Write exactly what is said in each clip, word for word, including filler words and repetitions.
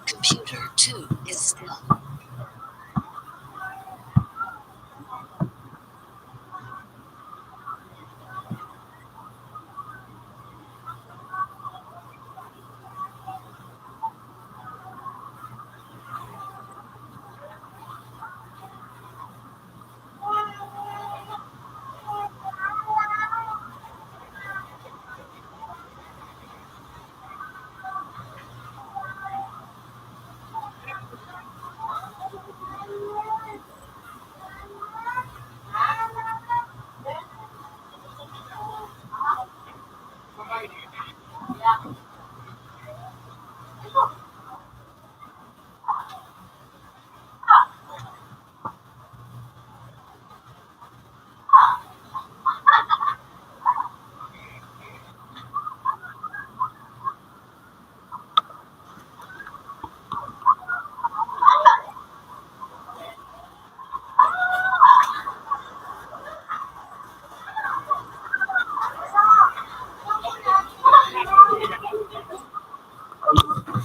Computer two is still.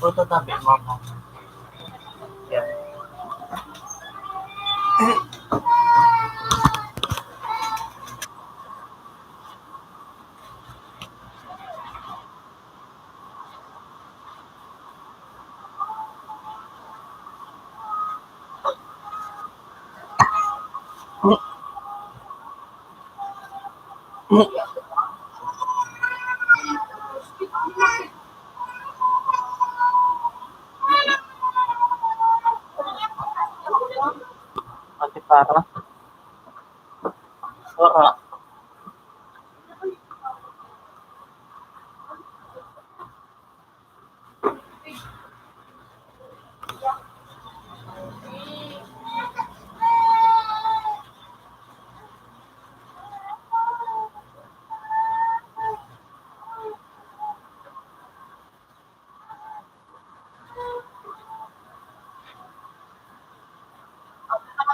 Puto tabi, mama. Yan. Ate Para. Para.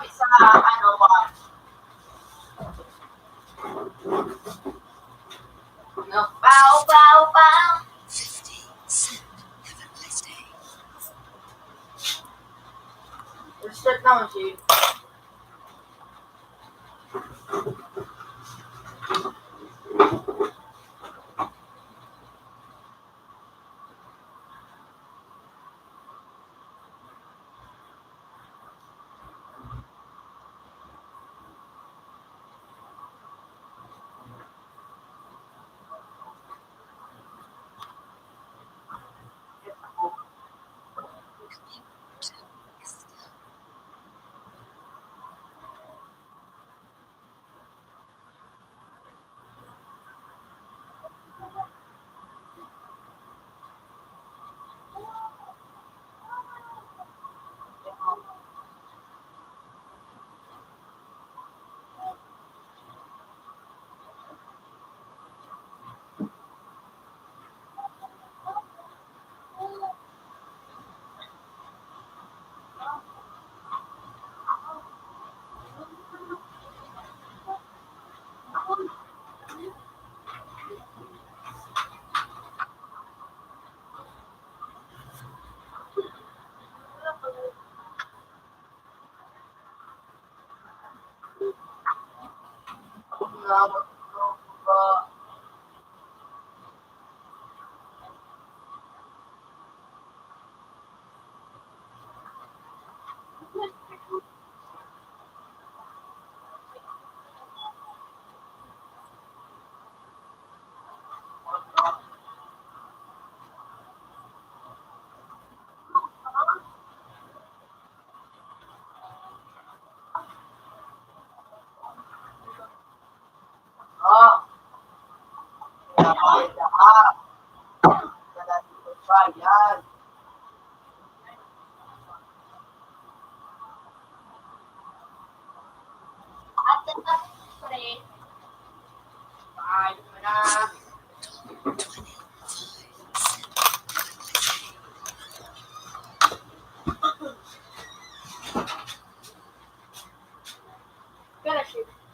Sa, ano, watch. No, pow, pow, pow. Fifty cent. Have a nice day. Respect naman si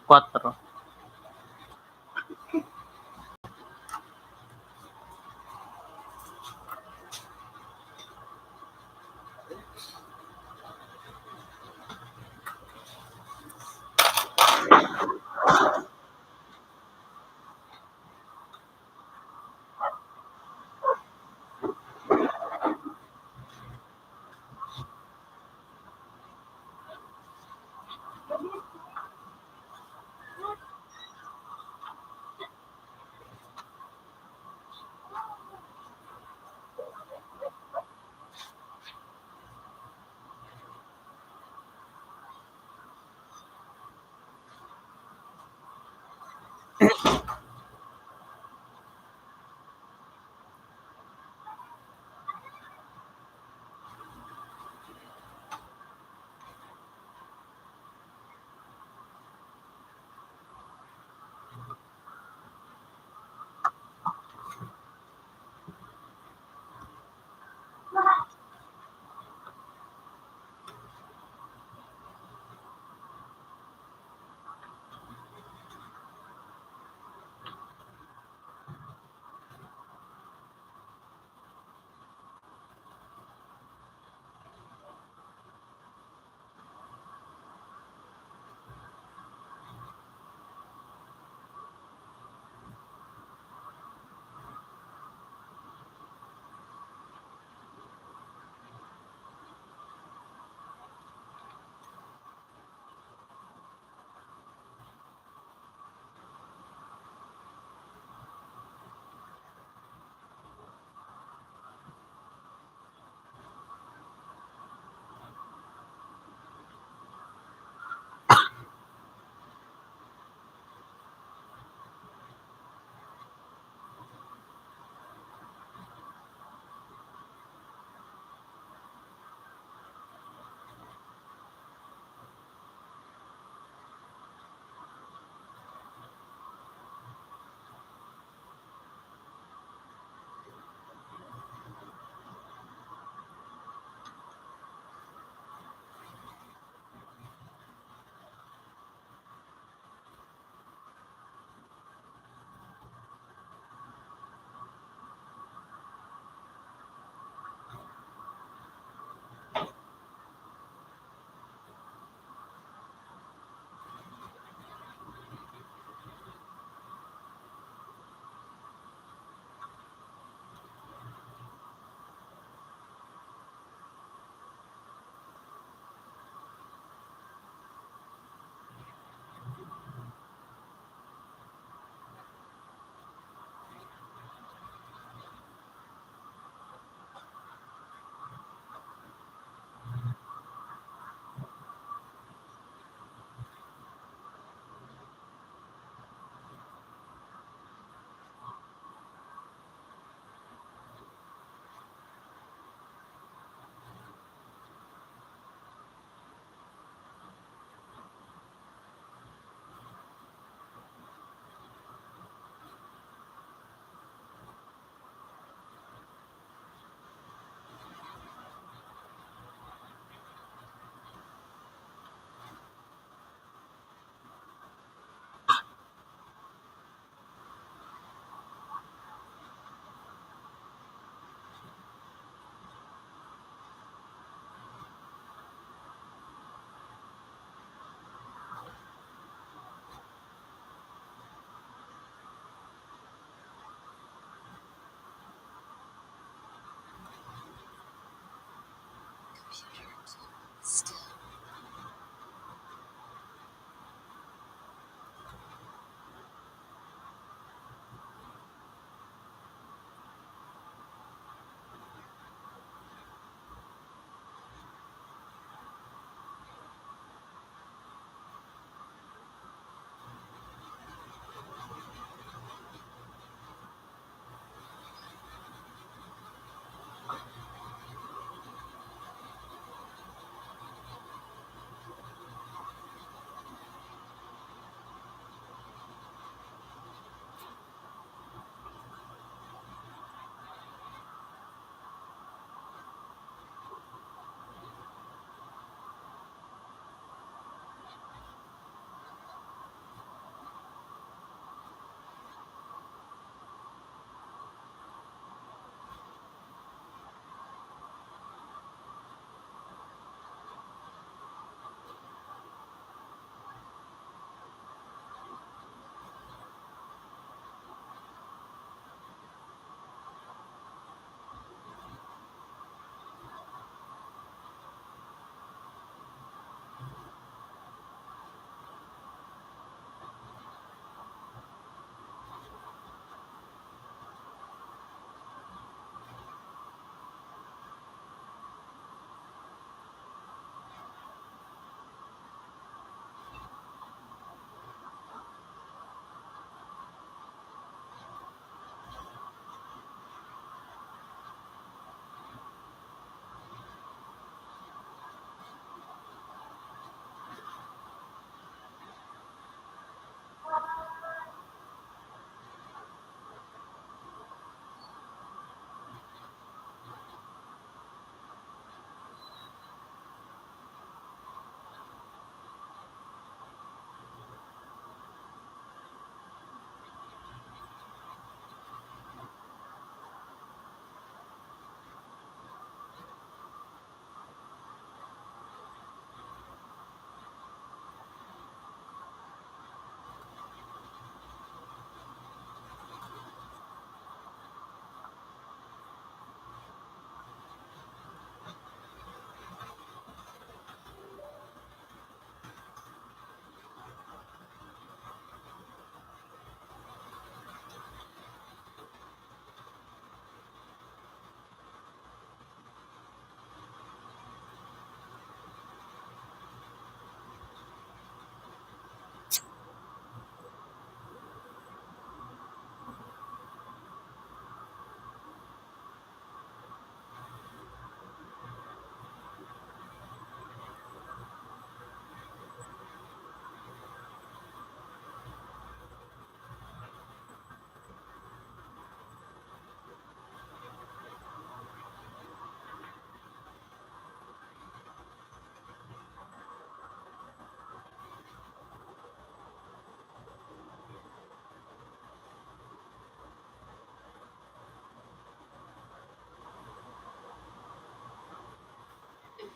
Quatro.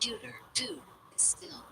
Computer two is still.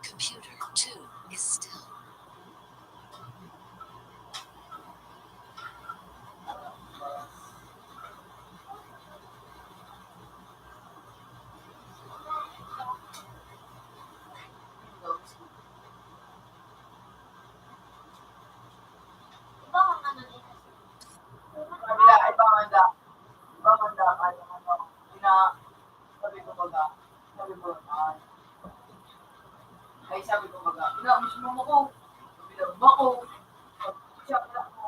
Computer two is still. Kabila, ibang handa. Ibang handa, kaya ano, ina-, sabi ko baga, sabi ko, ah, ay, sabi ko baga, "Ina, mismo mo ko." Sabi na, "Bako." Siya, "Wala ko."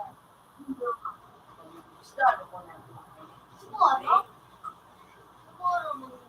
Gusto, ano ko na. Siguro, siguro, mag-,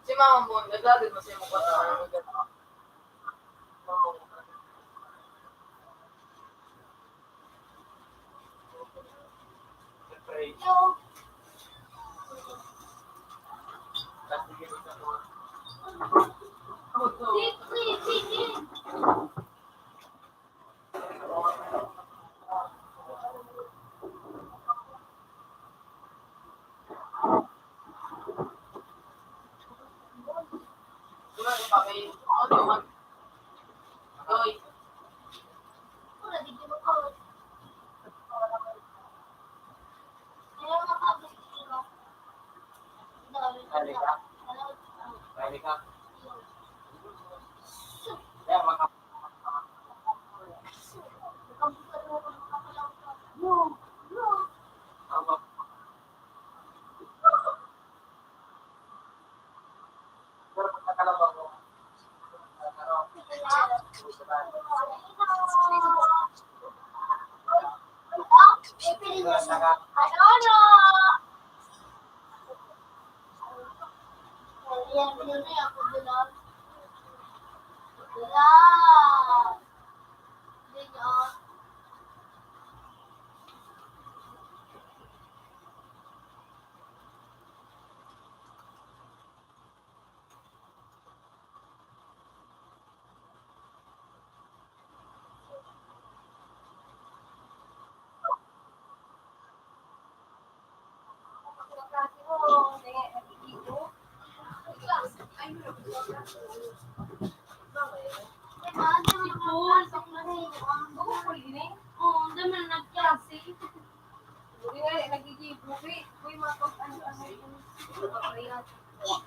Si mama mo, nagdadal mo sa imong kwarta.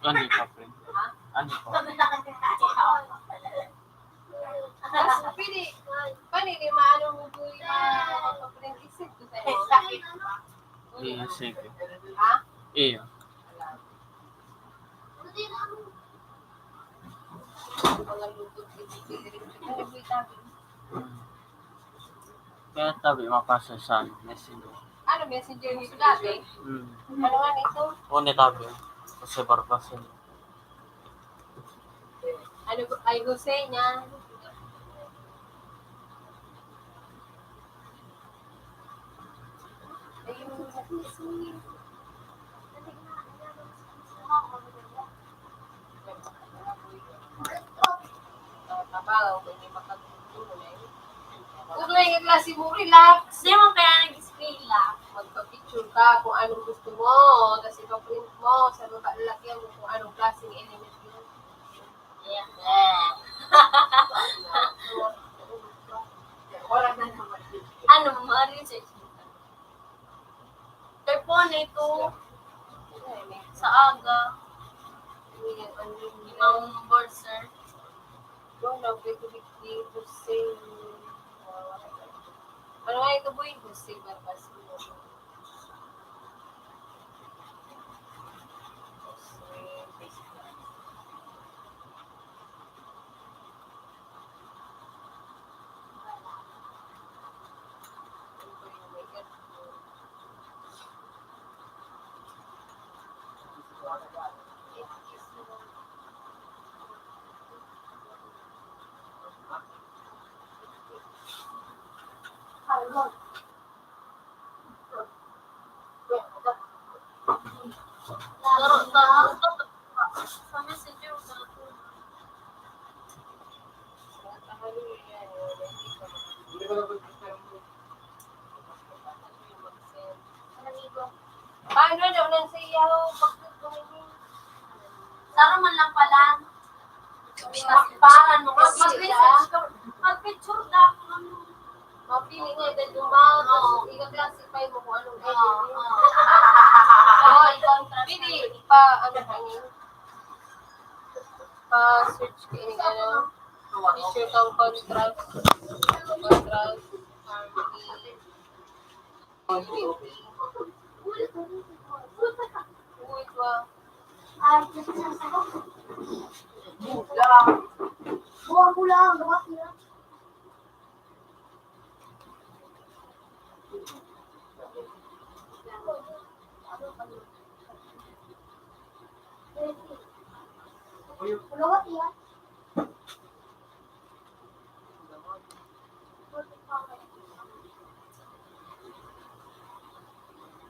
Ano yung kape? Ano yung kape? Mas pili, pili ni maano mo po yung mga kapag-isip ko sa'yo. Iya, sige. Ha? Iya. Kaya tabi mapasa sa messenger. Ano, messenger nito dati? Hmm. Ano nga nito? O, ni tabi. Kasi barbas yun. Ano, ay, Jose niya. Kung may klase mo, relax. Di mo kaya nag-eskwela. Magpa-picture ka kung anong gusto mo. Tapos ipa-print mo sa baba ng lalagyan mo kung anong klaseng element yun. Yeah. Sa aga, imong board, sir. Wala, pwede dito, sir. Ano nga ito, boy? Jose Barbasino. Sa messenger, Paano daw nang sa iyo? Saro man lang pala. Kasparan mo kasi, ah. Mag-picture ka, mag-picture na. Mapili nga, then dumaw, tapos i-classify mo kung anong edit. Oo, oo. Pwede, pa, ano, ano, pa-search ka, ano, picture kang contrast, contrast, harmony.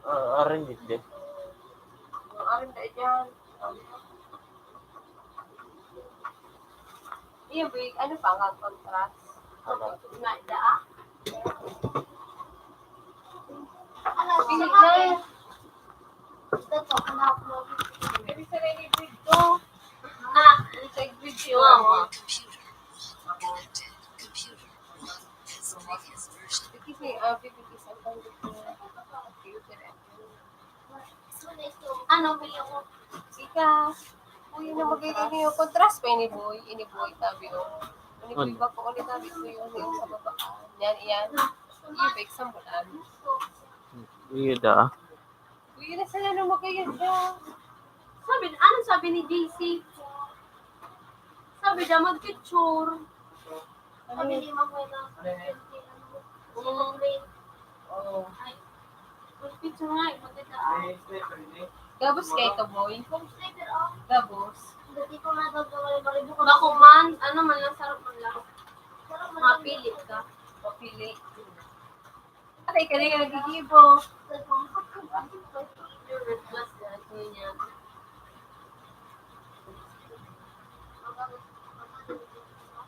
Ah, arin dito. Arin tayo dyan. Iya, boy, ano pa nga contrast? Ano? Na, da, ah? Ano, pili na. Ito, ito, ano, ano? Pwede sa ready bread to. Ah, sa bread to. Wow. Computer. Connected. Computer. Kasi, ah, pipipis ang computer. Ano, pili ako. Ika. Uy, ano, mag-ini yung contrast pa ini, boy. Ini, boy, tabi, oh. Ini, boy, Ano? Bako ulit, tabi, boy, yung sa baba. Yan, yan. Yung example, ano? Iya da. Uy, yun na sila na magkayod siya. Sabi, ano sabi ni J C? Sabi niya, mag-picture. Sabi ni Ma'am Wena, Mm. Oo. Ay, mag-picture nga, eh, maganda, ah. Gabos kayo ka, boy? Gabos. Dati ko nga daw gawin, maribo ko. Bako man, ano man lang, sarap man lang. Sarap man lang. Mapili ka. Mapili. Ay, ka na yung nagigibo.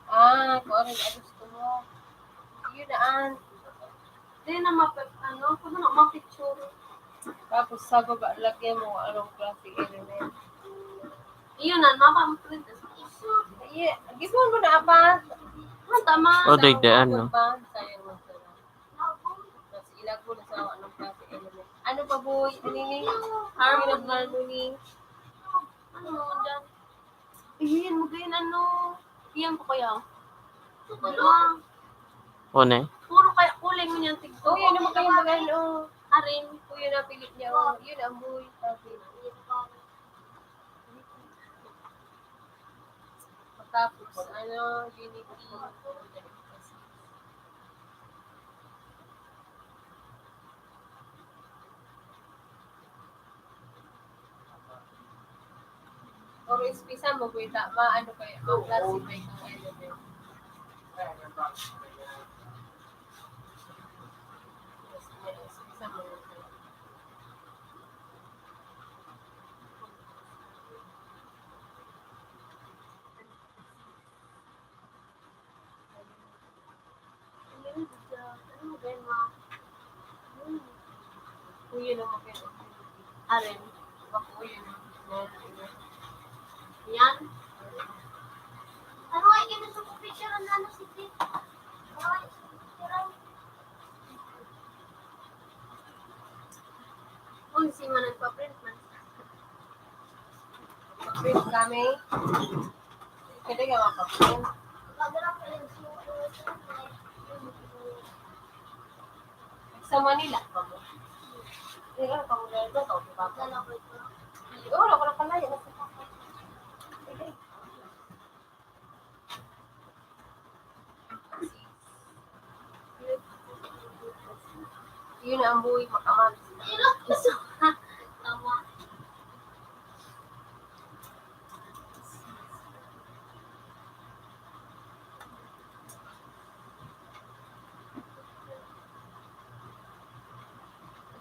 Ah, kung ano yung gusto mo. Yun na, an. Di na map-, ano, kung ano, mapicture. Tapos sa baba, lagyan mo anong klaseng element. Iyon na, mapa-print. Iya, gibo mo na, apa? Ah, tama. Oh, dagdaan, no? Sayang mo. Tapos ilag mo na sa anong klase element. Ano pa, boy? Ano yun? Harmony of harmony. Ano mo dyan? Ayun, magayon ano. Iyan ko kaya. Ano? One? Puro kaya kulay mo niyan, tigko. Oh, yun ang magayon, magayon, oh. Arin, kung yun ang pilit niya, oh. Yun ang boy. Tapos, ano, unity. Or ispisa mo, kung tama, ano kayo, ang classify ng element. Ispisa mo. Kuya naman kayo. Aren. Baka kuya naman. Yan. Ano nga yung gusto ko picture ang ano si Tim? Ano nga yung gusto ko picture ang Kung si man nagpa-print man. Wait kami. Pwede ka mapapin. Sa Manila pa mo. Pero kung meron ba ito, di ba? Oo, wala ko na pala. Yan sa papa. Sige. Yun ang buhay makaman. Tama.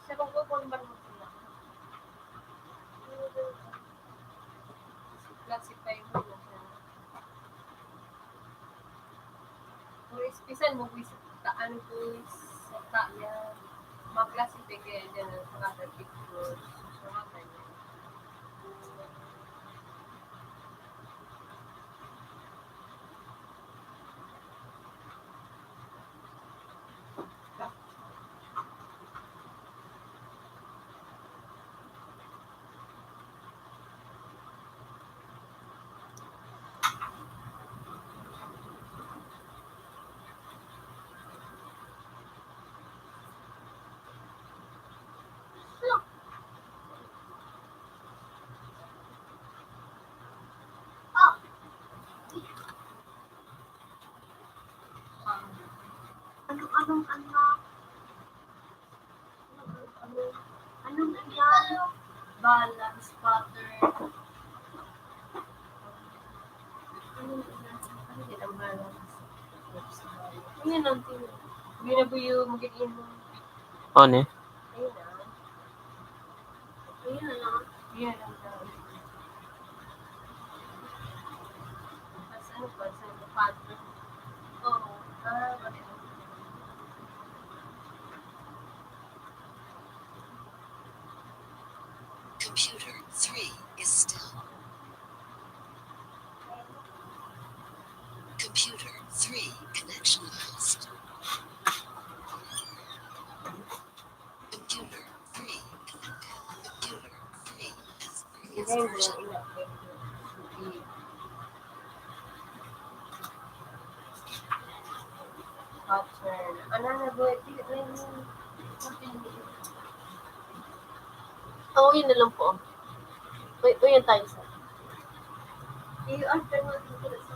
Sa pagkukon ba naman sila? Classify mo na siya. Kung espisan mo, boy, sa ta-, ano, boy, sa ta-, yan. Mag-classify kaya dyan, ano, sa other pictures. Mga ganyan. Ano, anong anak? Ano, ano, ano yan? Balance pattern. Ano yan? Ano yan ang balance? Ano yan ang tingin? Hindi na ba yung magiging mo? Ano eh? Ayun na. Ayan, ano? Ayan, ang dami. Mas ano pa, sa pattern. Oo. Ah, wala. Computer three is still. Computer three connection lost. Computer three connected. Computer three has previously version. Pattern. Ano na ba? Di, di, di. Oo, yun na lang po. Uy, uy, yun tayo sa. I-order mo dito sa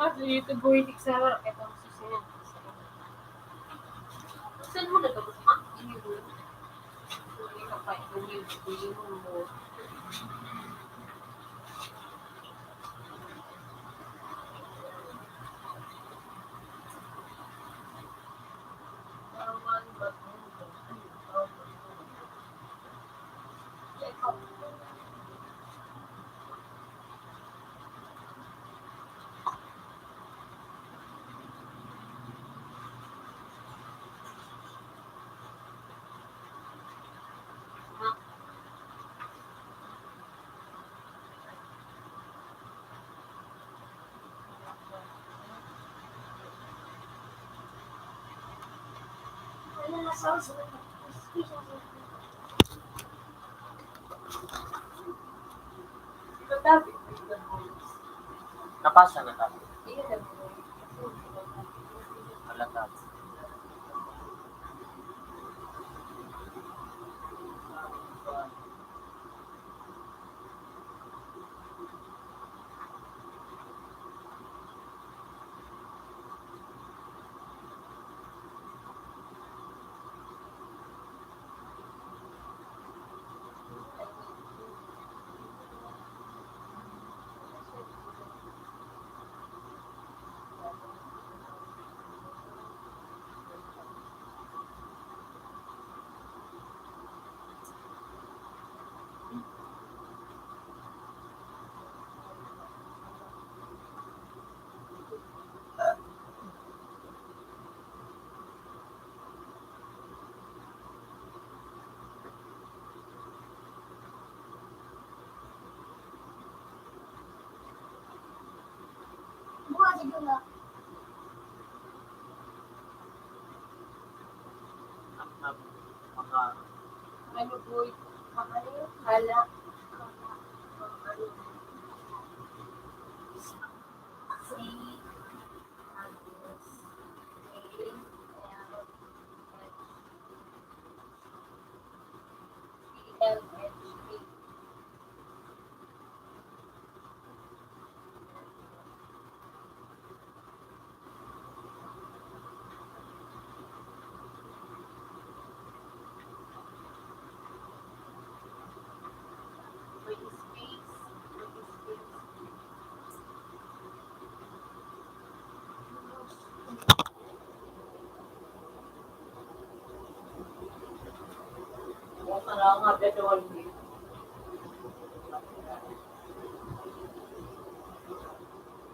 Ah, sa YouTube, boy, di sa harap, ito ang susunod. Saan mo na ito? Ah, hindi mo. Hindi ka pa, hindi mo, hindi mo. Napasa na tayo. Wala tayo. Ano po, ano yung hala? Ano? C, Agnes, A, L, H, P L H A.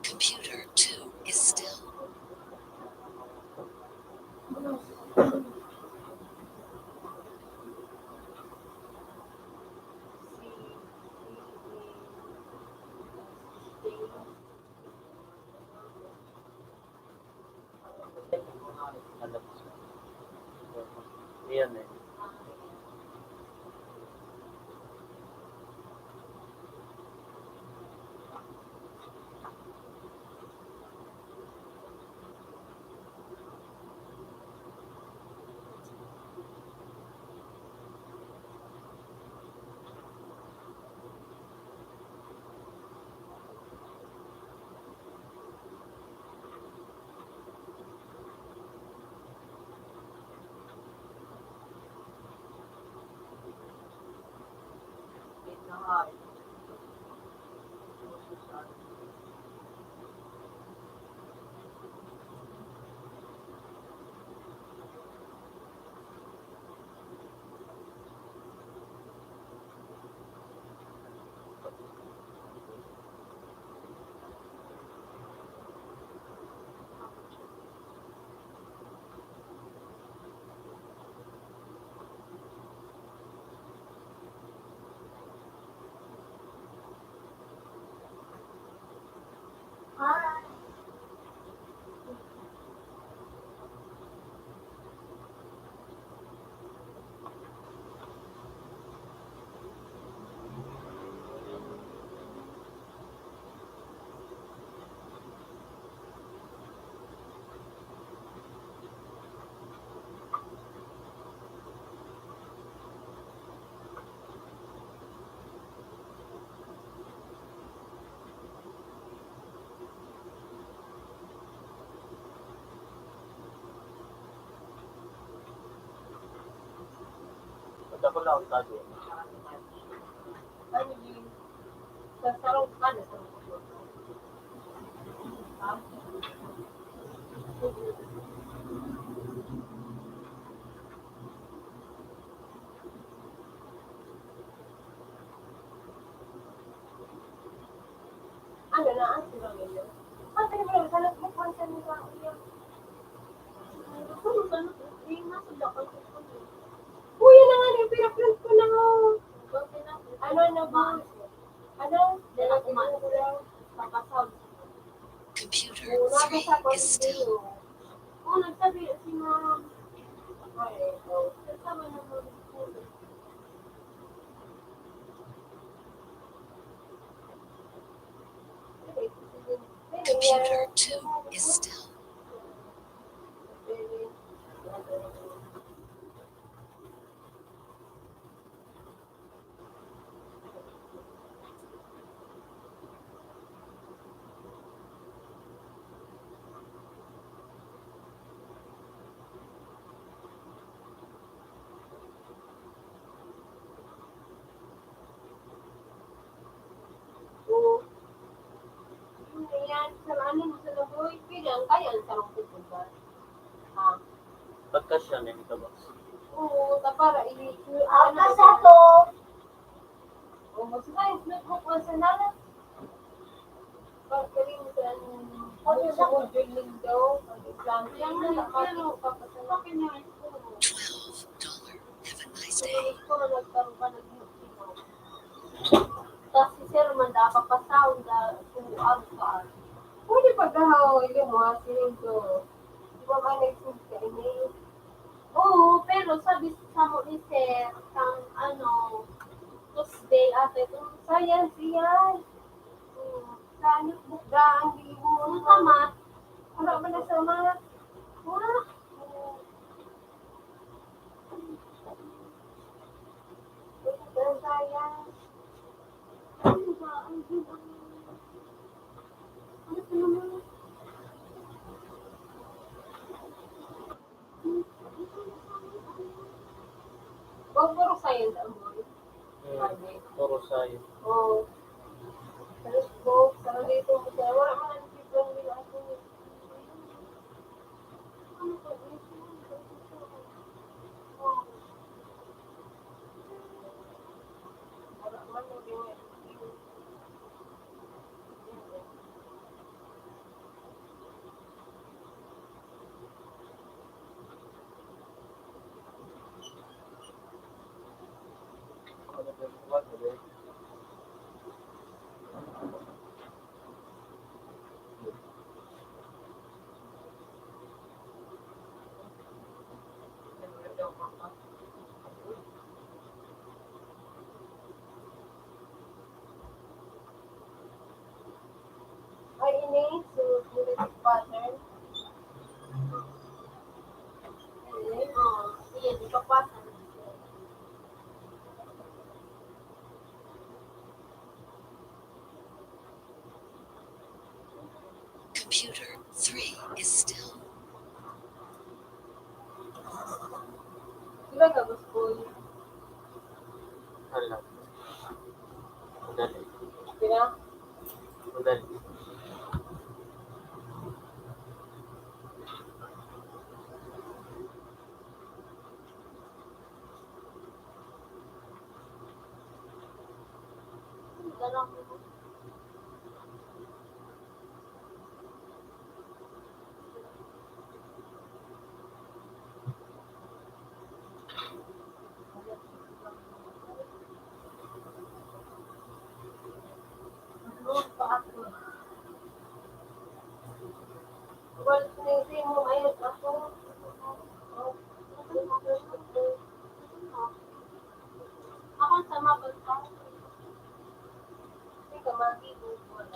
Computer two is still. Ayan eh. Ako lang ang sabi. Sa sarong ka na sa Ano na ang sirang ninyo? Ang pinag-, sa nagmukbang sa mga ulo. Ano ba? Uy, yun na nga, yung pinaprint ko na, oh. Ano na ba? Ano? Dala ko man. Papasound. Computer three is still. Oh, nagsabi si ma'am. Ay, oh. Kasama na mo. Computer two is still. Oo. Yun na yan. Sa ano, sa Laboy, pwede ang kaya ang sarong pupunta. Ah. Pagka siya, may ito ba? Oo, ta para i-, ano, sa to. Oo, sa notebook, sa nana. Pagkalimtan, ano, sa module ninyo, pag-exam, yan na, nakapit pa pa sa Twelve dollar. Have a nice day. Tapos si sir man, dapat pa sound, ah, kung ano ka. Pwede Pagkahaw, yun mo, sining ko. Di ba ba nagsulit ka ini? Oo, pero sabi sa mo ni Sir, kang ano, Tuesday, ate, kung science, iyan. Hmm, sa ano, bukda, ang libo. Ano ka, ma? Ano ba na sa ma? Wala. Ano ba, science? Ano ba, ang libo? Ano ka naman? Puro science ang boy. Hmm, puro science. Oo. Tapos po, sa dito, wala man ang people nila ako. Ano to? Wala man ang Ay, ini, so, phonetic pattern. Ini, oh, sige, ipapasa. Computer three is still. Sila ka, Boss Boy? Hala. Madali. Sila? Madali. Ako sa mga bansa. Hindi ka mag-iwan.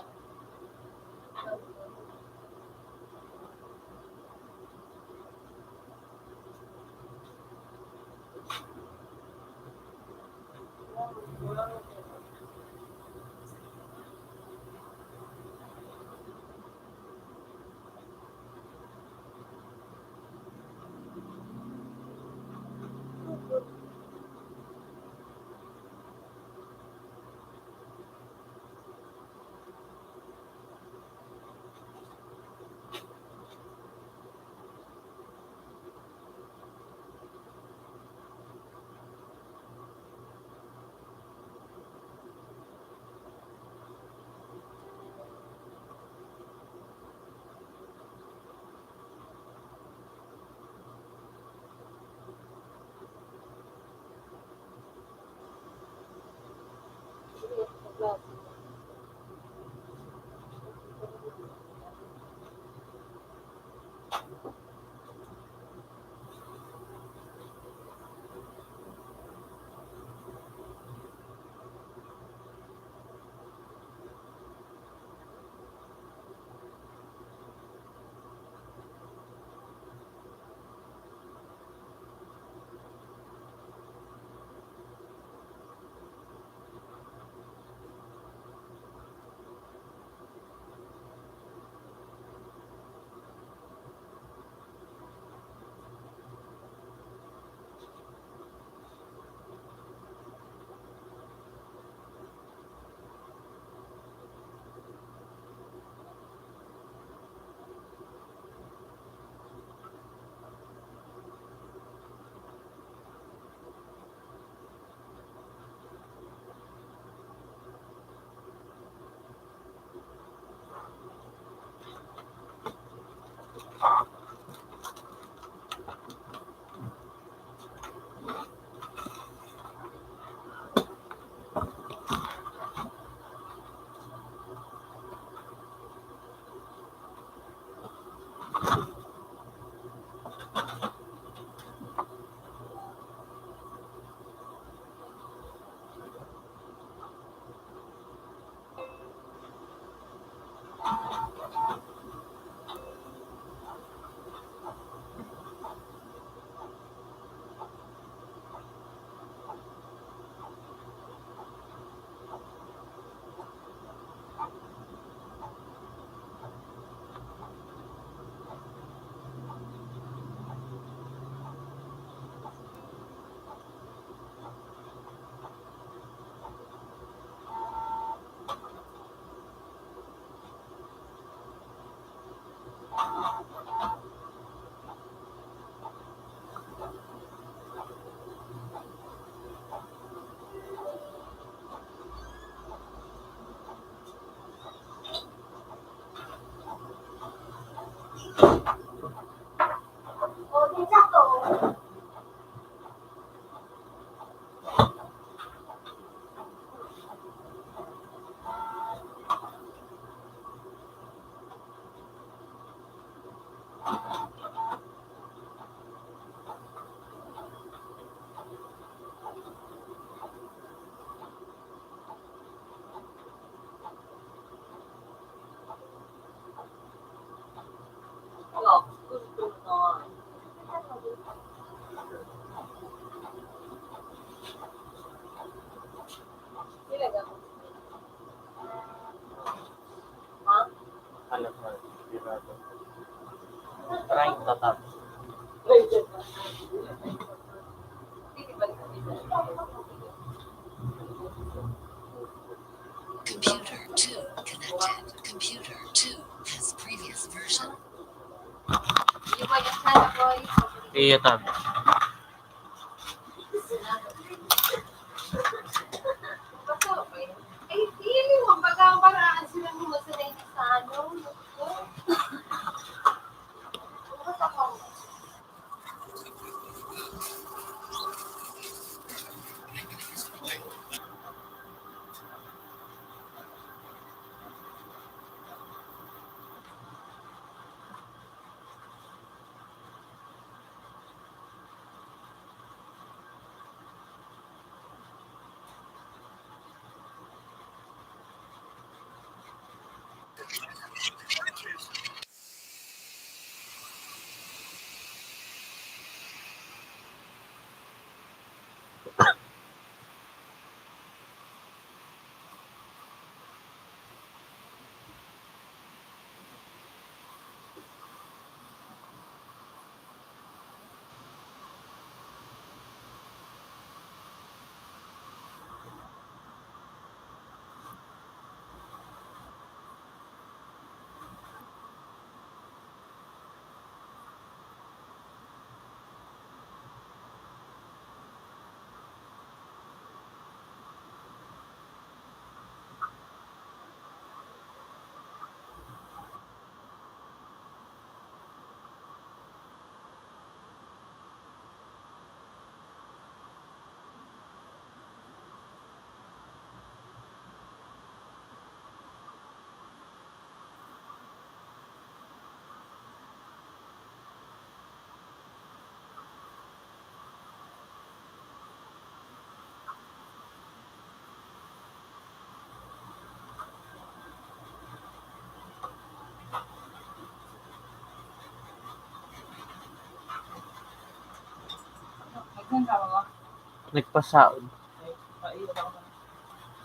Computer two connected. Computer two has previous version. Iya, tab. Ay, feeling mo, baga maraan sila mo sa ano. Nagpasaod.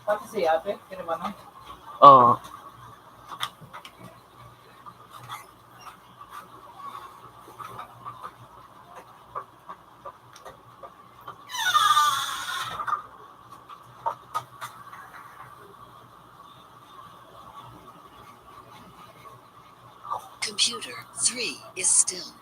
Pati si ate, kinabanan. Oo. Computer three is still.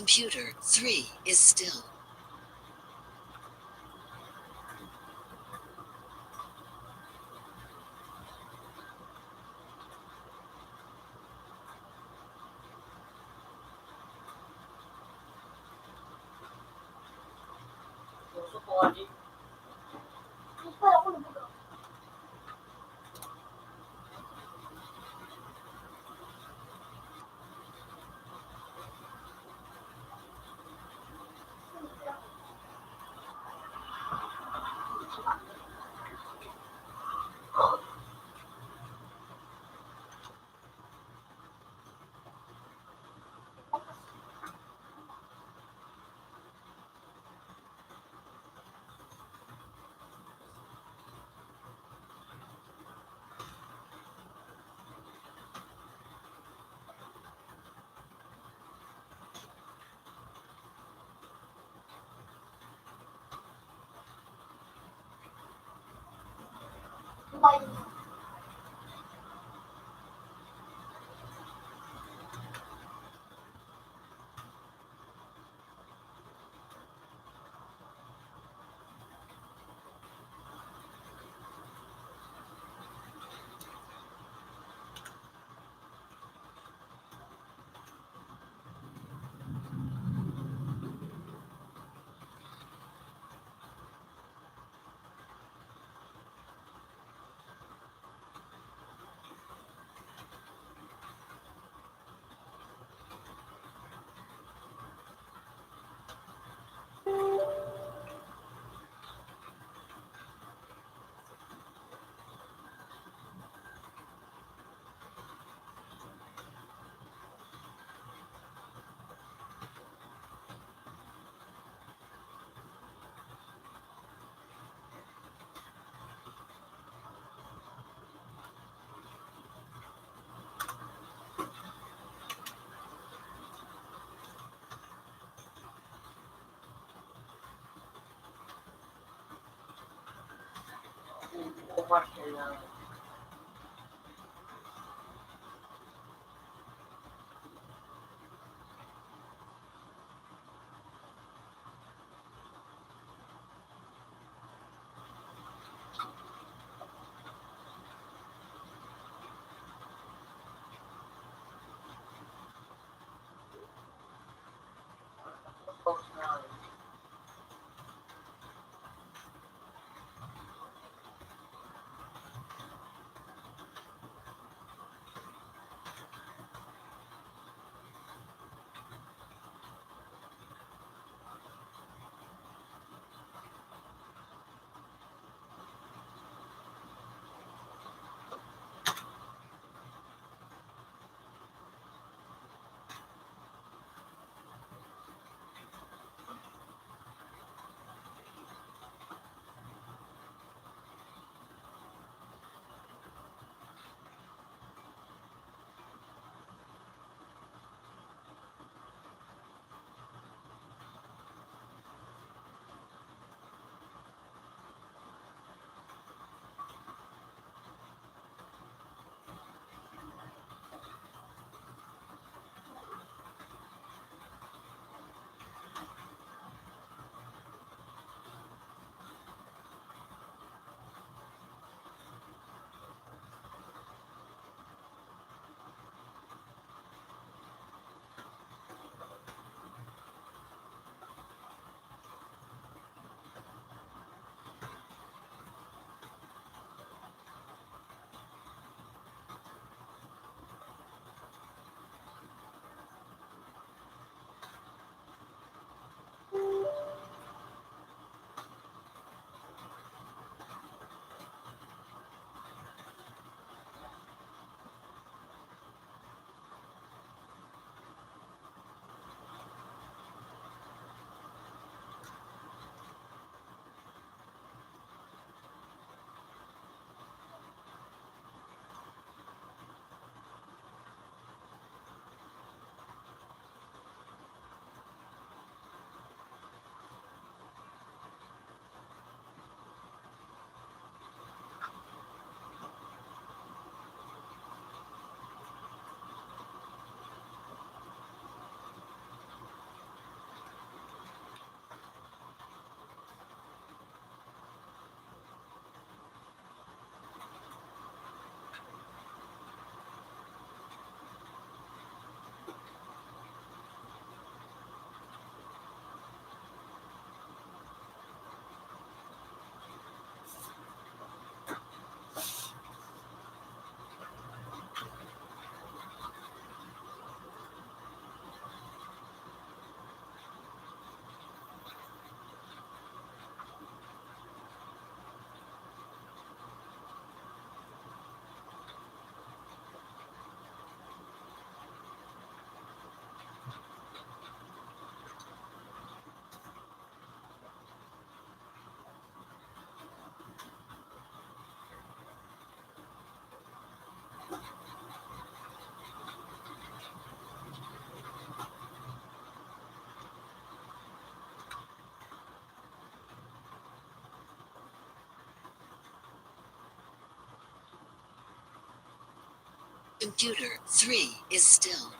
Computer three is still. Computer three is still.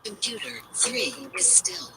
Computer three is still.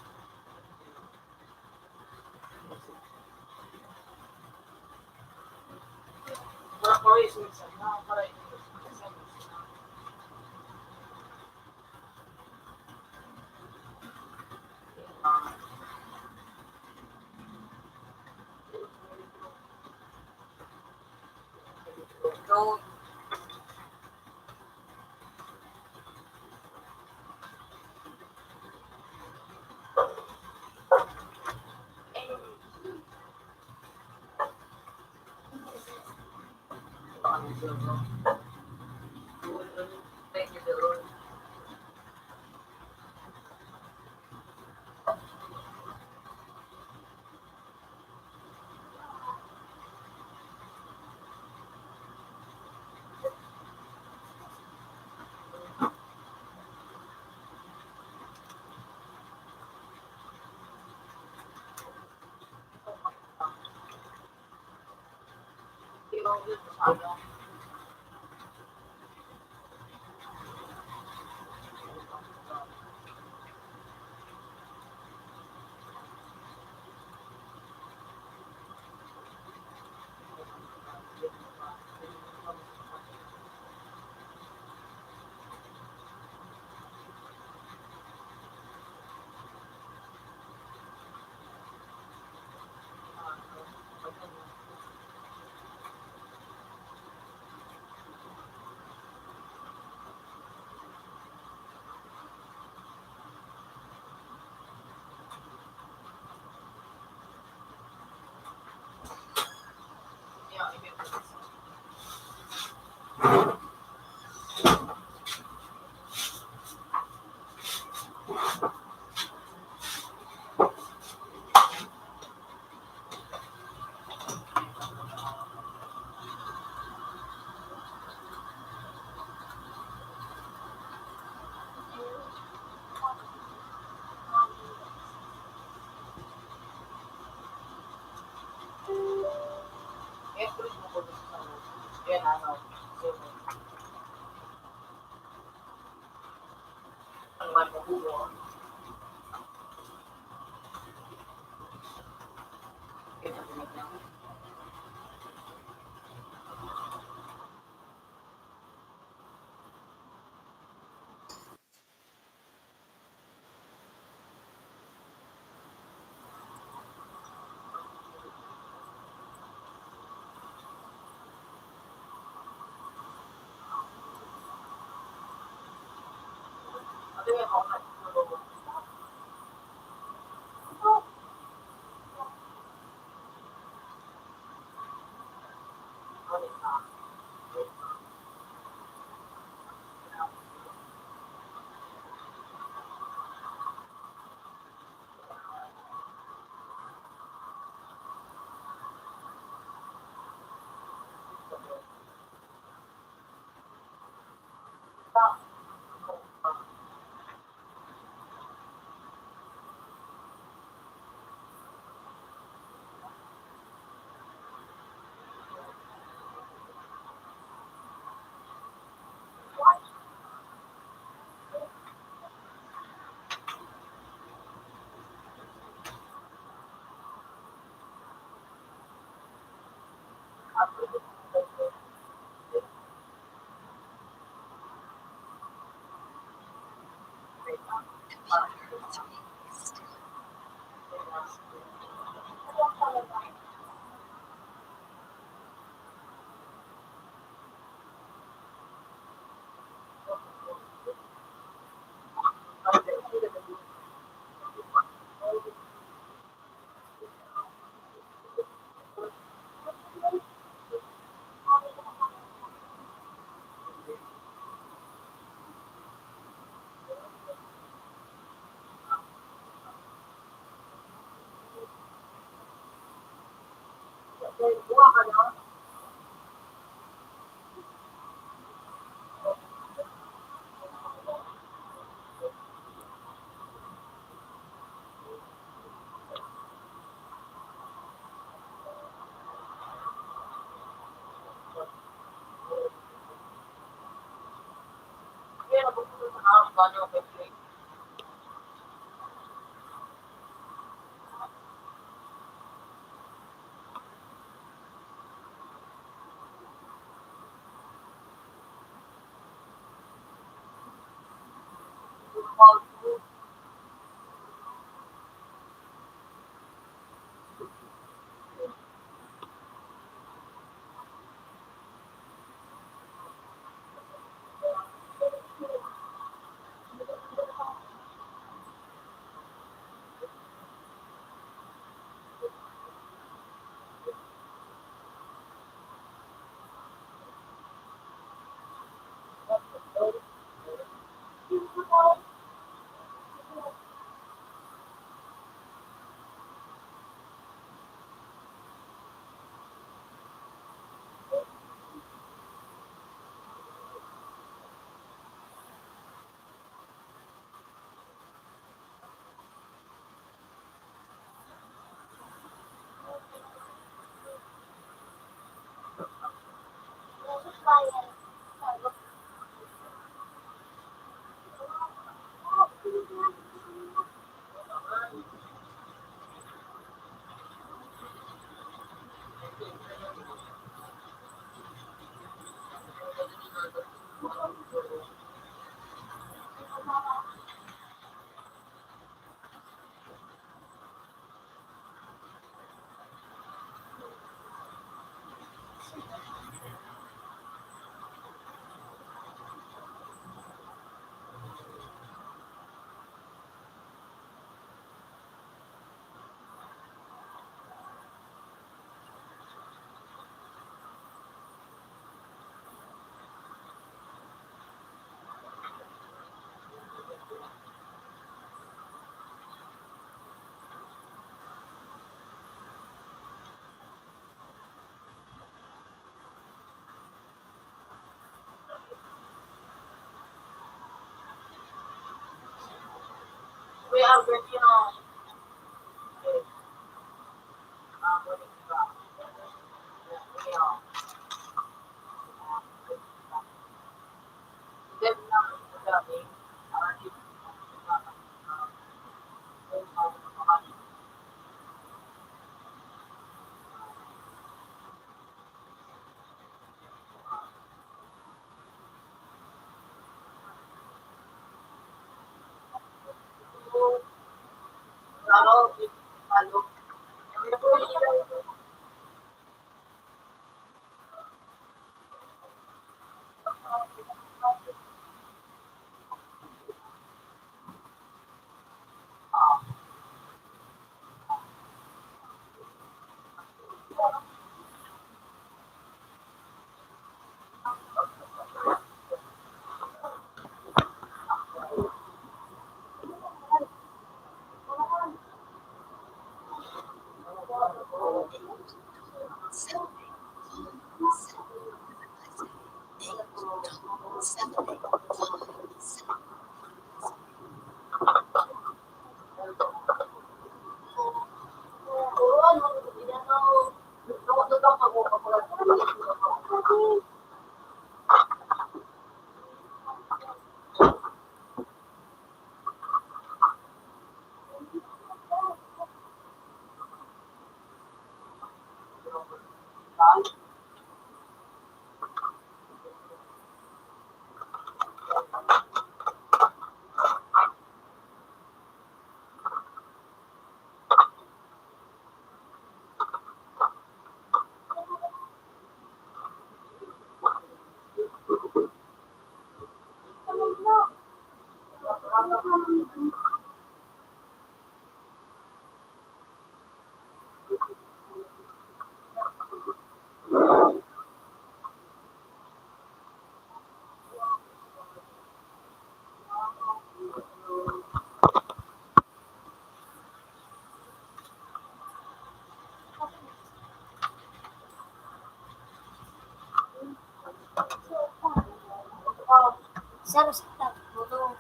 Pero sa pagtulog.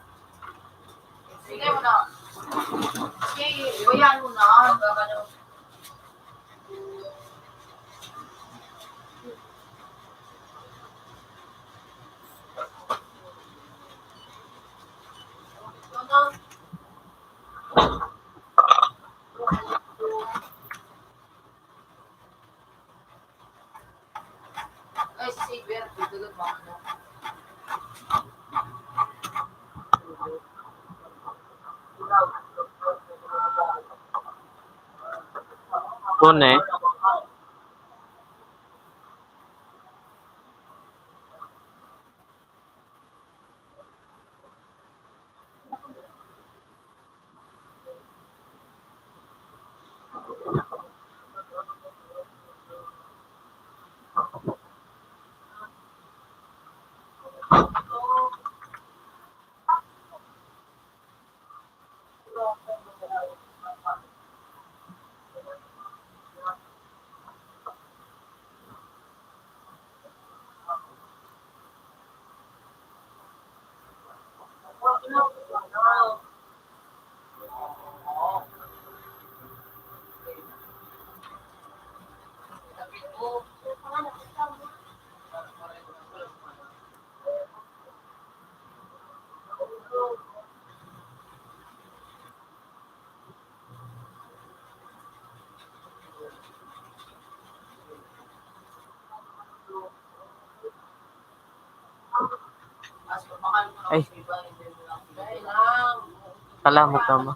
Sige mo na. Sige, ibayaan mo na. Ay, si Saber, dito lang ba? Kun eh. Ay. Salamat naman.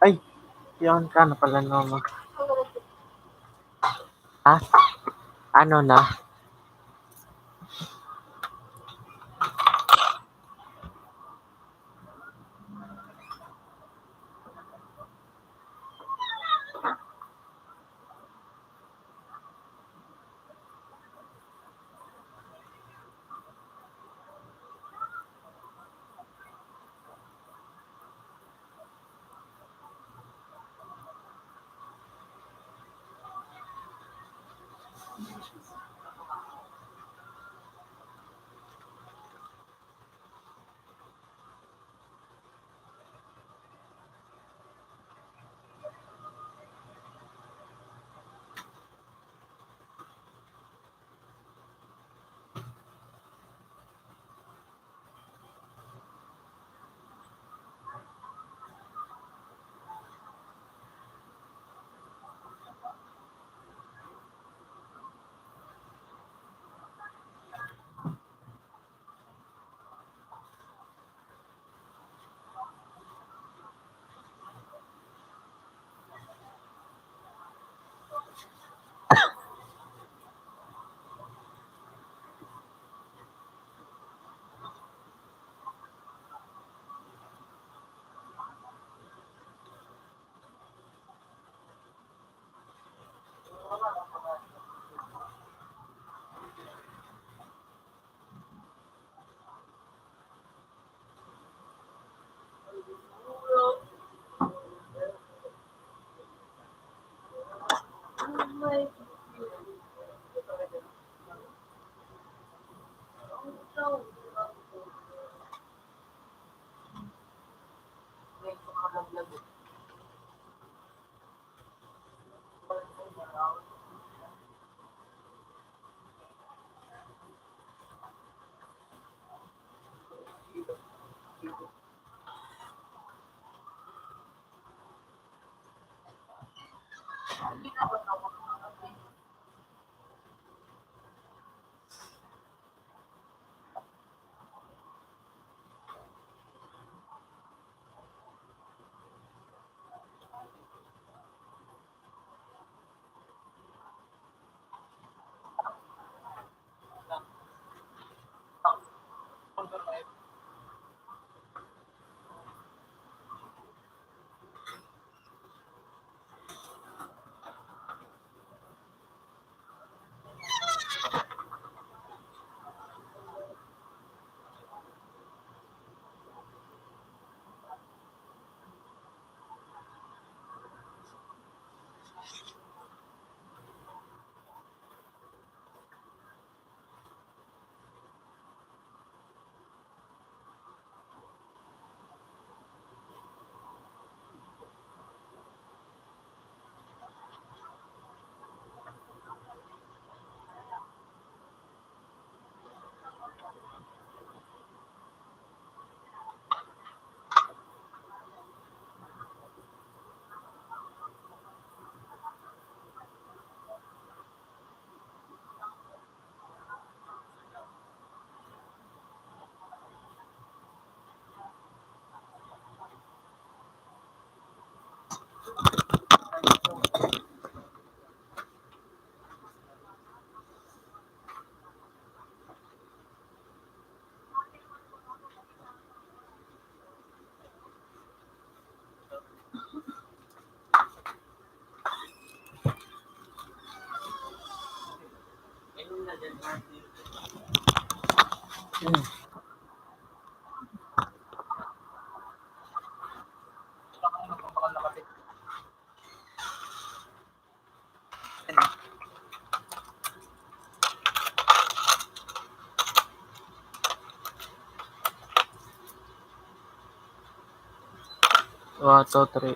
Ay, yun ka na pala, no, ma-, ha? Ano na? One, two, three.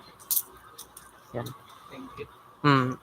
Yan. Thank you. Hmm.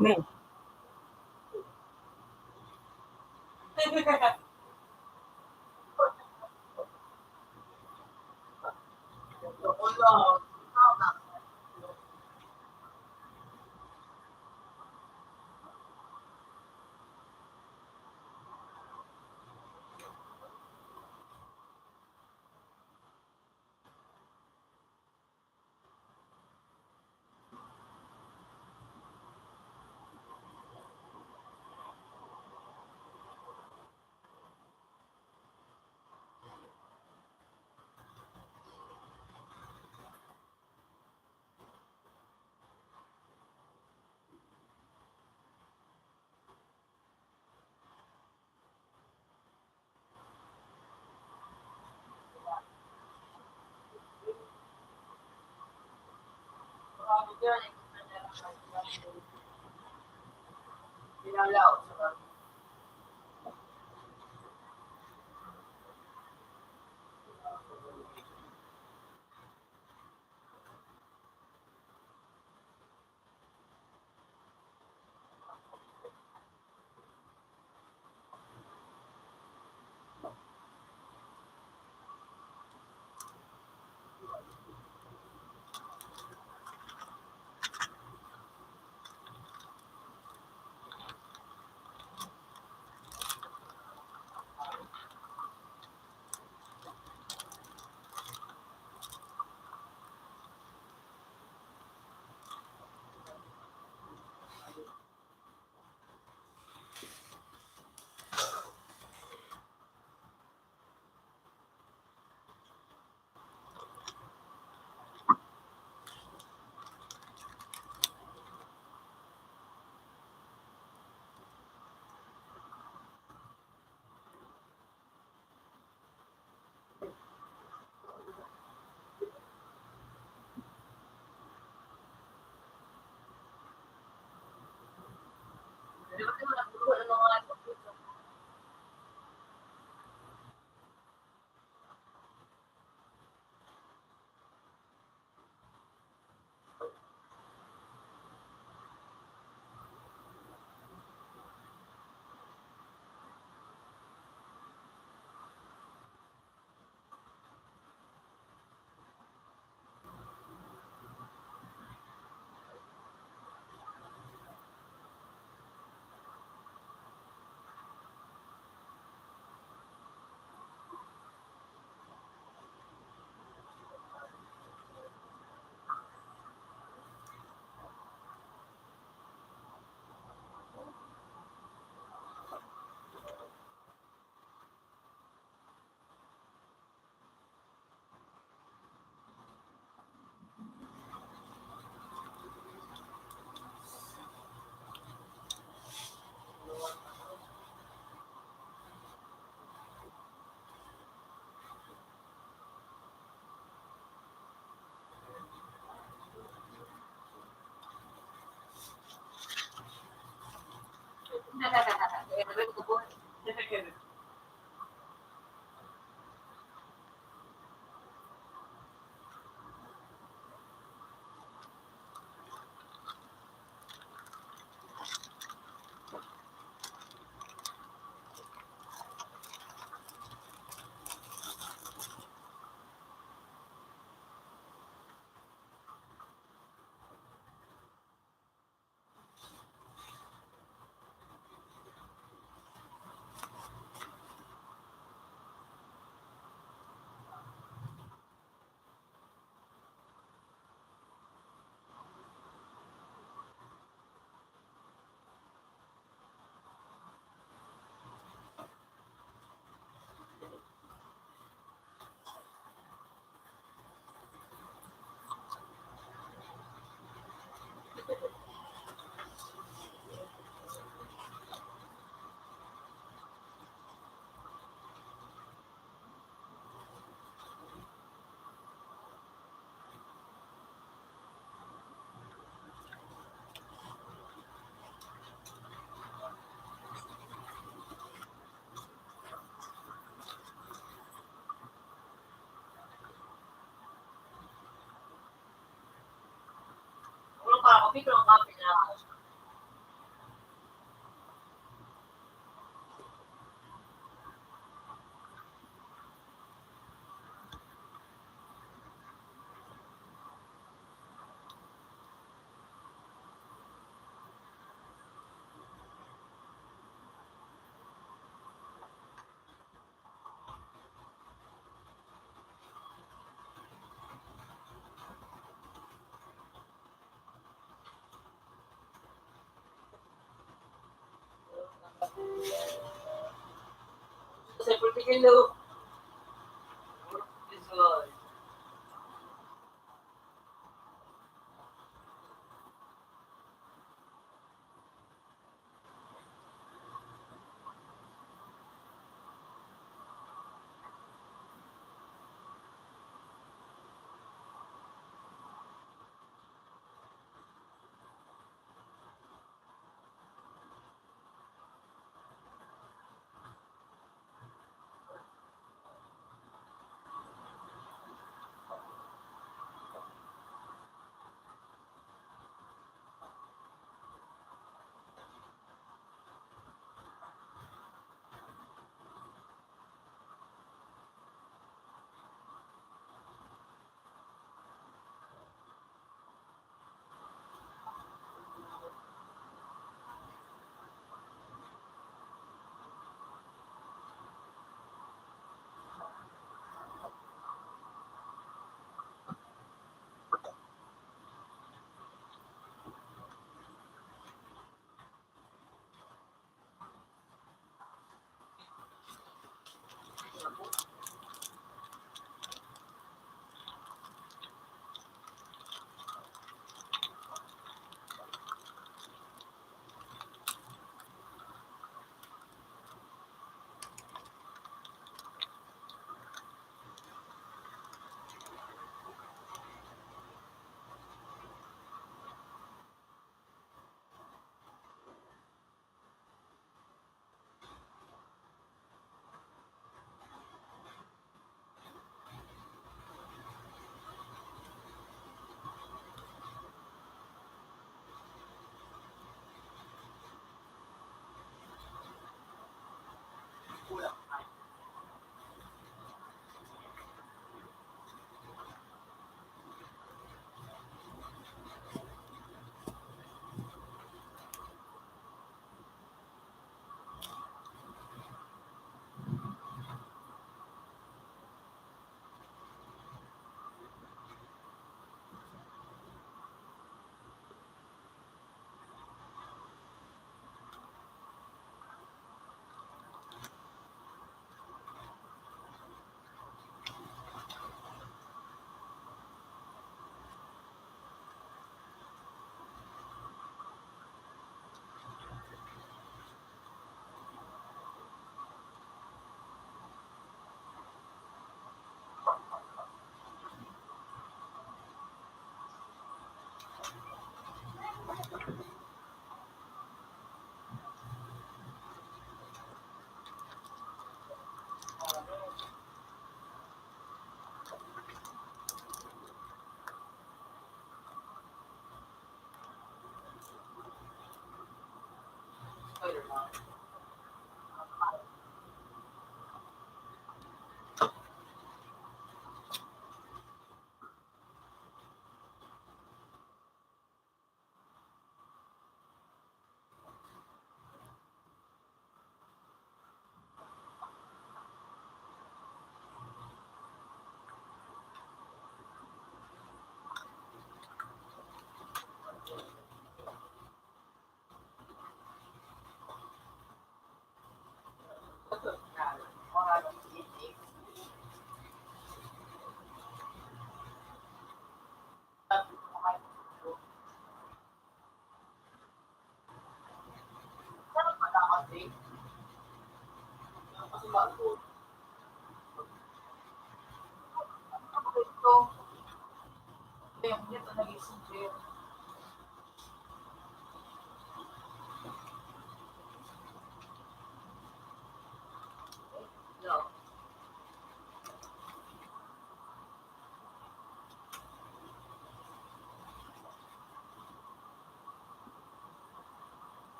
Amen.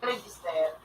Register.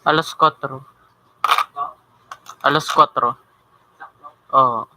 Alas kwatro. Alas kwatro. Oo.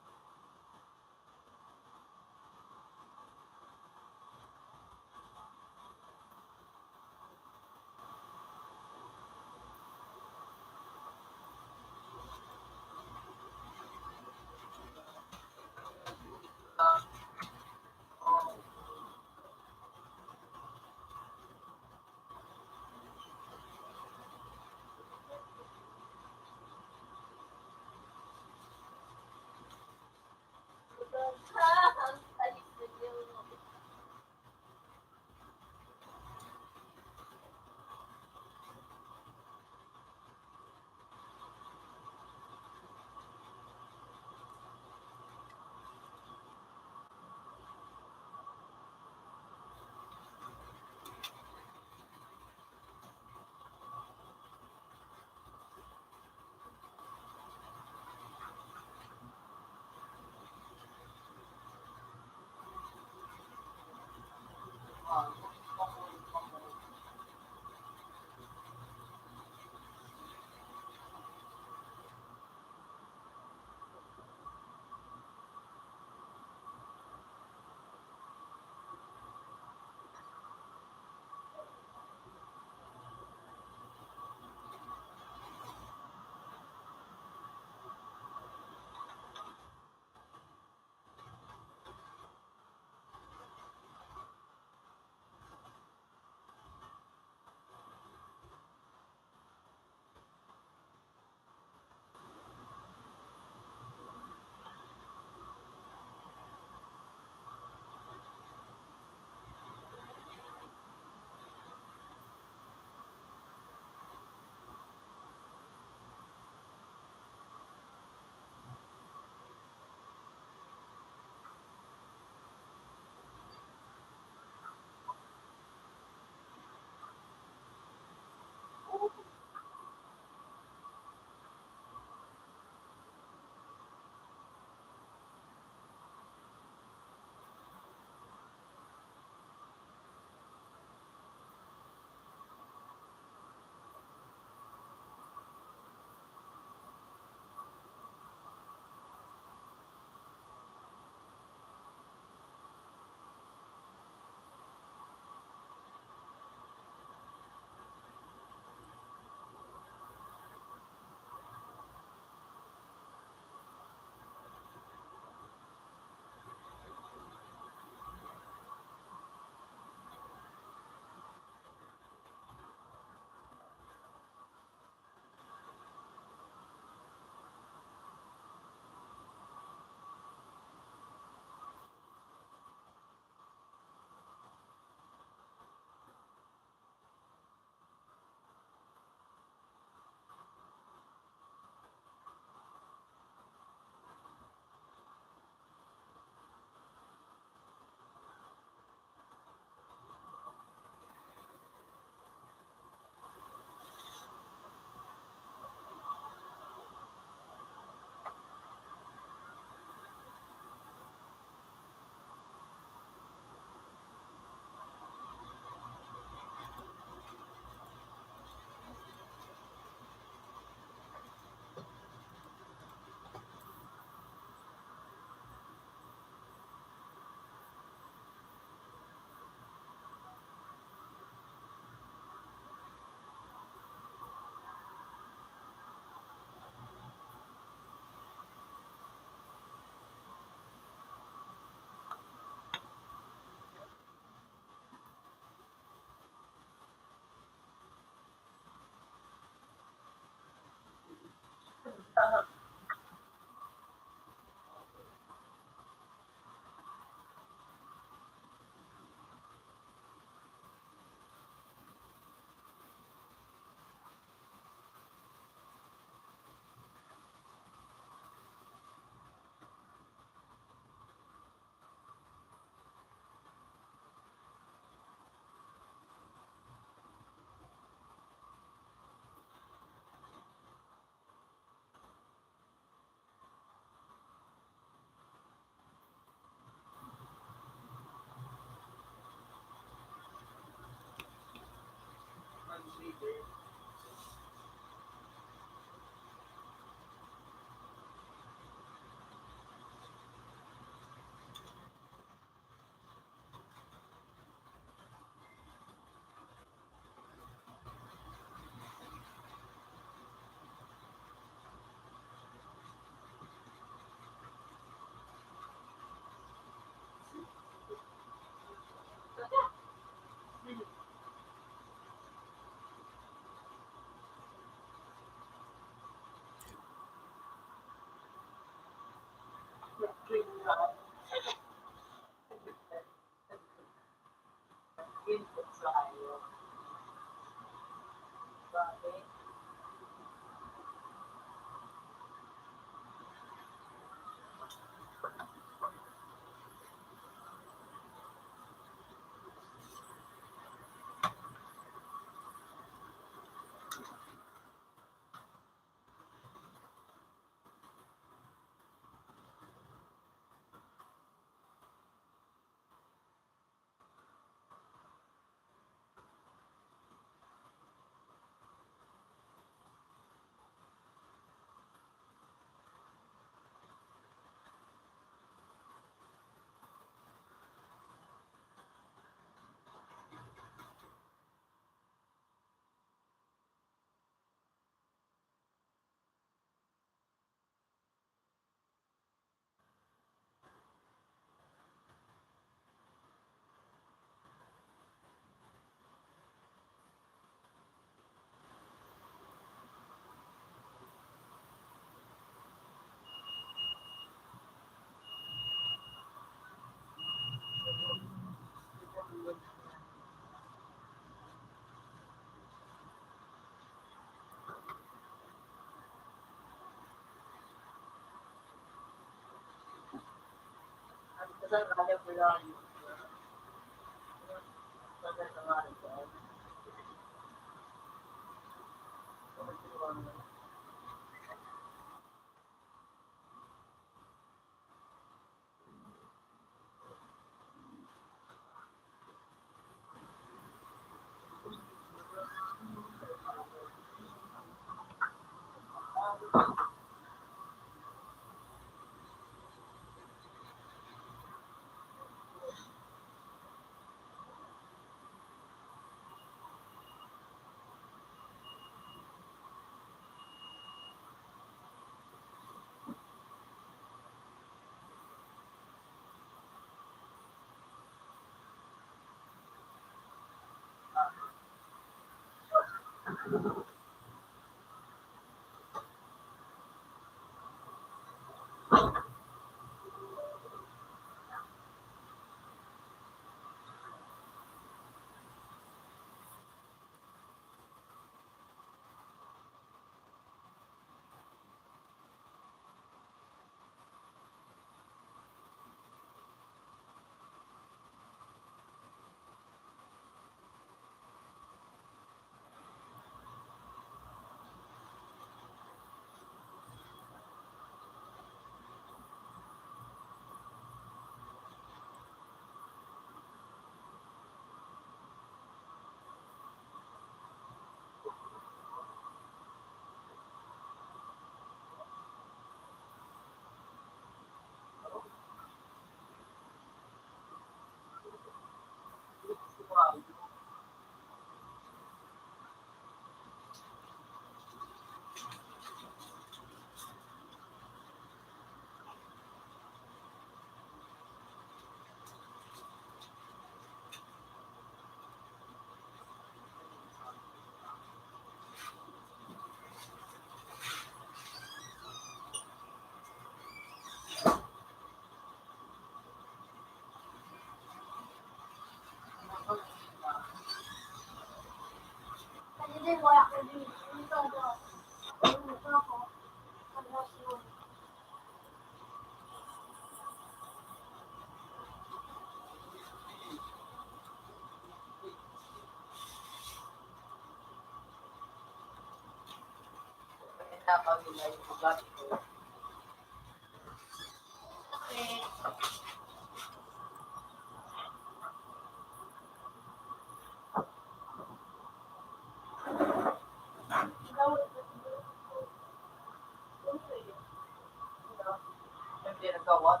Gawad.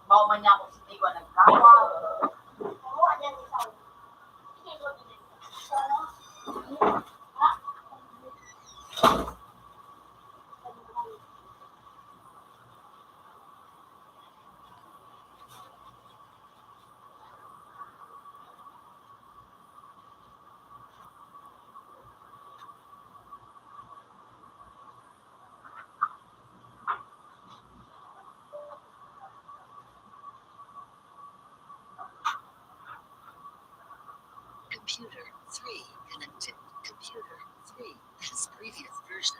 Mao man niya ako si Tiwa nagkawad. Computer three connected. Computer three has previous version.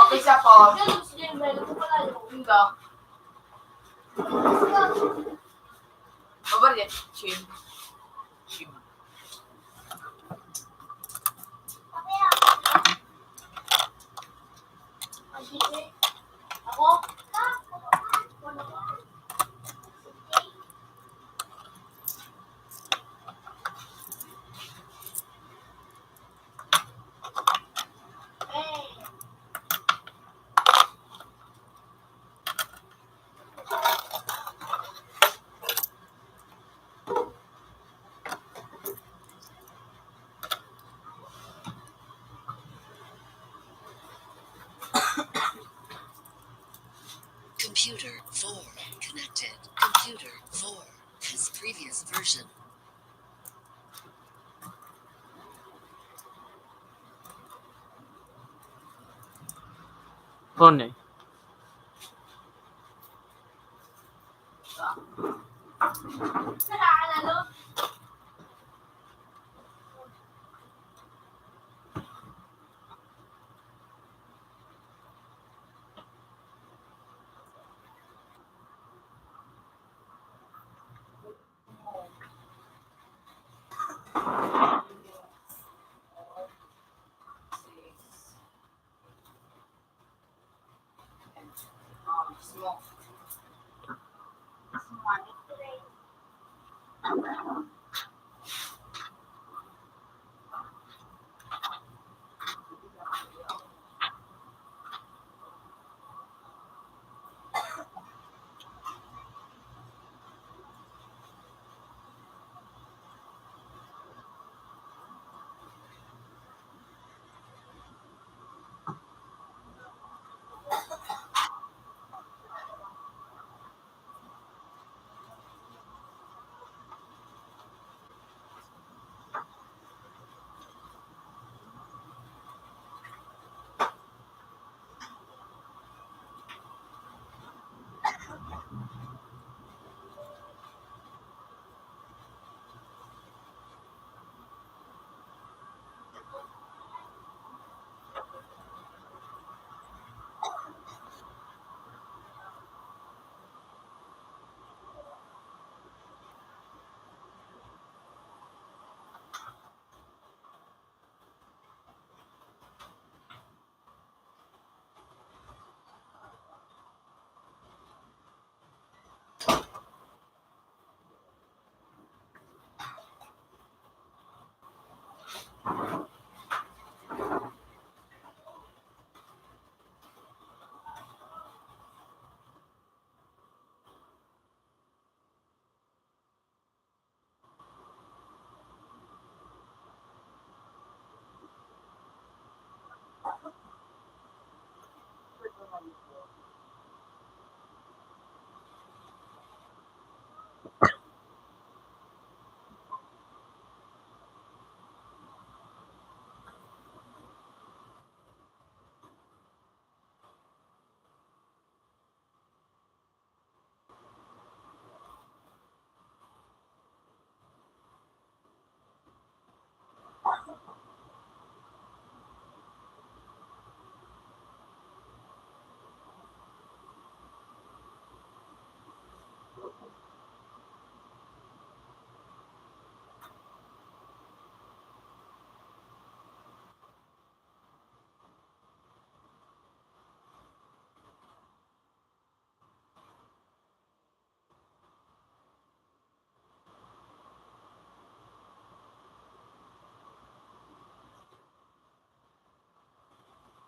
Isa po. Hindi. Babar yan. Chin. Chin. Ako? Computer four connected. Computer four has previous version. Phone eh.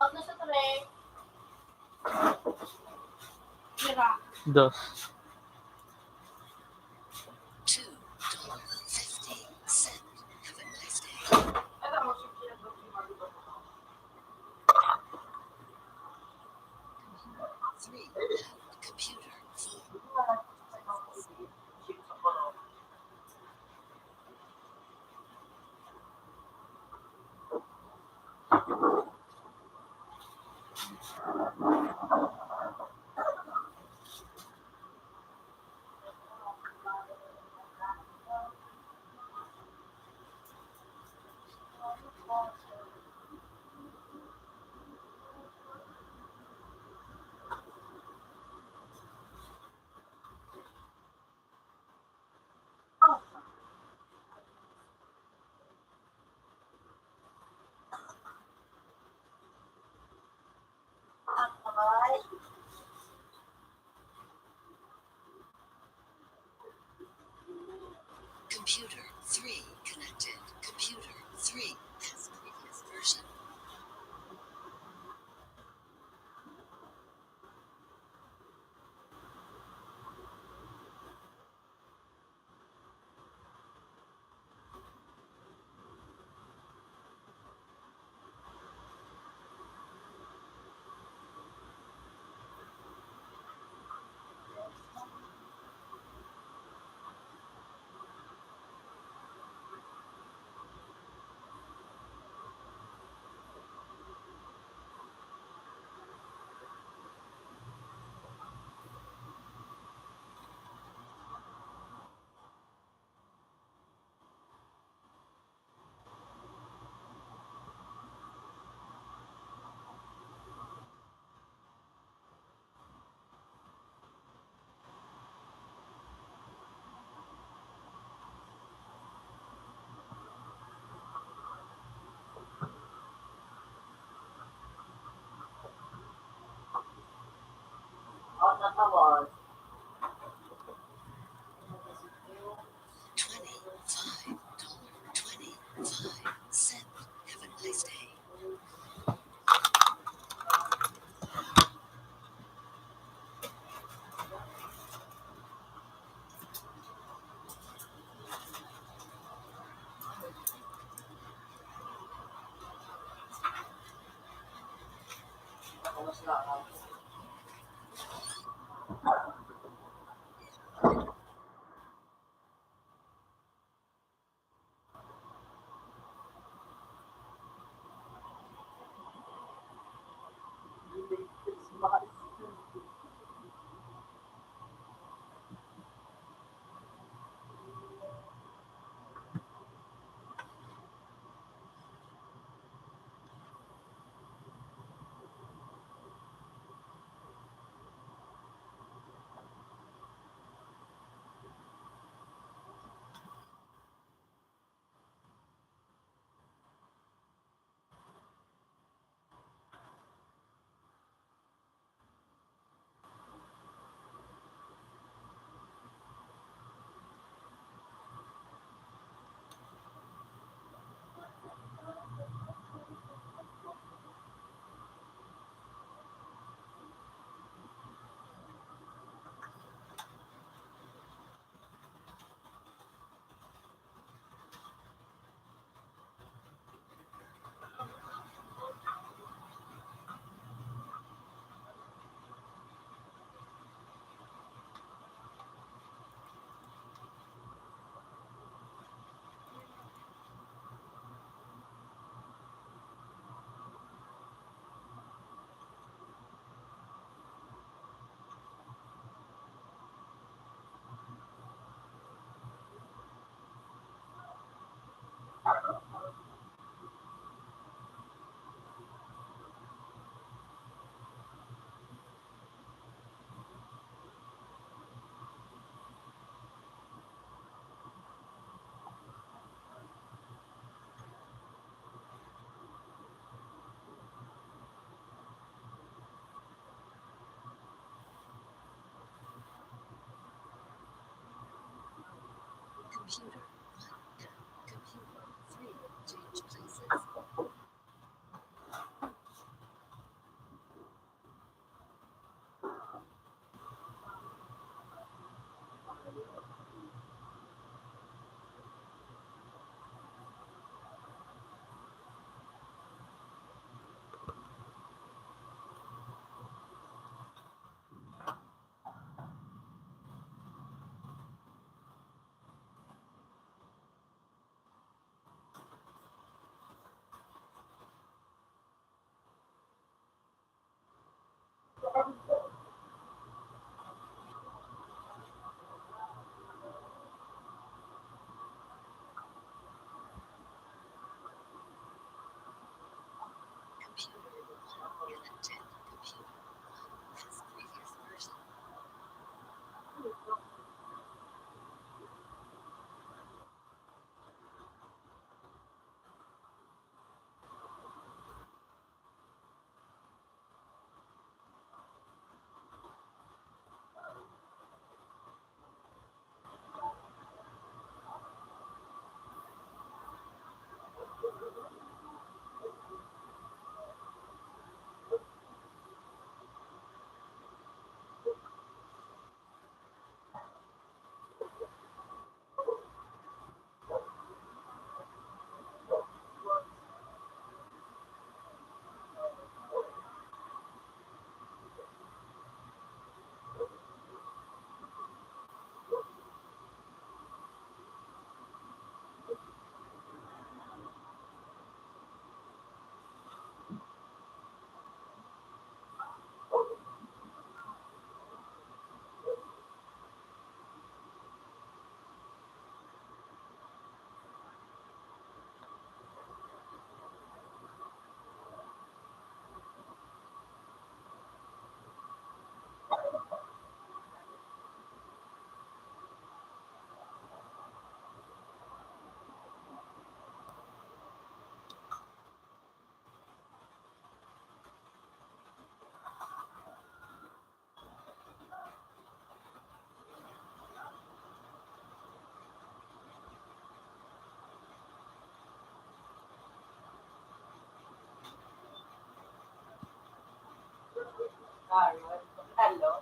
Pag nasa tray, tira. Dos. Two dollar fifty cent. Have a nice day. Three. Computer. Four. Twenty-five, caller twenty-five, send. Have a nice day. Computer, one, computer, three, change places. Carol, hello.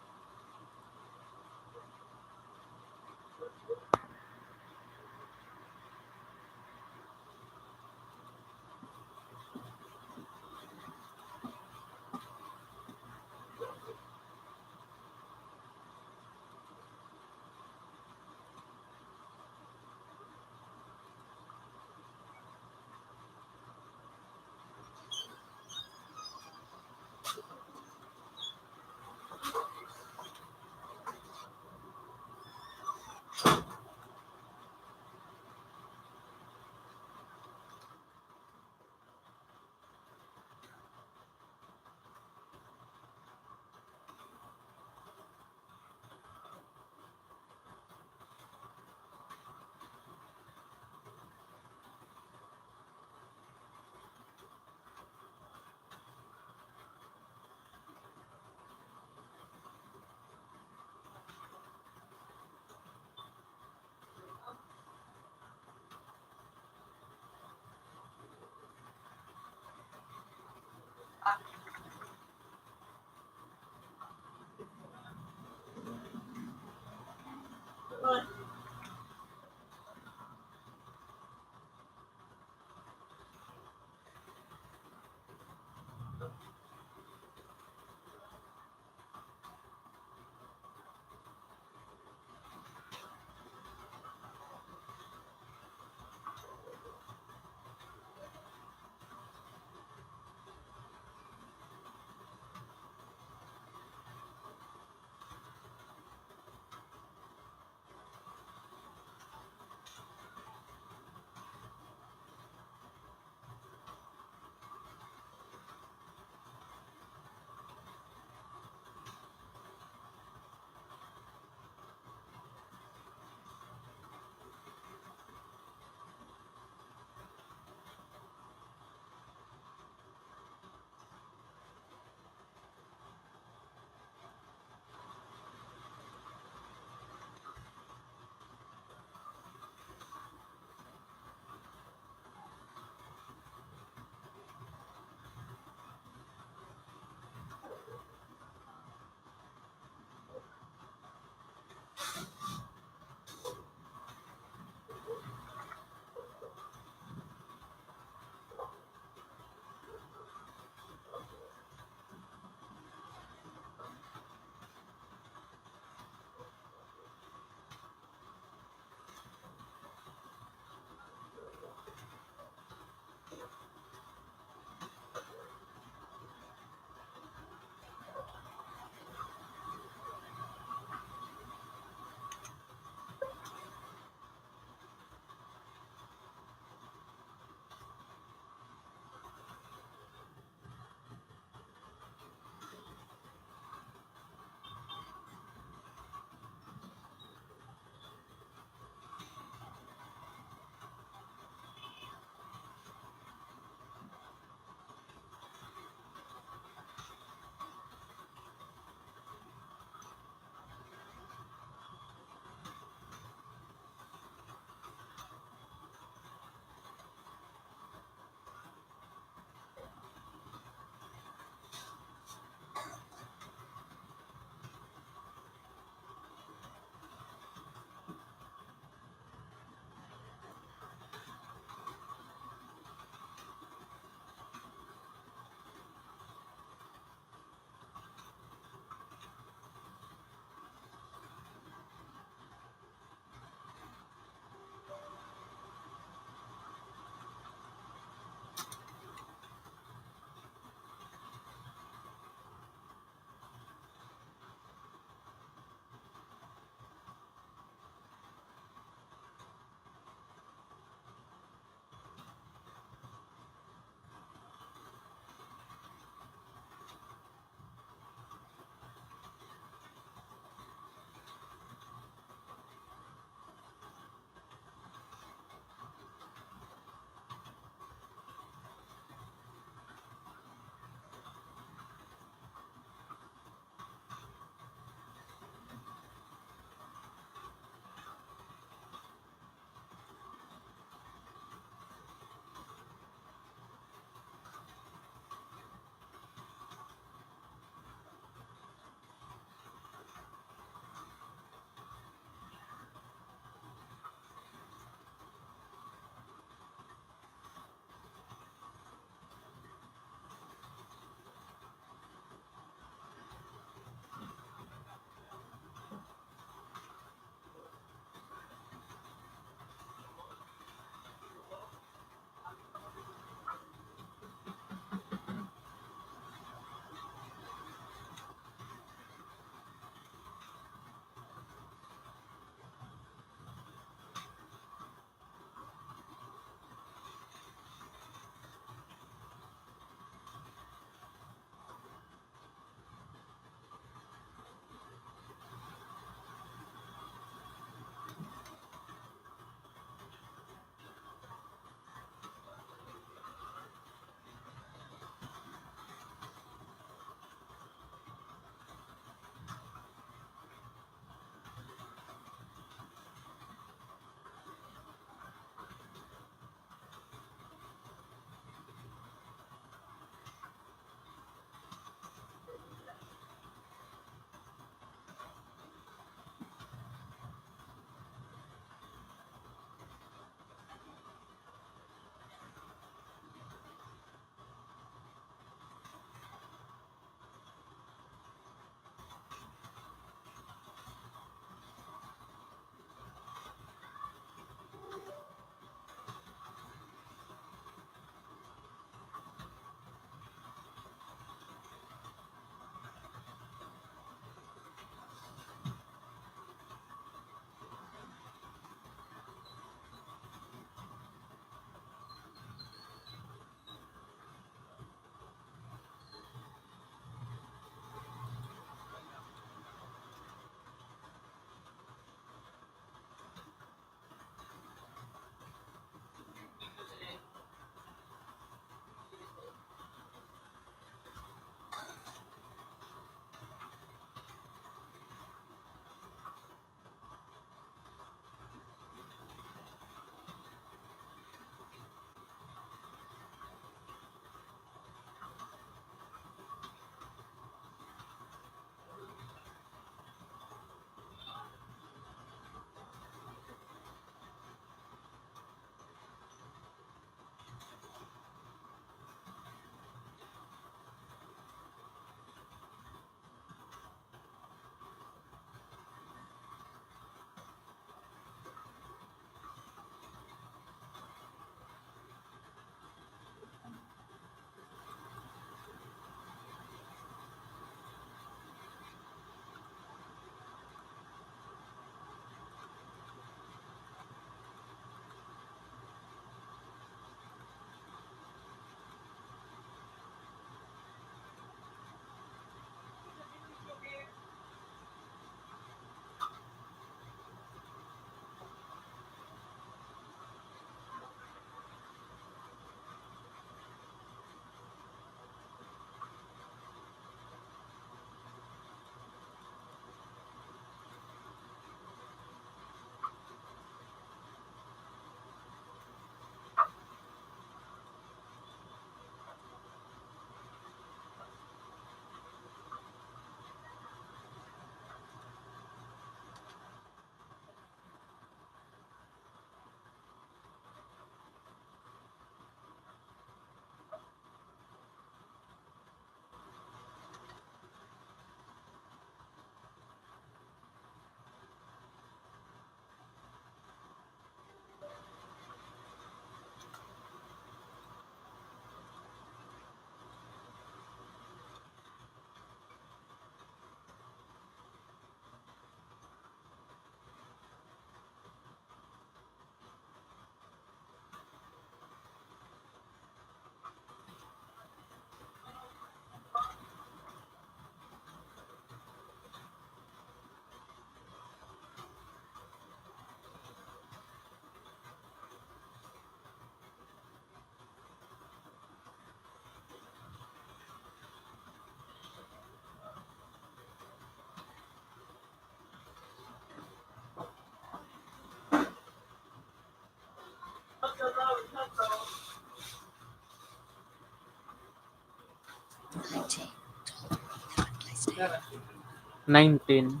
Nineteen.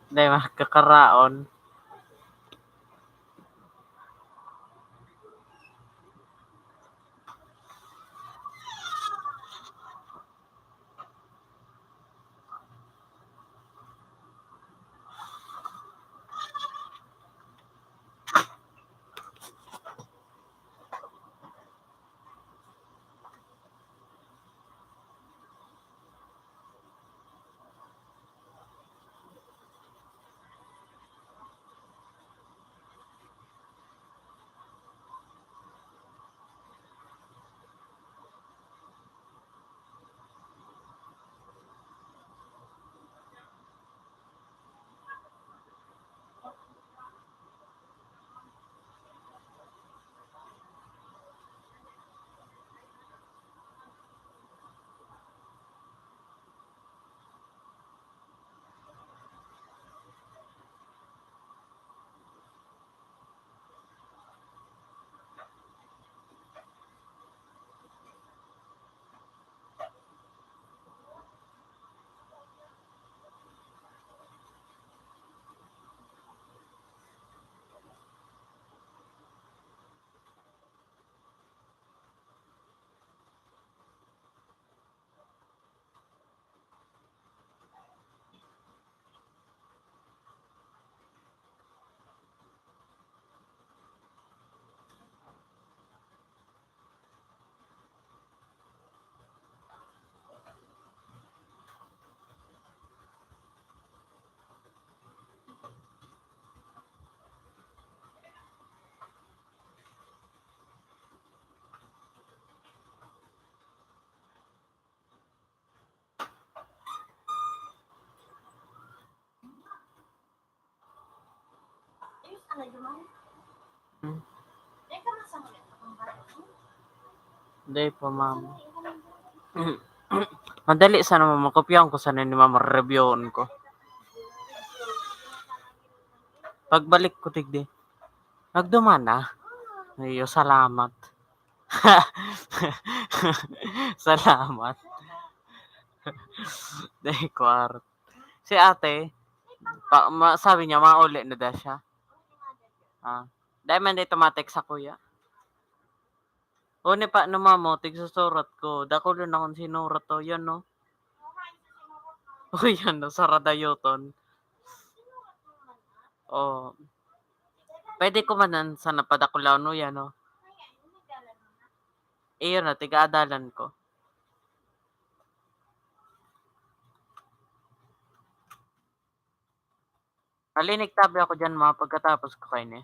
Dai makakaraon. Hmm. Dai pa, ma'am. Madali sana, ma'am. Makopyahan ko sana ni ma'am, reviewon ko. Pagbalik ko, tigdi. Nagduman na. Ayo, salamat. Salamat. Dai kwar-, si ate, pa, ma-, sabi niya, mauli na daw siya. Ah, dai man dai tumatext sa kuya. O, ni pa, no, mamo, tigsusurat ko. Dakul na akong sinurat, o, yan, no? O, yan, no, saradayoton. O, pwede ko man nan-, sana padakulon, no, yan, no? Iyon na, tiga-adalan ko. Hali, nagtabi ako diyan, mga pagkatapos ko kaini.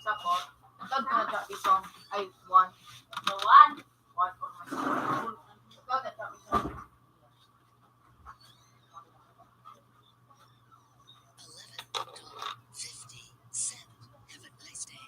Sapot. Tag na dyan, isang, ay, one. The one. One for my school. Tag na dyan, isang. Eleven fifty-seven. Have a nice day.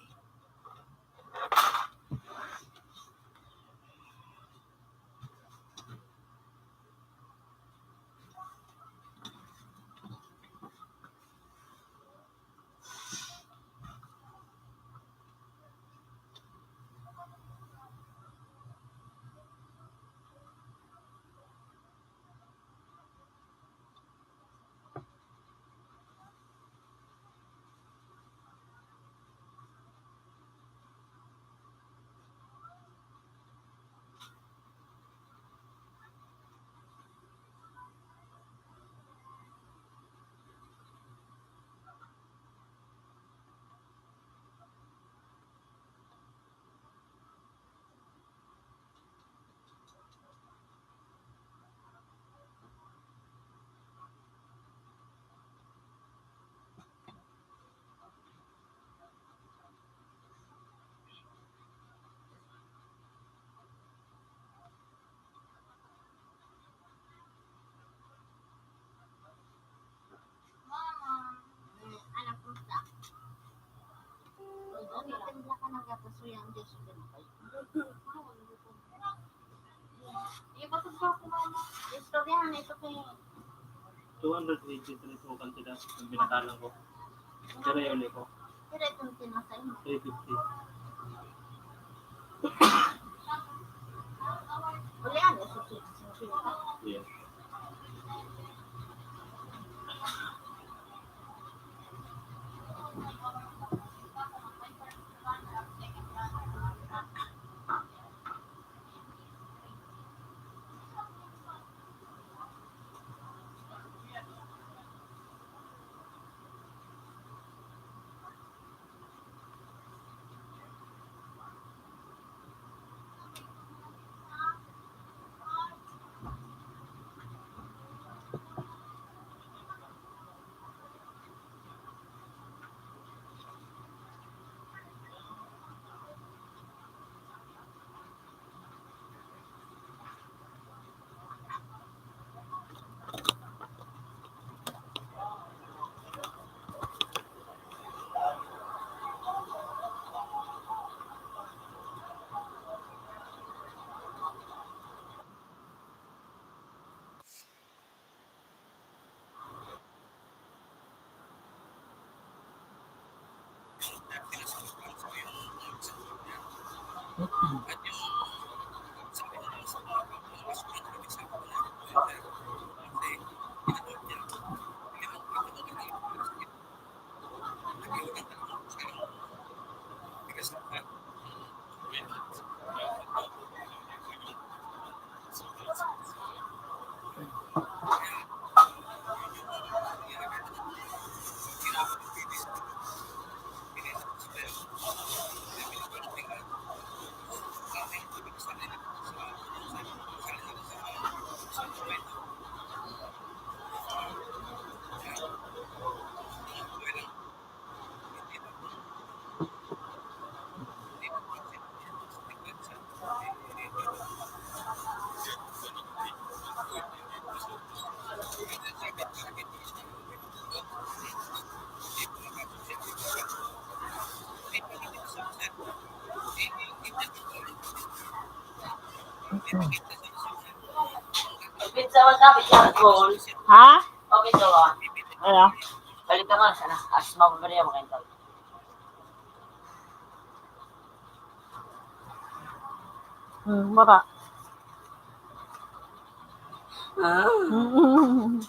Mama, ano po sa? Ano, timpla ka ng gatas, so yan, Diyos ko. Ipatugtog ko, mama. Istoryahan na ito kay two hundred eighty-three po kantidad ang binatalan ko. Pero yun ko. Pero itong tinasay mo. Three fifty. Wala yan, eh, susunod, susunod. Yeah. Sa mga kapit sa phone. Ha? Okay, so, ah. Ano? Balik ka nga, sana. As mababali ako kayo. Hmm, mura. Ah. Mm.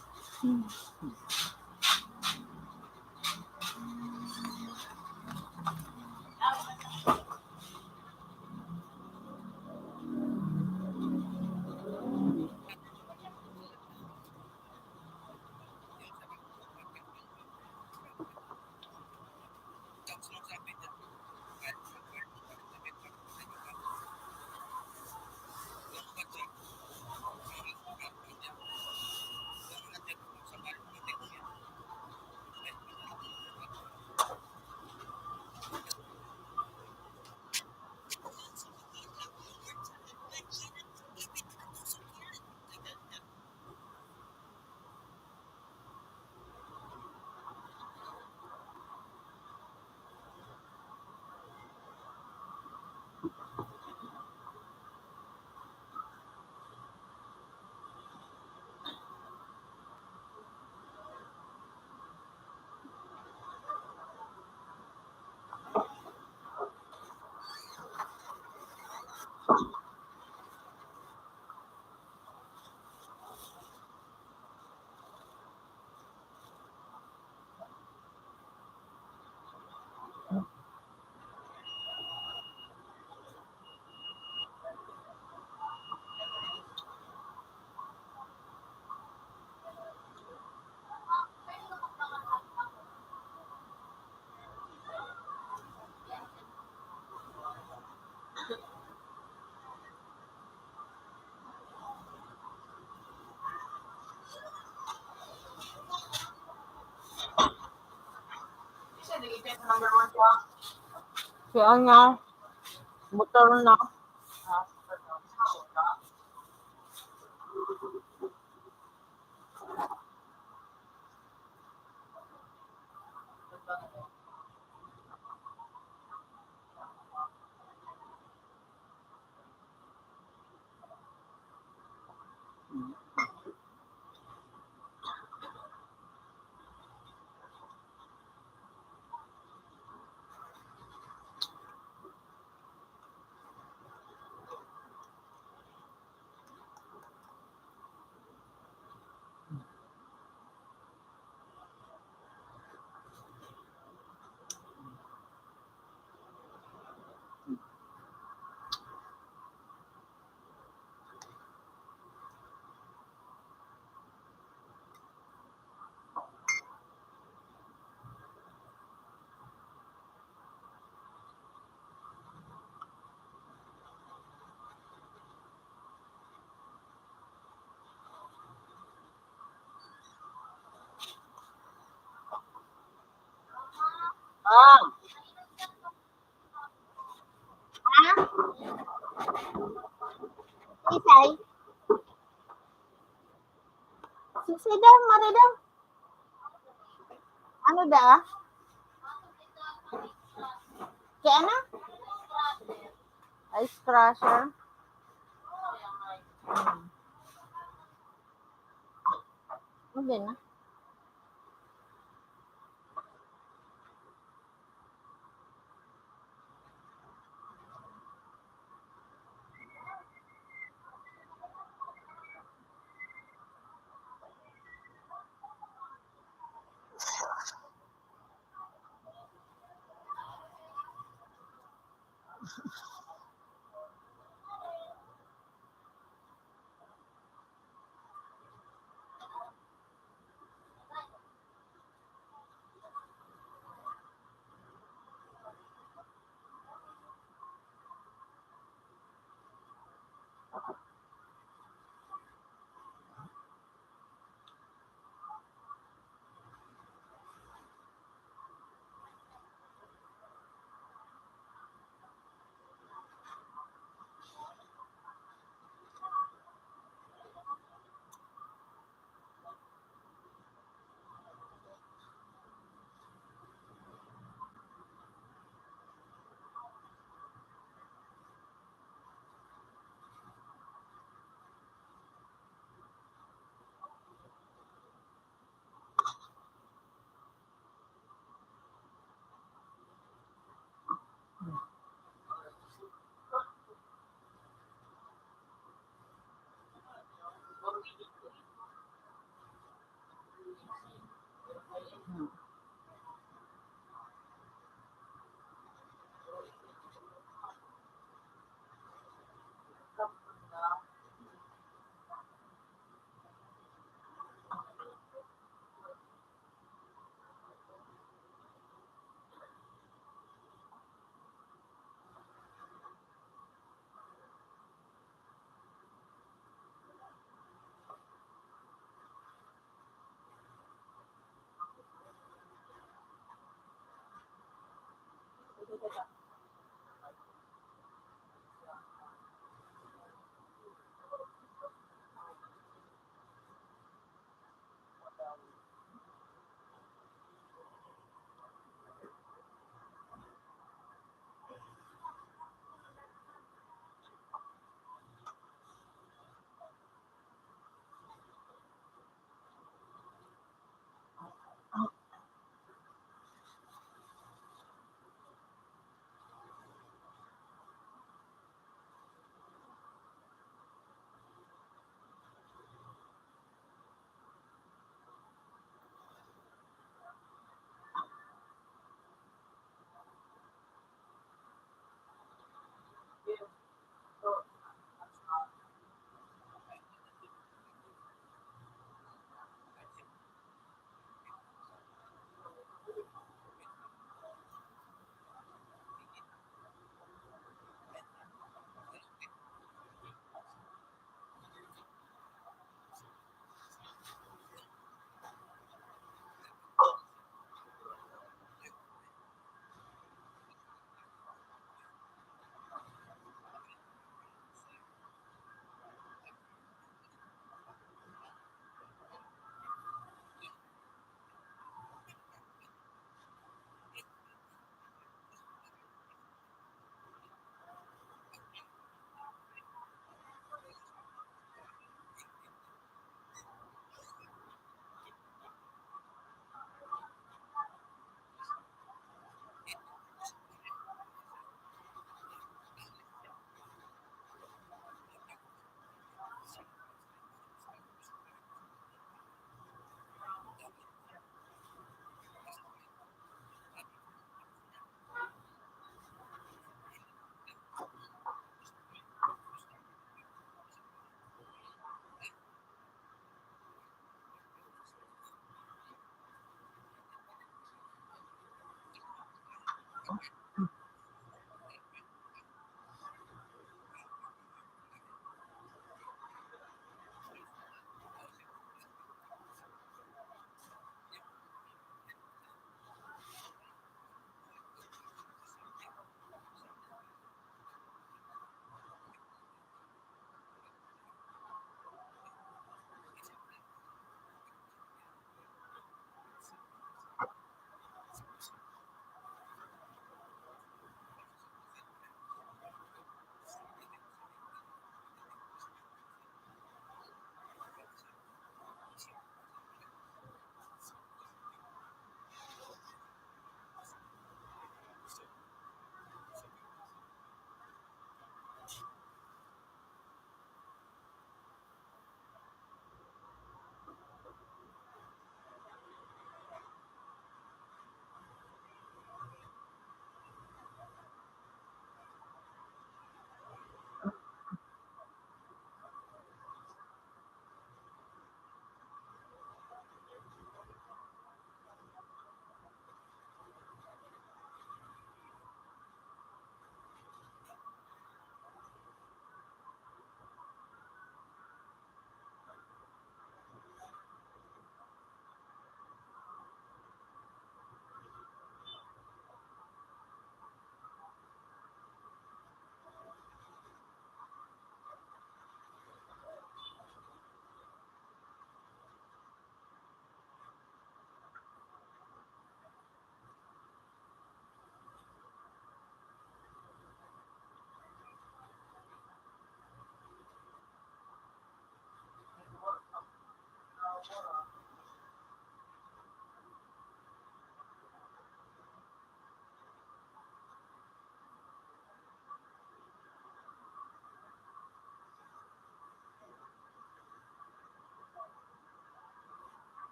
Si ano, motor na. Ah. Ha? Isay? Susi daw, mari daw. Ano da? Kaya ano? Ice crusher. Hmm. Ano din na?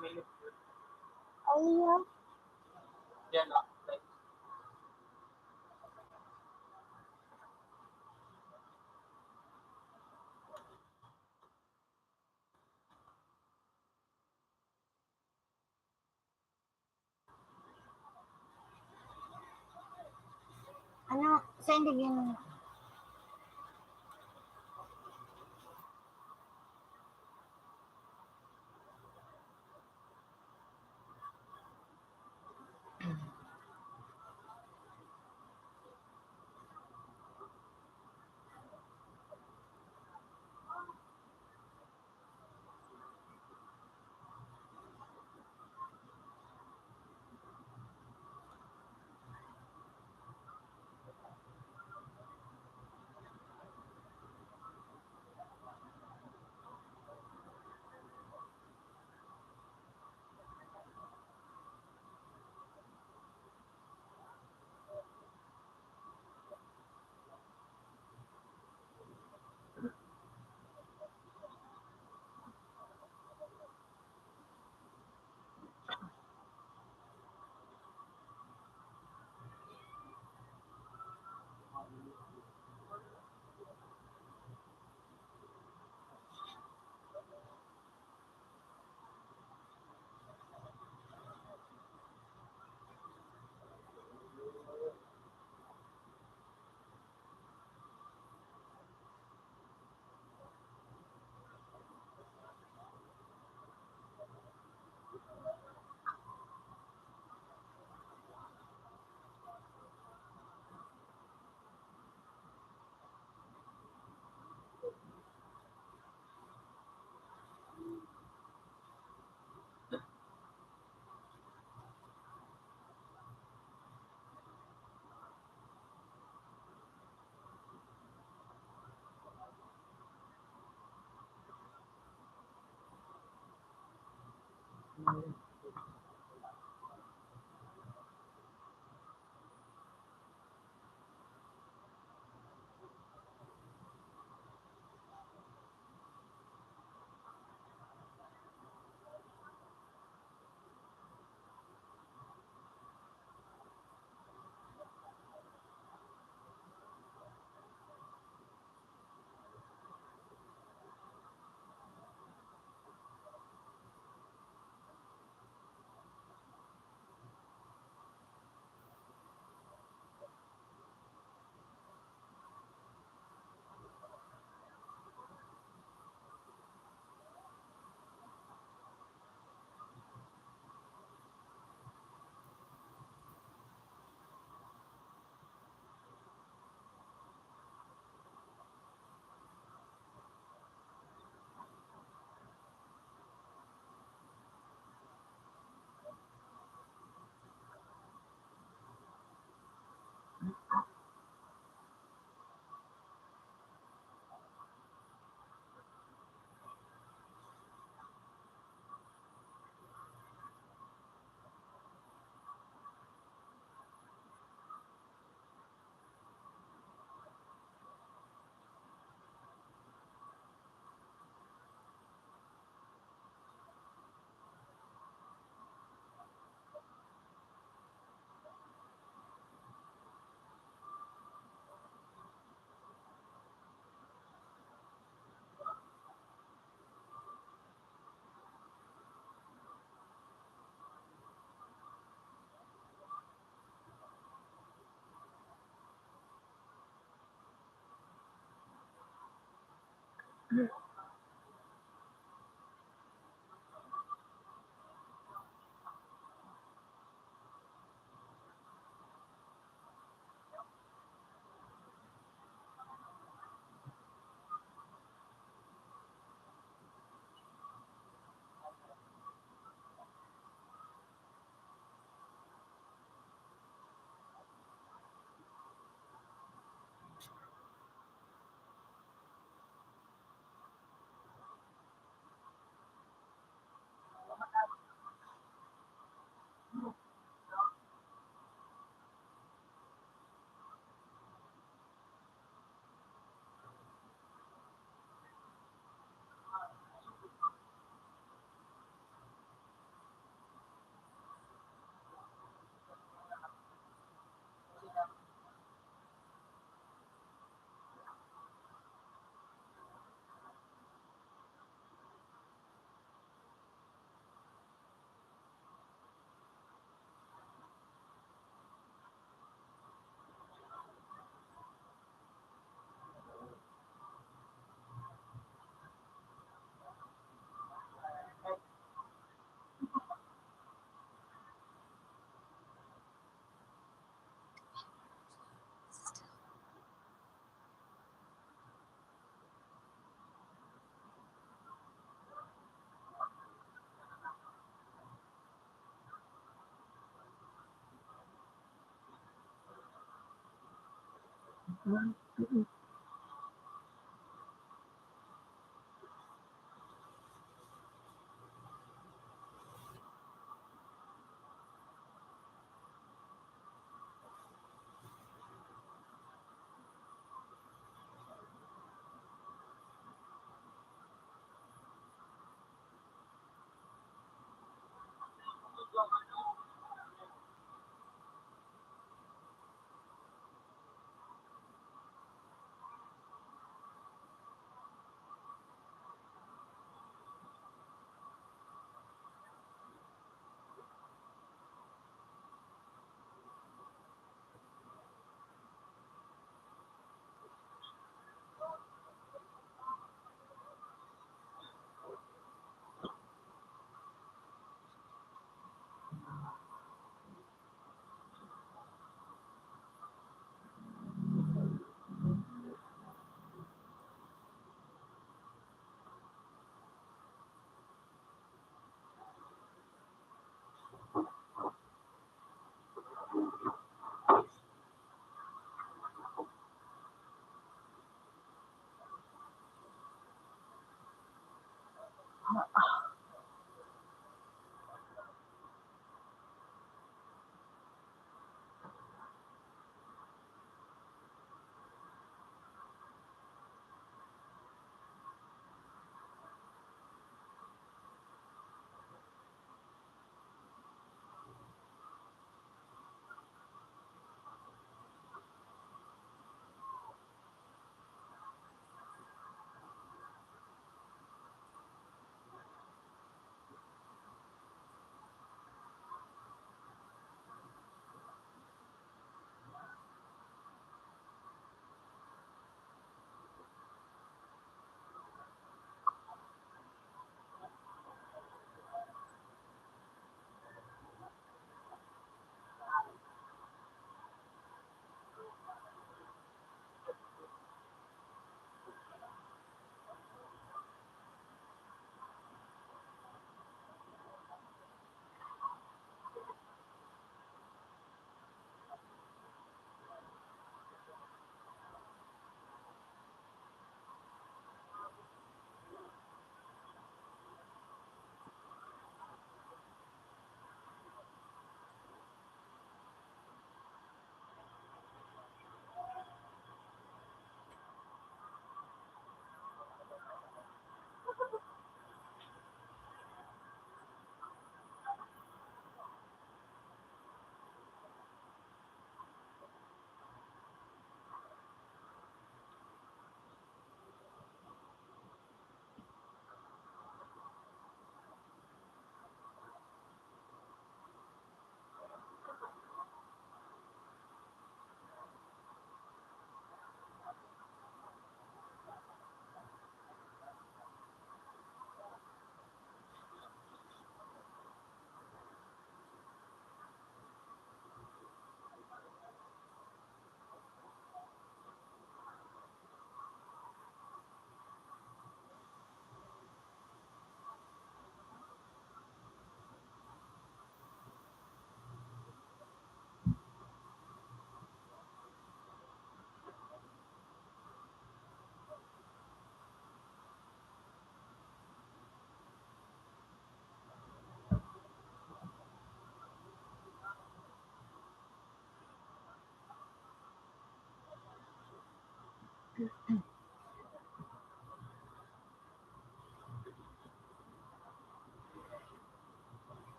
Ayan. Ano, sa hindi yun. Mm, mm.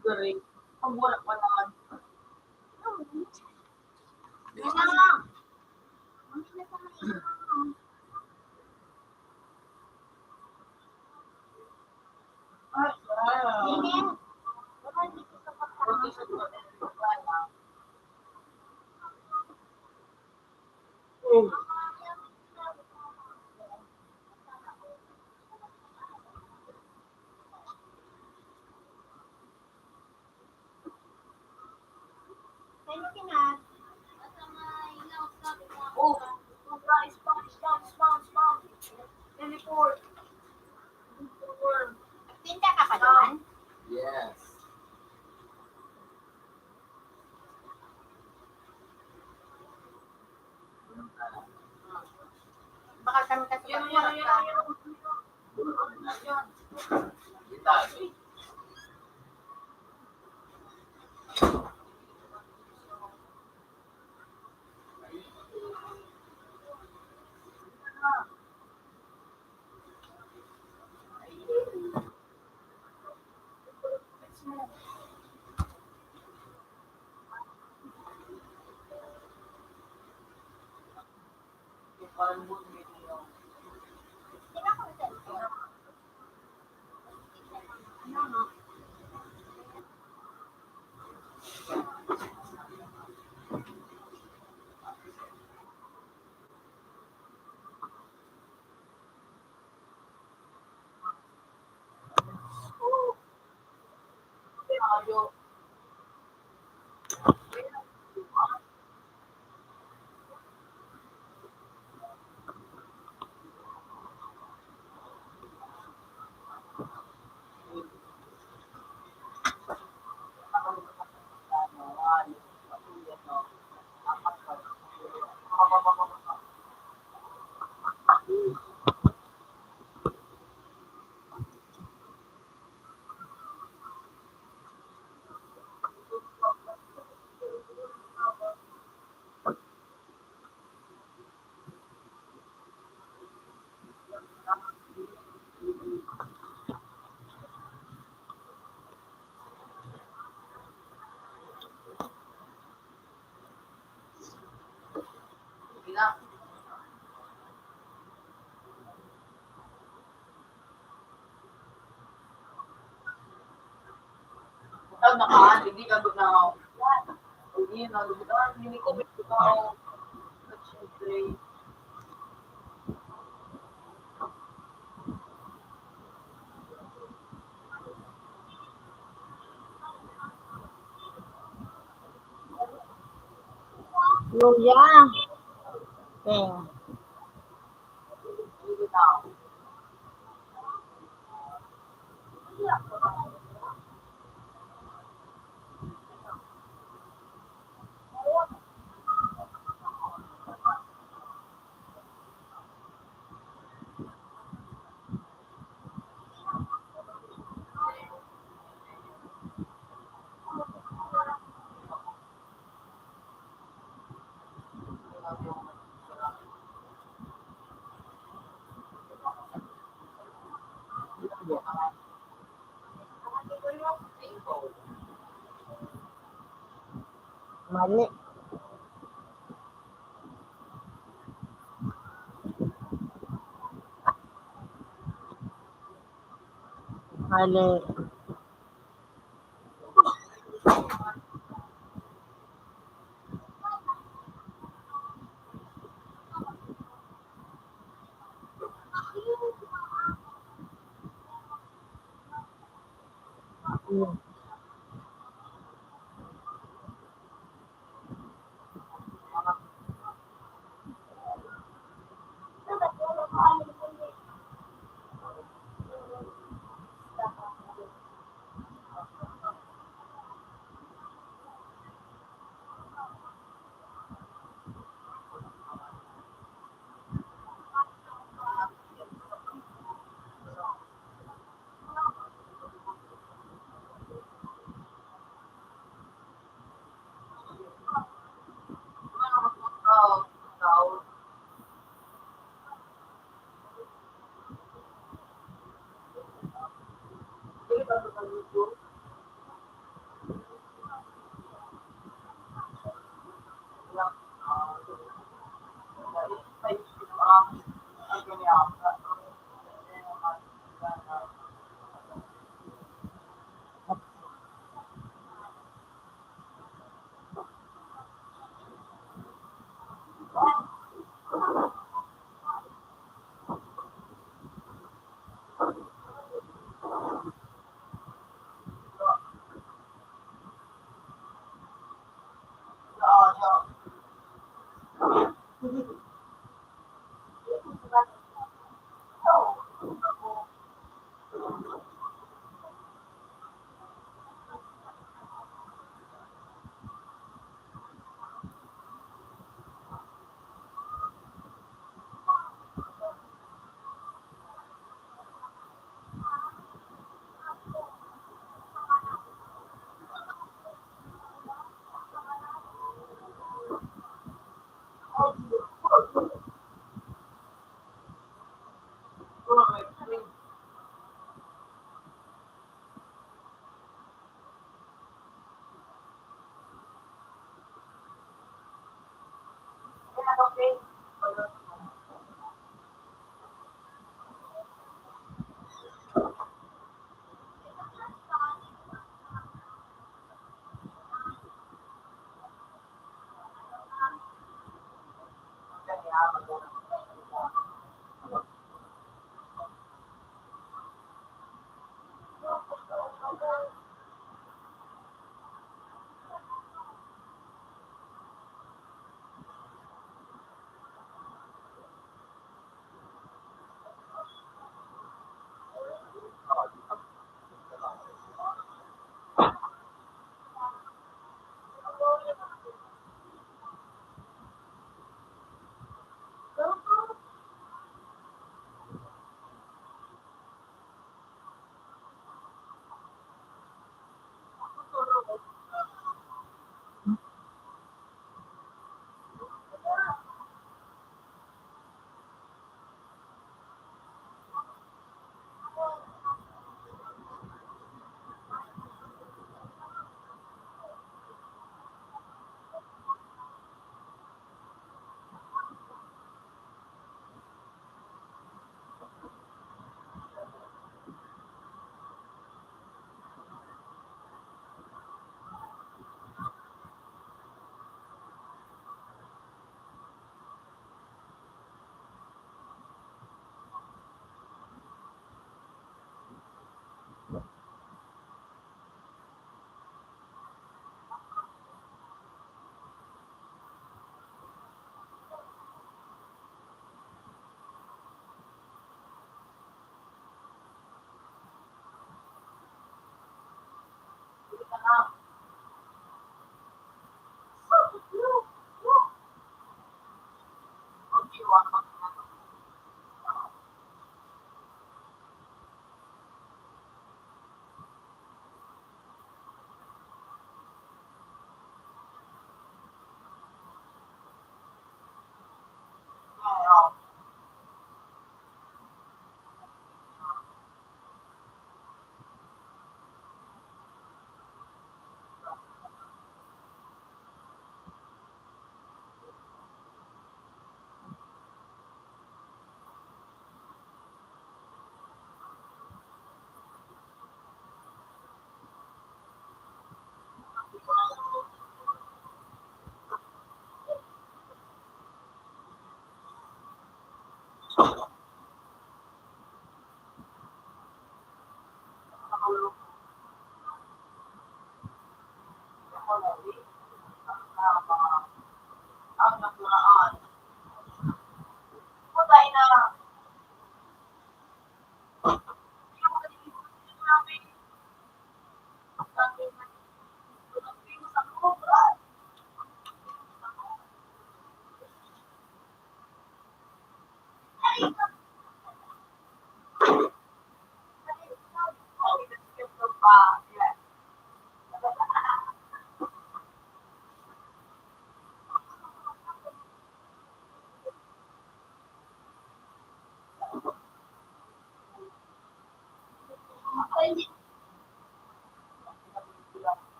Galing. Ang mura pa naman. Yun na nga. Ay, wow. Oh, sponge, sponge, sponge, sponge. Teleport. Tinda ka pa doon? Yes. Baka kami kasi yun, yun, yun, yun. Ikaw naka, hindi ka na, hindi na, hindi ko, Luya. Ting. Mali. Mali.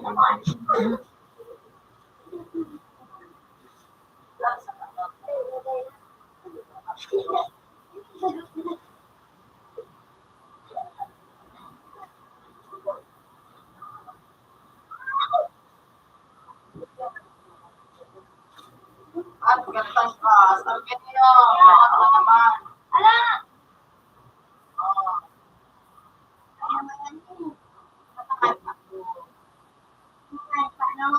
At gatas ka, sabi niyo, ano naman? Ala! Oh. Ano naman yan? Matagal na po. Ano?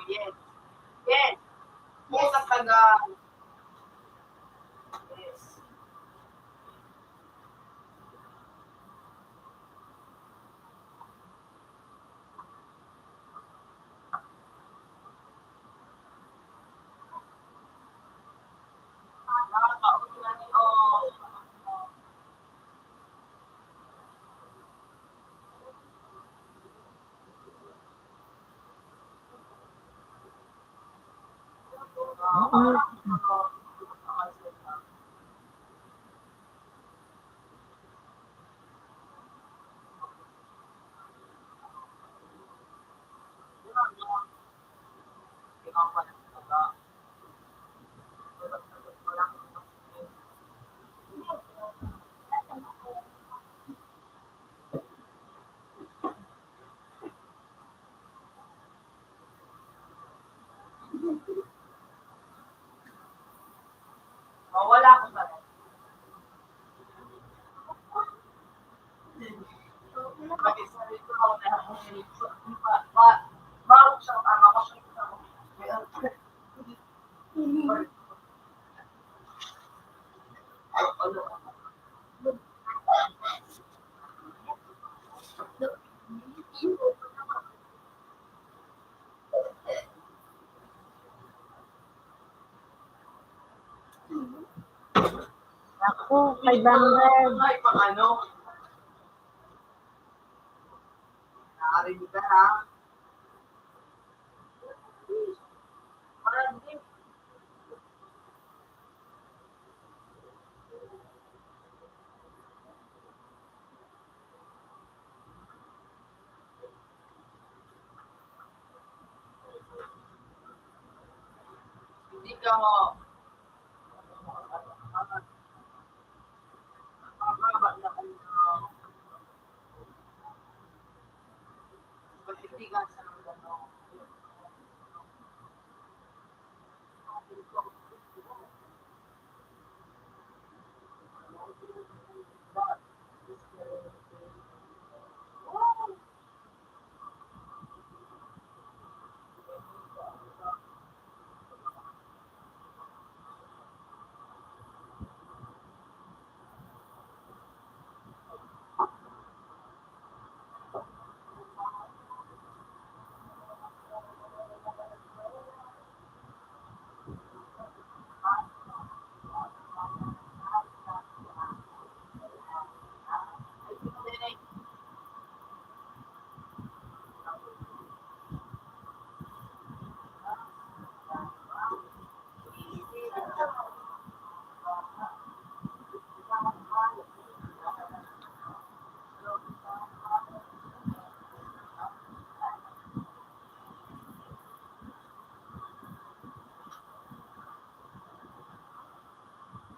Yes. Yes. Yes, talaga. Yes. Mawala ko ba? Ako, five hundred. Ay, pang ano? Narinig ka, ha? Hindi ka ho. Mababa na kayo. Matitigas ang gano'n.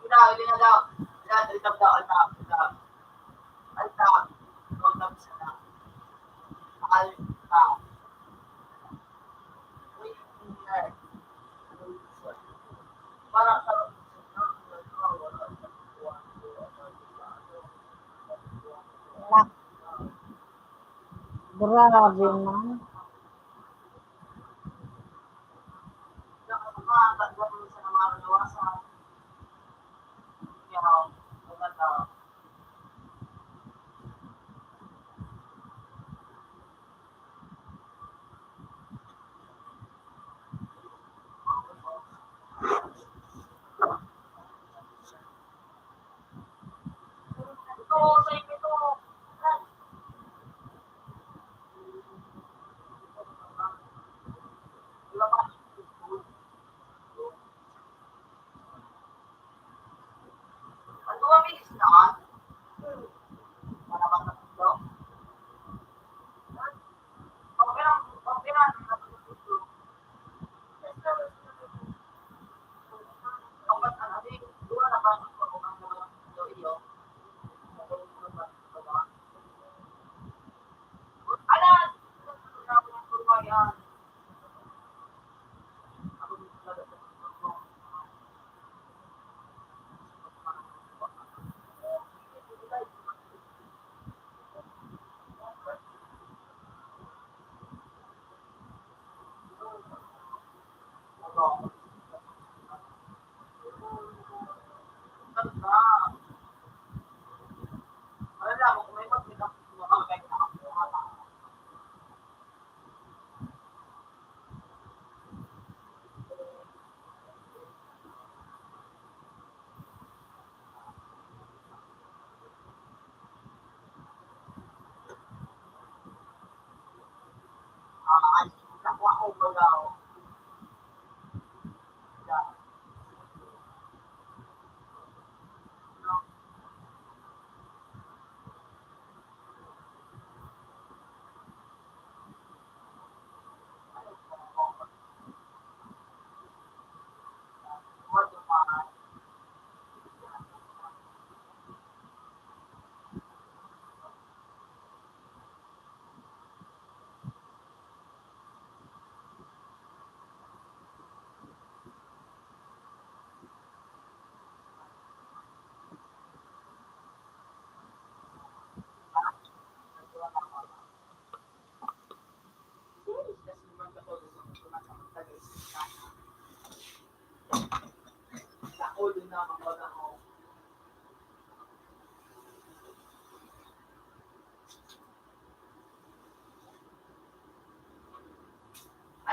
Ina, ina daw. Ina, ina daw, ina, ina. Alta. Alta. Alta. Para sa Lak-, grabe, man.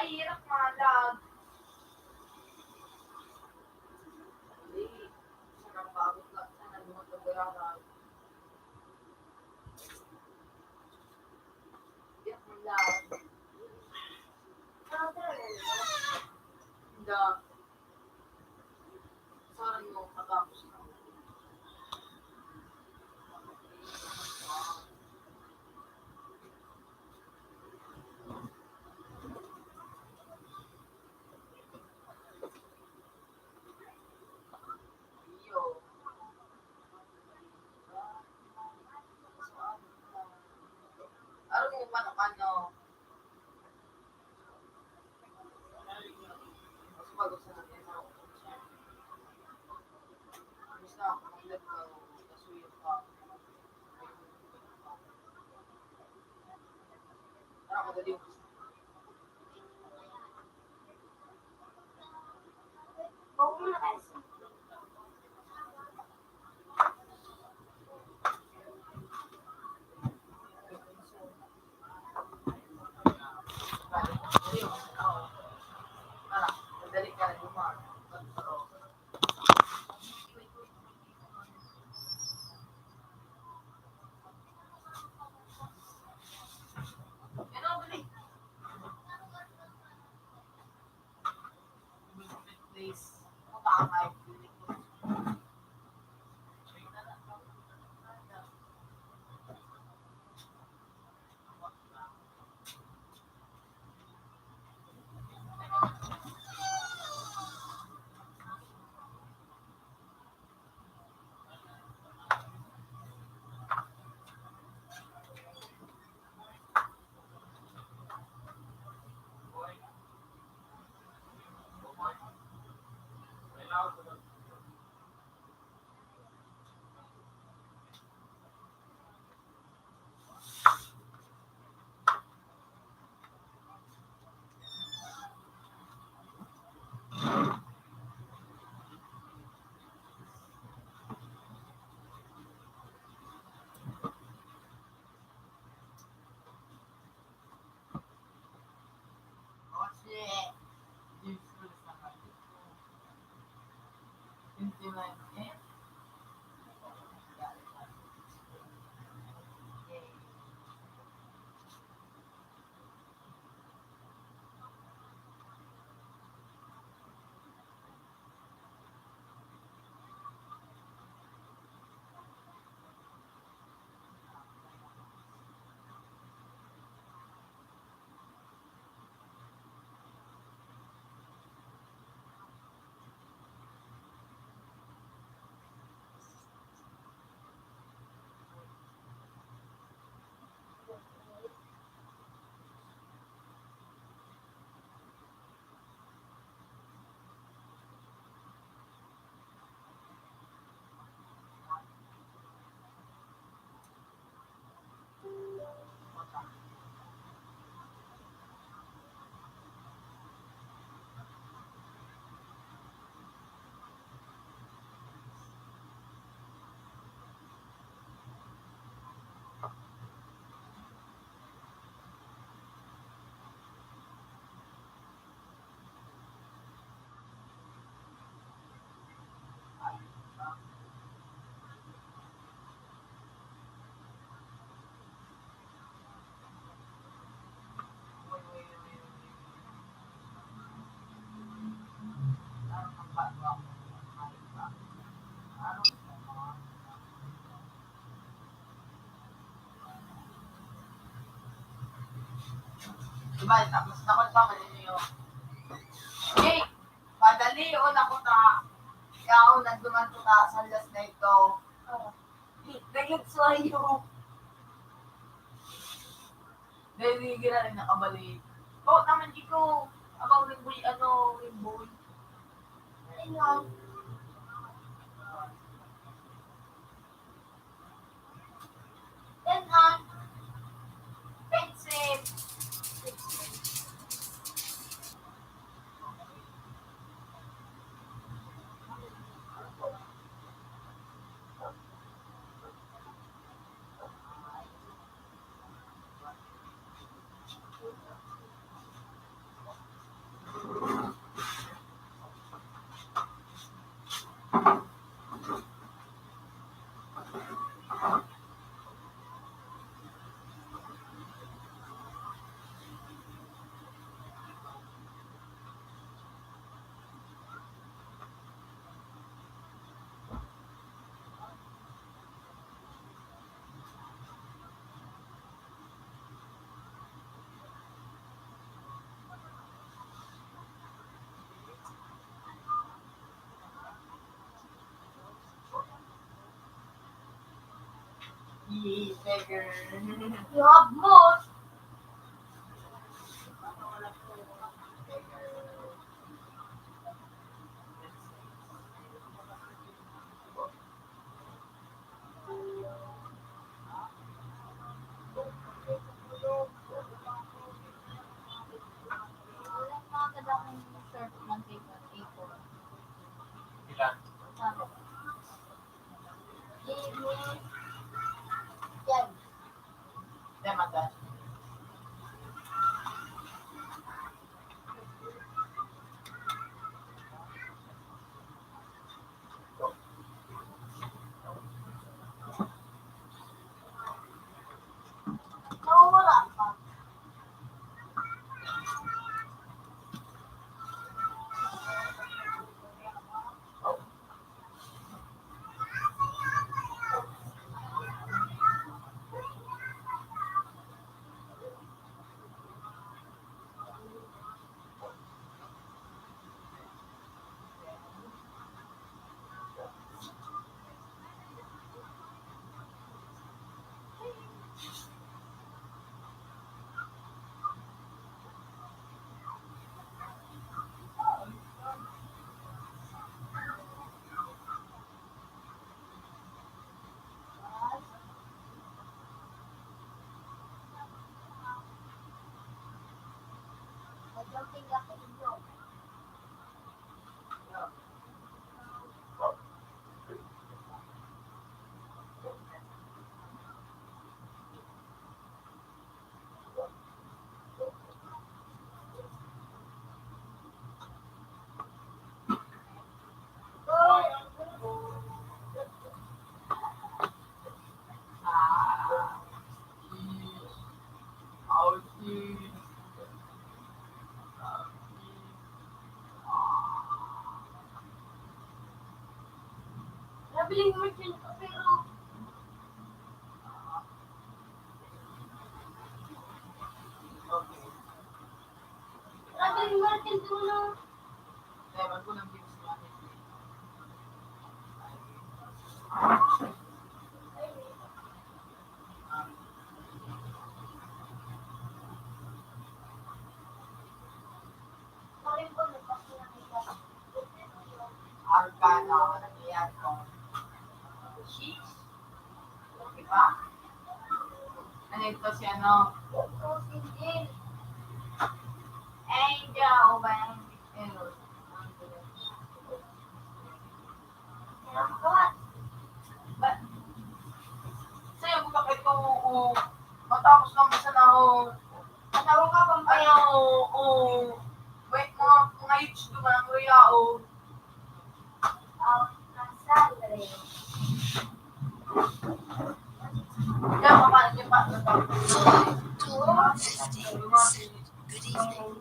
Ay, hirap malag. Dali. Sarang bagot lang sa nagmumot na gararan. Hirap malag. Hindi. Diba, tapos na ko pa, mali niyo. Jake, madali o na ko ta. Yaon, nagduman ko ta sa last night ko. Oh. Nagluto sa'yo. Dahil hindi na rin nakabalik. Oh, naman ikaw. Abang rin boy, ano, rin boy. Ayun. Yan, ah. Expensive. You have more. Walang mga kadakong shirt ng paper, A four. Ilan? Tama. Yan. Yan, magkano? Nawawala pa. Nabiling mo din, pero Arcana, ano yan? Sheesh. Di ba? Ano ito si ano? Angel. Angel. Ba-, sa'yo, bakit ko, o, matapos lang isa na, o, ano ka bang ano, o, wait, mga, mga age ko, mga kuya, o. Two fifty. Good evening.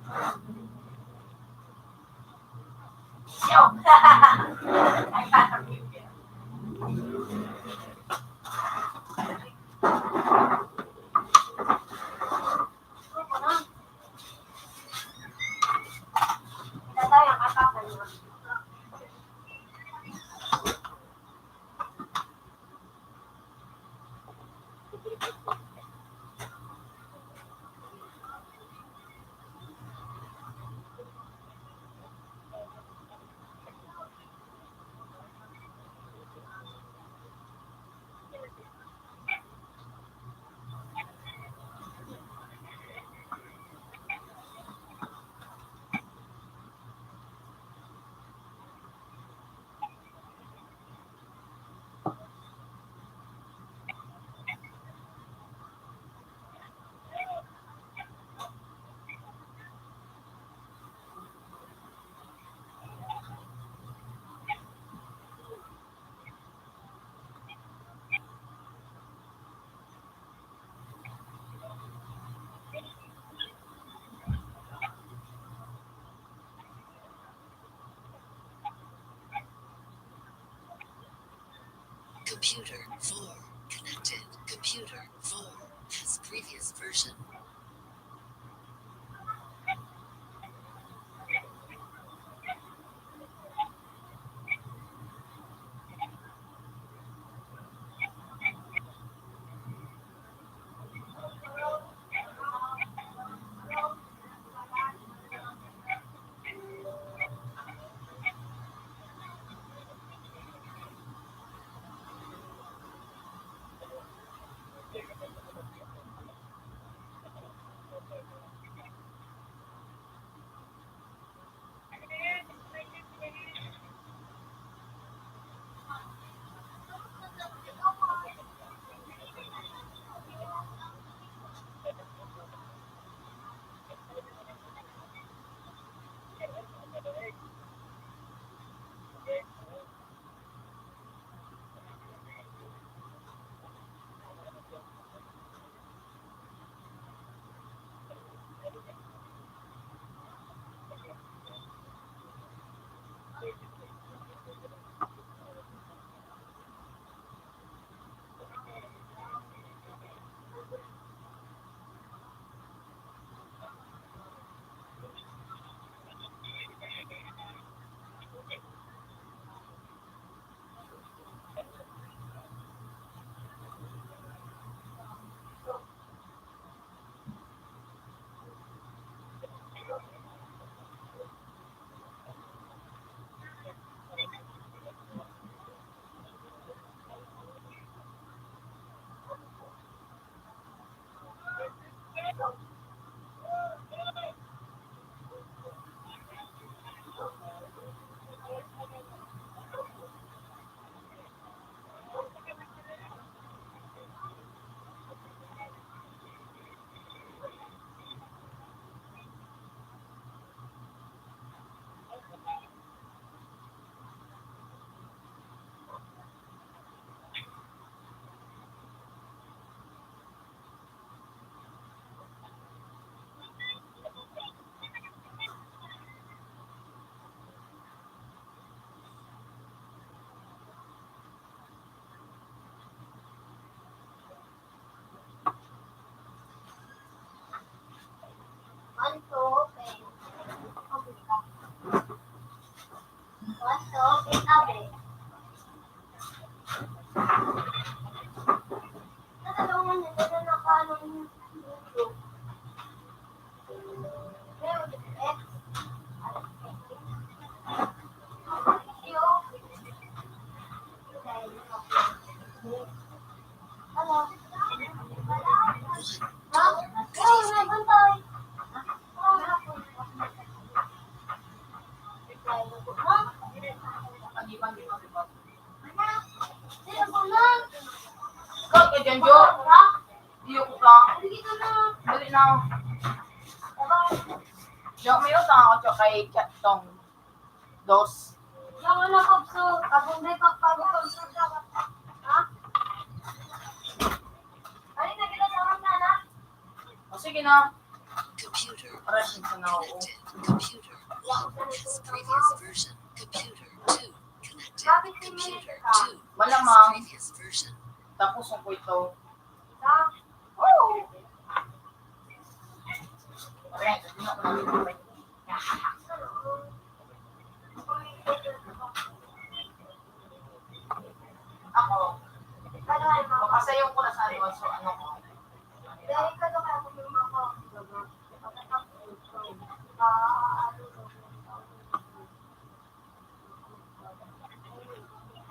Yo! Ay, parang yun. Computer four connected. Computer four has previous version. Ikaw ka dyan, Jo. Iyo ko ka. Dali na. Jo, may utang ako, Jo, kay Chat Tong. Dos. Yung ano, Pops, oh, abong may pagpagod, Pops, oh, dapat. Ha? Ay, nagkita sa mga na. O, sige na. Computer. Para sa mga, oo. Connected. Computer. One has previous version. Computer two connected. Computer two has previous version. Tapos ang kwento. Oo. Correct. Ako, papasayaw ko na sa ano, so ano ko.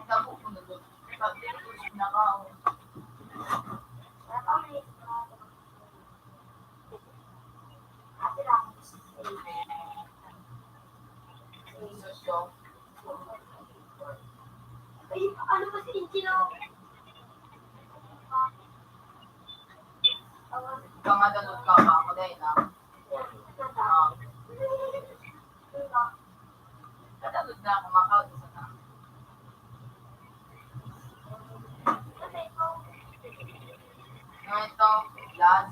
Tabo ko na doon. Pag dito ko siya nakaon. Ay, ano ba si Angelo? Kamadalot ka pa ako dahil na. Ah. Kadalot na ako, makaon sa na. Ano ito? Glass.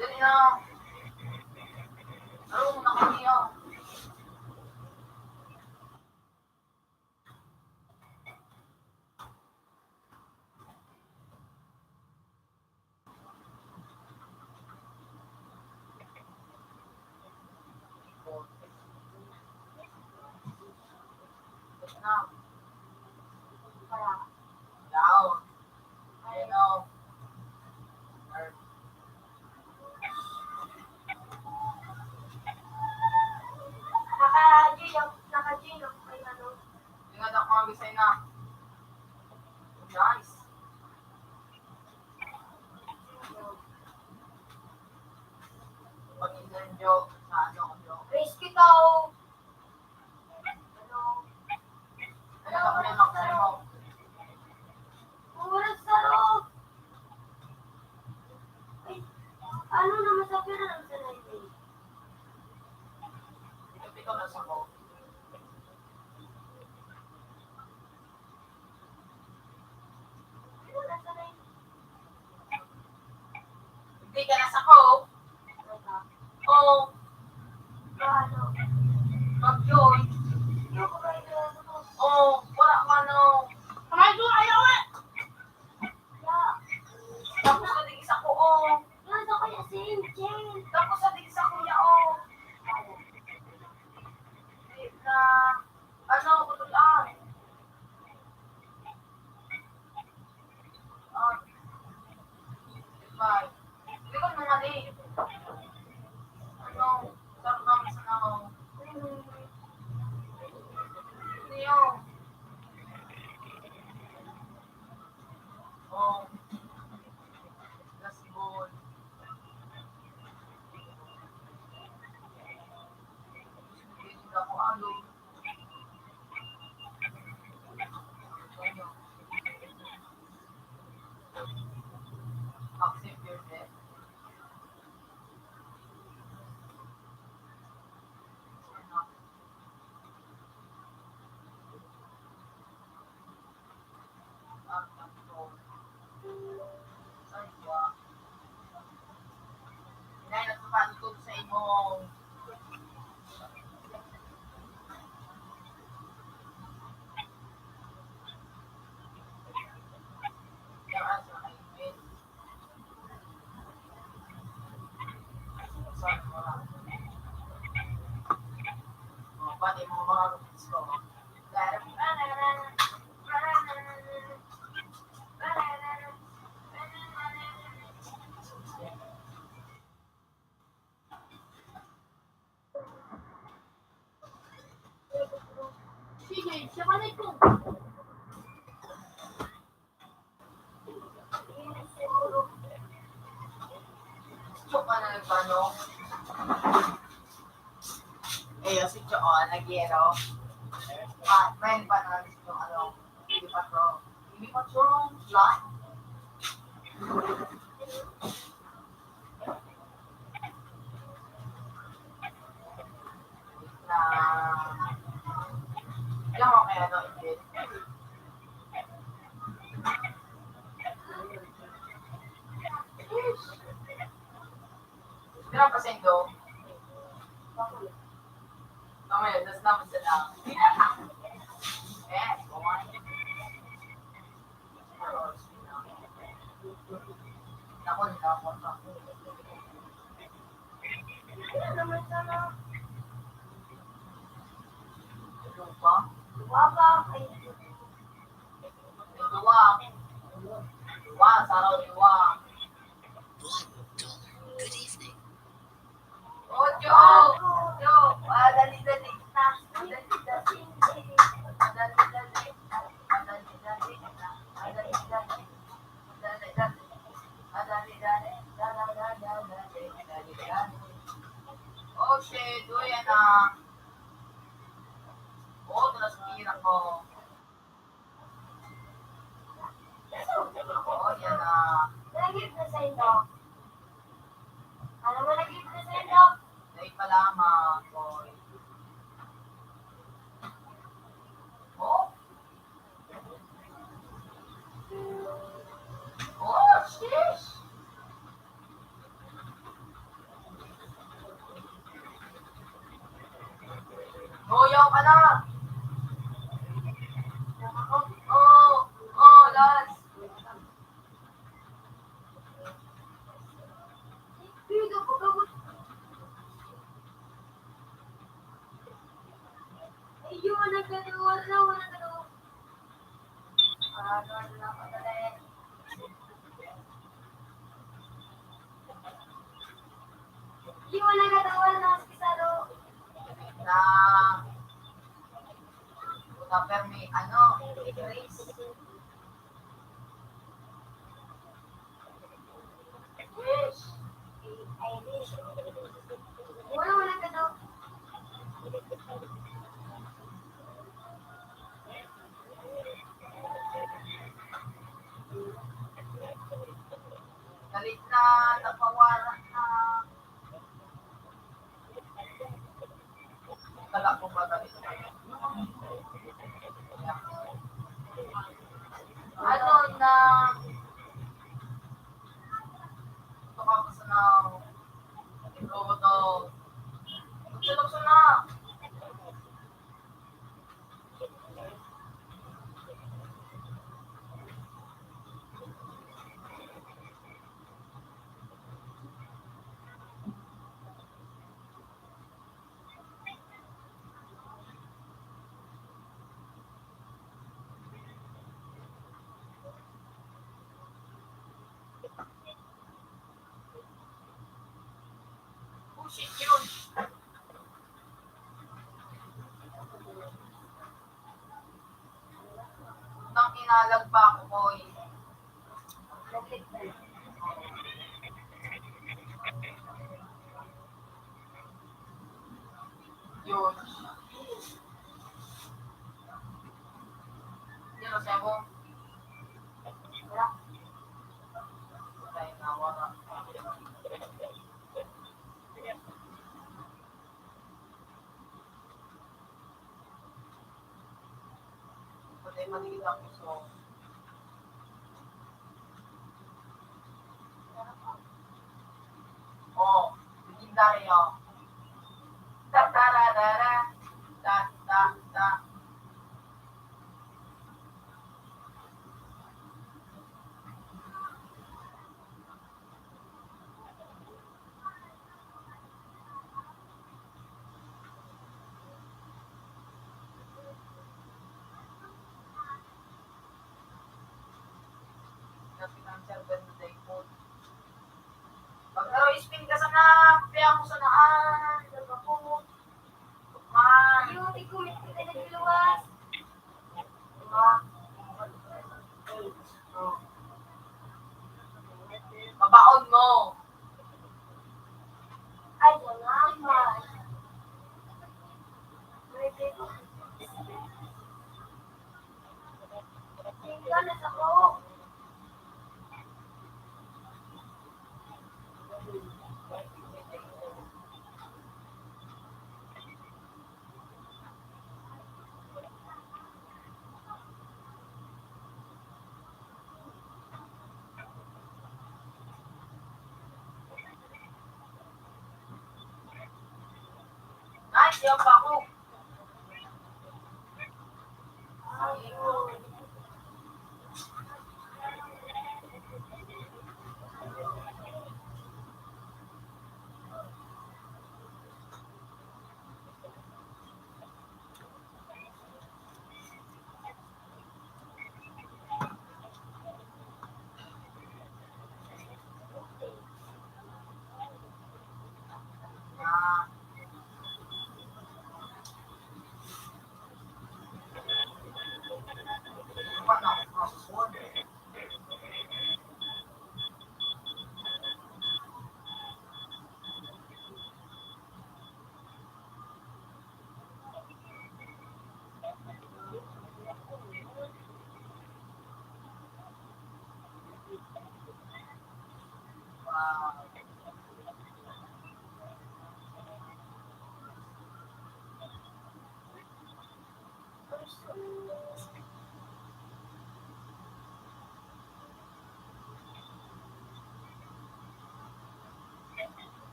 Dali na. Laro muna kami, oh. Naka-G yung, naka-G yung may ano. Ingat ako ang design na. Nice. Pag-ilan, Jo? Sa ano, Jo? Race kita, oh. Ano? Ano ka pala, Max? Ano? Oras na, oh. Ay, ano naman sa pera ng sanay, eh? Ito, ito na sa ko. Hindi ka na sa ko. Oo. Pag yun. Oo, wala ka, no. Ay, doon, ayaw, eh. Tapos na din sa ko, oh. Tapos na din sa kuya, oh. Hindi na. Ano, kutulaan? Ah. Goodbye. Hindi ko nung mali. Ano, sarap naman sa ako. Hindi yun. Oh. Last ball. Hindi ako ano. Inay, nagpapatutog sa imong Sige, siya pa na ito. Joke ka na nagpano? Eh, si Joon, nag-yero. Ah, may pa na yung ano, hindi pa to. Hindi pa to, flat. Na, alam mo kaya, no, hindi. Pero pa sa Indo, mamaya, tas naman sa lang. Eh, kumain. Ako, hindi ako. Ano naman sana? Lupa? Lupa ba? Ay, lupa. Lupa, saraw, lupa. Good evening. Oh, Jo! Jo! Ah, dali, dali. Dali, dali. Dali, dali. Dali, dali. Dali, dali. Dali, dali. Dali, dali. Dali, dali. Oh, shit. Uy, anak. Oh, talas pira ko. Oo, yan na. Nag-give na sa inyo. Ano mo nag-give na sa inyo? Dahil pa lamang, boy. Oyaw ka na! Oo, oo, Lance! Ayun, nagkatawa na, wala na. Ano, ano na ako, dali. Hindi mo nagkatawa na, hospital, oh. Na, puta, permi, ano, Grace. Galit na, napawarak na. Taga ko ba galit? Ano na? Ito ka pa sa now. Ito ko to. Lukso-lukso na. Pusit yun. Nang inalag pa ako, boy. Yun. Yun, ang sebo. Wala. Patay na, wala. Patay, maliit ang puso. Oh, legendaryo. Tatararara, ta, ta, ta. Pag aro spin ka sana, kaya mo sana, ah, nagkakot. Ah. Yung tigumit kita na luwas. Babaon mo. Ay, salamat. Tingnan na sa ko. Ay, siya pa ako.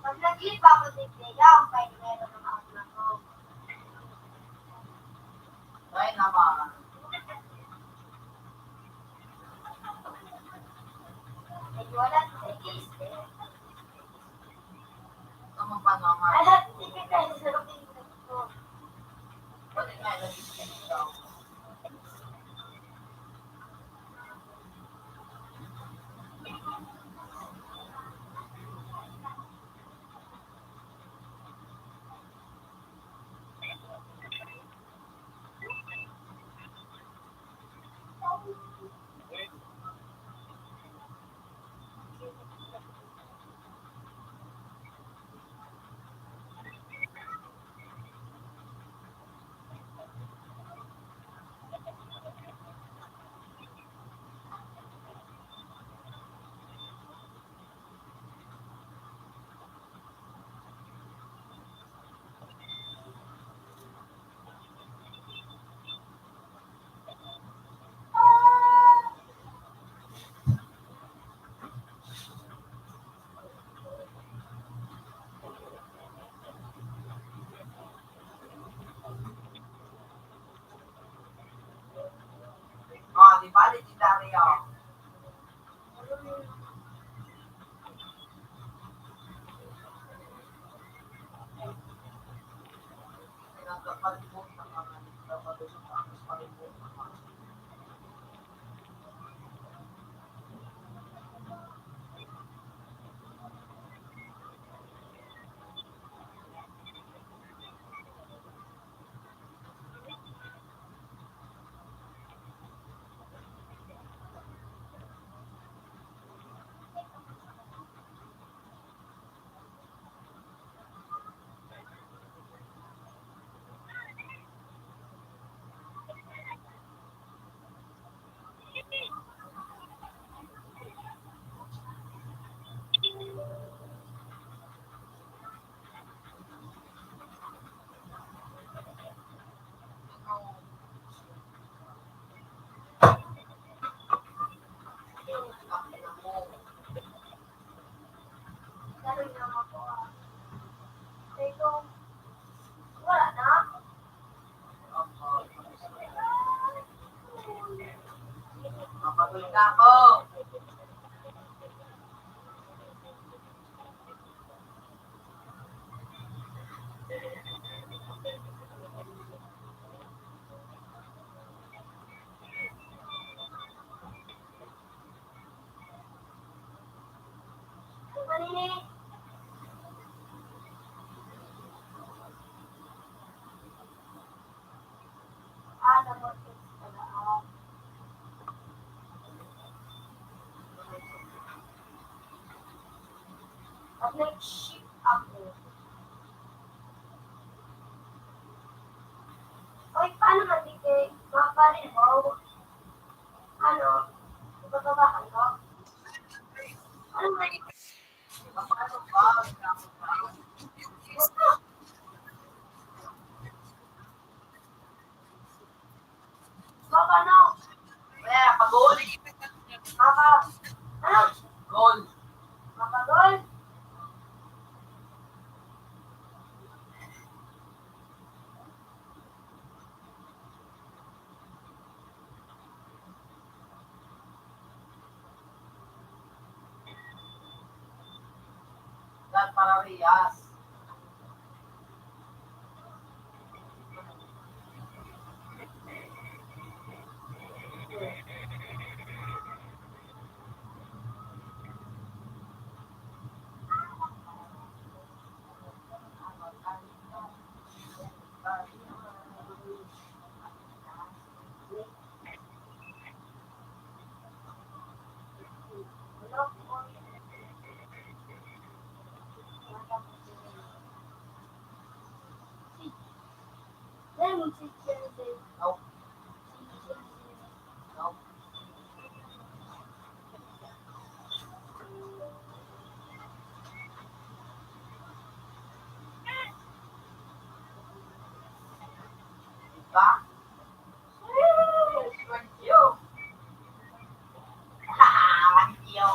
Pag nag-iba ako, tignan, pwede meron ng ako. Ay, naman. Ay, wala sa taste, eh. Ano pa naman? Alam, sige tayo sa tingin ko. Pwede nga, lagi sa tingin ko. Oh, di ba, legendaryo? Mapatol ka ako. Pag nag-ship ako, oy, paano matigay? Mga pare mo? Ano? Ibababa ka, no? Ano ba? Papa, no? Wala, pag-uuli. Papa, ano? Goal. Papa, goal? That parehas. Diba? Thank you. Thank you.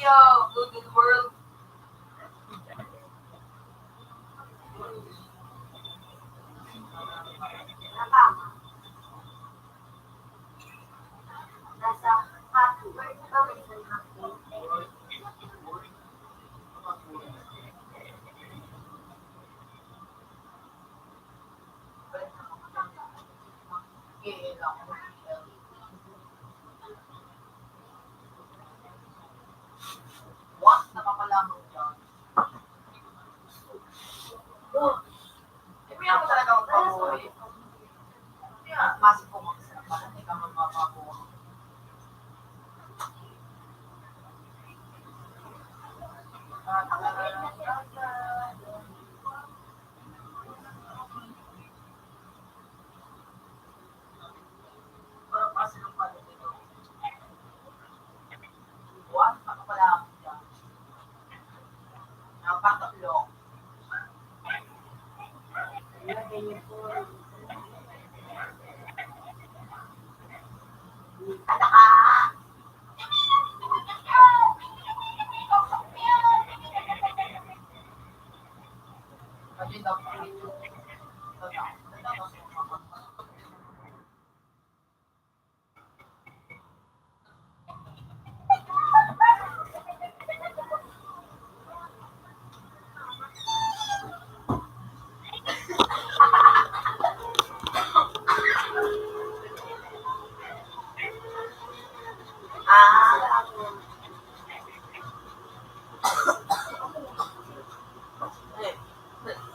Diya, Google World.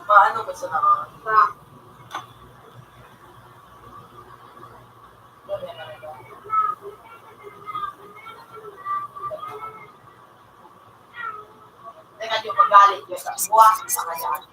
Paano ba sa mga Teka, yung magalit yun sa buwak, sa kanya.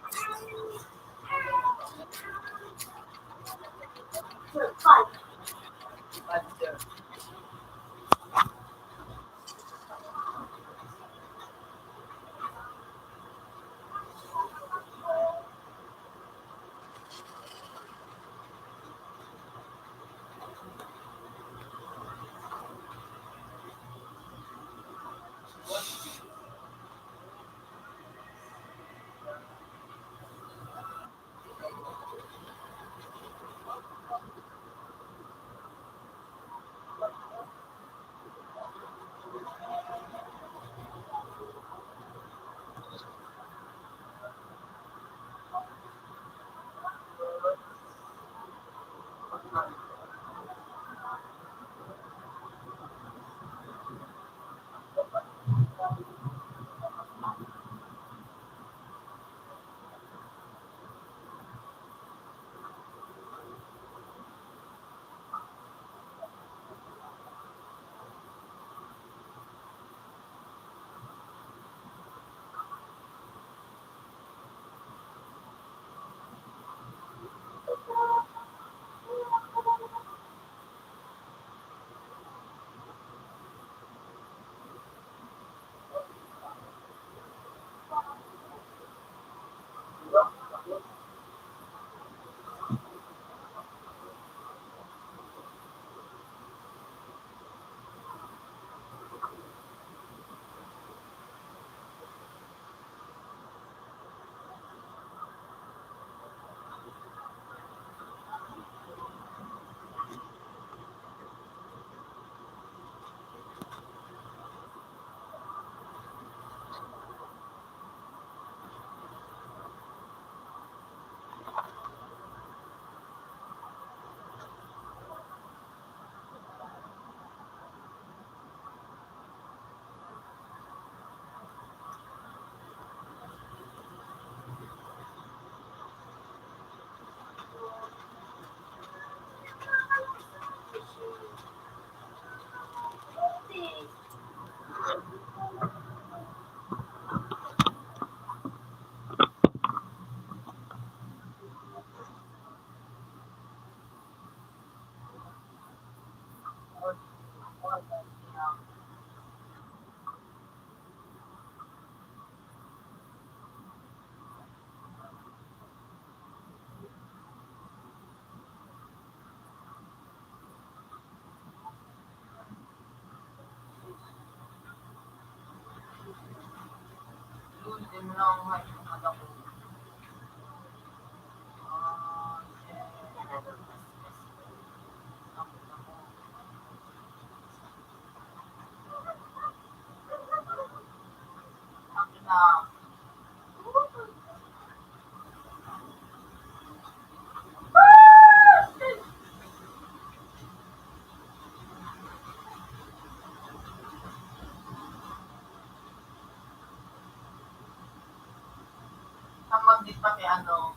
Ang magnet pati ano,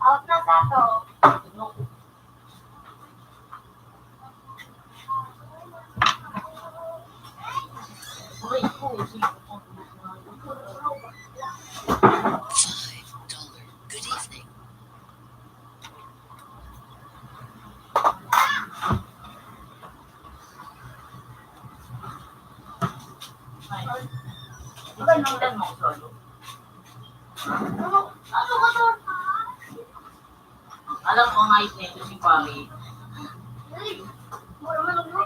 Out na sa to. Five dollar. Good evening. Iba nang dan mo, solo. Ano? Ano ka to? Alam ko nga, ito si Pami. Ay, mura man ako.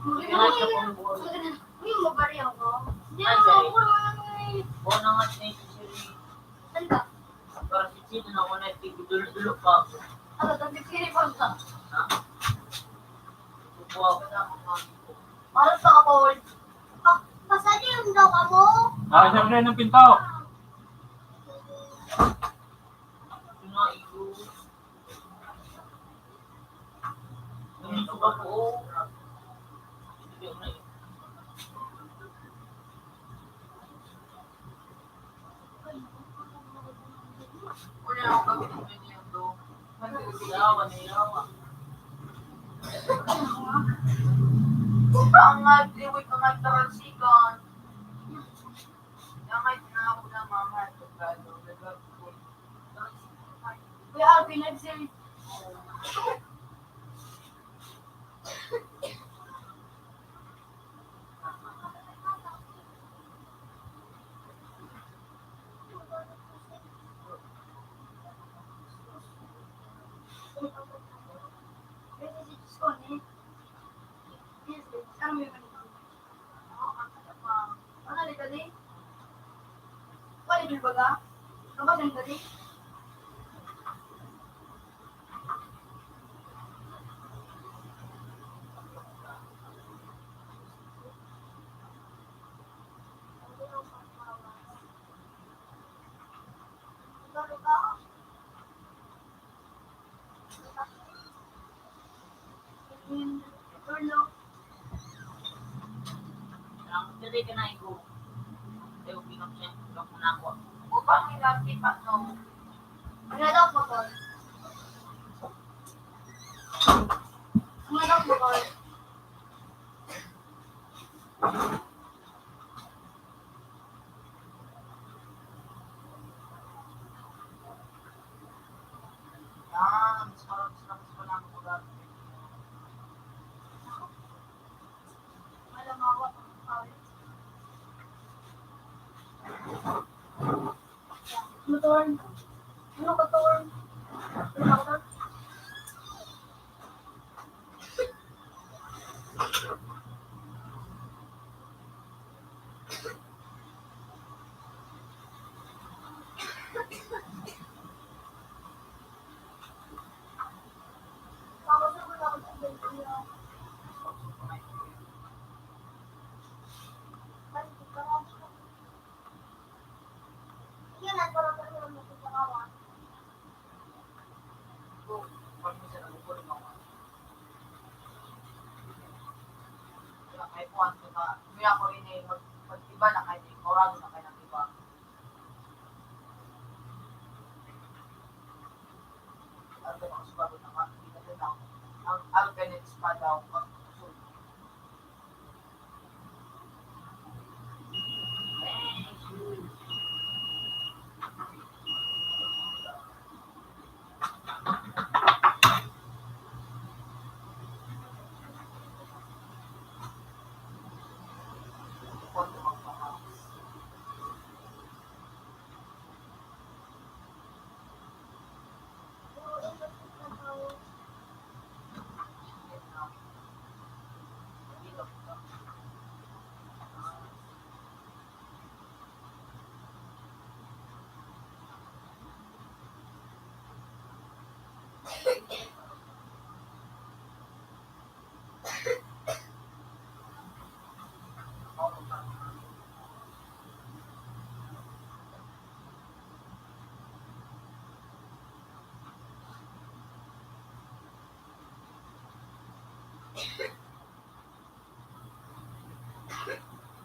Mura man ako. Uy, mabari ako. Hindi naman ako, mura man ako eh. Buwan na nga, ito si Sherry. Saan ka? Para si Chino na ako na, dulo-dulo pa ako. Ano, twenty-three pa ka? Ha? Kukuha ko na ako, Mami ko. Parang sa kapawal. Ah, pasali yung daw ka mo? Ah, siyempre, ng pinto. Ito na, ito. Ang suka ko, oh. Wala akong gagawin niya to. Yawa na yawa. Ang live, liwit ang live, taransikan. Yang may tinawag na mga Tagalog, nag-, Kuya Alvin, nag-send. Ano, liga ni? Pwede baga? Kabasa ka ni? Ang dali ka na, ikaw. Ayaw, pinag-check. Ikaw muna ako. Upang ilang tipat, no? Ang nadap mo, Paul. Ang nadap mo, Paul. Motor. Ano, motor? Ano, motor? Kaya kaya po ang tuka, kaya po ini mag-, mag-iba na kayo, morado na kayo ng iba. Ang iba ko sumagot na, ang alkanet pa daw, pag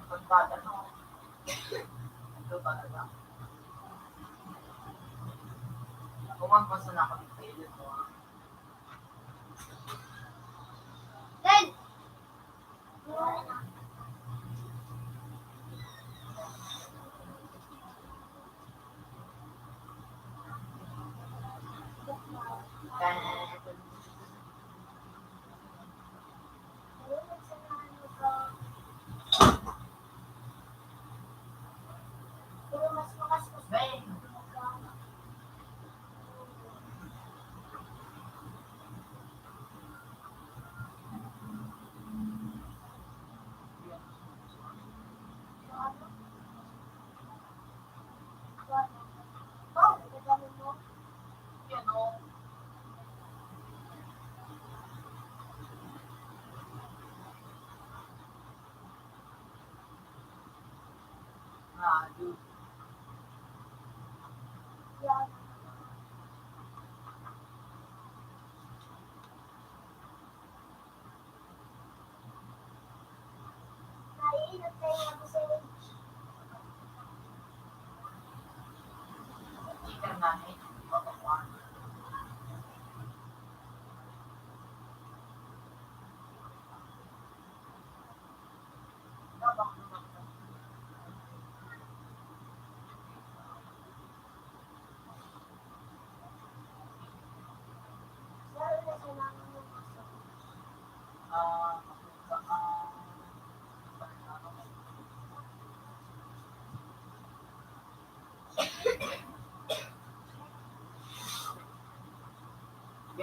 Pagkada, no? Ito talaga. Ako man, basta na ako dito, yun, no? Then,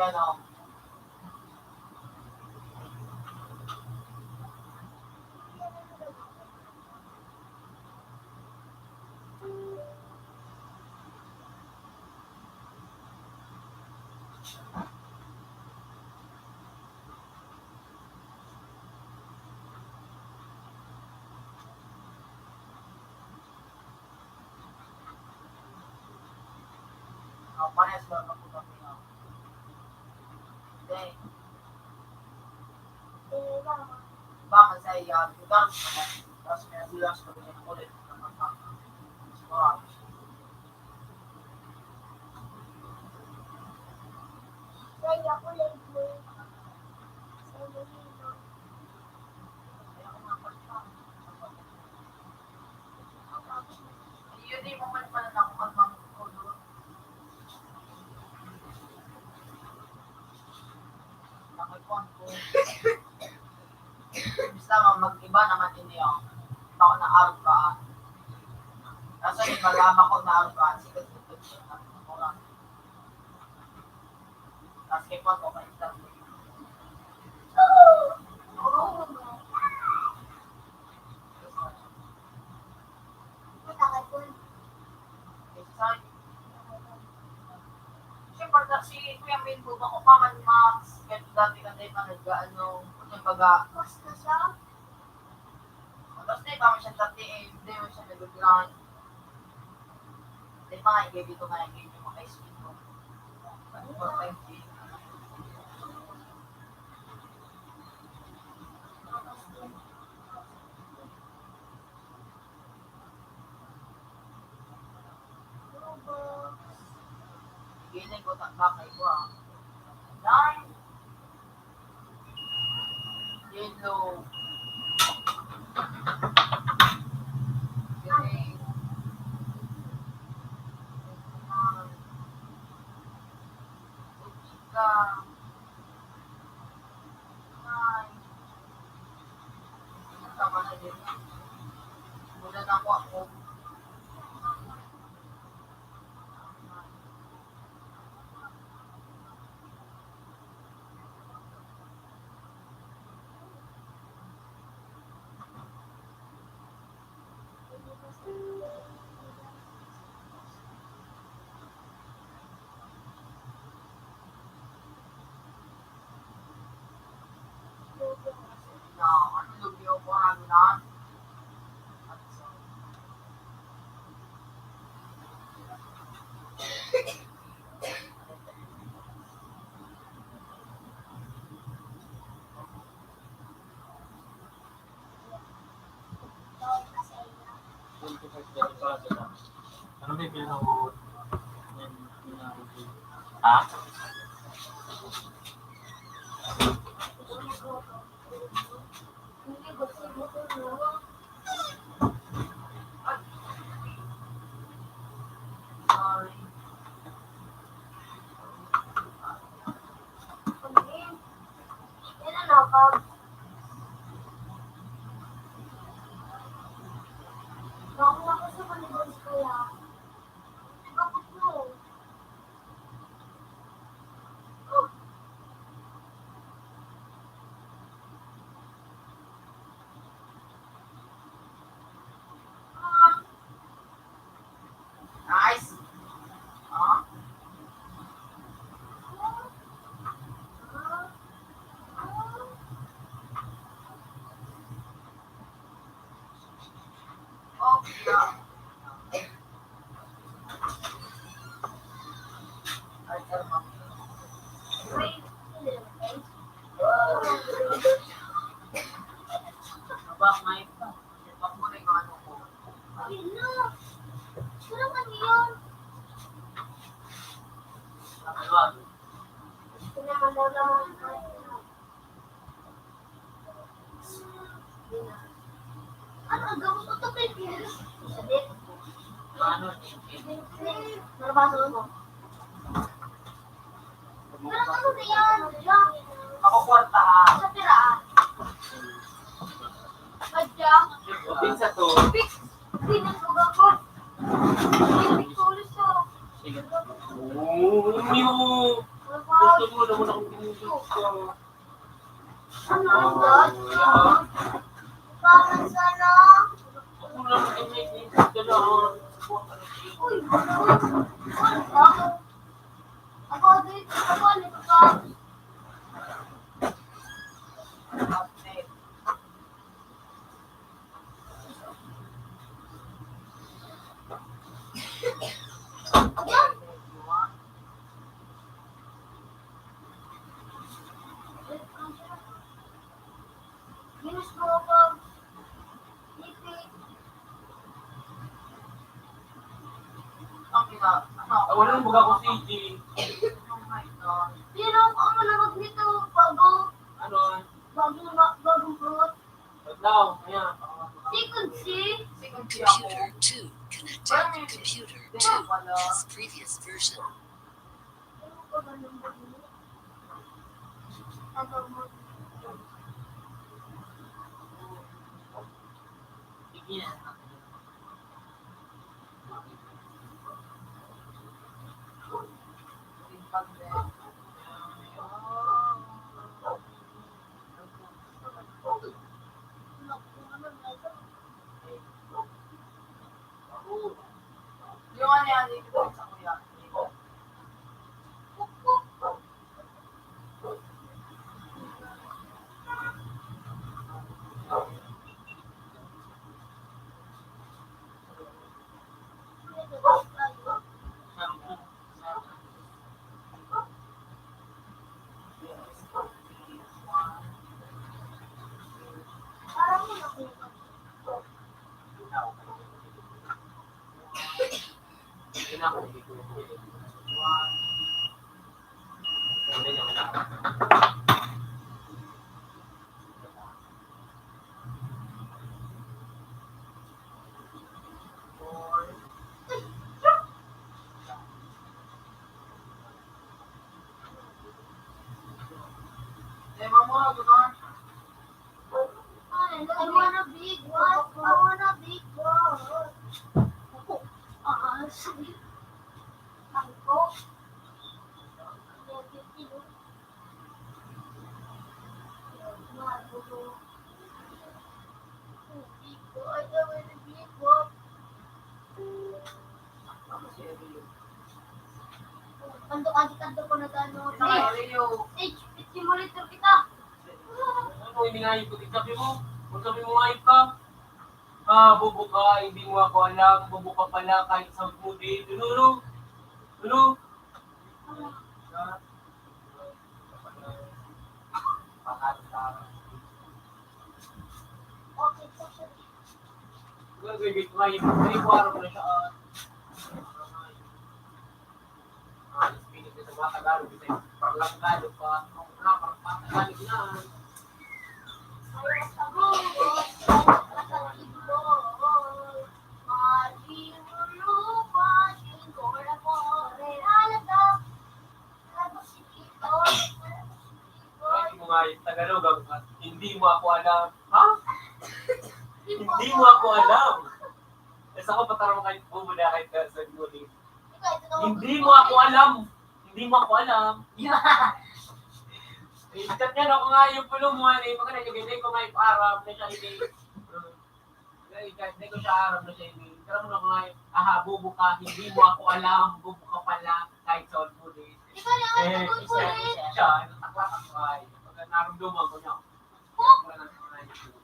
Yan, oh. Ah, parehas lang ako kami, ah. Hindi. Baka sa iya, lugar sa mga, tapos may nagulang sa mga ulit na mga, sigurado. Sa iya, kulay blue. Sa iya, yellow. Iyo, di mo man pala nakuha ang mga kolor. Nakikuha ko. Basta mag-iba naman din yun. Ako na arog ka. Kaso yung malama ko na arog ka, sige, sige, sige, sige. Basketball o baliktad? Siyempre, si Kuya Minbo, bako pa man, Max, kahit dati ka din, ano, kumbaga, mas na siya. Tapos na iba mo siya dati, eh, hindi mo siya nag-grind. Hindi Mga igay dito nga, igay yung mga ice cream. Ano ba, five K? Igay na yung botak ba kayo, ah? Nine. Yellow. Green. Puti ka. Ay. Tama na din. Mula na ako, ako. Ano ba yung pinag-uot? Ha? Yan ang lapag. Bako na ko sa kanibos kaya. Kapot mo. Nice. Ah. Oh, yeah. Ay, karma. Aba, may Bakit mo na yung ano ko? Ayun na. Pero ano yun? Ano? Ano ang gamot ko? Tubig. Sabit. Ano? Nabasa ko. Pero ano na yan? Ako kwarta, ha? Sa pira, ah? Badya. Pinsa to. Fix. Pinag-uga ko. Pinag-ulis ko. Sige. Oo, yun. Gusto mo naman akong pinag-uga. Ano ba? Parang sana. Ako lang ang may pinag-uga. Uy, uy, uy, ako. Ako, dito, ako, ano ka pa? Minus ko pa. Ipit. Ang ina, ano? Ah, wala nang baga ko, C J. Oh my God. Pero ang manamag nito, bago. Ano? Bagong ma-, bagong buhok. Adlaw, ayan. Second C. Second C ako. Computer two connected. Computer two, this previous version. Yung ano yan, yung sa kuya. I want a big one. I want a big one. Ah, sige. Ako? Kando kasi, kando ko na gano'n. Stage, stage monitor kita. Ano, hindi nga ikot, ikapi mo? Kung sabi mo nga ka, ah, bobo ka, hindi mo ako alam, bobo ka pala, kahit sa mo din. Ano, ano? Ano? Ay, mga Tagalog, ang, hindi mo ako alam. Ha? Hindi mo ako alam. Eh, sa ko, patarong kahit bubo na kahit ka sa guling. Hindi mo ako alam. Hindi mo ako alam. Ikat niya, no? Kung nga yung pulo mo, ano, yung mga nagkaganda, kung nga yung Arab, na siya, hindi. Ay, kahit di ko siya aram na siya, hindi. Pero mo na nga, aha, bobo ka, hindi mo ako alam, bobo ka pala, kahit sa all police. Di ba naman Eh, sa all police? Siya, nataklak ako ay. Pagka narumduman ko niya,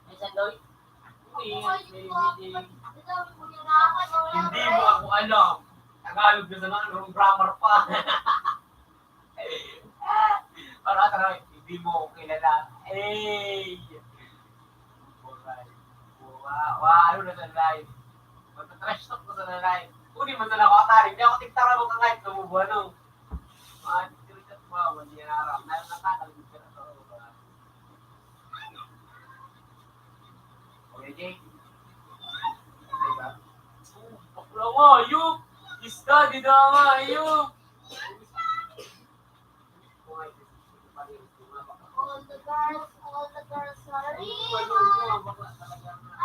Minsan daw, hindi, hindi, hindi. Hindi mo ako alam. Tagalog na sana, anong grammar pa? Para sa hindi mo ako kilala. Hey! Buray. Wa, wa, ano na sa live? Magta-trash talk na sa live. Kunin man sana ako ataring. Di ako tigtara mo ka kahit kamubo, ano? Mga tigtara mo, hindi na aram. Nalalatakal, hindi ka na sa Kuya Jake. Diba? Bakla nga, ayop! Isda, di na nga, ayop! All the girls, all the girls are evil. I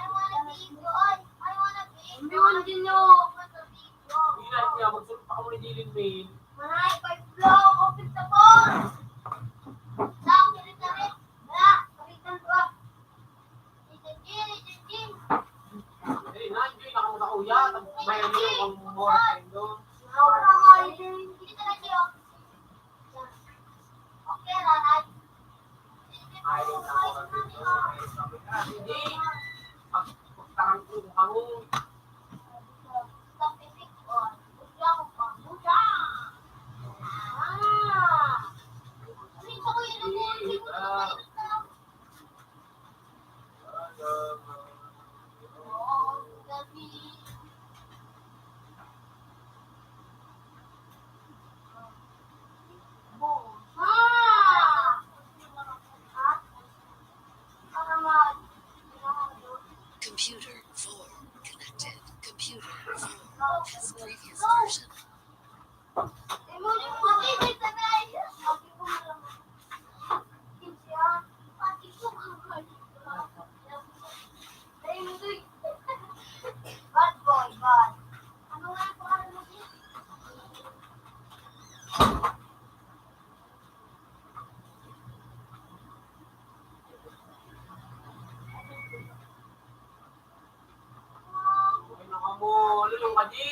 wanna be good, I wanna be good. Yun din yun. Ilan niya, magsulpa ka mo ni Dylan, man. Maray, five blow, open the balls. Lang, kilit-kilit. Wala, palitan ko. Computer four connected. Computer four has previous version. Bad boy, bad. Ano nga ang pangalan mo, Jim? Ay, naka mo, lulong ka, di.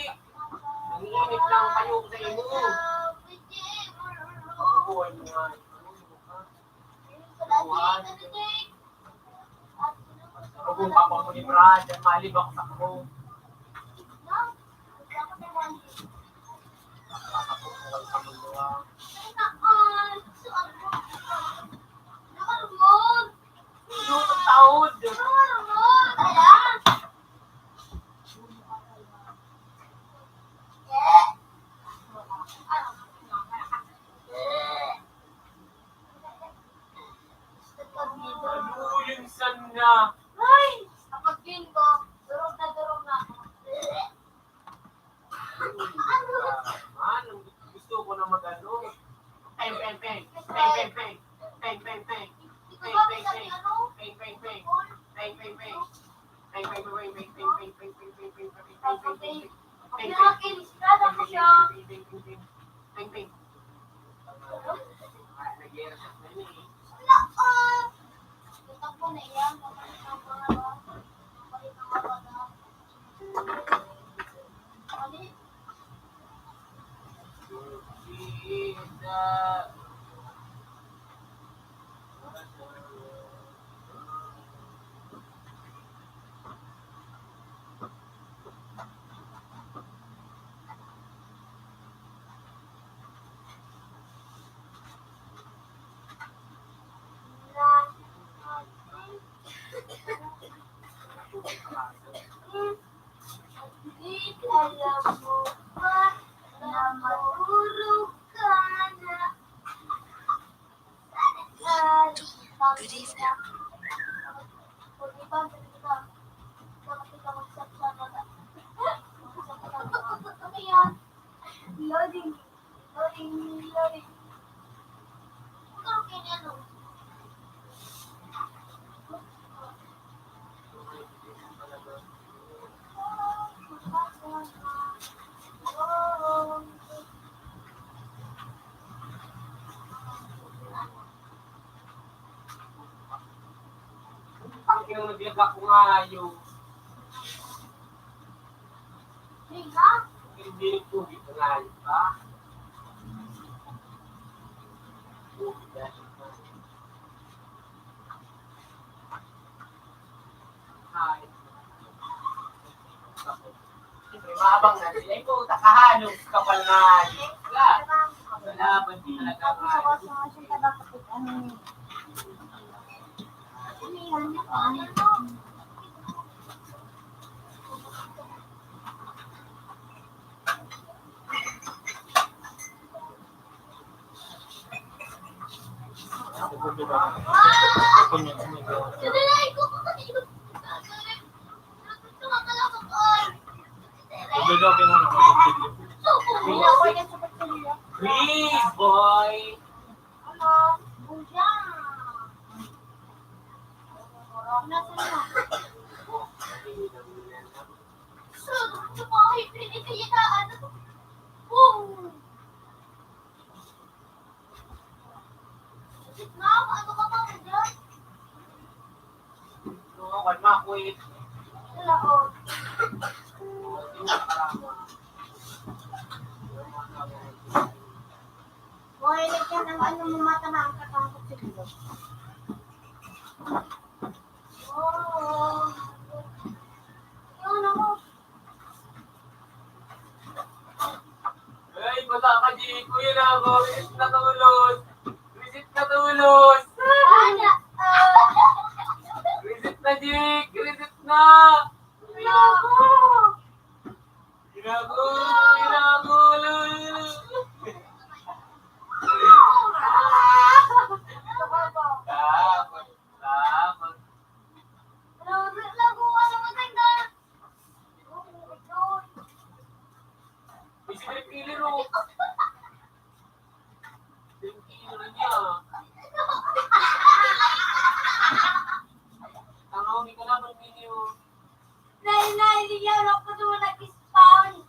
Nanginginig lang kayo sa imo. Oo, ay, mga, ano, ano, ha? Ano, ha? Ako, papa mo ni Brad, ang malib ako sa ako. Yung taod. Alam mo ba na madurog ka na? Good evening. Loading. Loading, loading. Ang ina, naglaga ko ngayo. Hindi ko dito ngayo pa. Ay. Siyempre, maabang na sila. Ikaw, takahanos ka pa na. Wala, ba't di talaga ka? Please, boy. Ano? Bujang. Nasaan na? Sa bahay, pinipilitaan. Boom! Mama, ano ka pa dyan? Oo, kalma ko eh. Wala ko. Mahilig yan ang ano mo, mata na ang katangkot siguro. Oo. Yun ako. Ay, bata ka, Jiko. Yun ako. Reset na tulos. Reset na tulos. Sana. Reset na, Jik. Reset na. Loko. Ginago, ginago, lolo. Dapat, dapat. May sigarilyo, oh. Sigarilyo niya. Tama, may kalaban, video. Nay, nay, hindi niya alam kung doon nag-spawn.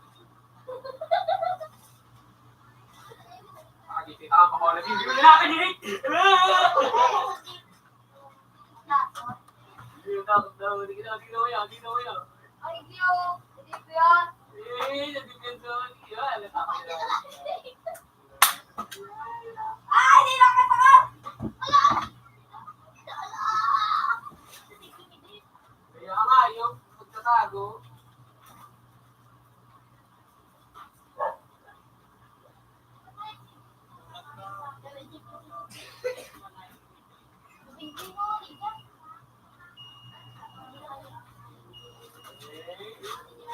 Ah, di kita ang pakuha na video na natin, eh. Hindi na, hindi na, hindi na, hindi na, hindi na. Ay, Diyo, hindi ko yan. Eh, hindi ko yan, hindi ko yan. Alam ko yan. Ay, di lang katakan! Kaya nga, yung pagtatago.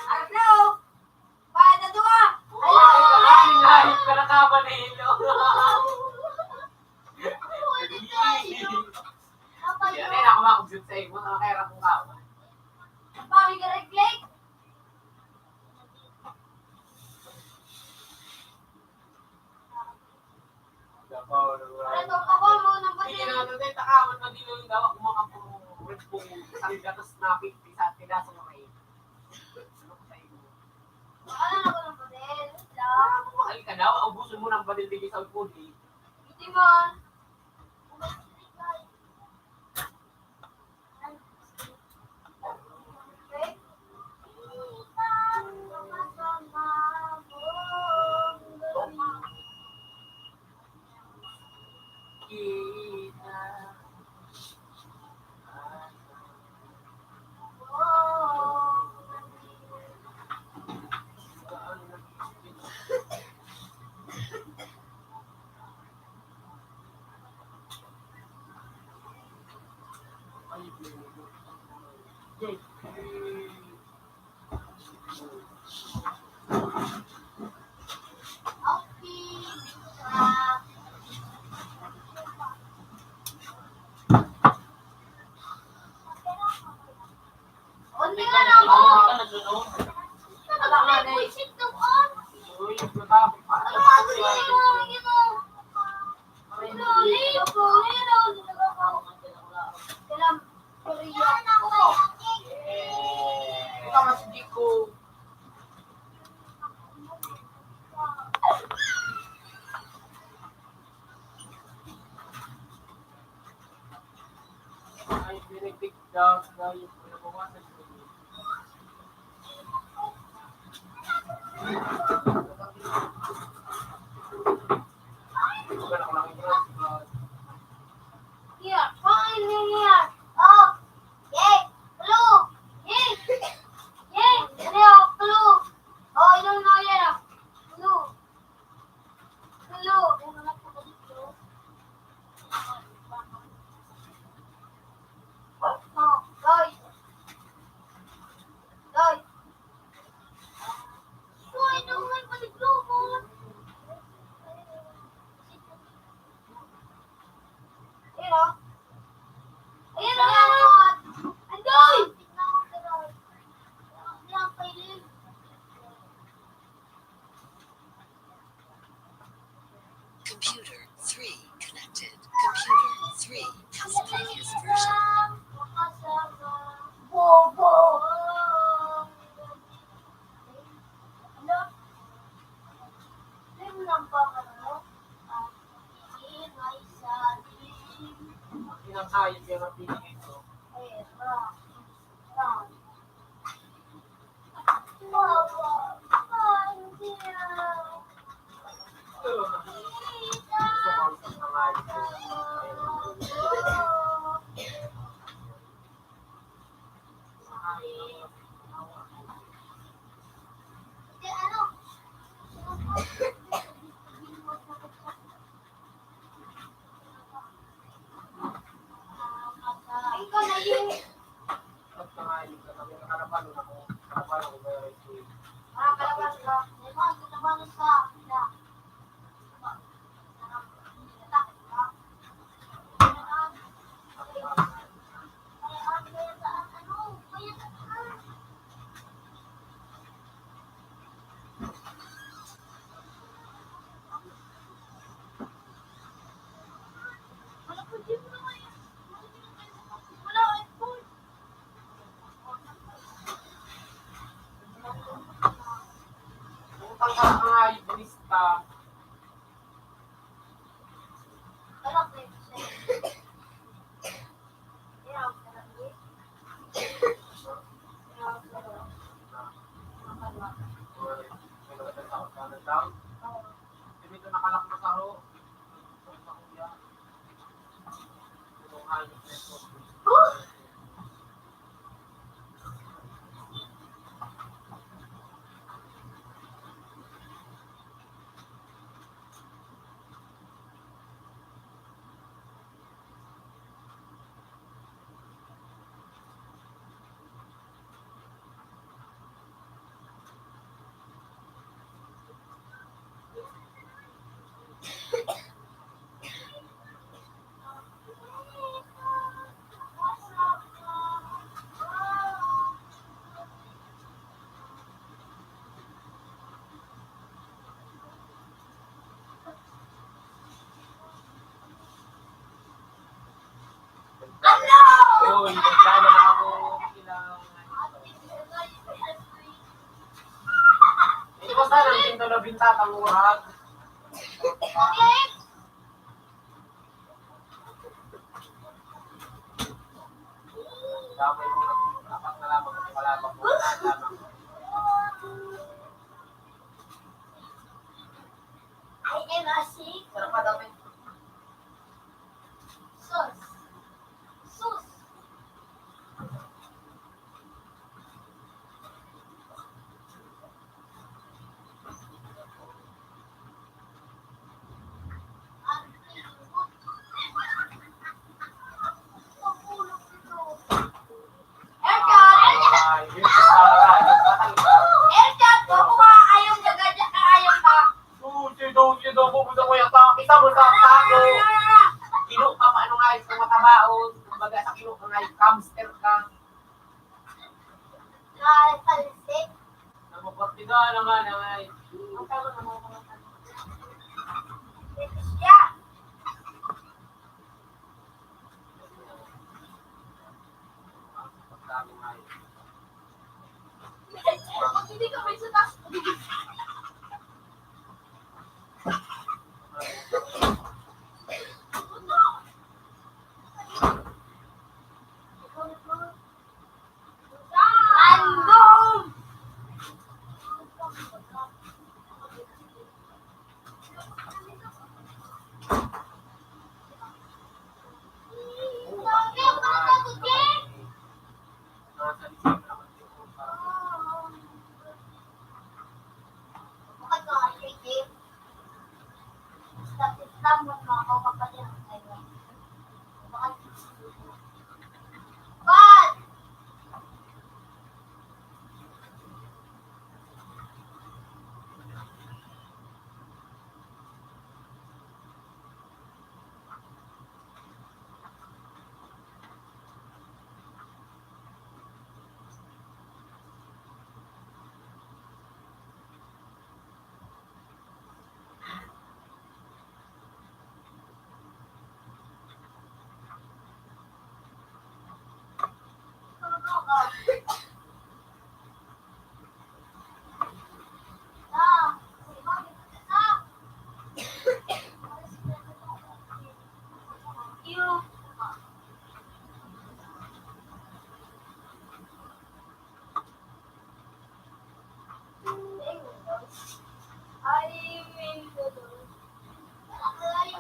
Arlo! Bayad na duwa! Ay, ay, ay, ay, karakaban na ilo. Yan, ay, naku, makubsat sa imo, nakakaira kong kawan. Ang pangit ka, Red Lake. Dapaw na wala. Ano, ako, mo nang Hindi na natin tayo takawan, madilo yung dawa, kumakapong red bull, isang gatas na fifty sa piraso na may. Ano ko sa inyo? Ano na ko ng badil? Wala. Wala akong mahal ka daw, ubusin mo ng badil dito sa upo, di. Hindi man. Here, find me here. Oh, yay, clue. Yay, yay, ano yung clue? Oh, I don't know yan, ah. Clue. Clue. Oh, guys. Guys. So, I don't like when the clue, boy. Ayan o. Ayan o, ayan o. Andoy! Computer three connected. Computer three has previous version. Bobo! Ano? Yun lang ba, ano? Ang pinakahayop yung mapili ko. Ayan, ba? Ba? Mama, hindi na. Gusto ko ang isang pangalan ko. Utang ka na nga, Idris, ta. Uy, nagkano na ako ilang... Ito ba sana ang pinto na bintatang murag? Damay mo, apat na lamang ang palabang mo. Ay, M R C? Sarap pa daw, eh. Sus. Sus. Yung daw, pupunta ko yung tao. Kita mo sa tago. Kino ka, paano nga yung matabaon? Kumbaga, sa kino ka nga yung hamster ka. Ay, pansit. Nagpapartida na nga, na nga, eh. Ang tawag ng mga pangalan. Ito siya. Pagkain nga, eh. Pag hindi ka may sutas.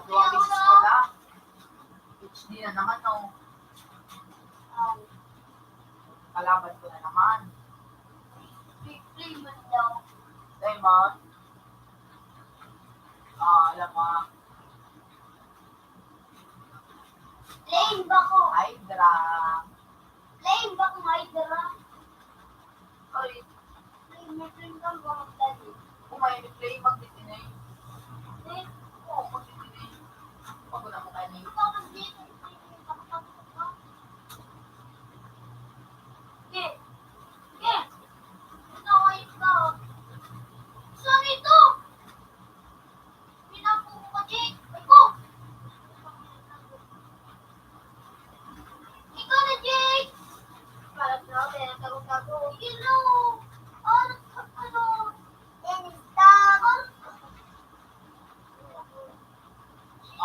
Ito ang misis ko na. H D na naman, no? Kalaban ko na naman. Diamond? Ah, alam mo. Lane ba ko? Hydra. Play ba kung may dara? Oy, may play kang buhay dali. Kung may play, magtitinay. Eh? Oo, magtitinay. Pag wala mo kayo. Ikaw ang dito, ito yung kapatid ko. Ge. Ge. Ito, ayos ka. Saan ito? Pinapo ko pa, Jake. Ay ko! Ikaw na, Jake! Parang na, kaya tago-tago. Yun, no. Ano, ano? Dennis, dog.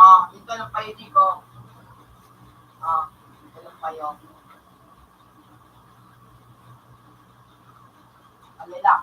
Ah, ito lang pa yun, Chico. Ah, ito lang pa yun. Alila.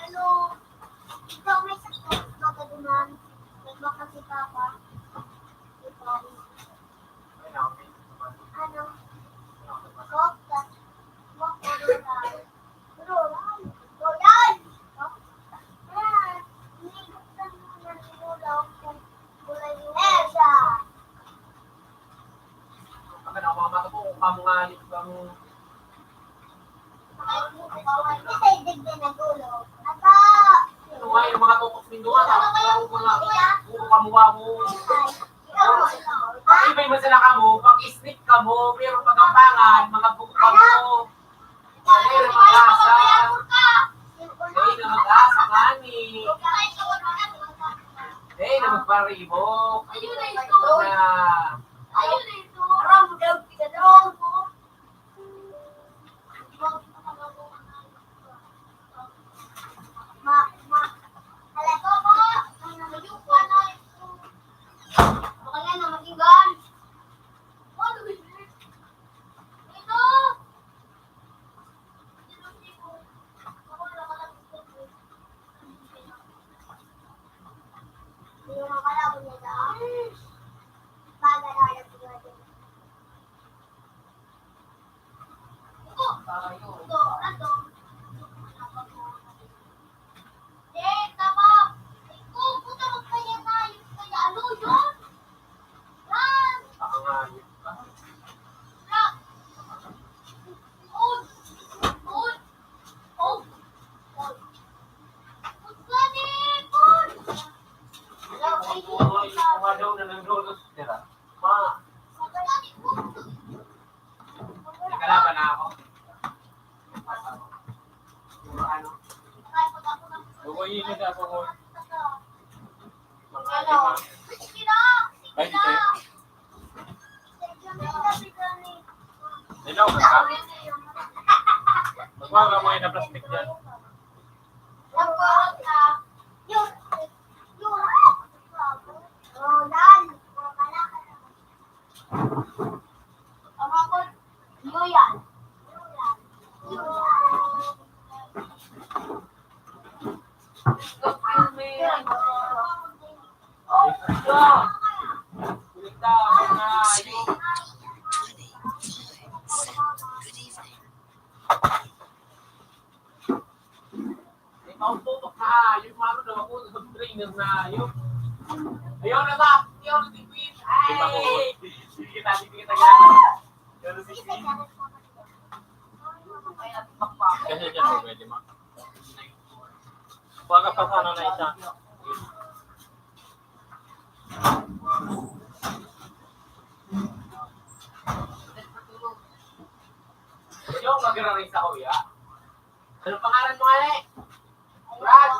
Ano, ikaw may sakit, magaduman, nagbaka si Papa. Ikaw. Ano? Coke, tas Coke, ano na? Bro, bro, yan! Ah, inigot lang naman ni Lolo kung gulay yung Elsa. Ang ganda, mga bata po, kung kamo nga, kung Ay, hindi ko pa, hindi tayo digdi na gulo. Aba! Ano nga yung mga tutok nindo, ah? Ano kaya? Ang mga buko kamuha mo. Ay, ikaw, ikaw. Pag-ibay man sana kamo, pag-snake kamo, pero pag-ampangan, mga buko kamo. Dali na mag-asa. Dali na mag-asa, honey. Dali na magparibok. Ayun na ito. Na. Ayun na ito. Aram mo daw, pinadawal mo. Ma, ma, alam ko po, ang namayupa na ito. Baka na, namatinggan. Ano ba yun? Ito! Yung mga kalaban niya, May kalaban na ako. Ano? Lugoy yun sa ako. Mga lima. Ay, hindi. Hello, ka? Magkuha ka mga na plastic dyan. Ikaw, tutok na, yung mano daw ako, sa trainer na, yun. Ayaw na ba? Ayaw na tipid. Ay! Sige kita, sige kita, gano'n. Gano'n, sige. Kasi dyan, pwede, ma. Baga pa sana na isa. Yung mag-raise ako, ya. Anong pangalan mo, ale? Brad?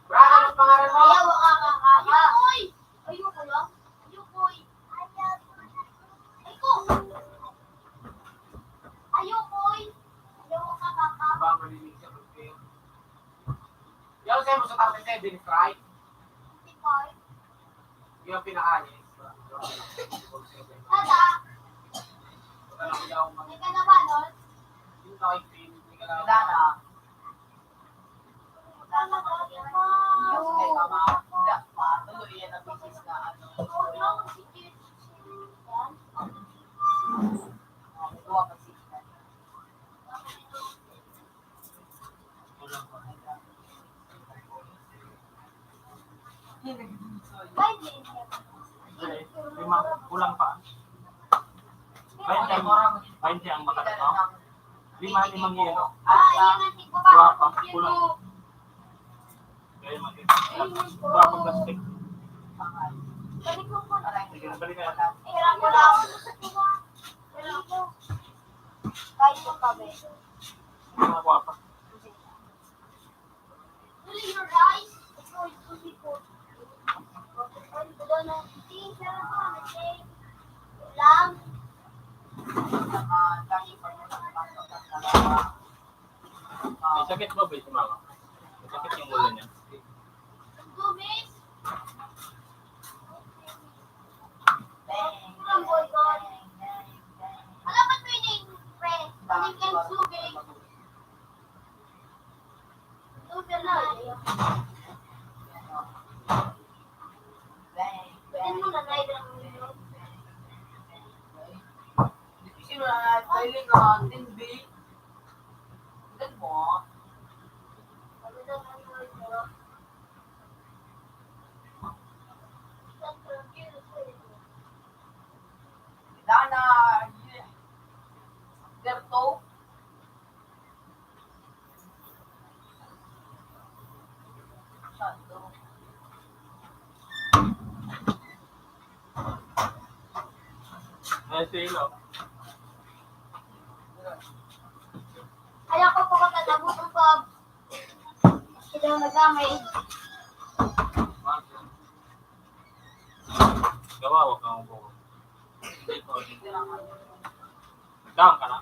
Brad, anong pangalan mo? Ayaw, ah, ah, ah, ah. Ayoko, oy. Ayoko, oy. Ayoko. Ayoko, oy. Ayaw, ah, ah, ah. Ba, malinis siya, pag-, yaw, sa'yo mo sa thirty-seven, right? Thirty-five. Yung pinakaalis. Tata. May kalabanon? Wala na. Wala na. Yung kay mama, hindi pa. Tuloy yan ang business na ano. Lima, kulang pa. Bainte ang, bainte ang makalat, no? Lima, limang yelo. Dua pa, kulang. Kaya mag-, dua pa plastic. Sige, balik na yan. Mga guwapa. May sakit ba, boy, si mama? May sakit yung ulo niya. Alam mo, pwede, pre, pwede kang tubig. Tubig na. Pwede mo na, Nay, lang yun. Sino na, pwede ka, Team B? Tignan mo. Dana, Berto. Ay, sino? Ayaw ko po katatabo ng pag-, sila nagamay. Gawa, wag kang ubo. Down ka na.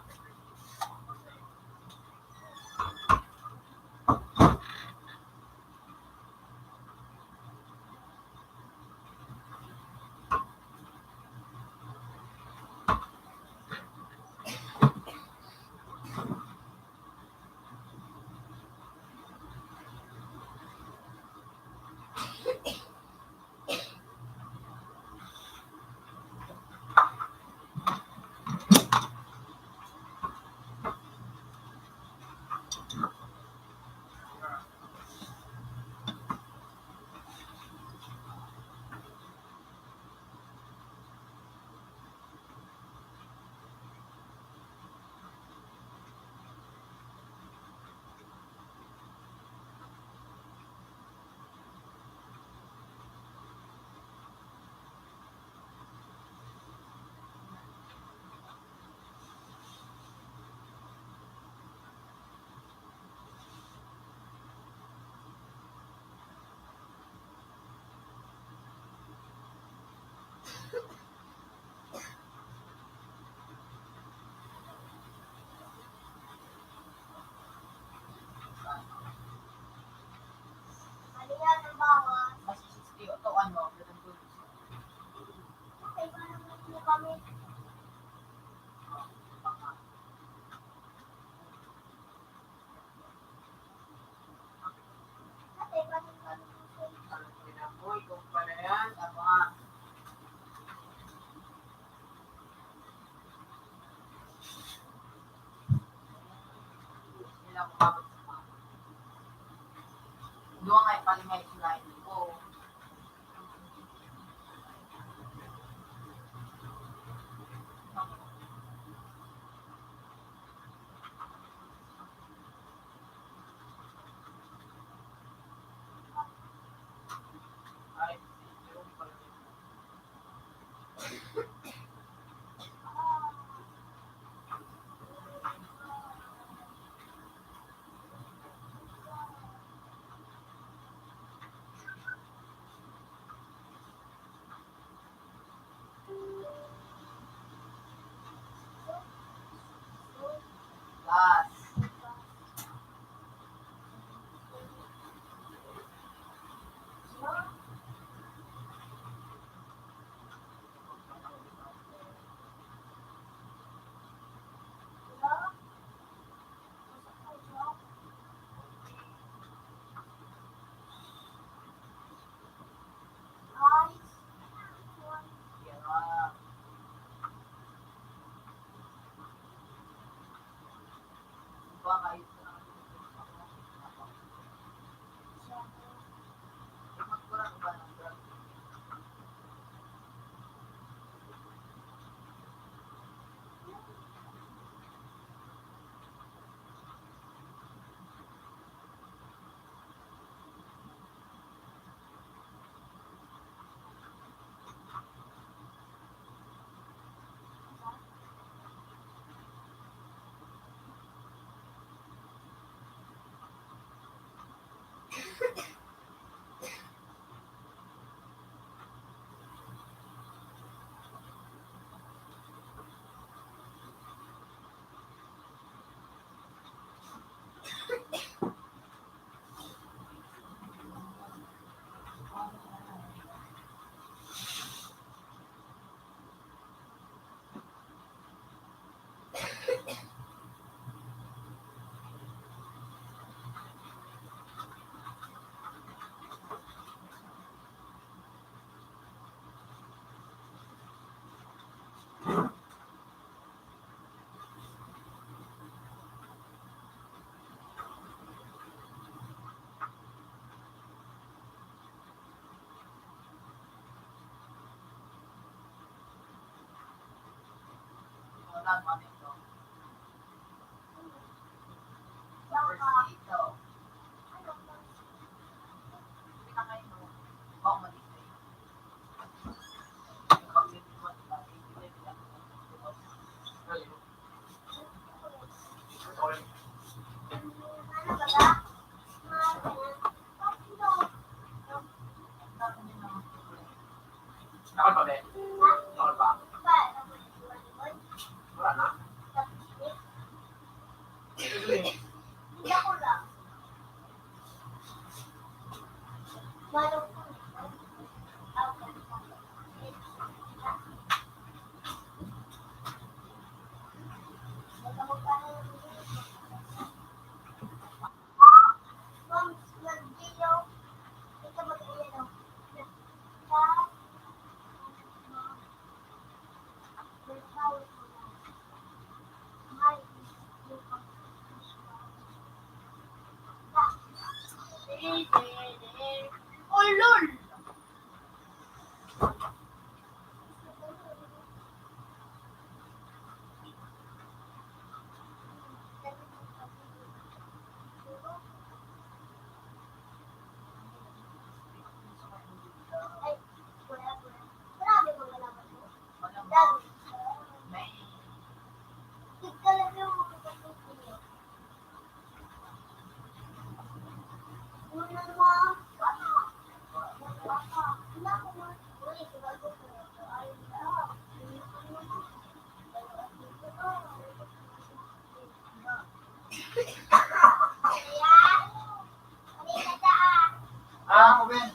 Ah, Ruben,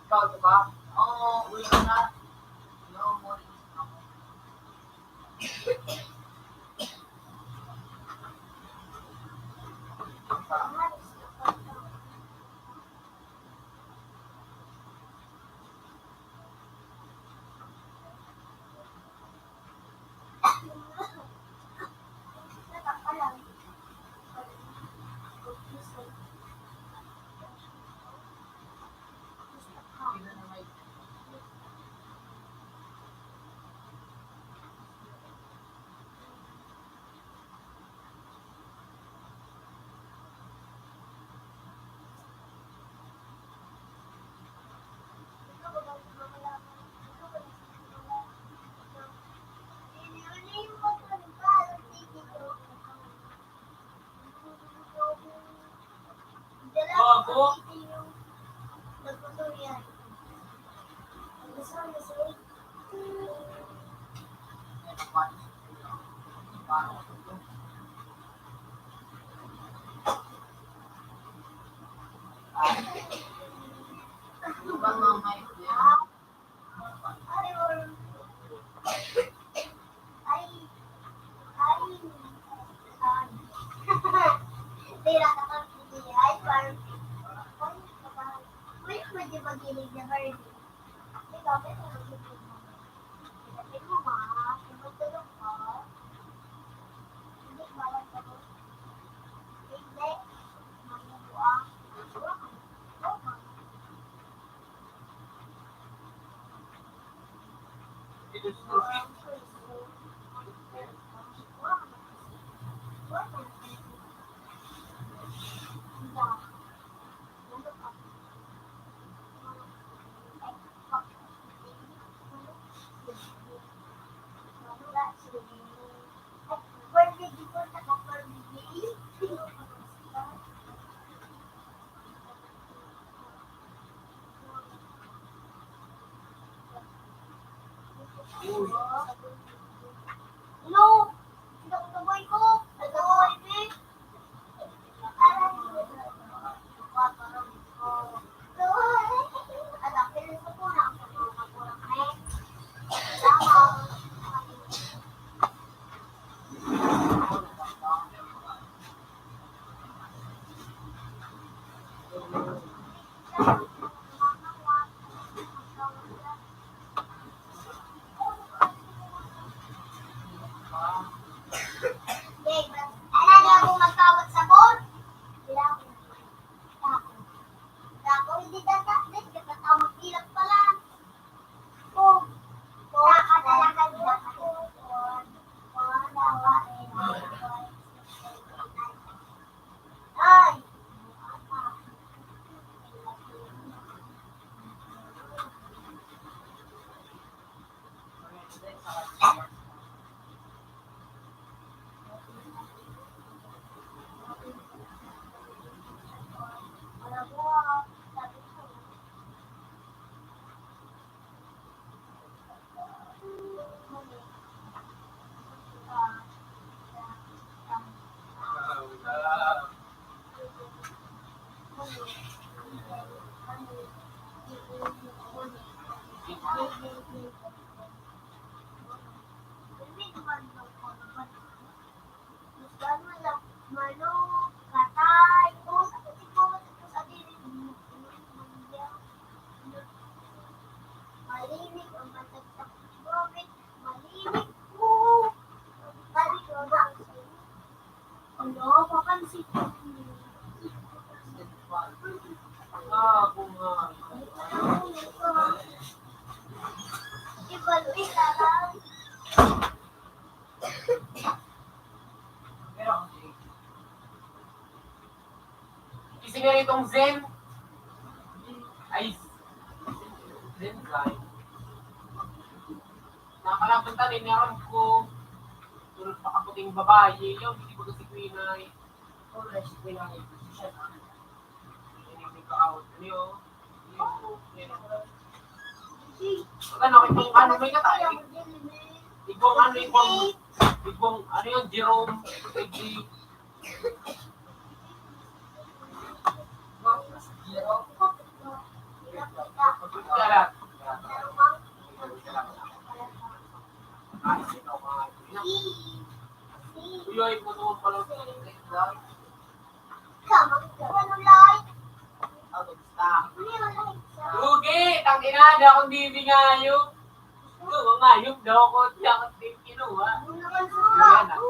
ikaw, di ba? Oo, uwi ka na. No, morning. Kasi nga itong Zen, ay, Zen, Zen. Nakakalaban ta, ni aram ko, tulad pa kaputing babae, yung hindi ba kasi Queen ay, oh, si Queen ay, siya na. Hindi ka out, ano yun? Ano, itong ano, may katay? Itong ano, itong, itong, ano yun, Jerome, hindi. Lugi! Tangina, di akong bibingayo. Ano, mangayop daw ako, di ako kinuha. Ayan na.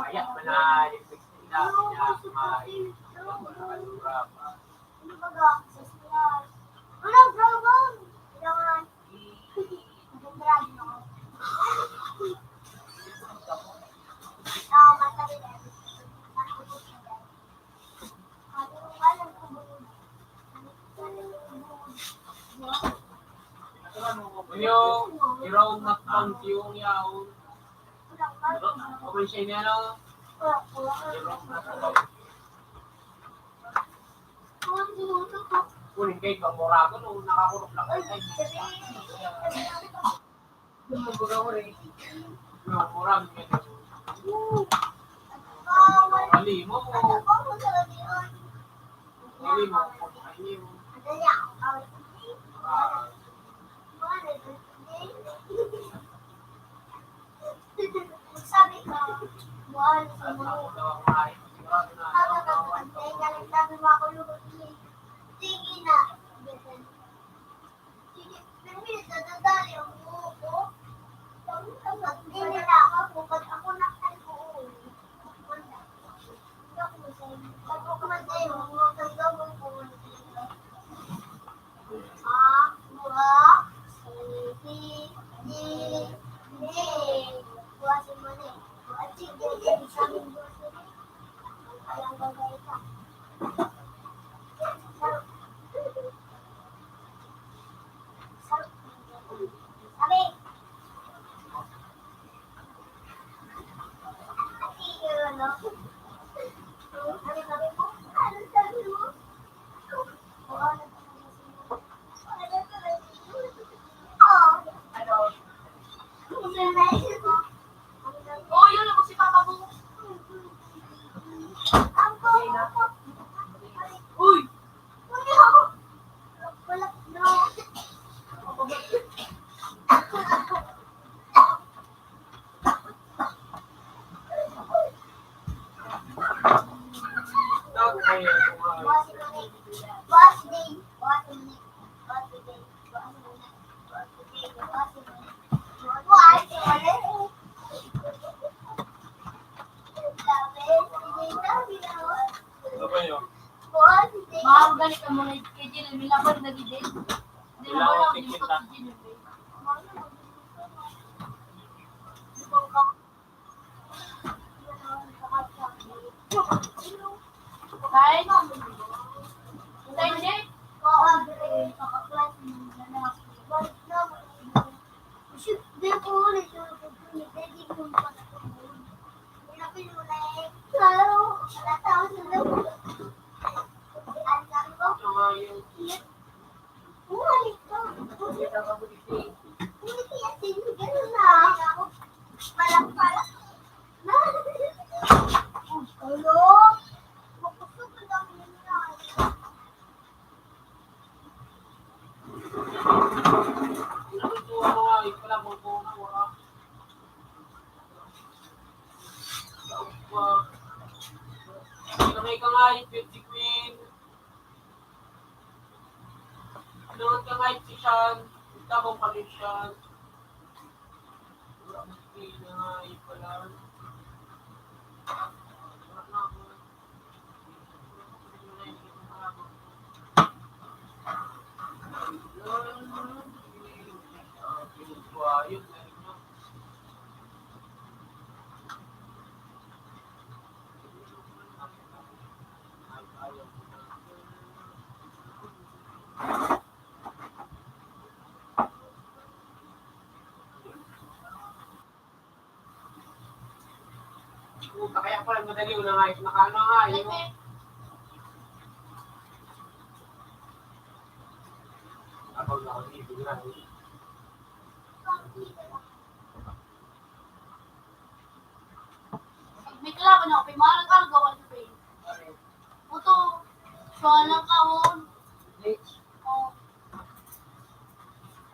Kaya, manayop. Yung, yung matang yung yaon. Kung siya niya, no? Kuning kay Kamorago, no? Nakakurog lang. Ay, ay, ay. Yung mga rin. Yung murang. Mali mo. Mali mo. Mali mo. Ah. Sabi ko, buwan, siguro. Sabi ko, sabi mo ako, lubog ni. Sige na. Sige, pero may nadadali ang buhok ko. Pag, pag, pag, hindi na ako, pag ako na, ay, oo. Pag ako masaya, pag ako masaya, pag ako masaya, Ah, buha, hindi, hindi. Buha si Mane. Buha si Dede, sabi buha si Mane. Kaya ang gagawin ka. Sabi, Ano ba yun? Mahal gani ka muna kay Jill, may laban na gid eh. Hindi na wala, hindi ko si Jill eh. Kain? Kain, Jay? Kami ka nga, beauty queen. Doon ka nga, Chishan. Ikaw ang Malaysian. Wala mo si Pina nga, ikaw lang. Wala na ako. Puta, kaya pala madali, una nga, nakaano nga, yun. Abang na ako, ibig na, eh. May kalaban ako, may mahal ang karga, one K. Puto, so, alam ka, oh. Oh.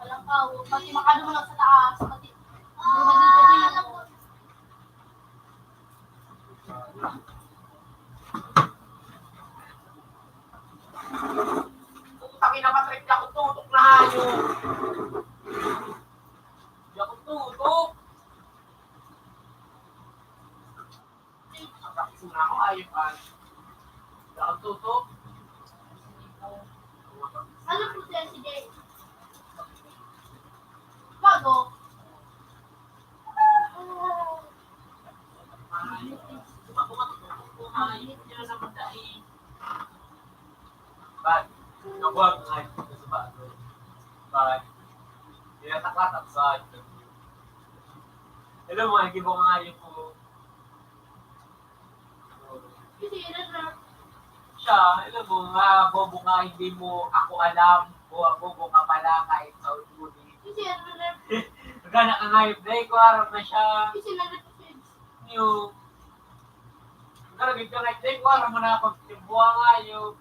Alam ka, oh. Pati makano mo lang sa taas, pati. Bumagay pa din ako. Putang ina, matrip na ako, tutok na hayop. Di ako tutok. Ang practice na ako, ayop, ah. Di ako tutok. Ano po siya, sige? Bago. Bag. Kabuang nga ito sa bago. Bag. Kaya takatap sa akin. Hello, mga gibo nga yun po. Siya, alam mo, nga bobo nga, hindi mo ako alam, o bobo ka pala kahit sa uli. Gana ka nga yung break, warang na siya. Yung, gana ka nga yung break, warang mo na pag buha nga yung,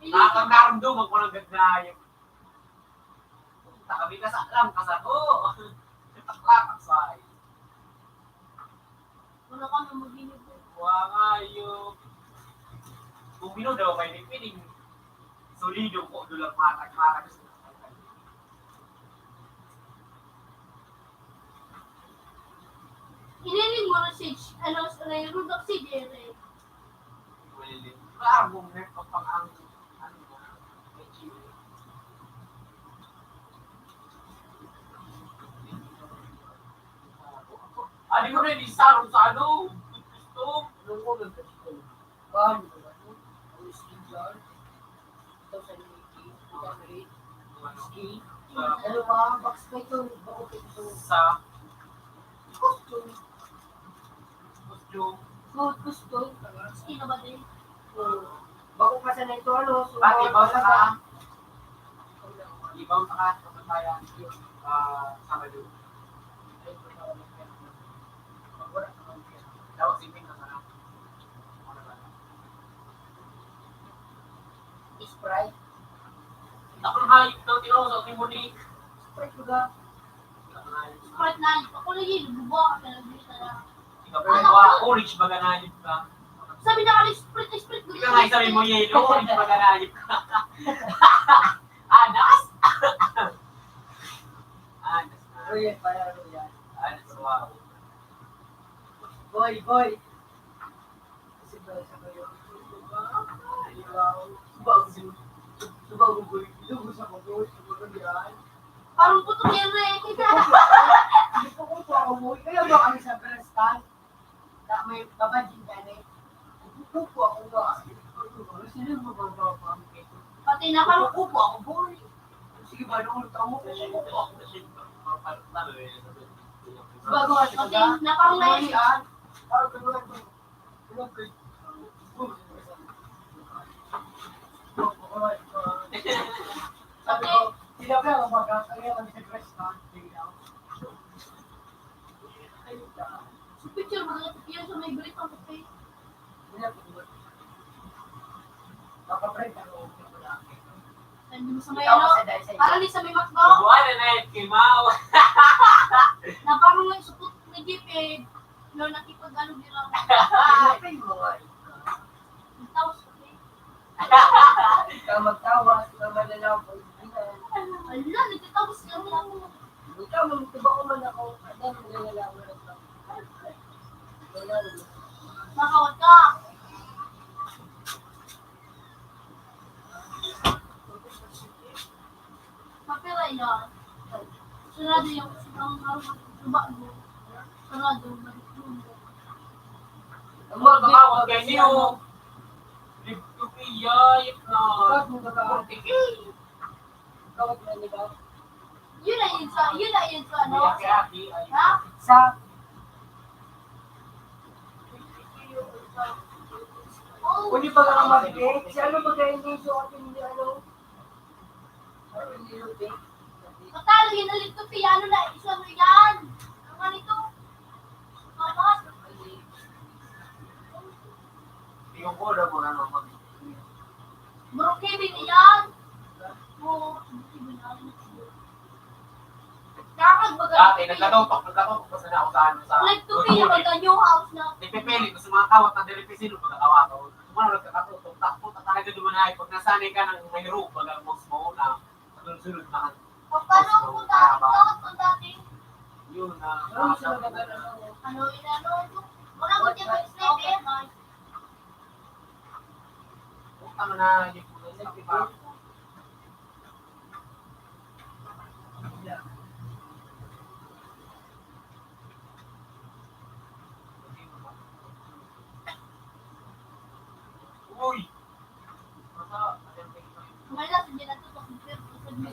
nakakang naramdaman ko ng gagna yung, punta kami ka sa alam, kasabo. Taklatak sa ay. Wala ka na maghinip. Wa nga yung, kung minuda o may piling, solido ko, dulang matag-matag. Iniling mo na si, ano, sa Ray Rudolph si Jerry. Well, klaro mo, may kapag ang, ano, may chili. Ah, di ko na inisarong sa ano, gusto. Nung unang gusto. Bahan mo ba ito? Ang skin guard? Ito sa Nike, ito sa Nike. Ski. Ano pa? Box pa ito. Bako pa ito. Sa? Costume. Costume. Good costume. Ski na ba din? Oo. Bako pa sa na ito, ano? So, pati bawal ba sa ka? Di ba ang saka sa Pattaya, ah, Sabado? Ay, wala, wala. Wala sa mga daw, simple na sana. Sprite. Ako na hayop daw, tinaw sa akin mo ni. Sprite ko ga. Sprite na hayop. Ako na yun, buba, talaga yun, talaga. Ikaw, pero buha, orange baga na hayop ka. Sabi na ka, Sprite, Sprite, Ikaw nga, sabi mo, yellow, orange baga na hayop ka. Anas! Anas na. Royal pala, Royal. Anas, wow. Boy, boy. Kasi ba, sa kayo? Wow. Subago, subago, boy. Ilubos ako, boy. Subago yan. Parang putok yan, eh. Hindi po ko ako, boy. Kaya ba kami sa Brastan? Na may babadjing gani. Kukuha ko ba? Sino mo ba ba ba? Pati na ka. Kukuha ko, boy. Sige ba, nung tamo ko, kukuha ko. Bago, pati na parang may, ah, parang ganun, ganun, ganun. Sabi ko, "Sila ba ang mag-, ang mga nag-request na?" Sa picture, mga nagpipiyan sa may gulit ng kape. Nakaprint ako. Hindi mo sa may ano, parang di sa may McDo. Buwan na na yung kimaw. Na parang may supot na jeep eh. No, nakipag-ano, di lang. Tapos, Ikaw magtawa, ikaw mananaw, kaibigan. Ala, nagtatapos ka lang. Ikaw, magtuba ko man ako. Ano, mananaw, mananaw. Makawat ka. Mapira yan. Sarado yung, ang, ang, ang bago. Sarado, maliit mo. Ang mga kakawag kayo niyo. Live to be, yay, na. Bago, bago. Forty K. Kawag na nila. Yun na yun sa, yun na yun sa, ano? Kaya, kaya, Ha? Sa Pwede ba ka mag-date? Si ano ba kayo yung suot yung ano? Matalo yun ulit ko, piano na, isa mo yan. Ang ganito. Mabas. Tingnan ko, wala mo na naman. Bro, Kevin, yan. Oo, Kevin, yan. Kakag baga. Dati, nagkatutok, nagkatutok pa sana ako sa ano, sa Nagtupi na Luzon, eh. Pagka new house na. Nagpipili ko sa mga kawat na diri, sino pagkakawat ko. Ano, nagkakatutok, takbo, talaga duman ay, pag nasanay ka ng may rope, baga, mas mauna. Sunod-sunod na. Paano kung dati? Bakit kung dati? Yun na. Ano, sila ba na? Ano, inano? Wala ko dyan, may sniper. Utang na, hindi ko na sa pagkakas.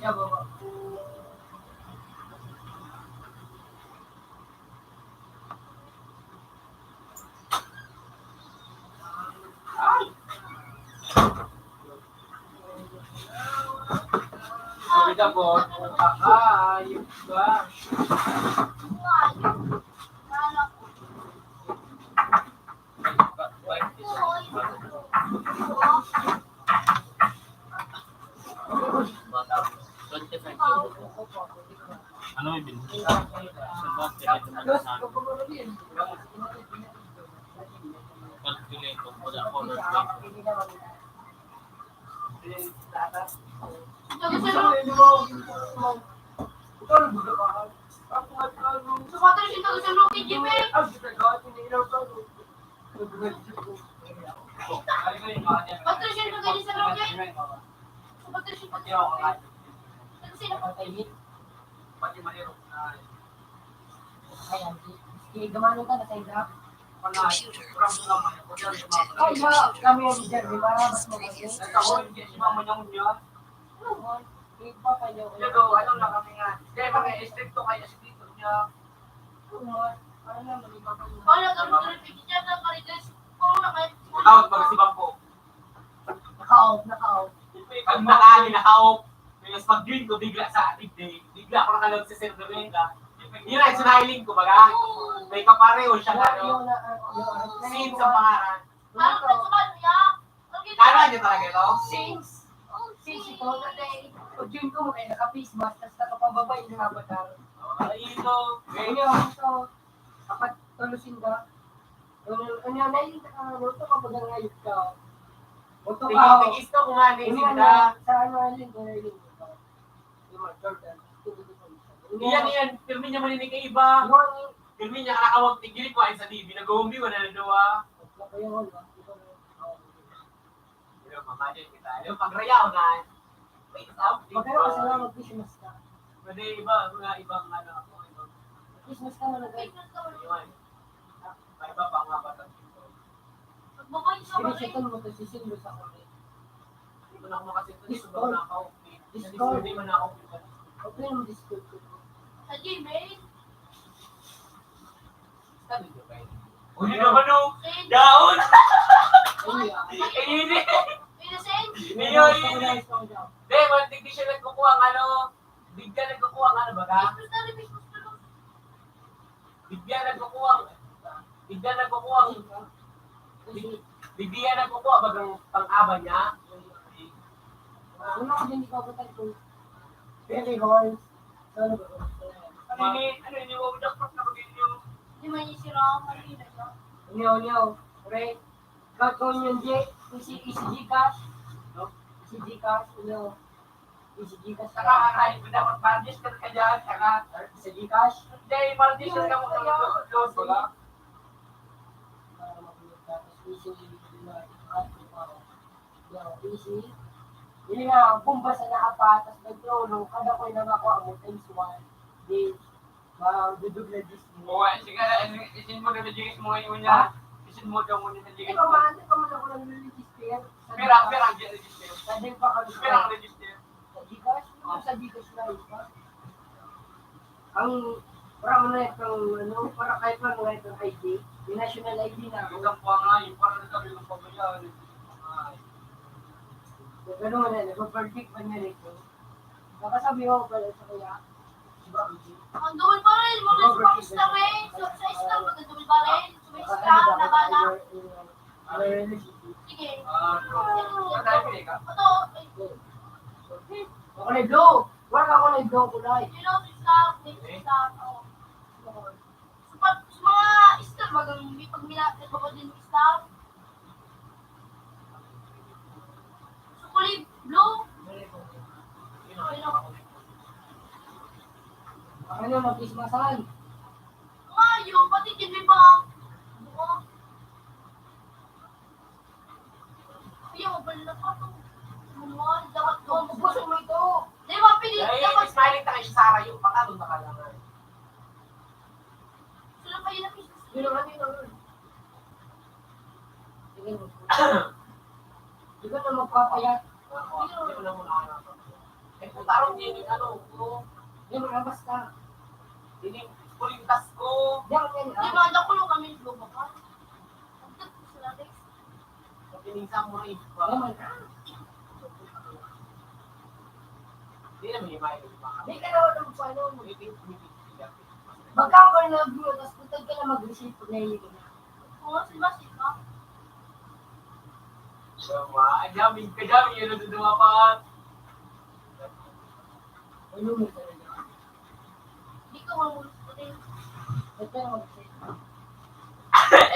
Sorry na po. Ay, ba? Ano may bilhin? Sa bote, ito na sa akin. Calculator, wala ako, calculator. Sa Patricio, taga San Roque, Jimmy. Patricio, taga San Roque. Sa Patricio, taga San Roque. Ayan, sige, gamanon ka na sa ila. Ay, ha, kami ang Jerry, marabas mo kasi. Ano, iba kayo. Ano na kami nga? Kaya mga estrikto kayo sa dito niya. Ano, ano na, mali ba kayo? Wala ka mag-repeat niya, na marites. Kung naka- Out, pag si Bangko. Naka-off, naka-off. Pag naka-ali, naka-off. Tapos pag-join ko, bigla sa ating day, bigla ako nakalog sa Sir Dominga. Yun ang smiling ko, baga. May kapareho siya, ano, same sa pangalan. Parang nagsuman niya. Ano niya talaga ito? Same. Same ito, na day. Pag-join ko, may naka-face mask, tas nakapababa yung avatar. Ay, ito. Ayun, so, kapag tulusin ka, ano, ano, ano, ano, ito kapag nangayog ka. Moto ka. Tingin, tingis to, kung ano yung sinda. Sa ano, ano, yung gawin mo. Yung mga Jordan, ito, ito, ito. Iyan, iyan. Pirmi niya maninig kay iba. Pirmi niya, kakawag, tigil ko, ay sa T V, nag-uumbi, wala na daw, ah. Pero mamali kita. Yung pagrayaw na, wait up, Magkano ka sa mga mag-Christmas ka? Pwede iba, mga ibang ano ako, ibang Christmas ka na nag-, Christmas ka na. Iwan. May iba pa nga bata dito. Magbabay ka ba rin? Sinisipon mo to, sisin mo sa akin. Hindi mo na ako makasipon, Discord. Sobrang na ako. Discord. Hindi mo na ako. Okay yung Discord ko. Sa Gmail? Sabi ko kayo. Uy, naman, oh. Daon. Ay, hindi. Innocent. Hindi, hindi. Hindi, one thing di siya nagkukuha ng ano, bigla nagkukuha ng ano, baga? Bigla nagkukuha, bigla nagkukuha, big-, bigla nagkukuha, bagang pang-aba niya. Ano ka din ikaw, batay ko? Very hard. Ano ba? Ano ini, ano ini, wag dapat na mag-inyo. Di man yung sira ang kanina, no? Unyaw, unyaw. Pre, gagawin yun, di. Easy, easy Gcash. No? Easy Gcash, unyaw. Easy Gcash. Saka, ay, dapat mag-register ka dyan, saka. Easy Gcash? Hindi, mag-register ka mo sa mga doon, wala. Para mag-register ka, easy, easy. Yo, easy. Dili nga, bomba sa naapat, tas nagtulong, kada ko'y nangako amo, times one. Di, madudog na diyes mo. Oo, eh, sige, eh, isin mo na diyes mo ngayon niya. Ha? Isin mo daw muna na diyes mo. Di ba, maano pa man ako nag-register? Sa Gcash. Pira, pira ang register? Sa Gcash pa kami. Pira ang register? Sa Gcash? Yung sa Gcash na, di ba? Ang, para mo na itong, ano, para kahit pa mga itong I D, yung national I D na ako. Yung pa nga, yung parang nagsabi ng pamilya, ano, yung mga, yung ano nga na, nagpa-perfect pa niya nito. Baka sabi ko pala sa kanya, di ba, ang double barrel, mga super star eh. So, sa star, mag-double barrel. So, may star, na bala. Sige. Ah, ano? Ito, ay. Ako na blue. Wala ka ako na blue kulay. Yun ang isa, may isa. Oh. So, pag, sa mga star, magang, may pag mila-, may pag din star. So, kulay blue. Ano, mag-Christmasan? Mayo, pati din may pa. Oo. Ayaw, bala pa to. Manual, dapat to. Oh, ubusin mo ito. Di ba, pili, ay, dapat smiling tayo sa Sara yung baka doon nakalangan. Sila pa yun ang business. Yun ang ano yun, ano. Sige mo. Di ba na magpapayat? Ako, hindi ko na muna hanapan. Eh, Tarong niya yung ano, yung, yung mga basta. Yung kulintas ko. Yan, yan, Di ah. Ba, nakulo kami, di ba, baka? Ang ganda ko sa latex. Ang pining samurai, di ba? Yan, ah. Hindi naman yung bahay, di ba? Hindi ka na walang paano. Hindi, hindi, hindi, hindi. Baka ako na nag-view, tapos putag ka na mag-receive pag nahihilo ka na. Oo, si Mas, di ba? Diba? Ang daming, kadaming yun ang dumapat. Ano mo talaga? Di ko mamulot ko din. Ba't ka naman kasi?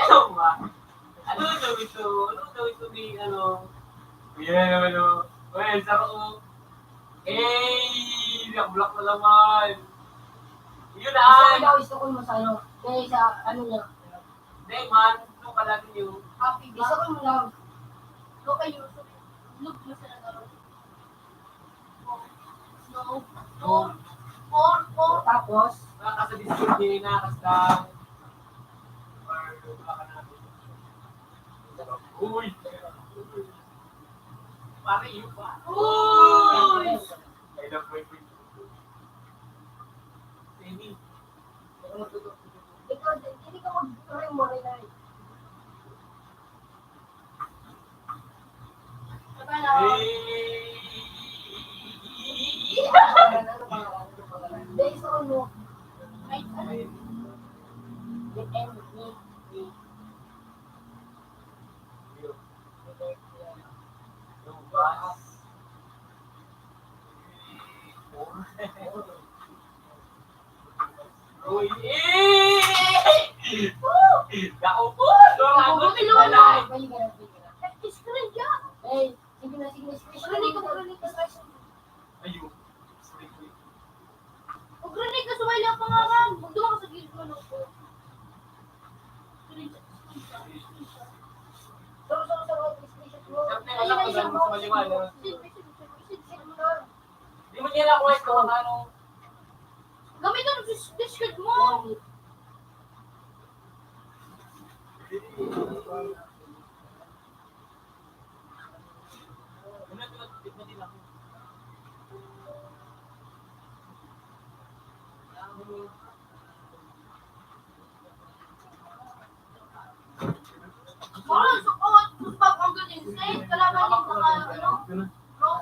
Ewan ba? Ano daw ito? Ano daw ito ni, ano? Yan naman, oh. Well, sa ko. Eh, ang bulak na naman. Yun Gusto ko na. Daw, gusto ko mo sa ano. Kaya sa ano niya. Hindi, man. Ito pala ninyo. Happy Gusto ko mo lang. Ito kayo. Look mo sa nagkaroon. No. Four. Four, four. Tapos? Nakakasabit ko din, nakakasabit. Uy! Pare, yun pa. Uy! I love my friend. Baby. Ikaw, hindi ka mag-try mo rin ay. Based on what? Ay, ano? The end of me. Uy, eh! Naubos! Ang Ang gulo na. Screen ka! Hey, sige na, sige na, sige na. Screen ka, screen ka, screen ka. Ayun. Screen ka. Screen ka, sumay lang pangaran. Magduwa ka sa gilid mo, no? Screen ka, screen ka, screen ka. Sabi na lang kung saan mo sa maliwanag. Send, send, send, send, send. Di mo niya lang kung ano. Gamit ang dis-, Discord mo. Wala, so, oh, so, pag ang galing, say, kalaban yung mga, ano, bro.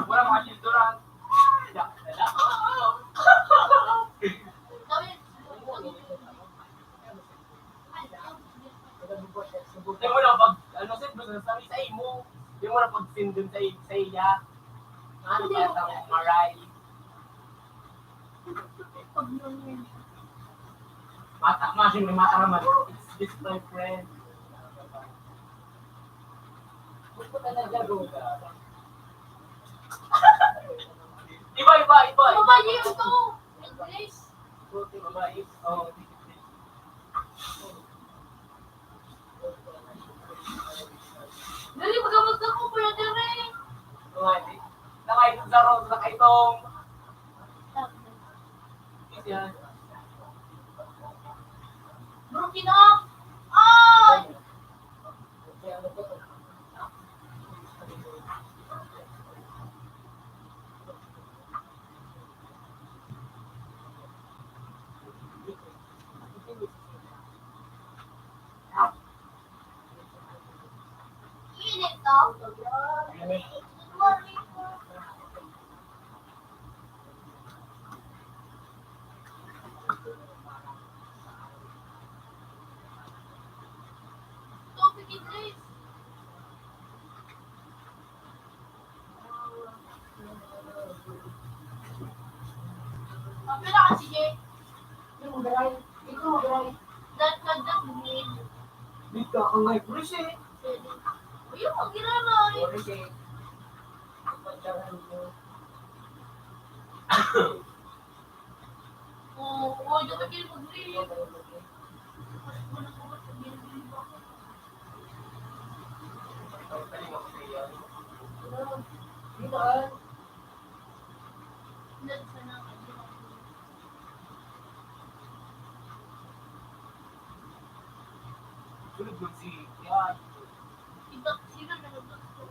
Wala mga sinturan. Di mo na pag, ano, sir, basta sa, sa imo. Di mo na pag-send dun sa, sa iya. Ano ba ito? Maray. Mata, masing ni mata naman. It's this my friend. Iba, iba, iba. Ano ba yun to? English? Iba, iba. Oh. Dali, magamot ako, Kuya Dere. Kumain. Nakaitong sa road, nakaitong. Yan. Broken up. Ay! Init, no? Tubig, Idris. Ang pila ka, sige. Yung magaray. Ikaw magaray. Dat-, dat-, dat-, bumili. Di ka ang may pulis eh. Uy, yung magiraray. Pulis eh. Pagkaroon mo. Oo, oo, dapat kayo mag-leave. Sunod mo si Kian. Iba, sino na nagluto?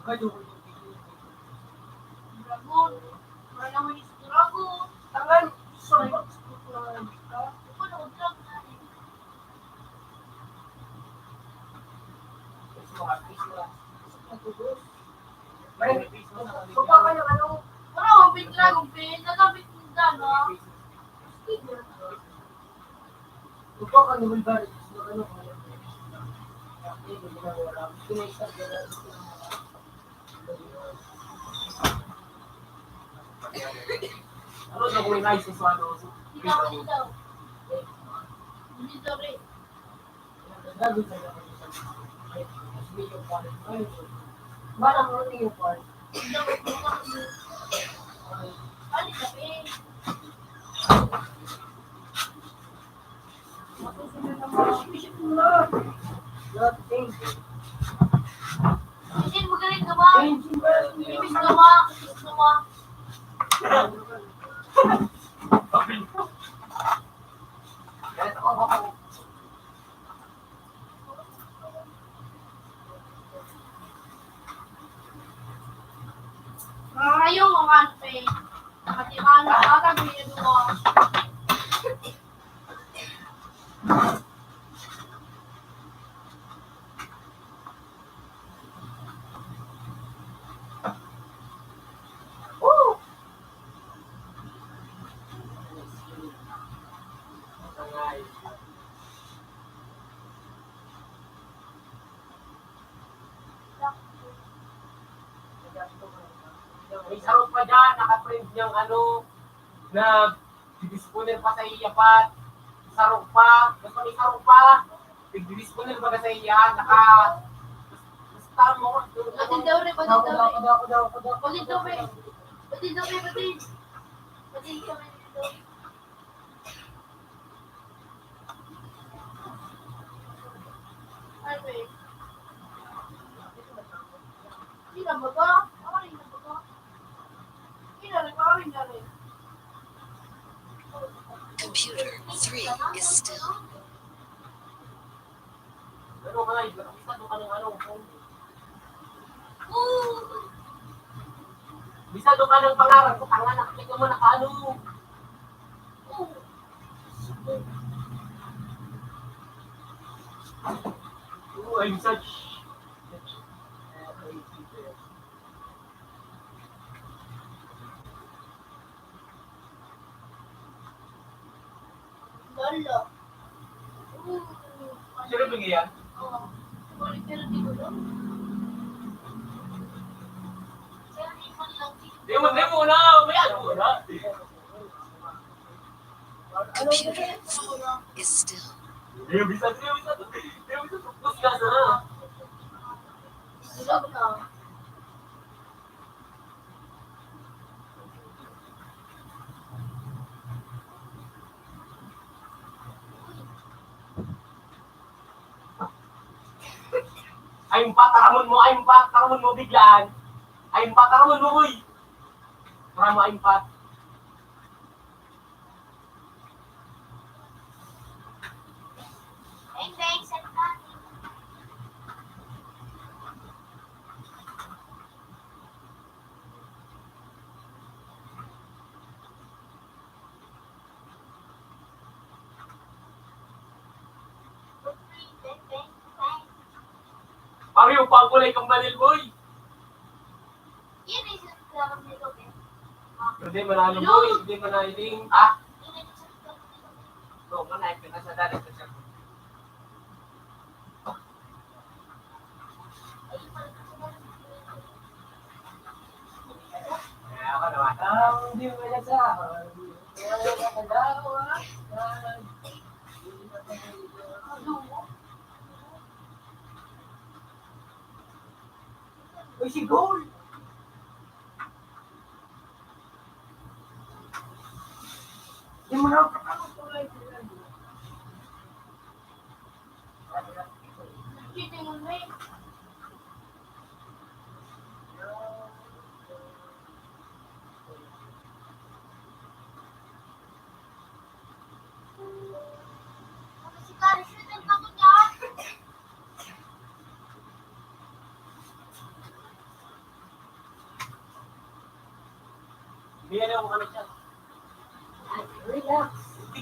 Dragon. Wala naman yung dragon. Tangan. Sorry. Ano, dragon? Baba ka ng ano? Wala, ang pin dragon, pin. Nagapit ng gana. Baba ka ng ano? Ano na kung inayos sa ano? Dito, dito. Dito, re. Wala ko yung part. Ano, sabi? Michelle, magaling ka ba? Ibig ka ba? Ibig ka ba? Mayo ang anpe. Matiman na agad, may duwa. May sarong pa dyan, naka-print niyang ano, na didisponer pa sa iya pa. Sarong pa, basta may sarong pa. Nagdidisponer baga sa iya, naka, basta mo, Pati daw rin, pati daw rin. Pati daw rin. Pati daw rin, pati. Pati daw rin. Computer three is still. Pero, Nay, nakabisado ka ng ano, phone. Bisado ka ng pangarap ko, tanga na, tignan mo, nakaano. Oo, I'm such. Lolo. Sino bingi yan? Oo. Pero di ko lang. Di mo, di mo na, may ano mo na. Computer is still. Di mo bisa, di mo bisa, di mo bisa, tapos ka sa. Bilog ka. Ay, impat, taramon mo, ay, impat, taramon mo, biglaan. Ay, impat, taramon mo, uy. Taramon mo, ay, impat. Beng, beng, saan ka? Pareho pa ang kulay kang balil, boy. Hindi manalo, boy. Hindi manalo. Ah? No, manay, pinasadalan ko siya. Kaya ako naman. Ang di mo na sa akin. Kaya ako nalawa. Uy, si Gold! Di mo na.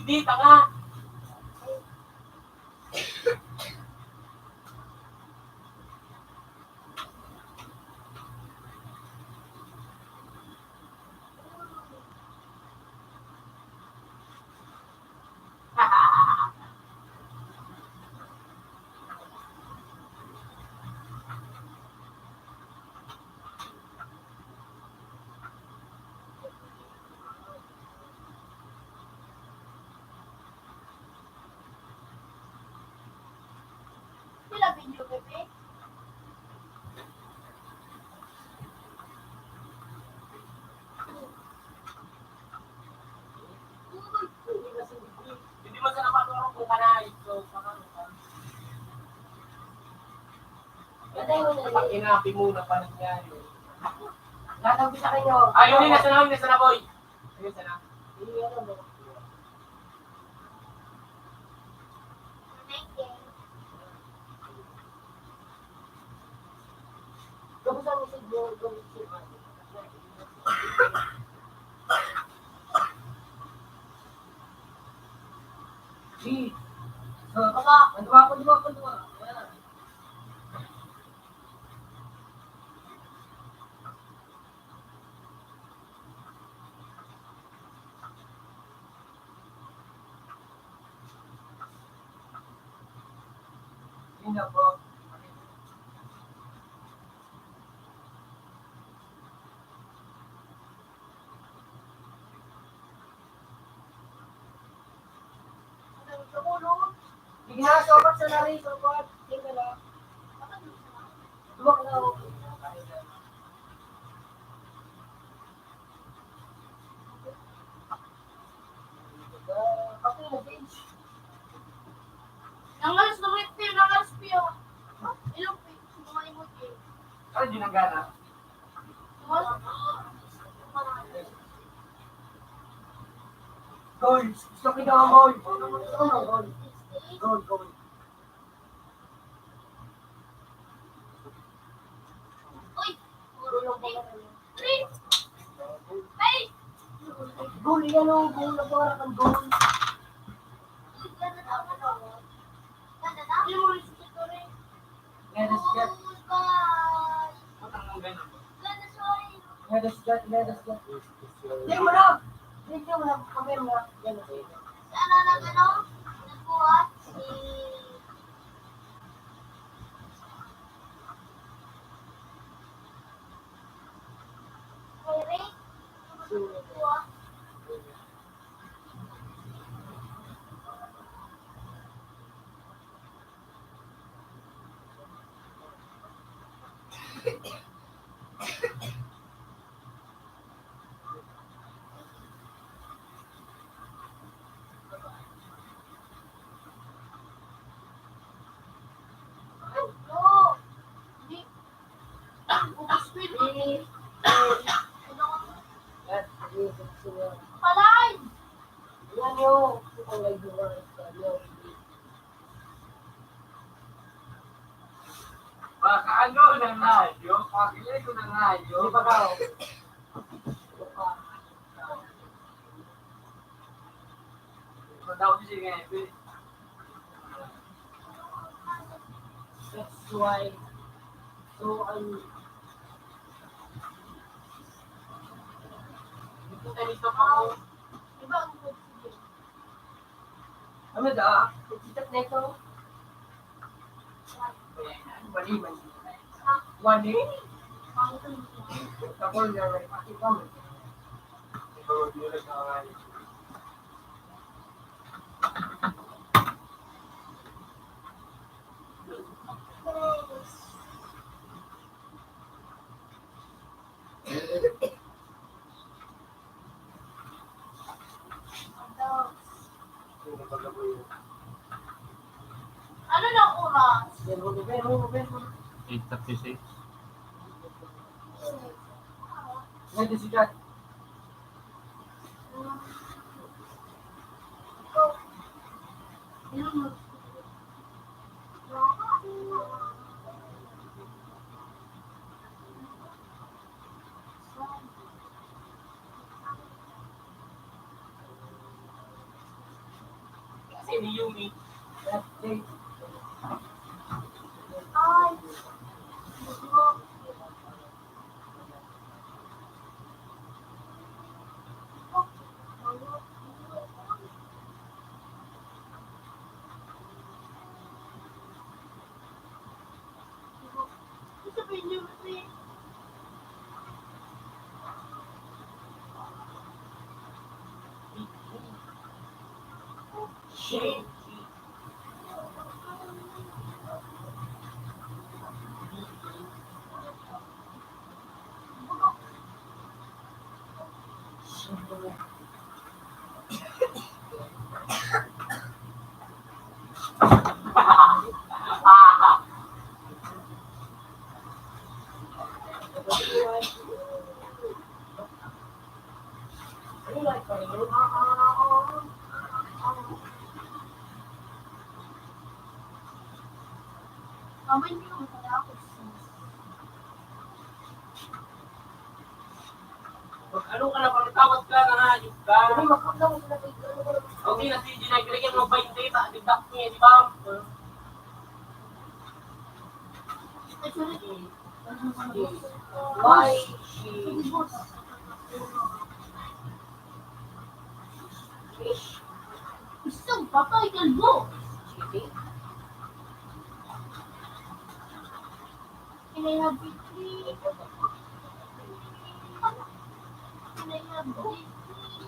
Dito nga. Pag inapi muna pa nangyari. Sasabi sa kanyo. Ayun, yun, nasa na, nasa na, boy. Ayun, sana. Hindi, ano, Gabos ang isip mo, gabos ang isip mo. Di. So, baba. Ang duwa, ang duwa, ang duwa. Ayan. Yun na po. Sige na, sobat sa nari, sobat. Sige na. Duwak na, oh. Nangalas na rin, Pio. Nangalas, Pio. Ilong, Pio. Sa mga emoji. Ano, di nanggana? Goal. Gusto ko daw ang goal. Gusto ko ng goal. Goal, goal. Uy! Goal, yan o. Goal, nagpangarap ng goal. Let us get. Let us get, let us get. Hindi mo na. Hindi mo na. Kami mo na. Yan na. Sana nag-ano? Nagbuhat si Eric? Nagbuhat? Palay! Yan yun. Itong live mo, ano, Baka ano na nga yun? Pakilay ko na nga yun. Di ba ka? Mataw siya nga ito eh. That's why. So, ang ito tayo sa pao. Di ba ang good food yun? Ano da? Nagsikat na ito. Mali, mali. Mali. Tapos na, pati pa mo. Ano na oras? Eight thirty-six. Nandito si Dad. Ni Yumi. Mag-ano ka na, pangtawad ka na, hayop ka. Okay na si Jinay, binigyan mo twenty, ta, deduct niya, di ba? Why? Gusto mo pa, ikaw mo. Can I have this, please? Can I have this, please?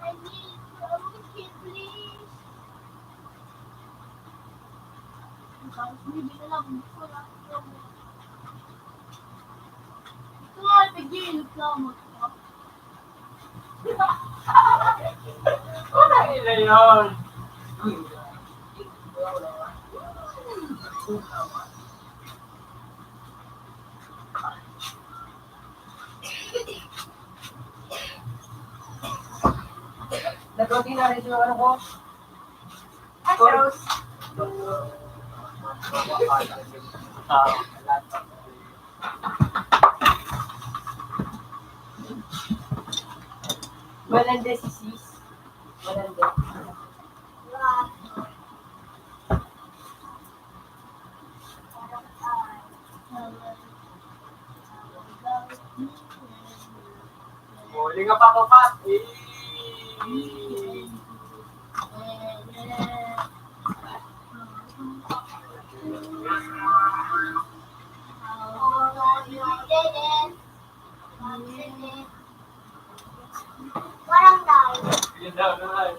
I need a biscuit, please. Tapos, bibili na lang ako. Ito nga, tigil, reklamo. Wala nila yun. Nagkauti na rin yung ano ko. Ay, Rose. Malandi si sis. Malandi. Huli nga pa ko, Pat. Eh. Barangay. Yun daw, daw.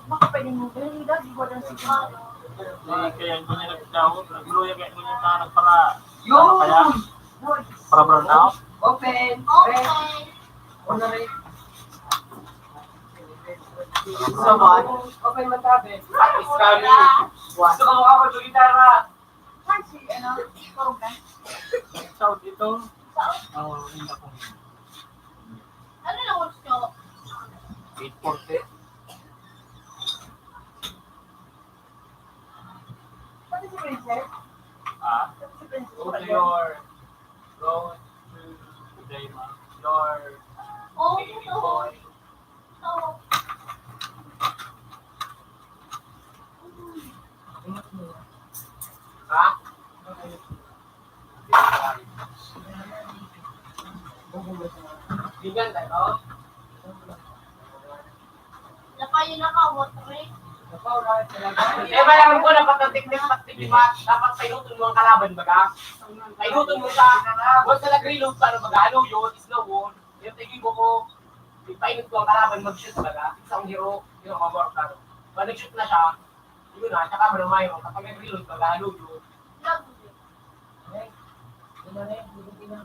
Baka pwede mo, pero hindi daw, di ko alam siguro. Eh, kaya hindi niya nagtao, nagluya kaya hindi niya nagpara-, Yun! Ano kaya? Para brown out? Open! Open! Open! Sa one? Open man tabi. What is coming? Gusto ko makapag-gitara. Saan si, ano, Corona? South ito. South? Oo, hindi ako. Ano na gusto? Eight forty. Pati si Princess? Ah? Pati si Princess. Go to your, go to the, your, oh, baby boy. Ha? Bigan tayo. Napayun na ka, what, Rick? Eh, bayaran ko, dapat ang teknik, pati di ba? Dapat painuton mo ang kalaban, baga? Painuton mo siya. Once na nag-reload pa, ano, baga, ano yun? Slow wood. Yung tingin ko ko, ipainit ko ang kalaban, mag-shoot baga. Isang hero, hero, mabor ka. Pag nag-shoot na siya, yun na, tsaka mo na mayroon. Kapag nag-reload, baga, ano yun? Okay. Yun na rin, yun na.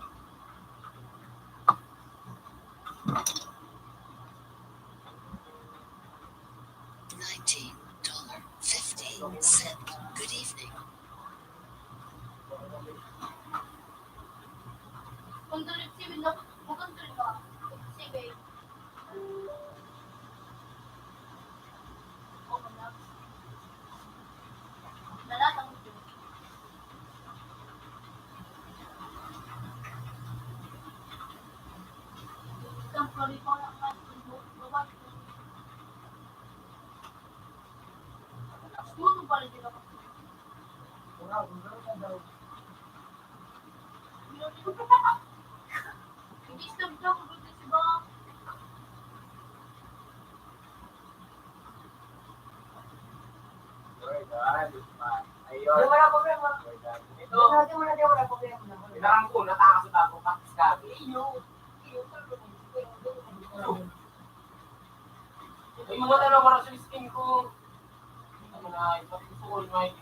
Nineteen dollar fifty cent. Good evening. Control F seven na, control ba? F seven. Oh, wala. Wala, tanggal yun. Ayun. Di mo na problema. Ito. Di mo na, di mo na, di mo na problema. Kailangan ko, natakas sa tago, practice ka. Iyo. Iyo, talaga. Ay, yung mata na, parang sa skin ko. Ano na, gusto ko yung mga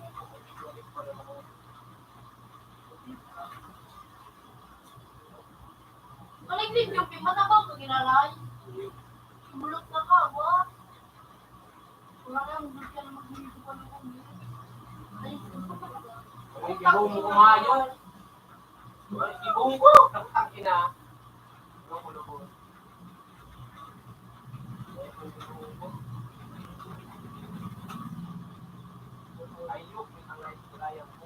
Maliglig yung pimata ba? Pag inalay. Bulok na ka, wa? Wala na, hindi ka na magbibigay pa ng ulo. Ay, Ay, ibong mo kumayo. Ay, ibong ko. Ang ina. Loko-loko. Ayok, may tangay sa kaya ko.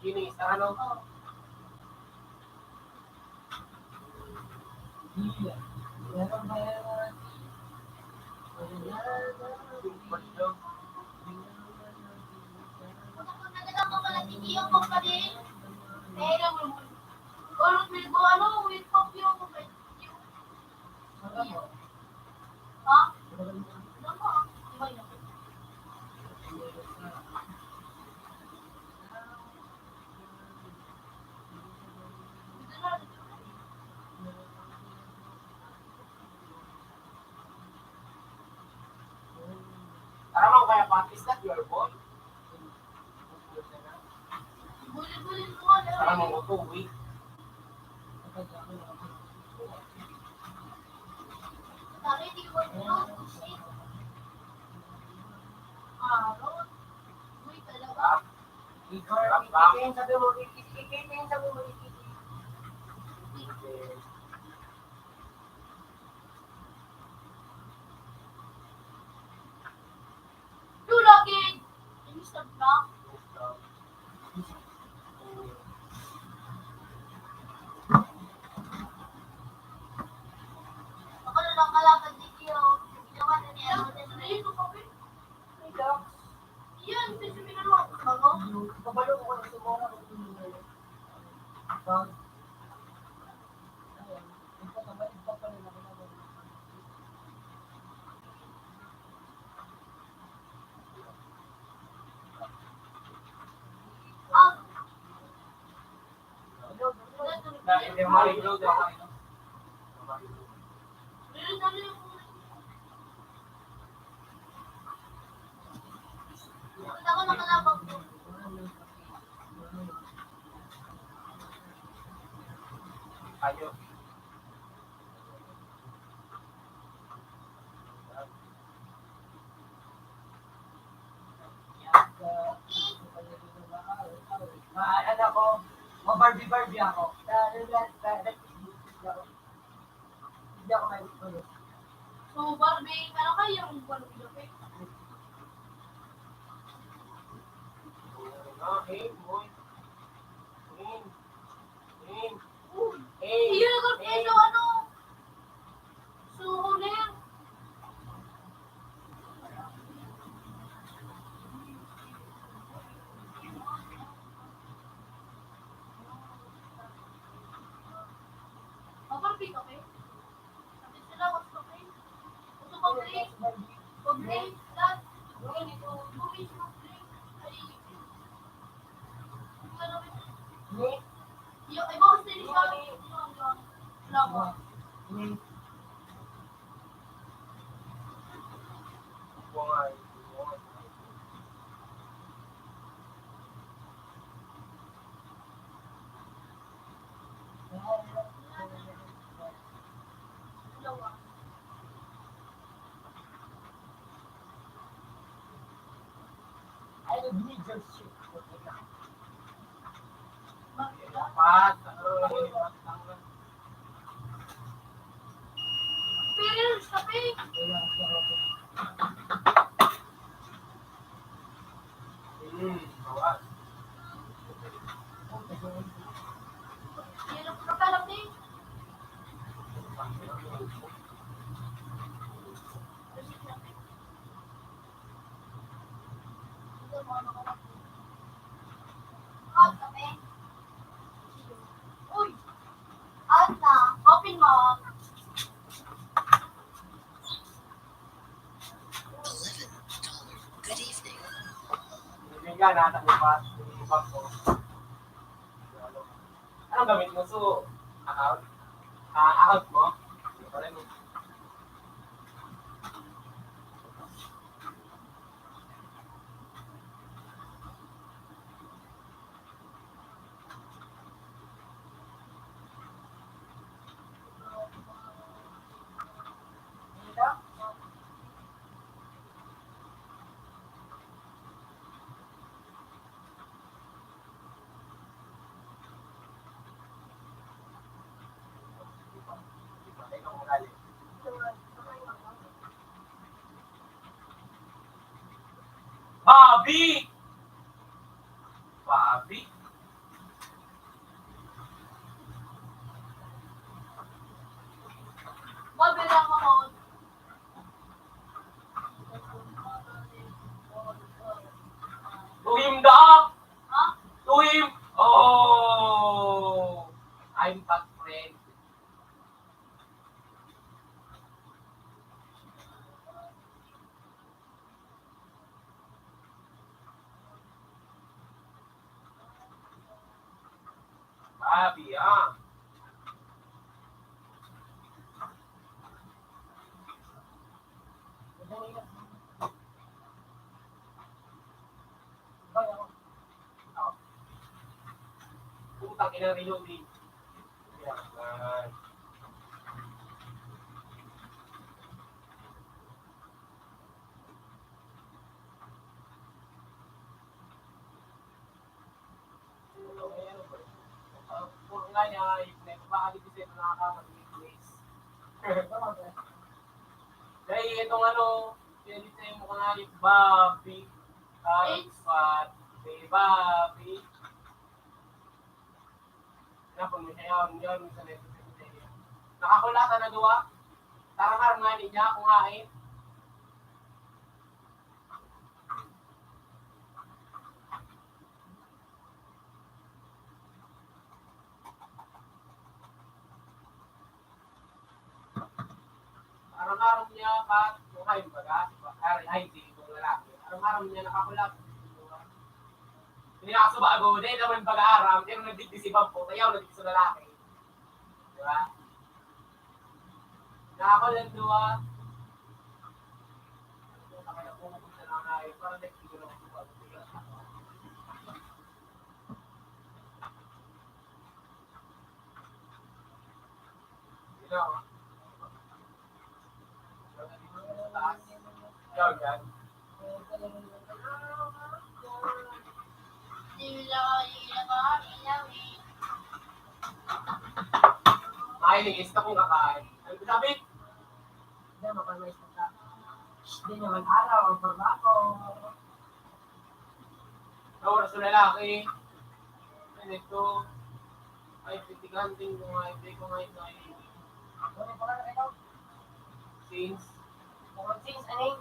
Kinis, ano? Tara mo kaya pa, is that your boy? Tara mo ko to, wait. Igor, ikitin, sabi mo, ikitin, sabi mo, ikitin. Lula, kid! Inisab na. Ako na lang kalakad ni Gio. Ginawa na niya ako na. Ay, ito pa, eh. Ay, Dax. Yan, kasi may naluwa ko sa bago. Kabalo ko na sa mga. Pag Ayo. Ma-, ano ako, ma-Barbie-Barbie ako. Hindi ako may gusto. So, Barbie, ano kayo yung Barbie, okay? Okay, boy. Green. Green. Eh, Iya, ano? So, ulit. Mapapit, okay? Sabi sila, what's okay? Ito ba, Blake? Pag Blake, that, Blake, ito, Blake, Blake. Ay, Blake? Nata mo pa, ibang ko. Anong gamit mo? So, account? Ah, account mo? Bobby! Bobby? Bobby lang ako. Tuhim da! Ha? Tuhim! Oh! I'm back, friend. Grabe, ah. Putang ina, reloading. Yan. Dahil itong ano, pwede sa'yo mo ka nga yung Bobby. Ay, pat, di Bobby. Napon mo siya, yaon, yaon, sa neto, sa neto. Nakakulatan na duwa. Tarang-arang nga niya, kung hain. Aram-aram niya pa, kung hain baga, ay, ay, si itong lalaki. Aram-aram niya nakakulap. Hindi nakasubago, dahil naman pag-aaram, pero nagdigdi si Bampo, kaya ako nagdigdi sa lalaki. Di ba? Nakakulap, di ba? Parang nagsiguro ako sa pag- Ay, gusto kong kakain. Ano sabi? Hindi, mapalmais ka. Hindi naman araw, ang trabaho. Sa oras sa lalaki, ganito, ay, pitiganting ko nga, hindi ko nga ito ay, ano pa nga ito? Since? Since, ano yun?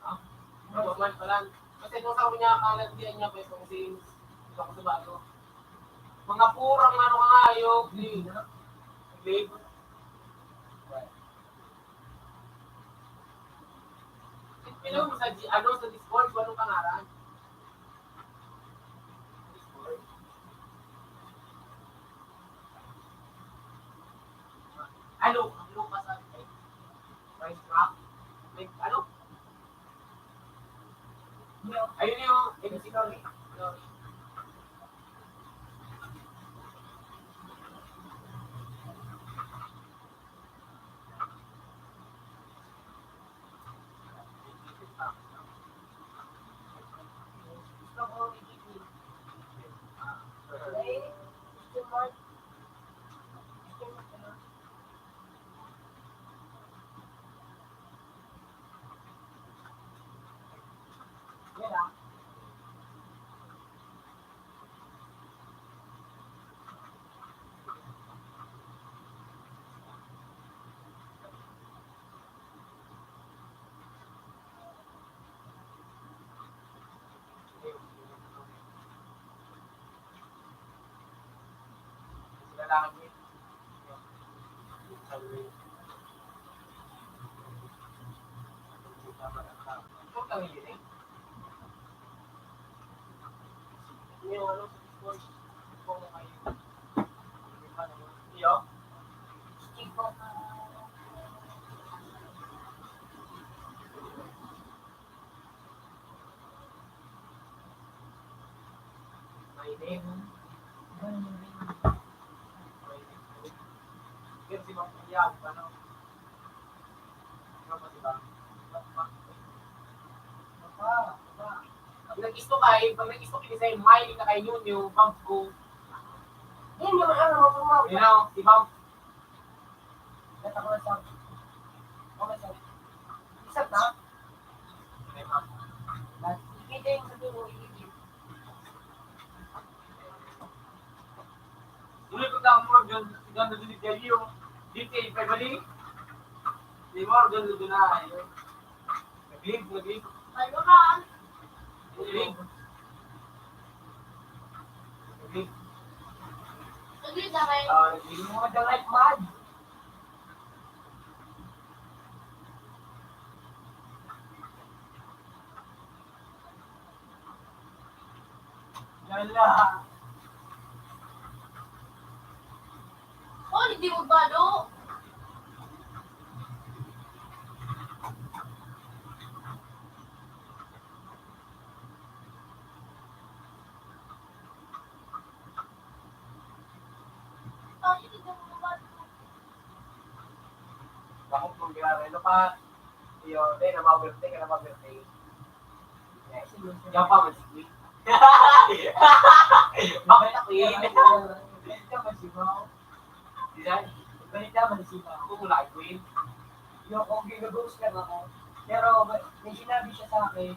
Ah, ano man pala? Kasi nung sa kanya, kalat niya, niya pa itong since. Ito ko sa bago. Mga purang ano ka nga, yung, yung, Pilo mo sa G-, ano, sa Discord, kung anong pangalan? Discord? Ano? Ano pa sa Minecraft? Like, ano? Ayun yung M C Lori. Lori. Yung ano, sa Discord, kung may, ano, iyo? My name. Pero si Mang Kuya, ano? Ano pa si Bang? Pag nag-isto ka, eh, pag nag-isto ka, eh, may ka kay Nyo Nyo, Bang ko. Yan yung ano, mga pumawag. You know, si Bang. Isa na? Ibigay mo sa tubo, ibigay. Ulit ko lang mo dyan, dyan na dinig kayo. Dito kayo pabalik. Di mo, dyan na dyan na kayo. Nag-leave, nag-leave. Ay, baka. Nag-leave. Nag-leave. Nag-leave na kayo? Ah, nag-leave. Mga the right man. Yala. Oh, hindi mo ba, do? Oh, hindi mo ba, do? Bakit mong ginagawa? Ano pa? Iyo, dai na ma-birthday ka na ma-birthday. Yan pa, man si Queen. Bakit na Queen? Bakit ka man si Mao? Di na? Bakit ka man si Mao? Kung wala kay Queen. Yung kung ginaghost lang ako. Pero may, may sinabi siya sa akin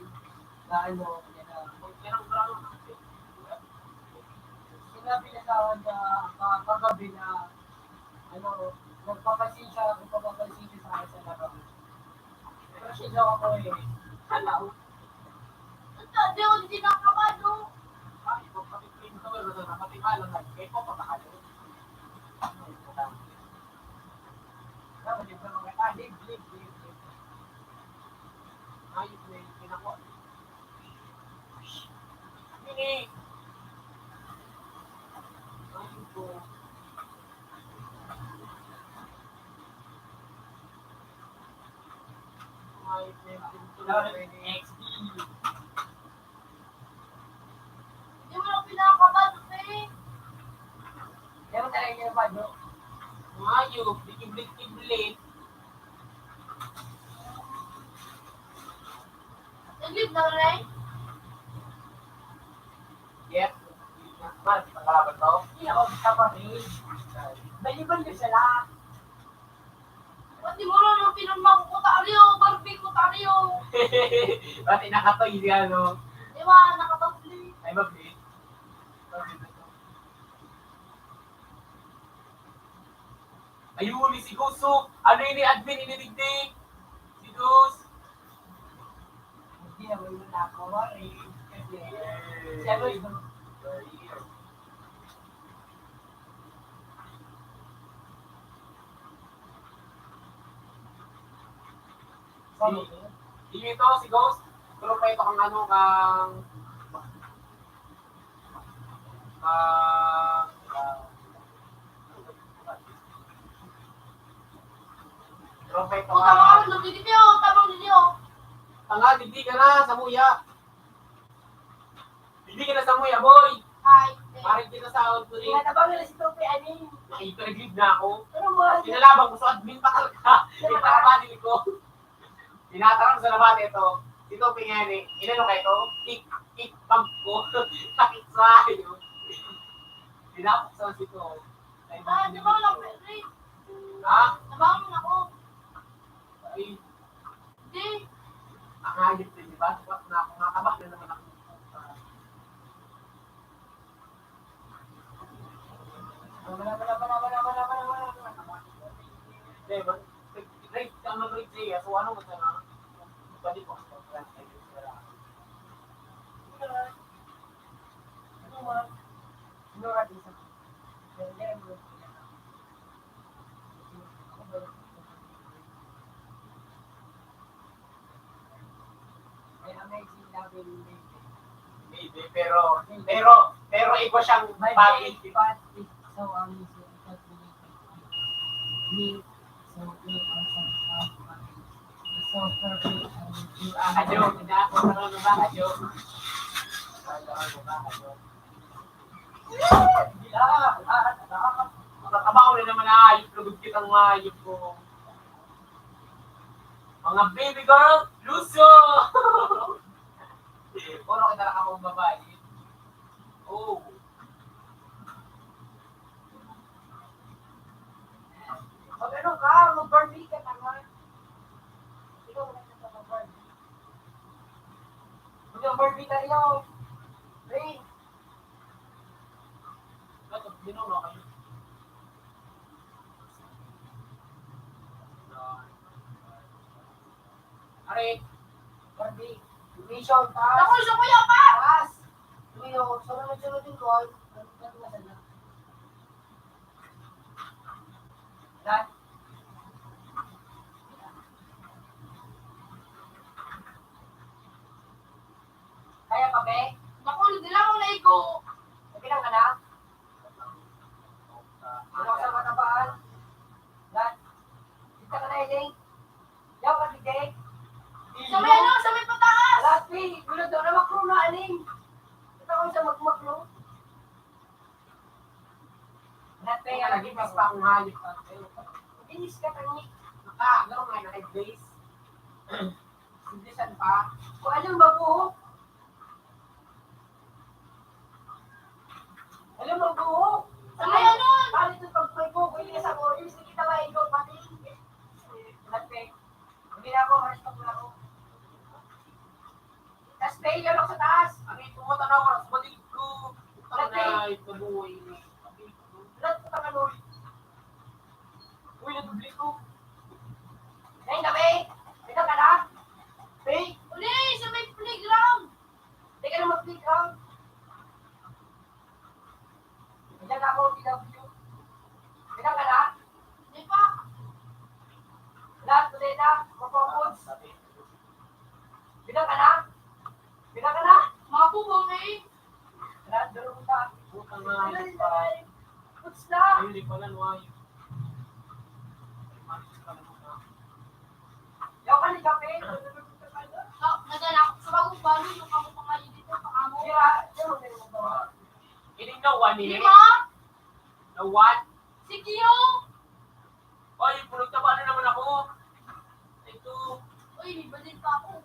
na ano, yan na. Sinabi niya sa akin na, ah, kagabi na, ano, nagpapansin siya, nagpapansin siya sa akin sa labas. Pero siya daw ako eh. Hala, oh. Ito, di ako kinakabahan, oh. Ay, ito, pati pinto, ito, pati malam, nagkaya ko, papakalo. Dapat yung mga, ah, leave, leave, leave, leave. Ayos na yung pinakuha. Ini. Ayos ko. Hindi mo lang pinakabado, pre. Hindi mo talaga yung bado. Mayo, bigiblit-kiblit. Nag-leave na, Ray? Yes. Mas, nakalaban to? Hindi ako sa kapatid. Balibal na siya lahat. Pati mo na nung pinunma ko, Kutaryo, Barbie, Kutaryo. Pati nakatoy siya, no? Di ba, nakababli. Ay, babli. Ayun, ni si Guso. Ano ini, admin, ini digdi? Si Gus. Hindi naman mo na ako, Mari. Kasi, siya gusto. Di ito, si Ghost. Pero pa ito kang ano, kang, kang, kang, Pero pa ito Puta mo, kang, ano, nagdididi, oh, tabang didi, oh. Tanga, digdi ka na, sa muya. Hindi ka na sa muya, boy. Ay, eh. Parang kita sa outro, eh. Tinatabang nila si Tope, ani? Ay, nag-leave na ako. Pero mo, Kinalaban ko sa admin, bakal ka. Pero Ipapabadil ko. Tinatarang sa labas ito. Si Tope nga, eh. Inano ka ito? Kick, kick, bag ko. Sakit sa akin, yun. Tinapok sa si Tope. Ay, Ah, di ba lang, Freddy? Ha? Nabangon ako. Ay. Di. Ang hayop na, di ba? Ba't na ako nakaba na naman ako? Wala, wala, wala. Hindi, ba? Grade, ang grade siya. So, ano mo sana? Pwede po. Ano, ma? Sino ka, isa? May amazing love in me. Maybe, pero, pero, Pero igwa siyang body. Body is so amazing, so beautiful. Me, so good, handsome, so funny. He's so perfect, and you are— Ah, kadyo. Hindi ako, ano ba, kadyo? Ano, ano ba, kadyo? Hindi lang, ah, ah, ah. Makakabaw na naman, ah, yung lugod kitang mayog ko. Mga baby girl, luso! Puro kita na akong babae. Oh. Mag-ano ka? Mag-Barbie ka naman. Ikaw, wala ka sa mag-Barbie. Mag-Barbie tayo. Ray. Ano, sino na kayo? Are, Barbie, mission, taas. Ako, gusto ko yan, pa! Taas. Tuyo, sunod-sunod yung goal. Ano ba ito, masala? Lahat. Kaya pa, be? Naku, hindi lang ako naigo. Nabilang ka na? Ano ka sa matabaan? Lahat. Kita ka na, Eling. Yaw ka, Tigay. Sa may ano, sa may pataas. Lahat, be. Gulo daw na makro na, Aling. Kita ko sa magmakro. Lahat, be. Ang naging mas pa akong hayop, ah. Inis ka, tangi. Naka, ano, may naka-base. Simplisan pa. Kung anong mabuhok. Alam mo, buhok. Sa may ano? Paano ito pag may buhok, hindi ka sa oil, hindi kita maigo, pati. Lahat, be. Hindi na ako, maris pa ako. Tas, be, yun ako sa taas. Ang ito mo, tanaw, maras ba di ko? Lahat, be. Tanay, kabuhay. Lahat ko tangan, oy. Uy, nadubli ko. Ngayon gabi, ito ka na? Hey! Uli, sa may playground. Hindi ka na mag-playground. Diyan ako, P W. Diyan ka na? Hindi pa. Lahat, tuloy na. Mapapos. Diyan ka na? Diyan ka na? Mga bubong eh. Lahat, durog ka. Putang na. Puts na. Ayun, di pala, nuwayo. Yaw ka ni kape. Ah, nadala ako sa bagong balo, yung amo mga dito, pang amo. Sira, sira, sira, sira. Kidding, no one minute. Lima? No one? Si Kiyo! Oy, pulog taba na naman ako. Ito. Uy, may badil pa ako.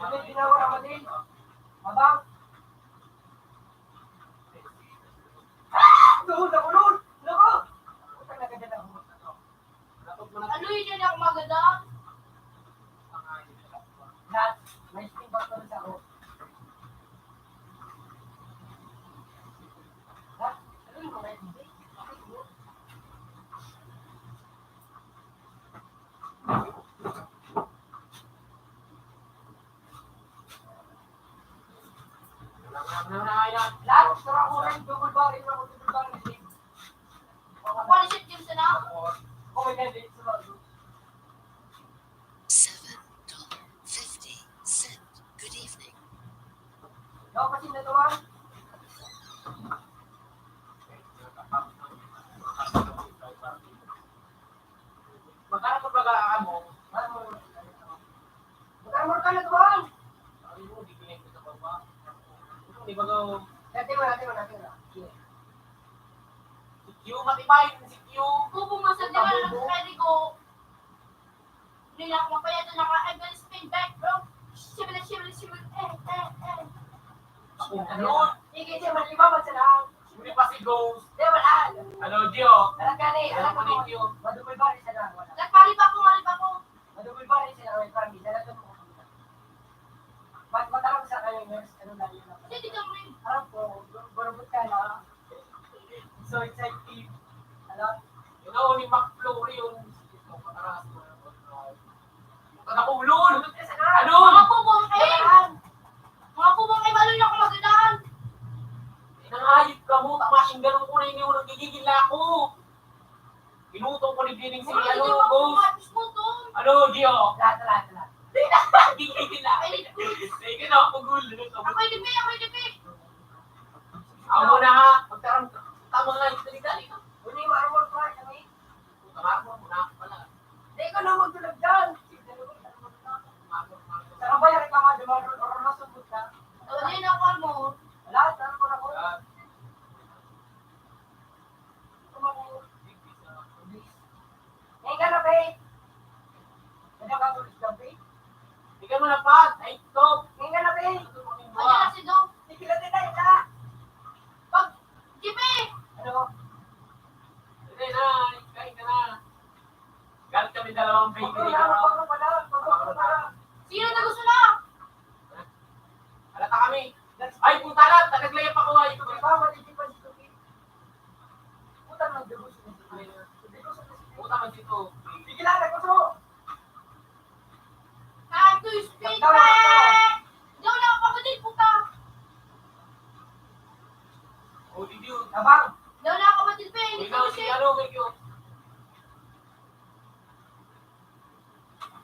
Ano yung ginawa ka, badil? Abang? Ah! Doon, nakulod! Naku! Putang na ganda na. Aloy, dyan ako maganda. Lahat, may spin back pa rin sa ako. Lahat, aloy, mga hindi. Lahat, tara ko rin, double barrel ako, double barrel. Ako, ano siya, James, na? Seven dollar fifty cent. Good evening. Daw kasi na to, ah. Magkano pa baga ang amo? Magkano ka na tuwang? Ay, mo, di pinag-, di ba, no? Dati mo, dati mo, dati mo. Si Q, matibay, si Q. Kubo mo sa diwa, Kubo. Nagkakaligo. Nila, mapayat na ka, "I'm gonna spin back, bro." Shibili, shibili, shibili. Eh, eh, eh. Ako, ano? Sige, sige, malibabag sa lang. Hindi pa si Ghost. Di, wala. Ano, Gio? Alam ka ni, alam ko ni Gio. Madugol ba rin siya na? Wala. Nagpariba ko, mariba ko. Madugol ba rin siya na? May promise. Alam ko mo. Mat-, mataram sa kayo, nurse. Ano na yun? Hindi ka mo yun. Alam ko, barabot ka na. So excited. Ano? Ikaw ni Mac Florion. Ito, mataas mo na. Kakakulon! Ano? Mga kubong, eh! Mga kubong, eh, balo niyo ako magandaan! Nangayip ka mo, tamasing ganun ko na inyo, nagigigil na ako! Inutong ko ni Bining si, ano, Ghost. Ano, Gio? Lahat, lahat, lahat. Nagigigil na ako! Ay, Ghost. Sige na, pagul. Ako yung lipi, ako yung lipi! Amo na ha. Magtaram ka. Tama nga, dali-dali na. Uni, marmol pa, kami. Puta, marmol mo na pala. Di ka na magdulag dyan. Sarabay, reklamo, di ba? Oro na subot na. Wala na ako mo. Wala, sarap ko na ko. Ah. Ngayon ka na, be. Ano ka, tulis ka, be? Ikaw mo na, Pat. Ay, stop. Ngayon ka na, be. Ano na si Dom? Sige lang din, ay, isa. Pag, G P! Ano? Hindi na, kain ka na. Galit kami dalawang bakery. Pagkura, pagkura pala, pagkura pala. Sino na gusto na? Halata kami. Ay, puta na, tagaglayap ako, ay. Ikaw ba, matitipid si Tuki? Puta, nagdugo si Tuki. Puta, man si Tuki. Sige lang, nagpuso. Kato, speed pa! Daw lang ako din, puta! O, di yun. Tabang! Daw lang ako din, pe! Hindi ko si ano, may yun.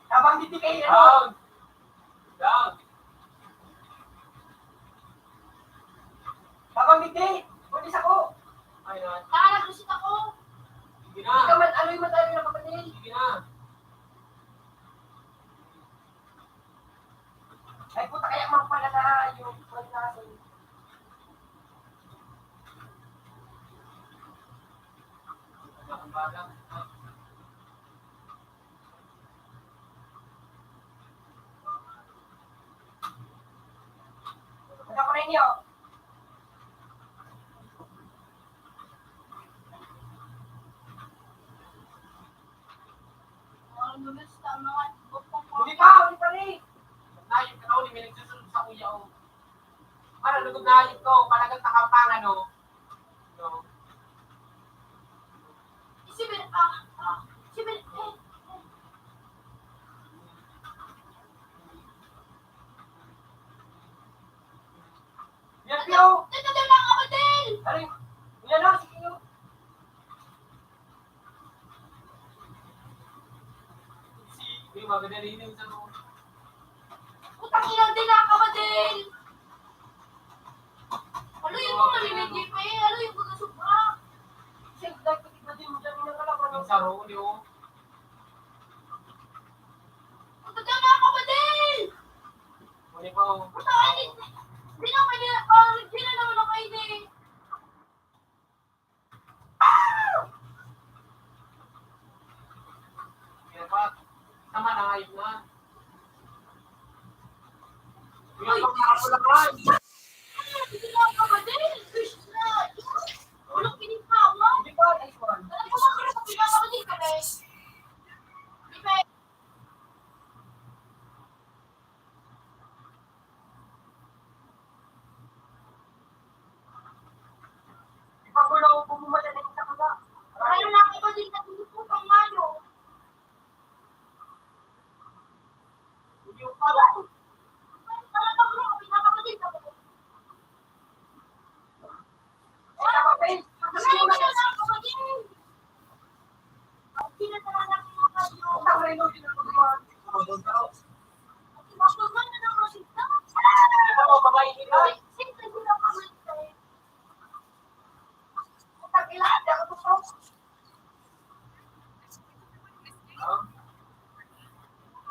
Tabang dito kayo, ano? Tabang! Tabang! Tabang dito! Pwede sa ko! Ay, na. Taka, naglusit ako! Sige na! Hindi ka man, ano yung matayo na kapatid? Sige na! Ay, puta, kaya man pala na yung, yung natin. Ano ko na inyo? Huli pa! Huli pa rin! Nayip ka na uli, may nagsusunod sa kuya, oh. Ano, lugod na ito, palagang takampangan, oh. No. Sibir, ah, ah, sibir, eh, eh. Yan, Pio! Ito, ito, ito, mga kapatid! Aray, yan na, sige, oh. Si, may maganda na yun sa loob. Putang ina, di na ka ba din? Aloy mo, malimit di pa eh. Aloy mo na sobra. Siyempre, dapat iba din mo dyan, yung kalaban. Yung saro, di oh. Putang ina ka ba din? Huli pa oh. Putang ina, di na pwede, parang di na naman ako ini. Kaya pa, tama na, ayos na. Uy! Uy, ang mga kapularan! Ulo, pinipawang! Hindi pa, nice one. Alam mo ba, kung pinapawang din kami? Di ba? Ipagulaw po mo madali sa kanya. Ayaw na ako din natutupang mayo. Hindi ko pala. Talaga, bro, pinapakita ko.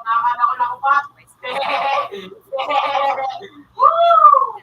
Nakakana ko lang upat. Woo!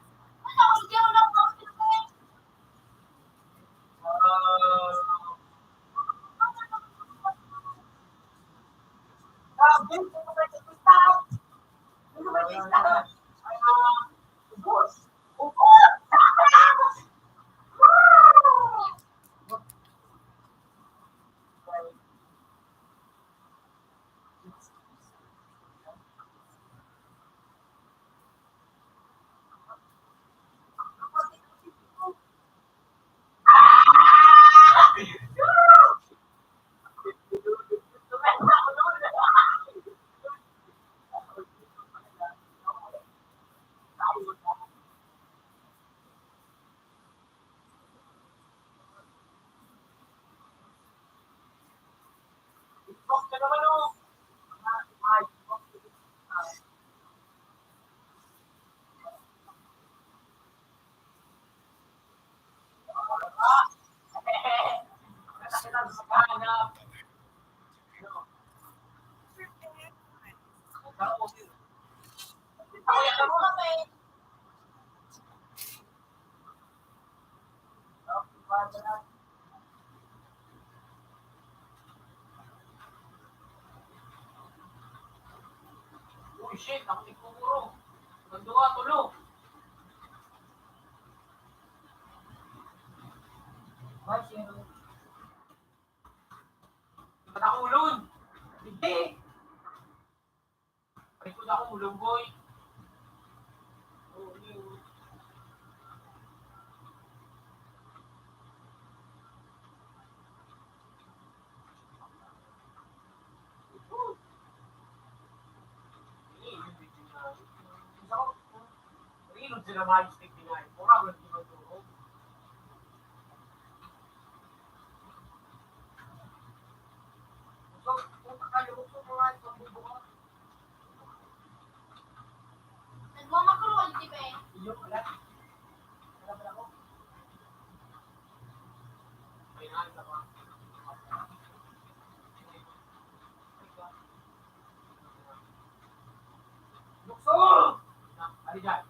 Shit, ako nagkukurong. Magduwa, tulo. Ay, sino? Patakulon. Hindi. Ay, ko na akong ulong, boy. Oo, yun. Rilog sila mayo sa tigpinay. Mura mo nagtuturo. So, kung kakalibog sa mga ito, bubuka. Nagmamakro ka, di ba eh? Iyo, wala. Wala pala ako. Kailangan ka pa. Lukso! Ari dyan.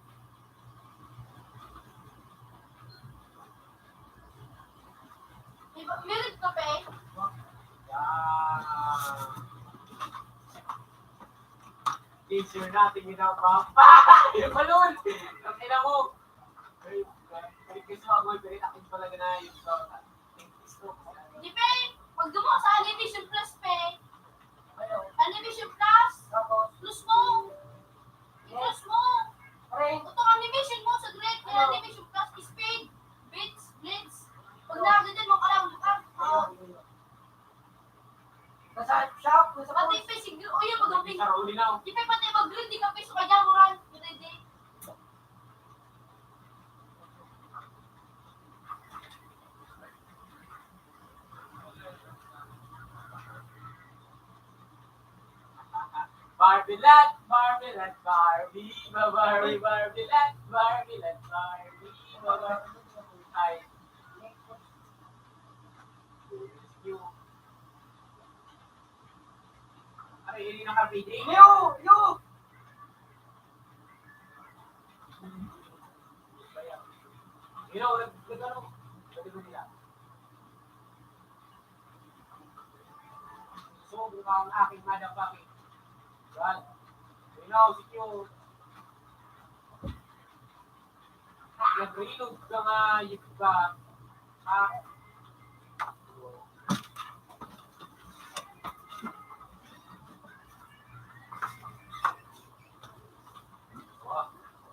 Di ba, meron ka pa eh? Yan. Teacher natin, ginagawa pa. Balon! Ang ina mo. Ay, ay, kasi ako, pero akin pala na yung Di, pe, pag dumo sa Animation Plus, pe. Animation Plus. Plus mo. I-plus mo. Itong animation mo sa Great, may Animation Plus, speed, beats, blitz. Pag nakaganda mo, kailangan mo ka. Nasa shop, nasa Pati, pe, si Gr-, oh, yun, mag-, Sa Rolly now. Di, pe, pati mag-green, di ka, pe, sa kanya mo ran. Green, di. Barbie Land, Barbie Land, Barbie, ba, Barbie, Barbie Land, Barbie Land, Barbie, ba, Barbie. Ay. Ay, hindi na kapit. Yo! Yo! Yo, nag-, nag-, ano? Pwede ba nila? So, kung ang aking madapaki, well, you know, secure. Nagrilog ka nga, yun ka. Ah.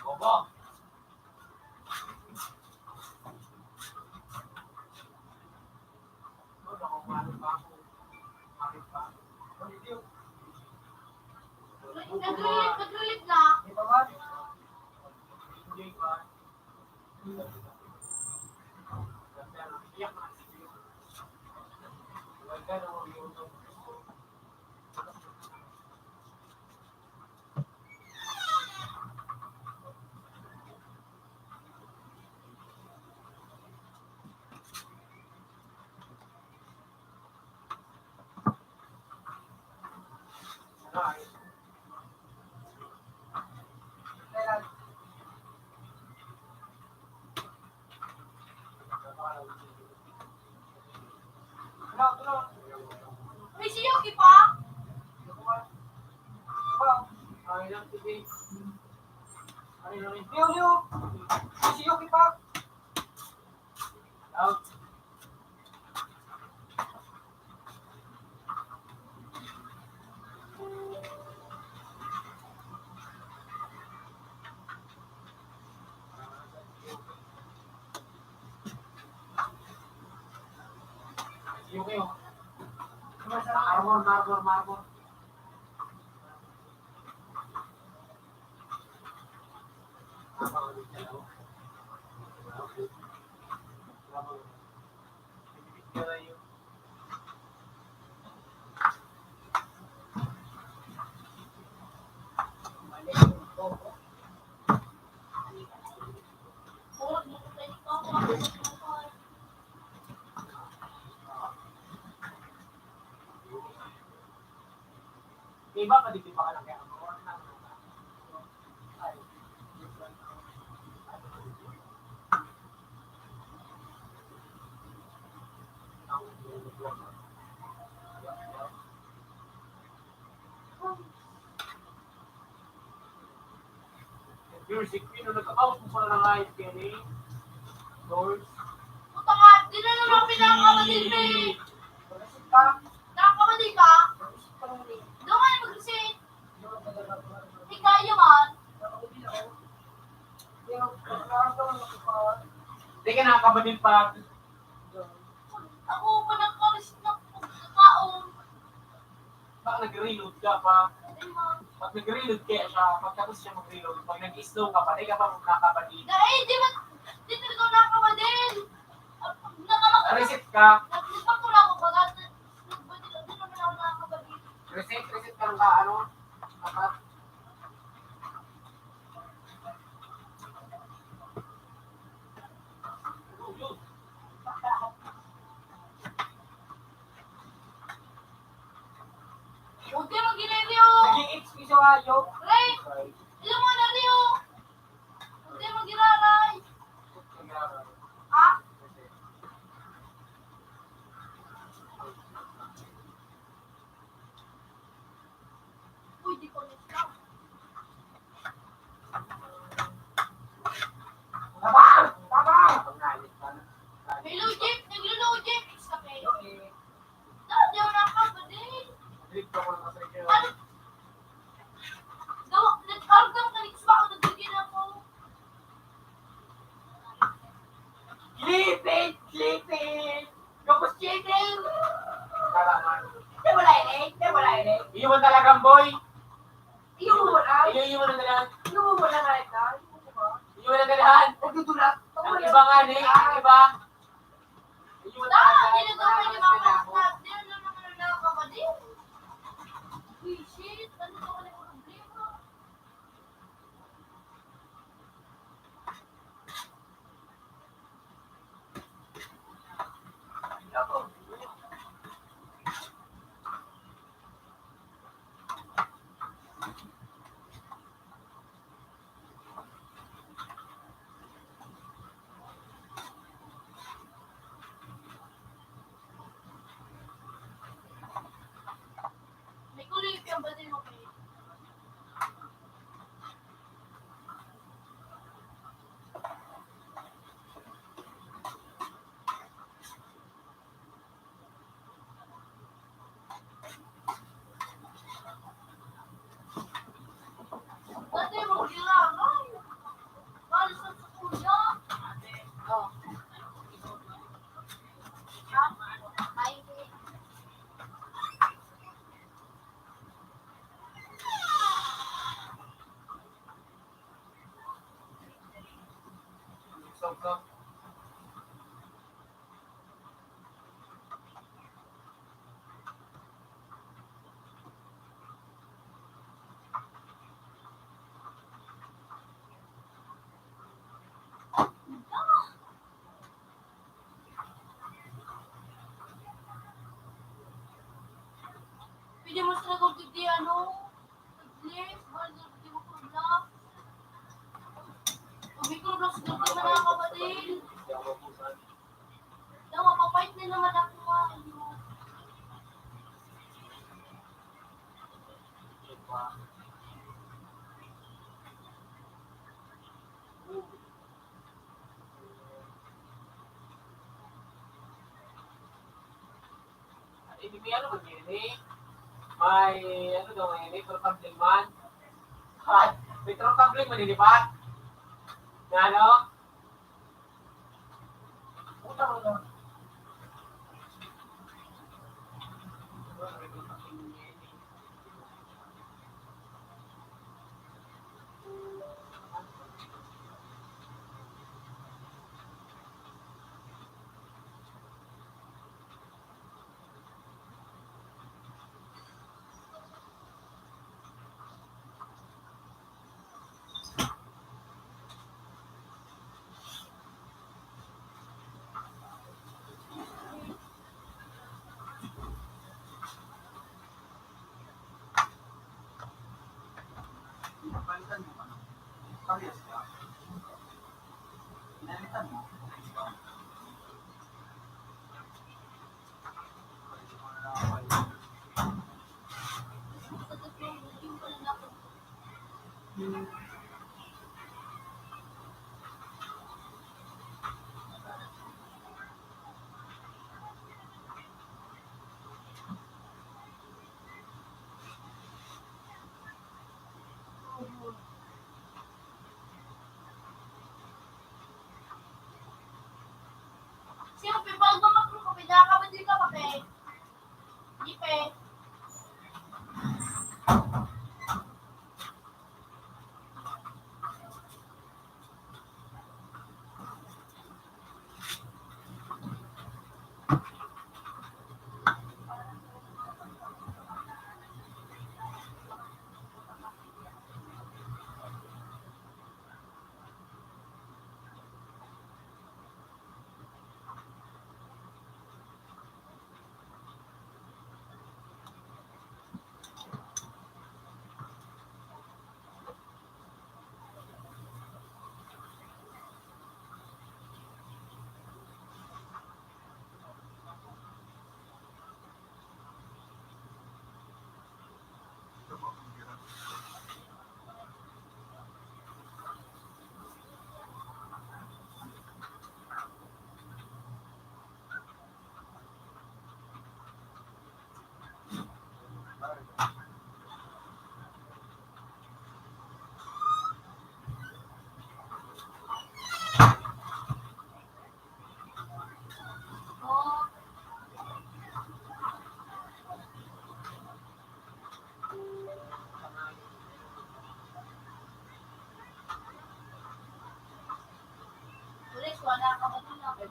Bobo. Nag-relieve, nag-relieve na. May si Yuki pa? Leo, Leo. May si Yuki pa? Out. Yung, yung. Marmol, marmol, marmol. Iba pa, di ba, ka lang kaya ang corona? Ay. Music, yun, nagkabawas mo pala ng ayos, Kenny. Doors. Puta nga, di na naman pinakakabadil, eh. Nagkakabadil ka? Doon nga, mag-resign. Ikaw, yaman. Hindi ka nakakabadil pa. Ako pa nagkalis ng pagkakaon. Baka nag-reload ka pa. Hindi, ma. Pag nag-reload kaya siya, pagkatapos siya mag-reload, pag nag-slow ka pa, di ka pa nakakabadil. Dahil di ba, di talaga ako nakakabadil. Pag nakamak- Reset ka. Nag-, nagpapura ako, baga, nag-, nag-, di naman ako nakakabadil. Reset, reset ka ng ka-, ano, apat. Huwag kayo mag-inay, Rio. Nag-i-H P sa Wayo. Pre, ilang mo na, Rio? Huwag kayo mag-iraray. Ha? Uy, di ko na siya. Tabang! Tabang! May logic, naglulogik, isa kayo. Dati ako nakakabadil. Ano? Daw, nag-argang ka, nag-isma ko, nagbigyan ako. Clip it! Clip it! Gabos cheating! Tama man. Di wala ini, di wala ini. Iyo man talagang boy. Iyo mo na. Iyo, iyo man talaga. Iyo mo na talaga. Iyo mo na talaga. Nagdudulas. Ang iba nga ni, ang iba. Iyo man talaga. Dahil ito pa yung mga staff, di na naman ang nakakabadil. Buisit, ano ba ka na problema? May kulay yung piyang batin mo, Pete. Dati mo kailangan. Palis na sa kuya. Oh. Ha? May Pwede mo sila kung hindi, ano, English, wala, hindi mo kung love. Kung may kung love, siguro di man nakakabadil. Daw, mapapait na naman ako, ah. Hindi, may ano man yun eh. May ano daw ngayon eh, pero tabling man. Ay, may truck tabling man yun, di ba? Na ano? Puta mo na. Palitan mo pa, no? Parehas ka. Pinalitan mo.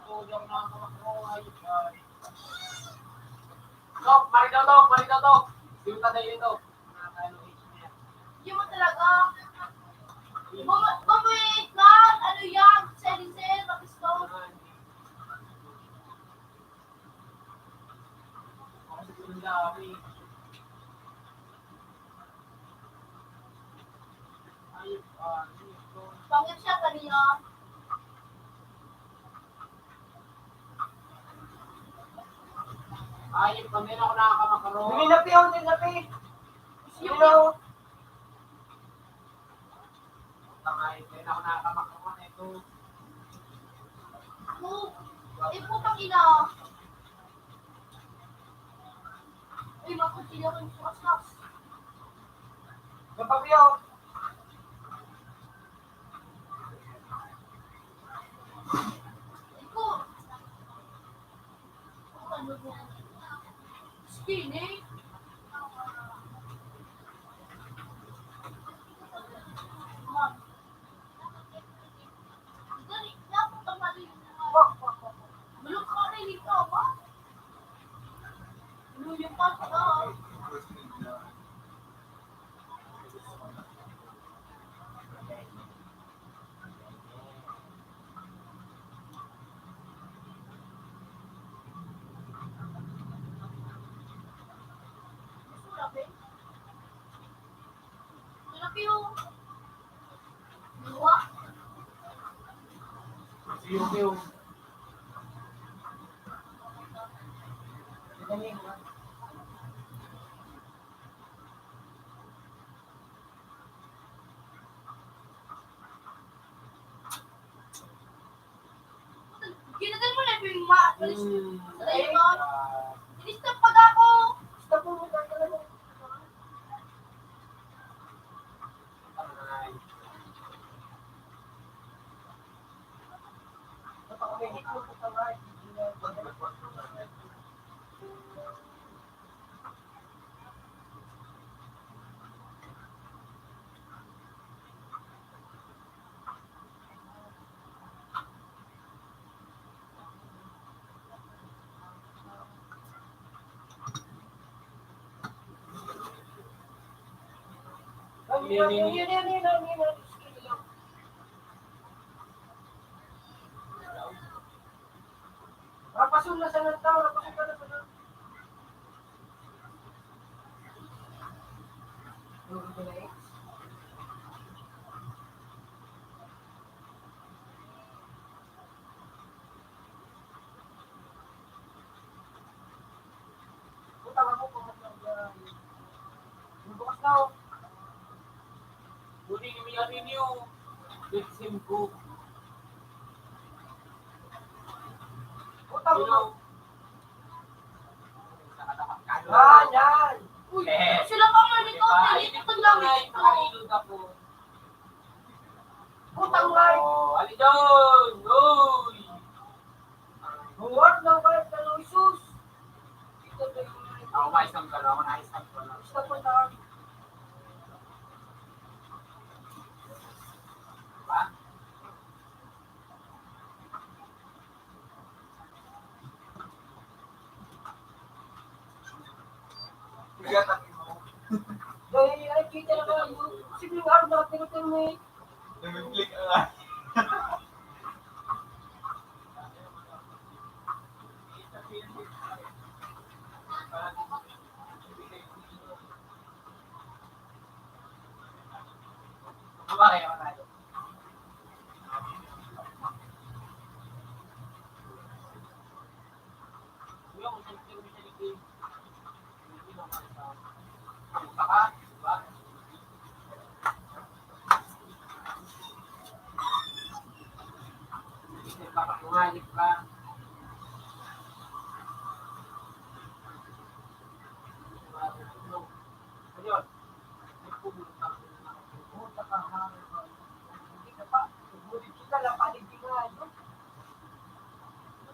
Dok, mari daw, Dok, mari daw, Dok. Sino ka tayo ito? Yung mo talaga. Bum-, bumalik lang. Ano yan? Selizel, Pakistan. Pangit siya kanina. Ayun, pamira ko na ka makaroon. May napi ako, may napi. Yung Hello. Tangay, kaya na ako nakakamakama na ito. Ako, eh, putang ina. Ay, makutsilyo ko yung sukas-sukas. Kapag yun. Ikaw. Skinny. Ginagay mo na yung ma-, Hmm. Sa iyo, no? Ini-stop pag ako. Stop mo, magkakala mo. Rapason na sa nagtao, rapason ka na sa nagtao. Bukas na, oh. Kuning may ano niyo. Bitsim ko. Utang mo. Yan, yan. Uy, sila pa man ito, tinitipon lang ito. Utang mo. Oh, ali doon. Uy. Huwag na ba ito, Jesus? Ako, maisang ka lang, maisang ka lang. Gusto ko na. Diba? Dahil ay kita na ba yung simpleng araw na pinutol mo eh. Nag-click ang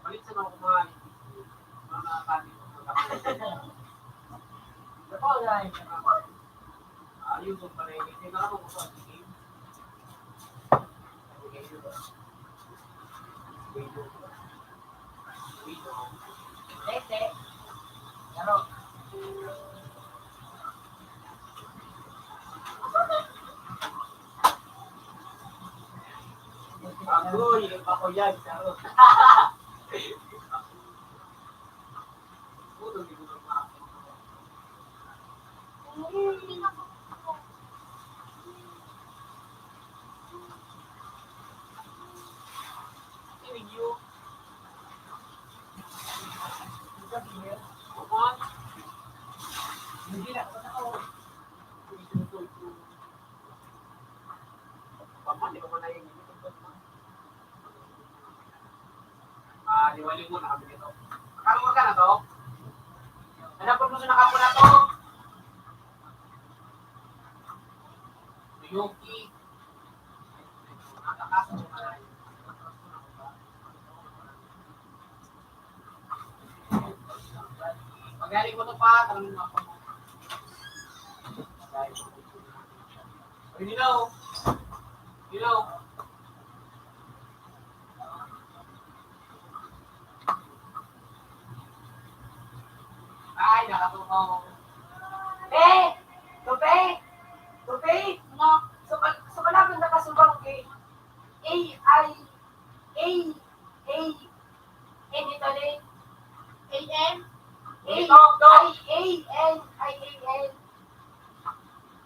Palit sa mga kumain. Mga kanin. Ayun, kung pala yun. Hindi na ako gusto. Sige. Sige, yun. Sige, yun. Oh, yan, saro. Ah, liwaliw mo na kami nito. Karong organ na to? Ano po gusto na kapo na to? Yuki. Nakakaso mo na. Pagari ko to pa, tanong mo ako. Hello. Hello. Ay, nakatukaw. Pe! Tupe! Tupe! Nga, sa kal-, sa kalaban nakasubang, eh. A I, A, A, A, dito, eh. A M? A, Ito, ito. I, A, N, I, A, N.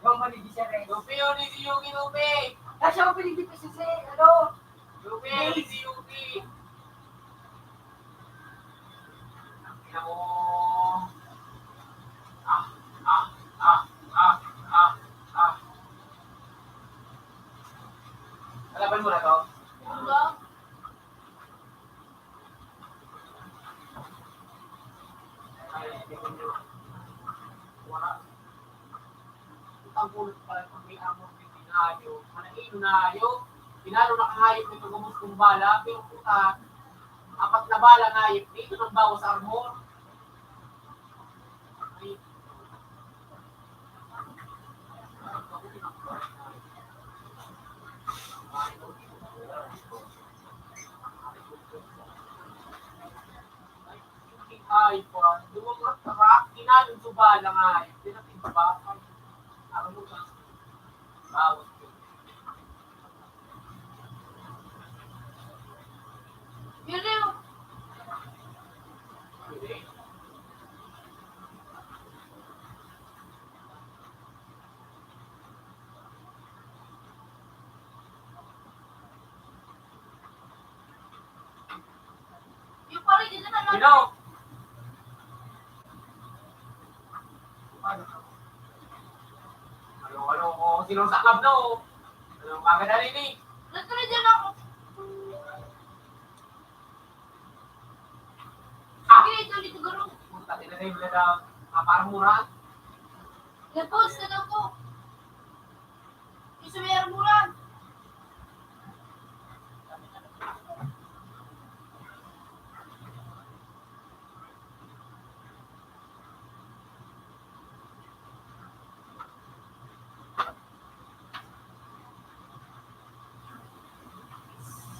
Yung mali di siya, Ren. Lupi, yun, si Yuki, Lupi. Kasi ako pinigil ko si, si, ano, Lupi, yun, si Yuki. Ina mo. Ah, ah, ah, ah, ah, ah. Kalaban mo na to? Wala. Ay, hindi ko nyo. Wala. Itang pulot pala pag may amor, may tinayo. Manainom na ayo. Pinalo na kahayop nito gabos kong bala. Pero puta, apat na bala na hayop. Dito nang bawas armor. Ay. Ay, pa, duwang rak-, rak-, inalon sa bala nga, eh. Pinatimba, ay, alam mo ba? Bawat yun. Yun na yun. Hindi. Yung pala, dito na lang. Hello? Ano, ano, oh, sino sa club na, oh? Ano, kagad na rin, eh. Nagkala dyan ako. Ah! Sige, ito, dito, garo. Puta, tinanay mo na daw. Ah, parang mura. Nag-post na daw ko. Isa may armuran.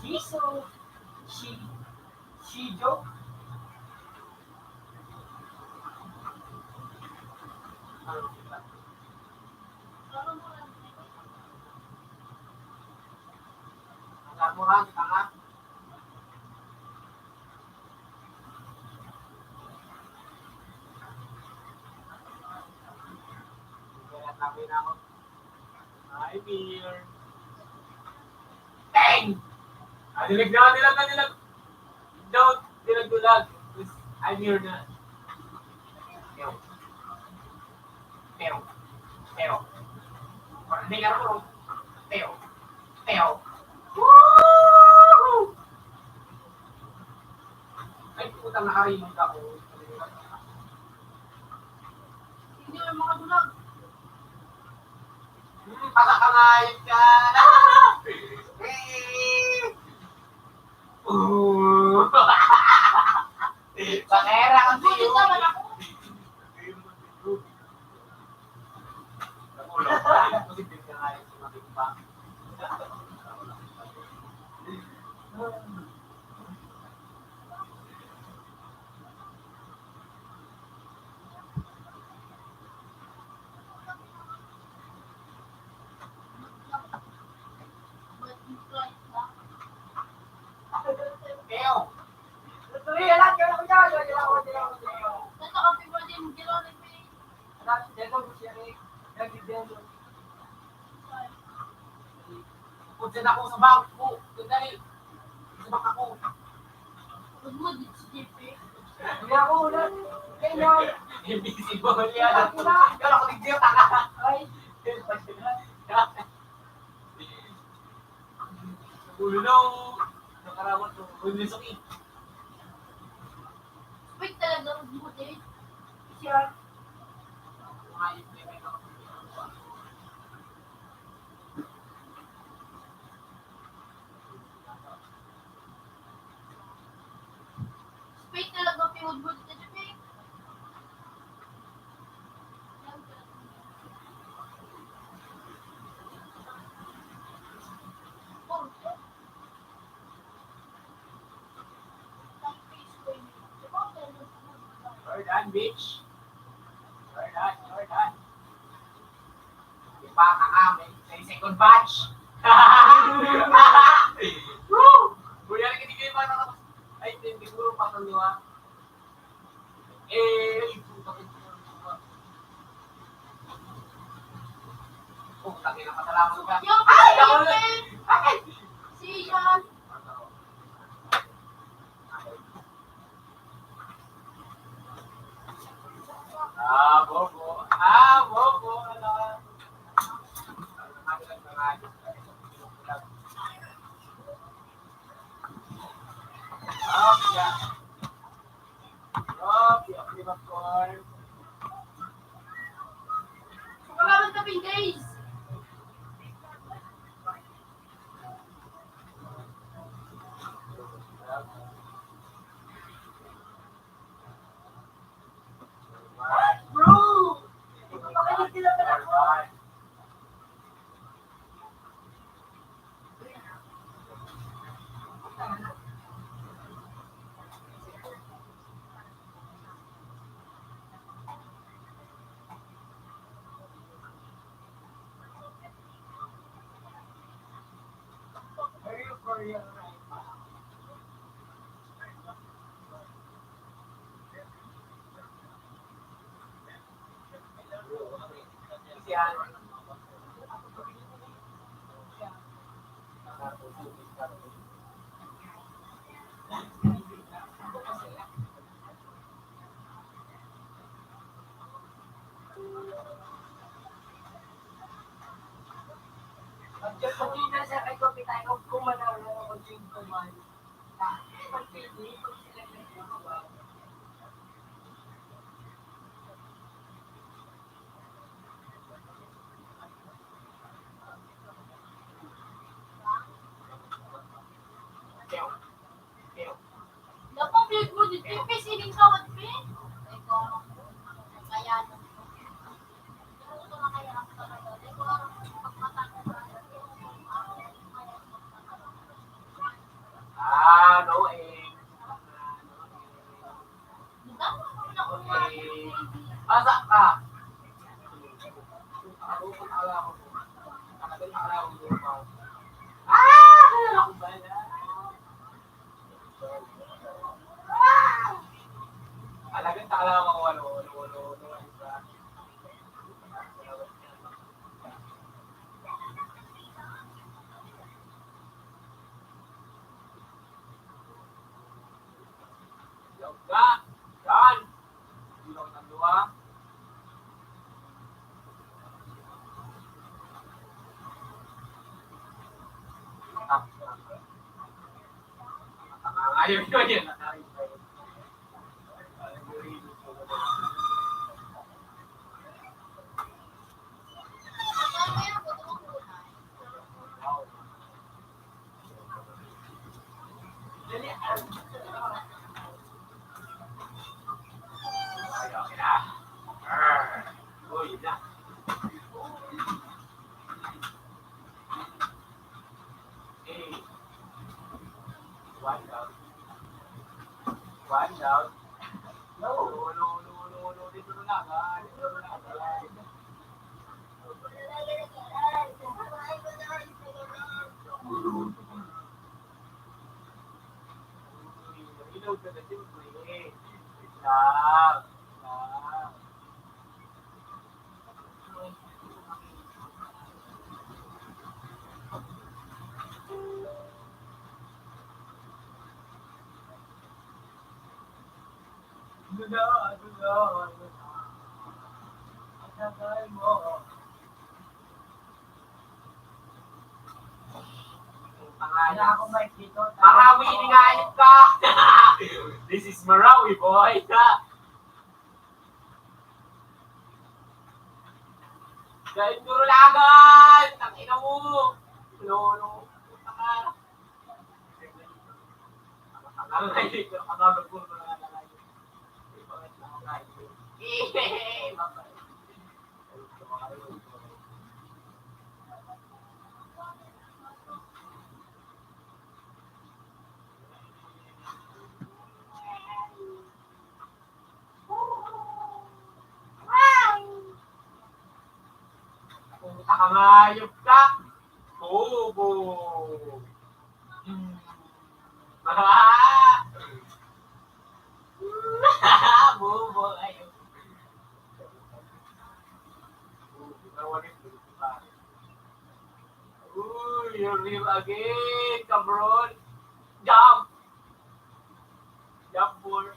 Siso, si, si Joe. Ang armuran, tanga. Kaya tabi na ako. Hi, Mir. Bang! Ah, dilag na, dilag na, dilag. Don't, dilag, dilag. I'm here na. Yo. Pero, pero, hindi nga ako, pero, pero, woohoo! Ay, putang nakarimot ako. Hindi mo makadulag. Hmm, pasakangayot ka. Ooh. Pakera ang Buti tiyo. Naman ako. Punta na ako sa bangko. Dali. Sa bangko. Huwag mo, di si J P. Hindi ako ulit. Kaya, invisible yan. Kala ko, hindi, taka. Ay. Ulo, nakarawat ko. Uy, may sakit. Wait, talaga, buti. Siya. Wait, talaga, piwag mo dito, Juping. Jordan, bitch. Jordan, Jordan. Di pa ka kami. Sa second batch. Woo! Kuya, lagi di kayo matapos. Ay, hindi, siguro pa kami, ah. Eh, ay, puta ko. Putang ina, pasalamat ka. Yung Ay, ako na. Ay! Si Ian. Ah, bobo. Ah, bobo. Ano? Salamat na, Pindays! Bro! Pakinig sila pala ko. Pagkakita sa kay Kapitay, kung manalo ako, Jim Kuman. Dapat build mo dito, yung pisiling ka, Wadpi. Kaya, Ah, no, eh. Basa ka. Ah! Kaya ako ba yan? Ah! Talagang takla ako, ano, ano, ano, ano, ano, Yoga! Yan! Bilang ng dua. Ayaw ko yan. One down. One down. No, no, no, no, no. Dito na lang, ah. Dito na lang, ah. Reload ka na, siyempre. Stop. Stop. Ano na, ano na, ano na? Ang tagal mo. Wala akong mic dito. Marawi, iningayot ka! This is Marawi, boy! Dahil puro lagan! Tangina mo! Lolo! Puta ka! Puta ka, hayop ka! Bobo! Hmm. Bobo kayo. Uy, you're real again, cabron. Jump! Jump for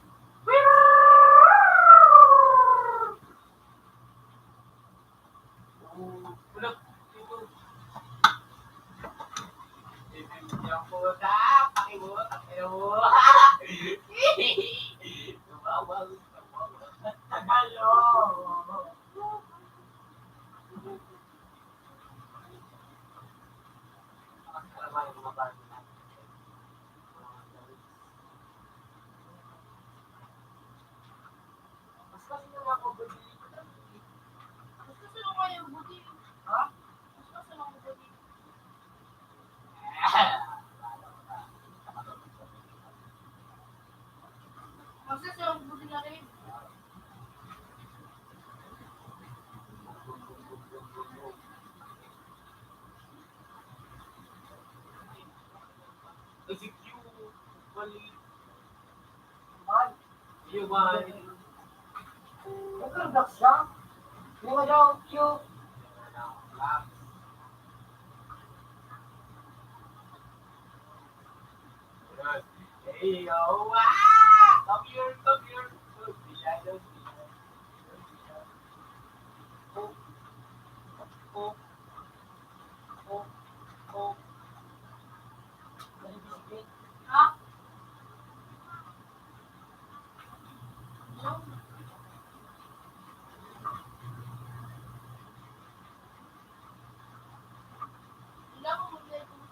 Mas kasi yung mga kabudi. Mas kasi yung mga kabudi. Ha? Mas kasi yung mga kabudi. Mas kasi yung kabudi na rin. Kasi cute. Mali. Ay. Yung mga... Nagkardak siya. Yung ano, cute. Hey, oh, ah! Come here, come here. Don't be shy, don't be shy. Don't be shy. Oh, oh, oh, oh. Ha?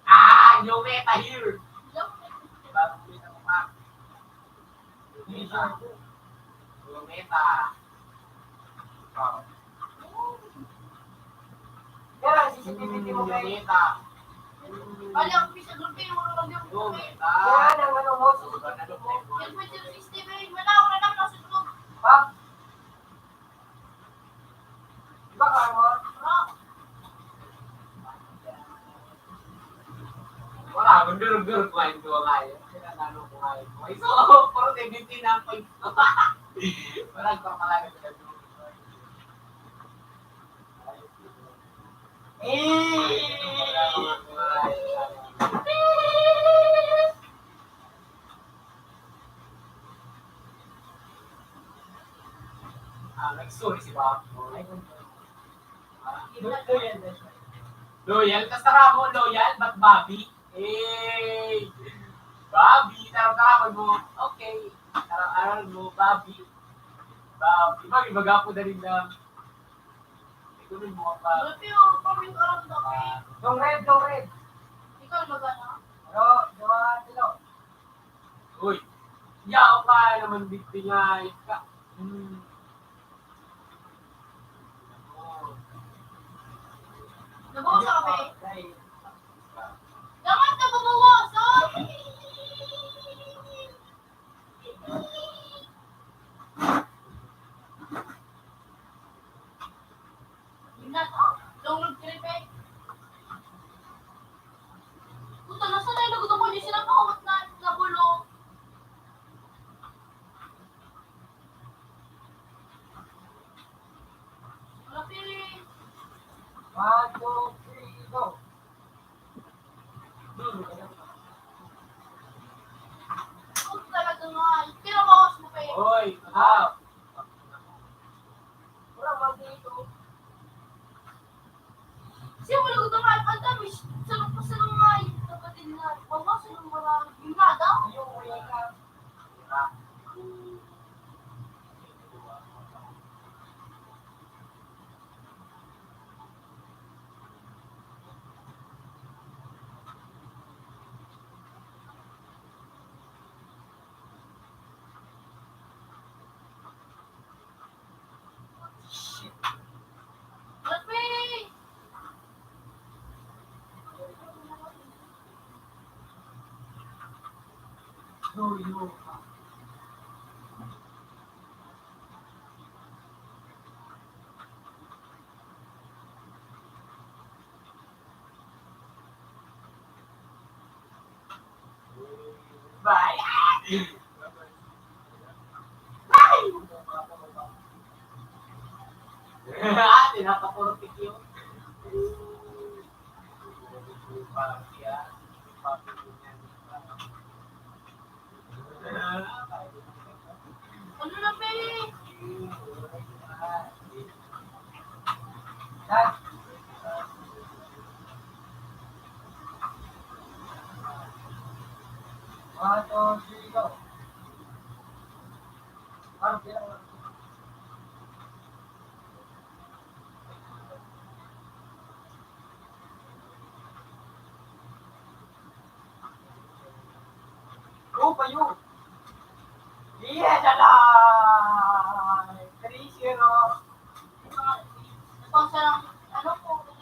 Ah, new meta here. Bagong meta ko pa. New meta. New meta. Oh. Yan ang C C T V mo, guys. New meta. Wala akong piso doon, pero wala akong... New meta. Yan ang ano mo, C C T V mo. Yan po yung sixty, guys. Wala, wala na, nasa loob. Ha? Di ba, kaya mo? Wala, durog-durog ko ngayon, duwa ngayon. Kaya nalo ko ngayon. So, puro seventeen ang points ko. Walang papalaga sa... Eh! Ah, nag-sorry si Bob. Ah, loyal na siya. Loyal? Tas tara mo, loyal? Ba't Bobby? Eh, Bobby, tarang-tarang mo. Okay. Tarang-tarang mo, Bobby. Bobby. Bobby, baga po na rin na. Ito rin mo pa. Dong Red, Dong Red. Ikaw, baga na? Pero, di ba, Dilo? Uy, yaw ka naman, bigti nga, ka. Hmm. Nabawasan ka, be? Dapat ka babawasan! Ingat, oh. Long road trip, eh. Puta, nasa na yung lugar ko? Hindi sila pakawat na, na bulong. Wala, pili. One, two, three, go. Hmm. Puta, talaga nga. Pero bawas mo pa, eh. Oy. Ah. Wala man dito. Siya wala ko tama ang tamis. Sarap pa sa mga kapatid na. Bawa sa mga ginada. Yung wala ka. Bye. Bye. Ah, tinataportik yun. Ano na, pe? One, two, three, go. Parang bilang lang. Go pa yun. Yes, ala! Three zero. Ito sa, ano po, ano po, ano po, ano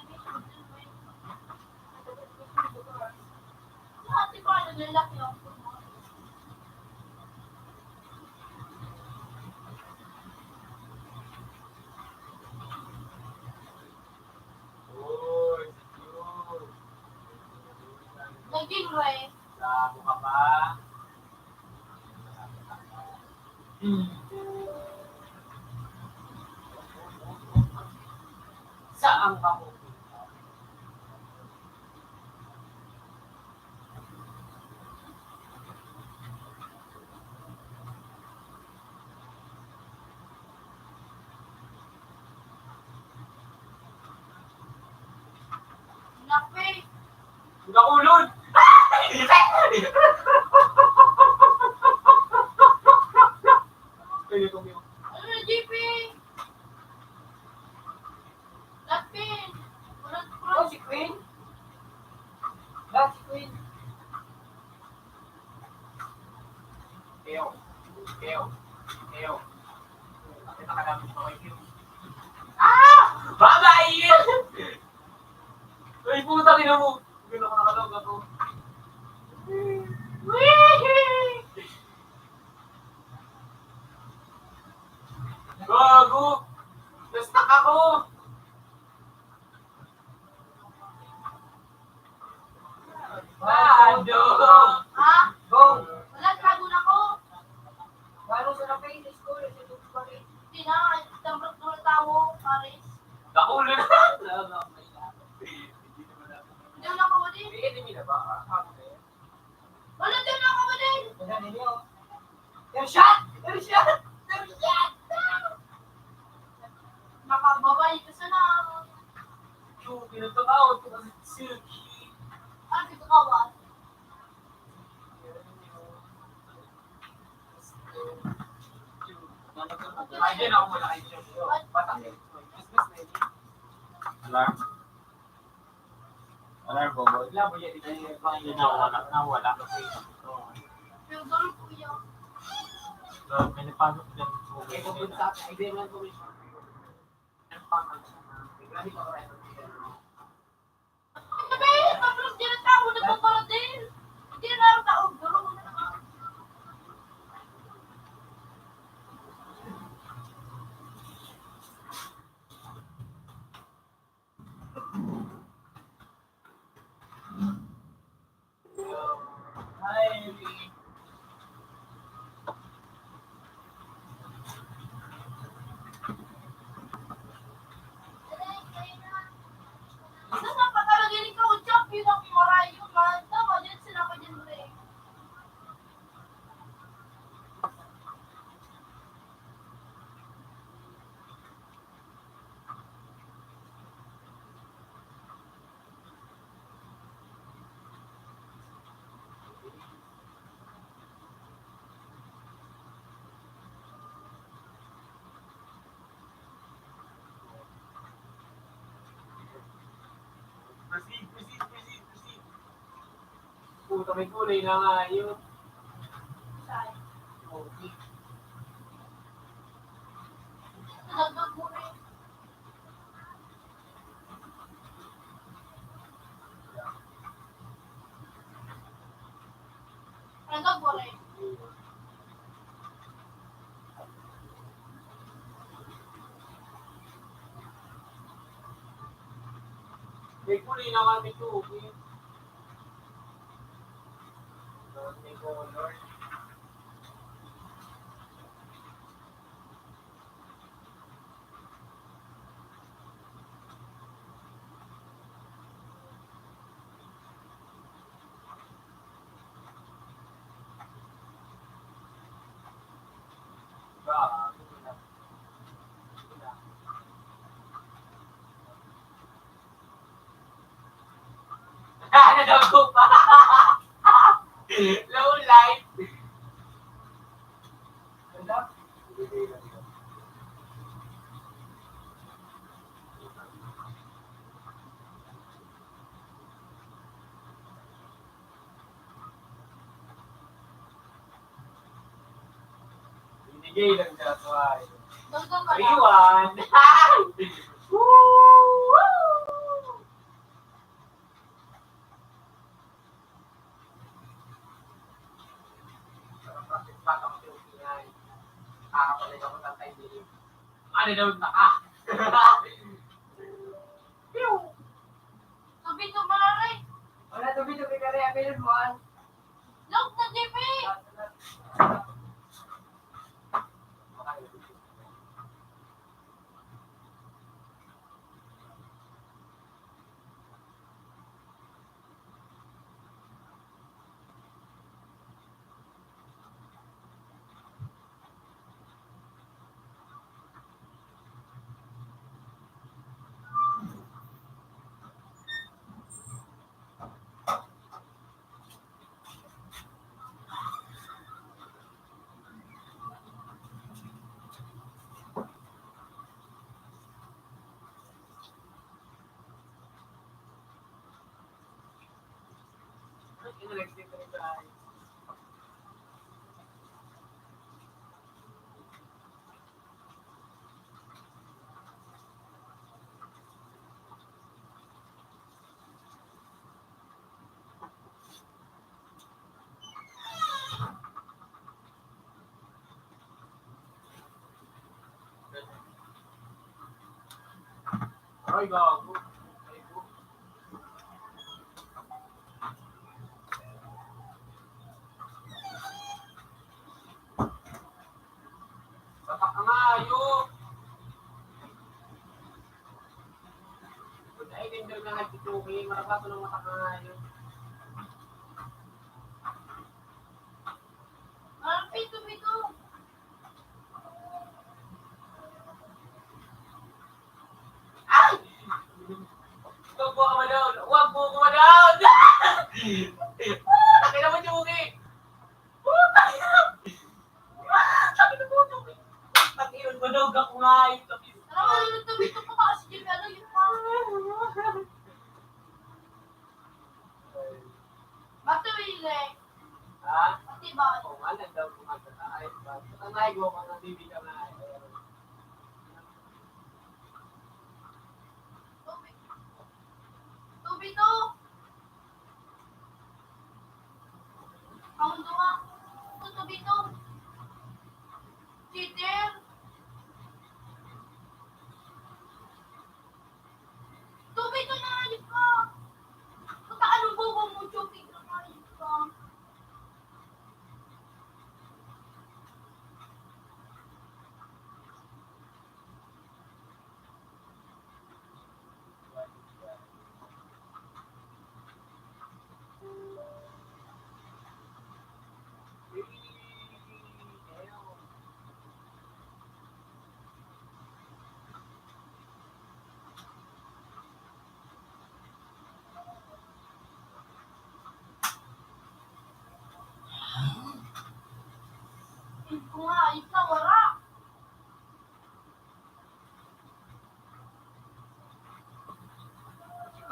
po, ano po, Naging re. Sabo ka pa. Hmm. Saan ka pupunta? Nape. Naulod! Ay, ito, ito. Ano na, J P? Lapin! Walang Oh, si Queen? Ba, si Queen? Keo. Keo. Keo. Bakit nakagamit pa kayo, Keo? Ah! Bye-bye! Ay, putang ina mo! Hindi na ako nakalog ako. Wee! Gago! Na-stuck ako! Bado! Ha? Go! Wala, tago na ko. Paano sa kape? Sa school, sa tubig pa rin. Hindi na, tamrot mo na tao, pares. Nakulo na! Hindi na ako din. Hindi, hindi na ba? Ah, ako na yun. Wala din ako din. Wala ninyo. Headshot! Headshot! Headshot! Makababay ka sana. Yung pinagkakaon ko kasi silky. Ah, pinagkakaon? Ay, din ako muna kayo. Batang. Alarm. Alarm po, boy. Wala po yan. Hindi na, wala na, wala na po yun. Pero ganun po yan. So, may napasok dyan po. Okay, pupunta sa, hindi naman po may Sabi, pabrog din ang tao, nagpaparadil. Hindi na ang tao, garo. Isa na pa talaga ni Kau Jack, yun ang marayo, man. Tama, dyan sila ka dyan, Ray. Proceed, proceed, proceed, proceed. Puta, may kulay na nga yun. Saan? Okay. Nagdagdag mo na yun. Ano ba, Boy? May kulay na kami tubig. May color. Ano daw ko pa? Low light. Binigay lang siya, tuway. Dagdag ka na. Iwan. Woo! Ano daw na ka? Piu! Tubig to, pare. Wala tubig, tubig ka rin. Apilon mo, ah. Log na, J P! Ay, gago. Ay, gago. Batak na nga, ayo. Ay, ganda na nga, ito, eh. Marabato ng mata ka nga, ayo. Ang pito-pito. Ay! Huwag po ka ma-down! Huwag po ka ma-down! Ah! Takina mo, Chuki! Puta! Ah! Takina mo, Chuki! Takina mo, dog ako nga, yung kapis. Alam mo, yung tubig ko pa kasi, ano, yung pa. Matuwili. Ha? Matibay. Oo, nga lang daw kung magkakaayos ba? Sa tanay ko, kung nabibigyan na ay, Tubig. Tubig to. Ang duwa. Ito, tubig to. Cheater. Tubig ka na, hayop ka! Puta ka ng bobo mo, Chupig na hayop ka!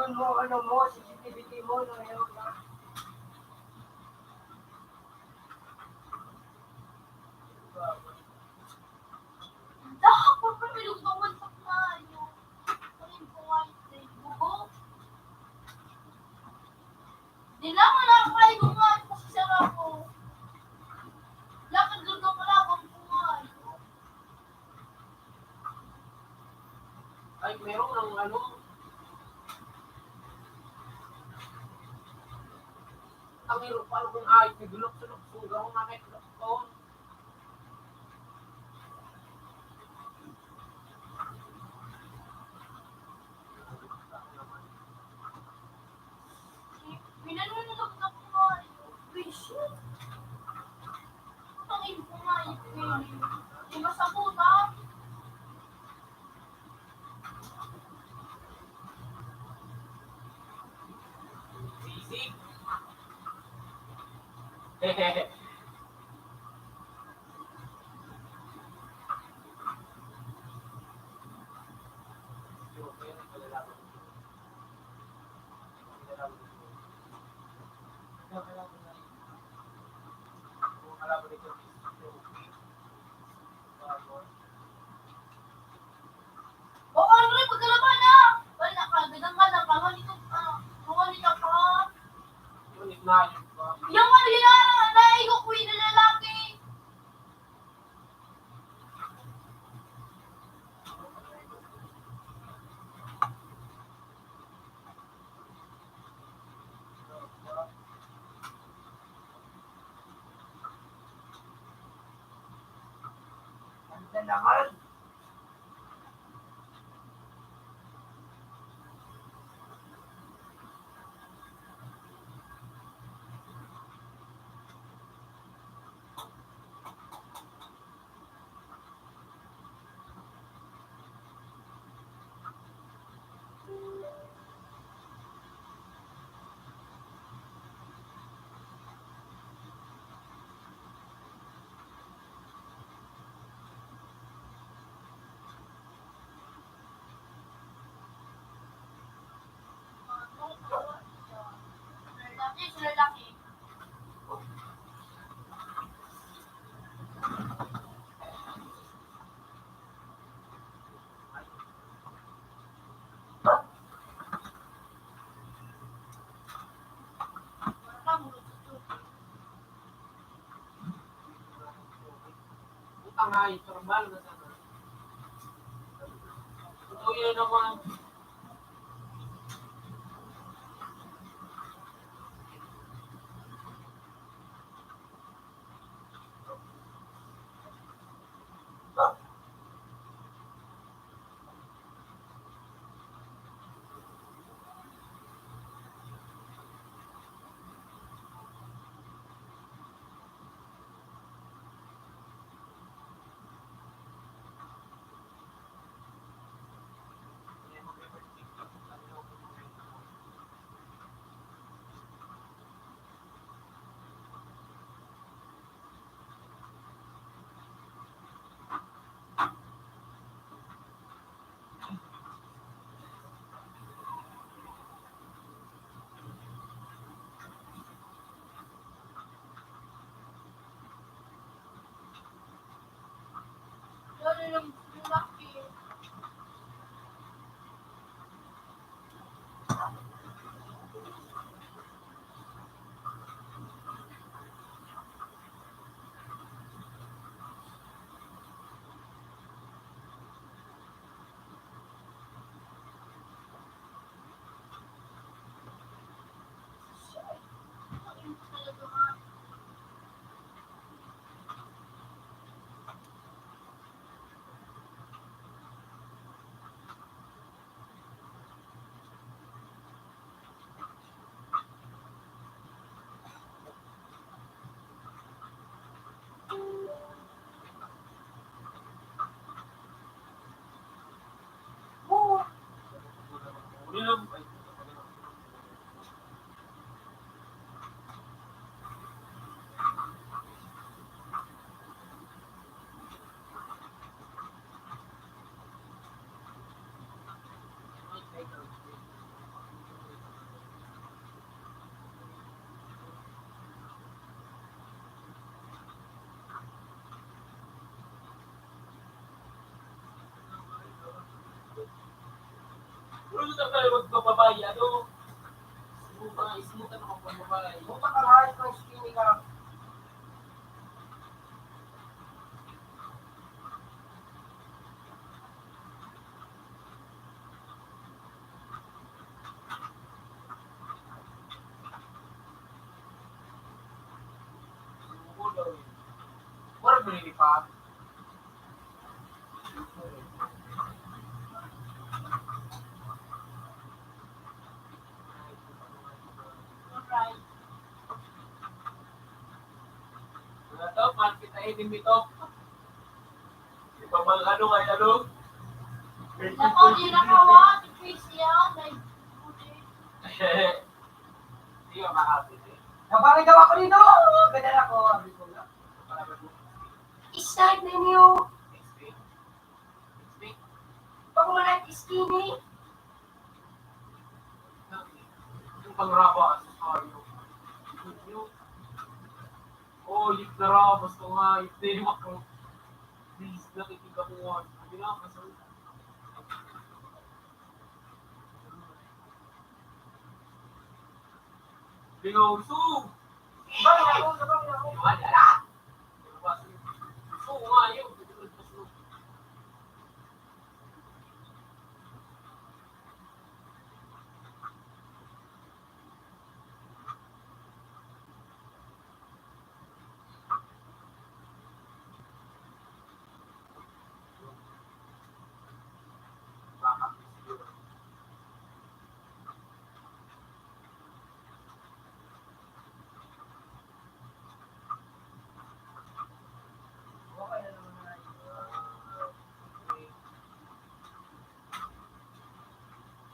Ano mo, ano mo, C C T V mo, no, yun, no? Dako, pero ilugbangan pa tayo. Ang buhay, bubo. Di naman ako kayo nga, kasi sarap ko. Lakad lang ako lang, ang buhay. Ay, meron ng ano, ang hirap, paano kung ay, may gulok sa lukso, gawang na may gulok doon. Minanunod ako ng mga wisyo. Ang imo nga, ipin. Di ba sa buta? Sisig. O, ano rin, pagkalaban na! Wala, kagadan ka lang, kawan ito, ah, kawan ito pa. Yung ano yun, ah, naigo ko yung lalaki. Ang dalaman. Putang ay, normal na sana. Totoo yun naman. Pero ito tayo magpapabayi, ano? Smooth, mga smooth ang mga pagbabayi. Buta ka nga, ikaw, skinny ka. Suko daw eh. Wala mo nilipat. Mga top, man kita ini, mga top. Di pa man ano, kaya ano? Ako, di na kawa, si Chris yan, may Di ka makapili. Nabangay daw ako dito! Ganyan ako, sabi ko nga. Start ninyo! Explain. Explain. Pag umalat, skinny. Yung pangraba, accessory. Oh, lit na ra, basta nga, ito yung ako. Please, nakikita ko nga. Sabi na, basta Pinoso! Wala! Pinoso nga yun.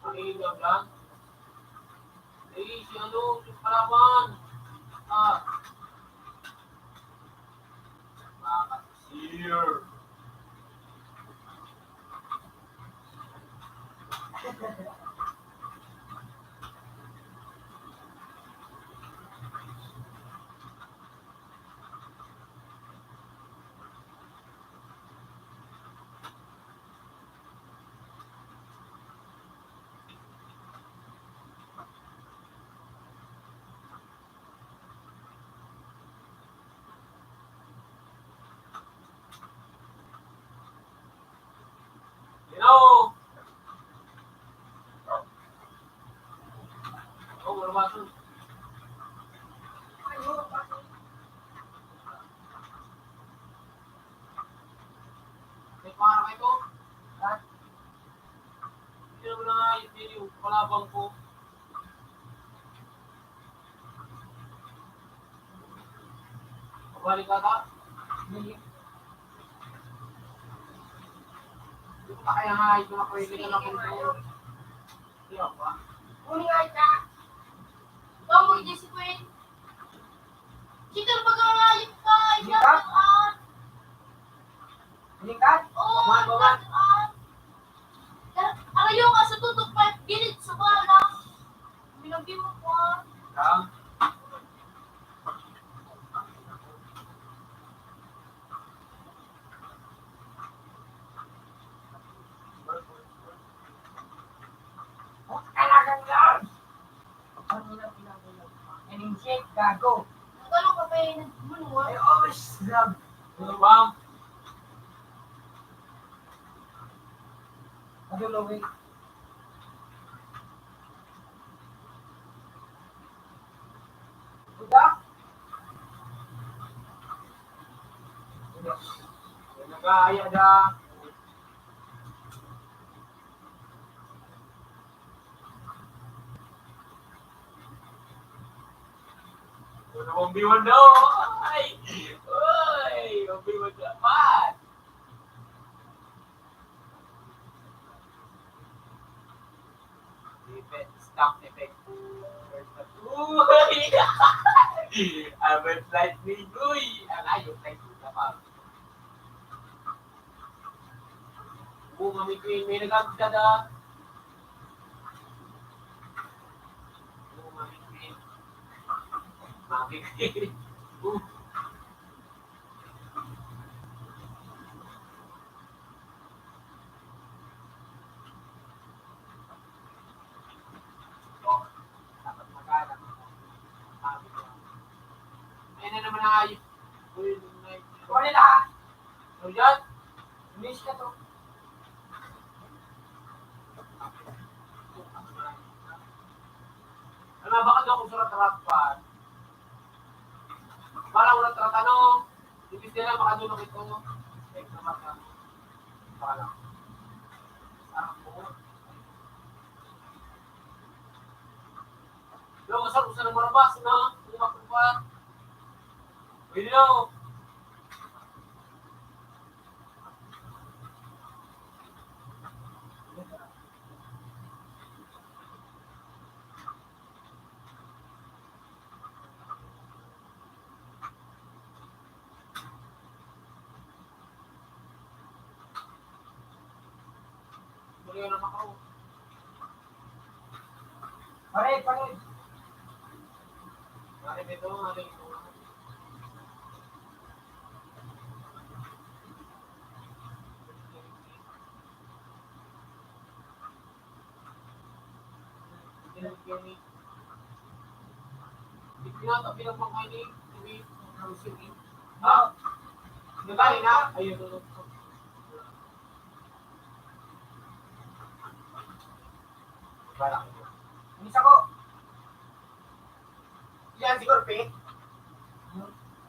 Ang inyong vlog? Eh, si ano, yung kalaban. Ah. Mga kasir. Hello! Oh, wala ba ito? May pangarap ito? Ha? Hindi naman na nga yung video, kalabang ko. Mabalik ka ka? Hindi. Hindi ko pa kaya nga, ito na pwede ka na kung Kuning ay ka. Ikaw mo, Jesse Queen. Cheater, pag-aayos ka, Hindi ka? Ikaw, ah. Hindi ka? Oo, Baman, baman. Ikaw, ah. Arayo ka sa tutok, pa, gilid sa bala. Minagdi mo ko, ah. Ka? Talagang Lord! Ano na pinag-ulam? N M C, gago. Ang gano'n ka pa eh, nagmumuha? Ay, always love. Ano ba? Ano, Louie? Budak? Nag-aaya na. Wala, one v one daw. Ay! Uy! One v one dapat. Effect, stop effect. Uy! Ang may flight ni Guy. Ang ayaw flight ni Kapag. Oo, Mami Queen, may nagagda da. Oo, Mami Queen. Mami Queen. Oo. Yan. Miss ka to. Ano, baka daw kung surat-surat pa. Parang walang tratano. Ibig nila makadulog ito. Eh, naman ka. Baka lang. Sarap po. Lo, masarap sa marabas, no? Hindi makukuha. Pwede daw. Tuloy na makaw. Pare, pare. Pare, dito, pare, dito. Ha? Nagay na? Ayun. Barang. Ang isa ko. Yan, siguro, pe.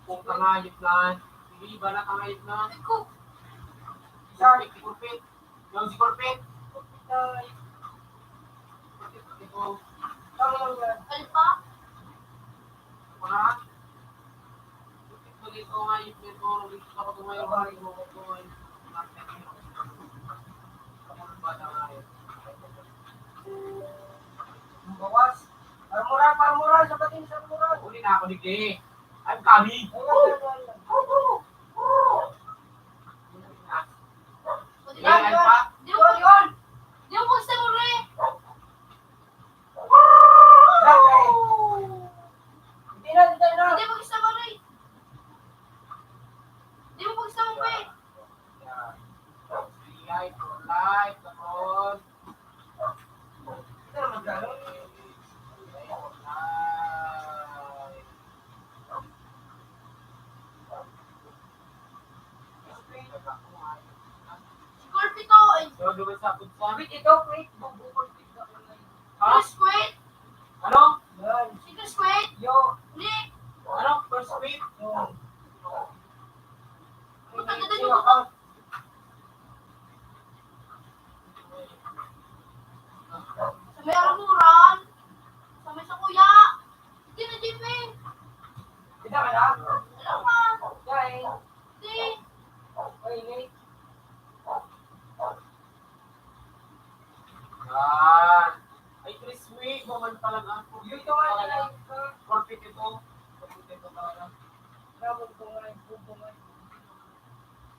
Kung kangayot na. Hindi ba na kangayot na? Ay, ko. Isa. Siguro, pe. Yung si Corpet. Ay. Corpet, ito. Ano pa? Mga? Corpet, ito nga, yung ito, ito ako tumayo, ito ako tumayo. Ang bawas. Parmuran, parmuran, sa bating sa parmuran. Uli na ako, digdi. I'm coming. Ayan, ayan, ayan. Di ba, di ba? Di mo pag-, di mo pag-isa mo, Re. Hindi na, hindi na. Hindi mo pag-isa mo, Re. Hindi mo pag-isa mo, Re. Life, life, come on. Hindi na, magkano? Life, life. Score pito, ay. Wait, ito, wait. Bubukol pito. Ha? Chris, wait. Ano? Yan. Si Chris, wait. Yo. Nick. Ano? First week? Yo. Puta, ganda niyo. Sa may aruran. Sa may sakuya. Hindi na, Jimmy. Kita ka na? Alam ka. Kain. Hindi. Ay, Nick. Yan. Ay, Chris, wait. Buman pa lang ang Yun ito nga, talaga. Nick. Perfect ito. Perfect ito talaga. Bravo, ito nga, ito nga.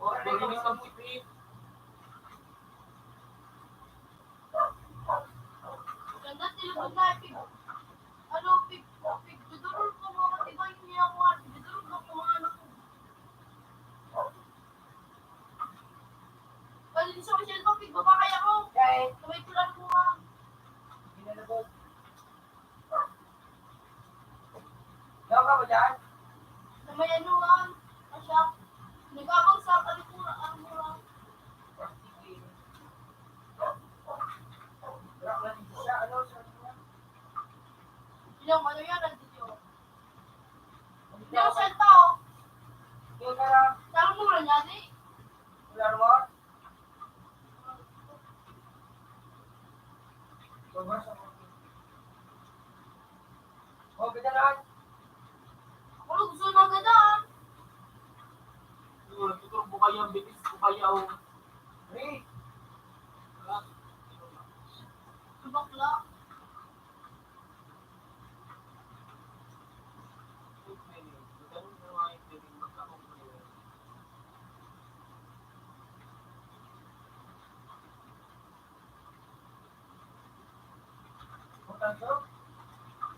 Oh, galing ang sipit. Ganda, tilubog na, pig-, ano, pig-, pigdudurol ko mga matibay niya, mga pigdudurol ko mga ano. Pwede din sa Michelle ko, pigbaba kaya ko. Kaya, eh. Kamay ko lang po, ah. Ginalabog. Daw ka ba dyan? Sa may ano, ah, sa shop. Nag-abang sa ano po, ano po, ah. Wala man siya, ano, sa Ilang ano yan, nandito. Hindi ako salta, oh. Yung na, Saan mo na niya, di? Wala naman. Baba sa Oh, kita na. Ako lang gusto na ganda, ah. Yun, ito, bukaya, bitis, bukaya, oh. Hey. Bakla.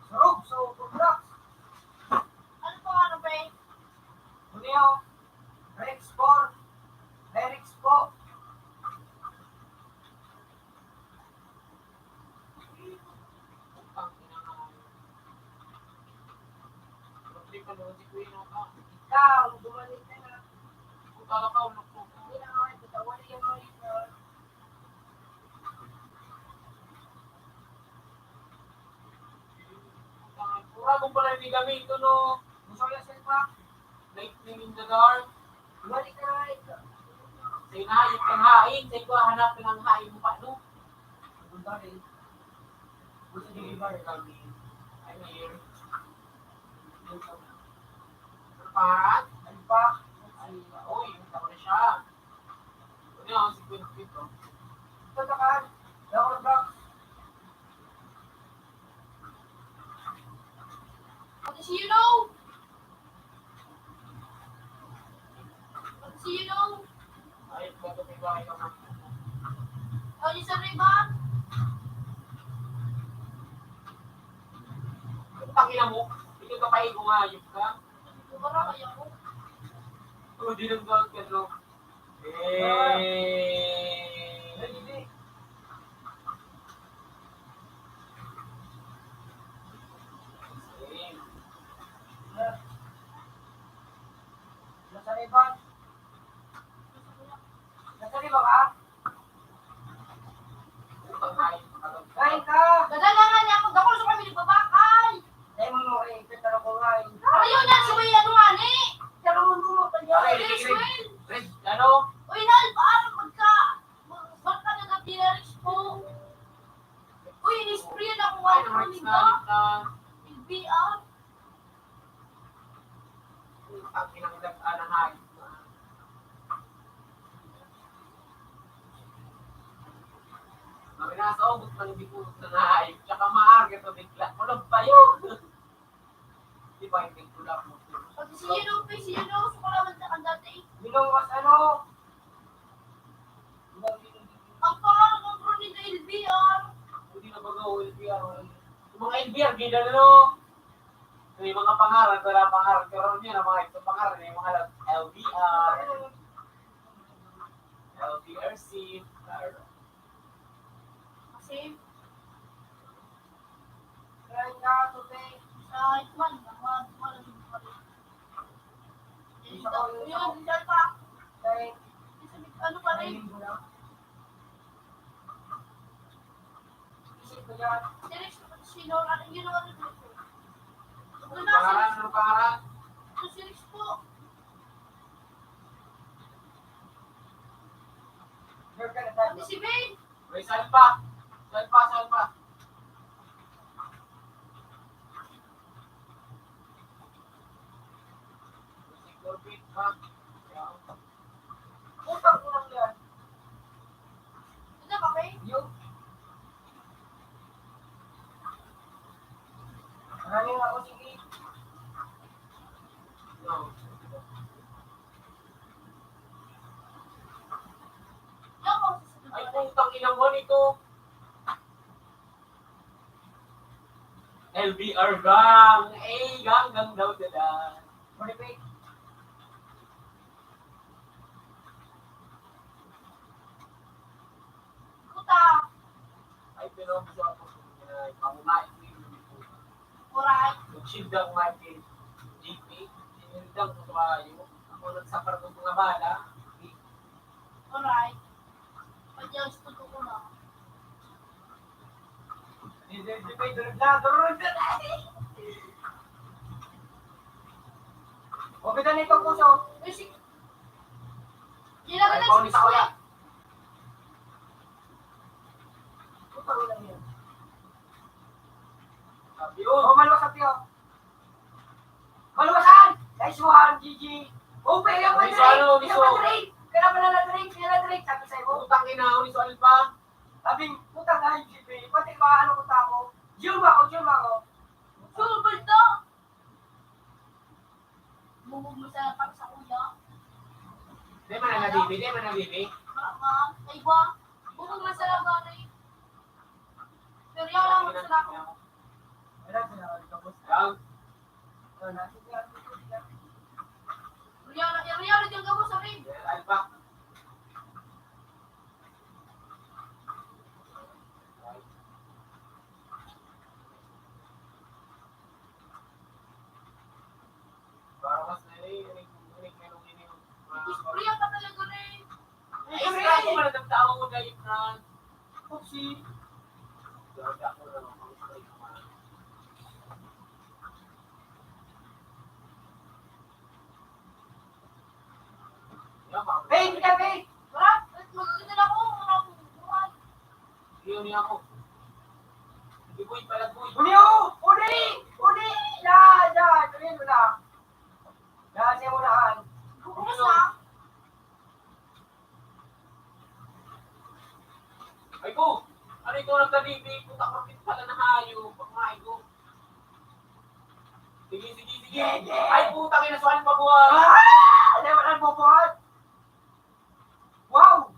Surog, so, complex. Ano pangalan, pre? Uneo, Rex four, Rex po. Ikaw, bumalik ka na. Puta na ka, ulok ko. Wala akong pala ni gamito, no? Gusto ko lang sa iba. Lightning in the dark. Balik na, ikaw. Sa inahayop kang hain, sa ikaw hanap ka ng hain mo pa, no? Punta rin. Gusto niyo iba rin kami. I'm here. Parat? Ano pa? Ay, oy, punta ko na siya. Ano, si Queen Queen, no? Punta ka. Dapat ba? What is you know? What is you know? Ay, bato may bahay ka, ma'am. Oh, yung sa riba? Tangina mo, ikaw ka pa, ikaw nga, hayop ka. Wala kaya mo. Oh, di nang gawag ka, no? Eh. Ay, hindi. Same. Nasa riba? Nasa riba ka? Kain ka! Gagalangan niya ako, gabos sa kami nagbabakal! Dahil mo mo kayo, pero ko nga eh. Ayaw niya, subay ano nga ni? Pero mo mo pa niya. Ay, Red, Red, ano? Uy, Nal, paano pagka, pagka nag-appearance po? Uy, in-spray na ako, ay, ano, Red, nila? L B R. Ang inang nag-anahay. Kami nasa ubos ng dipulot na nahay. Tsaka maaga to bigla. Kulog pa yun. Di ba, hindi ko lang mo. Pag si Yellow Face, si Yellow, gusto ko naman sa kandati. Yellow was ano? Ang pangalan ng bro nila, L B R. Hindi na baga o L B R, wala. Yung mga L B R, gila na, no? May mga pangaran, wala pangaran. Pero ano yun, ang mga ito pangaran, may mga L B R, L B R C, kasi, kaya nga, tubig, sa Itman, ang mga Itman, ang mga Itman. Isa ko yun. Yun, isa pa. Kaya, ano pa rin? Isip ko yan. Series ko, sino, ano, yun ang ano dito. Ano pangalan? Ano pangalan? Ito, series po. Girl ka na tayo. Pati si Bane. Uy, salpa! Salpa, salpa! Siguro, Bane, ha? Kaya, utang ko lang yan. Ito ba, Bane? Yung. Maraming ako, sige. No. Ay, putang ina mo nito. L B R gang. Eh, gang, gang daw sila. Perfect. Puta. Ay, pero gusto ako, eh, pamamae ko yun. Alright. Nagsilda ko nga kay G P, sinilda ko sa kayo. Ako nagsakar ng mga bala. Alright. Pag-adjust ko ko na. Hindi, hindi, hindi, durog na, durog na. O, kita na itong puso. Ay, sige. Hindi na kita. Ay, pauli sa kuya. Putang ina niya. Sabi, oh. Oh, maluwas ang tiyo. Maluwasan! Nice one, G G. Oh, pero yung Nice one, oh, nice one. Kaya pala na-drink, kaya na-drink, sabi sa'yo. Putang ina, oh, nice one pa. Sabi, putang ina, G P. Pati ba, ano ko tao? Yun ba ako, yun ba ako? Sure, balda. Bubog mo sa pag sa kuya. Di man na, bibi, di man na, bibi. Baka, ay ba? Bubog mo sa lagari. Pero yan lang mo sa lako. Yang. Pero yan lang, pero yan lang yung gabos sa rin. Ay, pa. Parang mas na, eh, ini, ini, ini, ini, ah, istorya ka talaga, Ray. Ay, istorya ko, wala nang tao ko, dahil na. Oopsie. Wala ako na lang, pang-spray naman. Hey, hindi ka, hey! Tara, magdadala ko, wala akong buhay. Yun niya ako. Sige, boy, palagboy. Uli, oh! Uli! Uli! Yan! Yan! Uli mo na. Yan, siya mo na, han. Kumusta? Ay ko! Ano ito nagkadibi? Puta, kapit pala na hayo. Pagmahay ko. Sige, sige, sige. Sige. Ay, putang ina, suwan pa buwan. Ah! Ano yung walang bubuhat? Wow!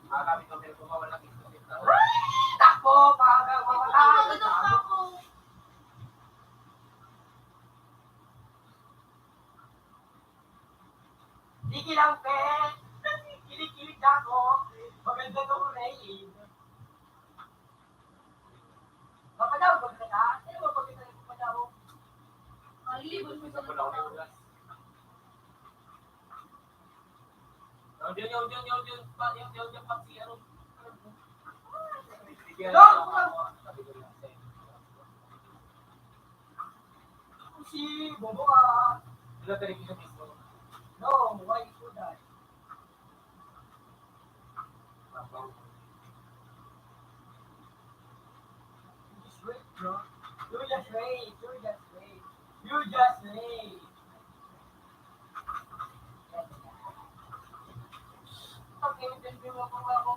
Magamit ang cellphone ko, wala akong internet na. Ah! Takbo! Maga-, mamatay! Ano ako? Sige lang, pe. Kilig-kilig na ako. Maganda to, Ray. Mapadaw, pag naka-, ano ba pag naka-, mapadaw? Malilibot mo sa lupa. Yun, yun, yun, yun, yun, pa, yun, yun, yun, pa, si ano. Hello, kulang. Si Bobo, ah. Wala talaga yung mismo. No, why should I? Just wait, bro. You just wait. You just wait. You just wait. Pag-interview mo pa ako.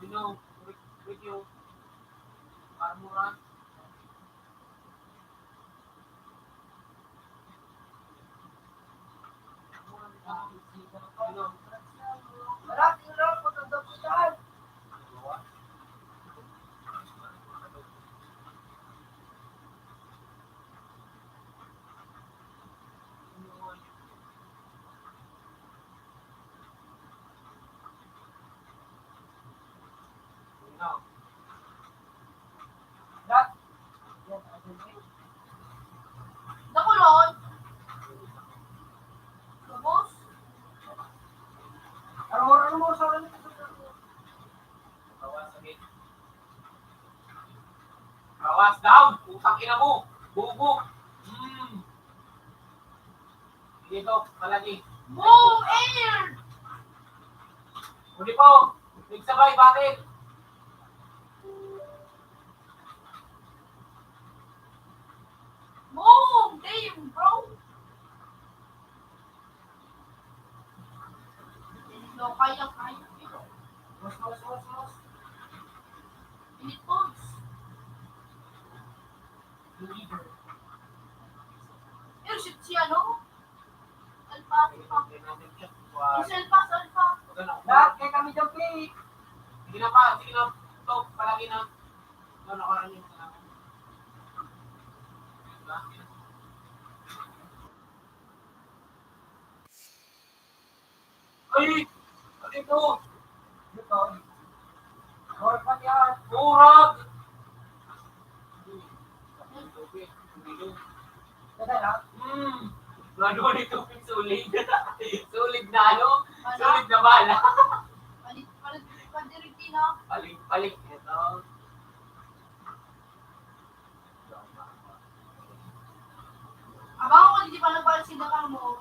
You know, with, with you, Marmura. Nakulot. Lubos. Ano mo, ano mo, sa Bawas down! Putang ina mo! Bubo! Hmm. Dito, palagi. Boom! Air! Huli po! Nagsabay, batid! Boom! Damn, bro! No, kaya, kaya. Mas, mas, mas, mas. Init, Pogs. Pero si, si ano? Alpha, Alpha. Si Alpha, si Alpha. Lahat kaya kami dyan, Pete. Sige na pa, sige na. Ito, palagi na. Ano, nakaraan yung Ay! Ano ito? Ito. Murag man yan. Murag! Teka lang. Hmm. Nado ni tubig, sulig. Sulig na ano? Bala? Sulig na bala. Palit, palit, palit, palit, palit. Palit, palit. Ito. Abang ko, di pa nagpalit si Dakang mo.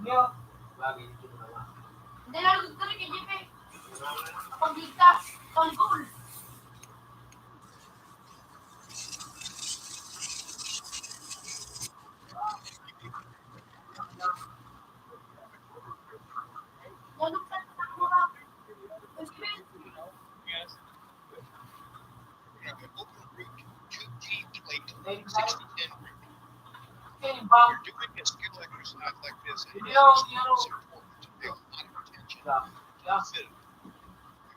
Nyo. Bagay, hindi ko naman. Hindi na nagduduri kay J P. Kapag ligtas, tol, goal. Naluktan sa mura. Yes. Have an open root, two D plate, sixty ten root. You're doing a skill exercise like this, and it's important to pay a lot of attention to the fit.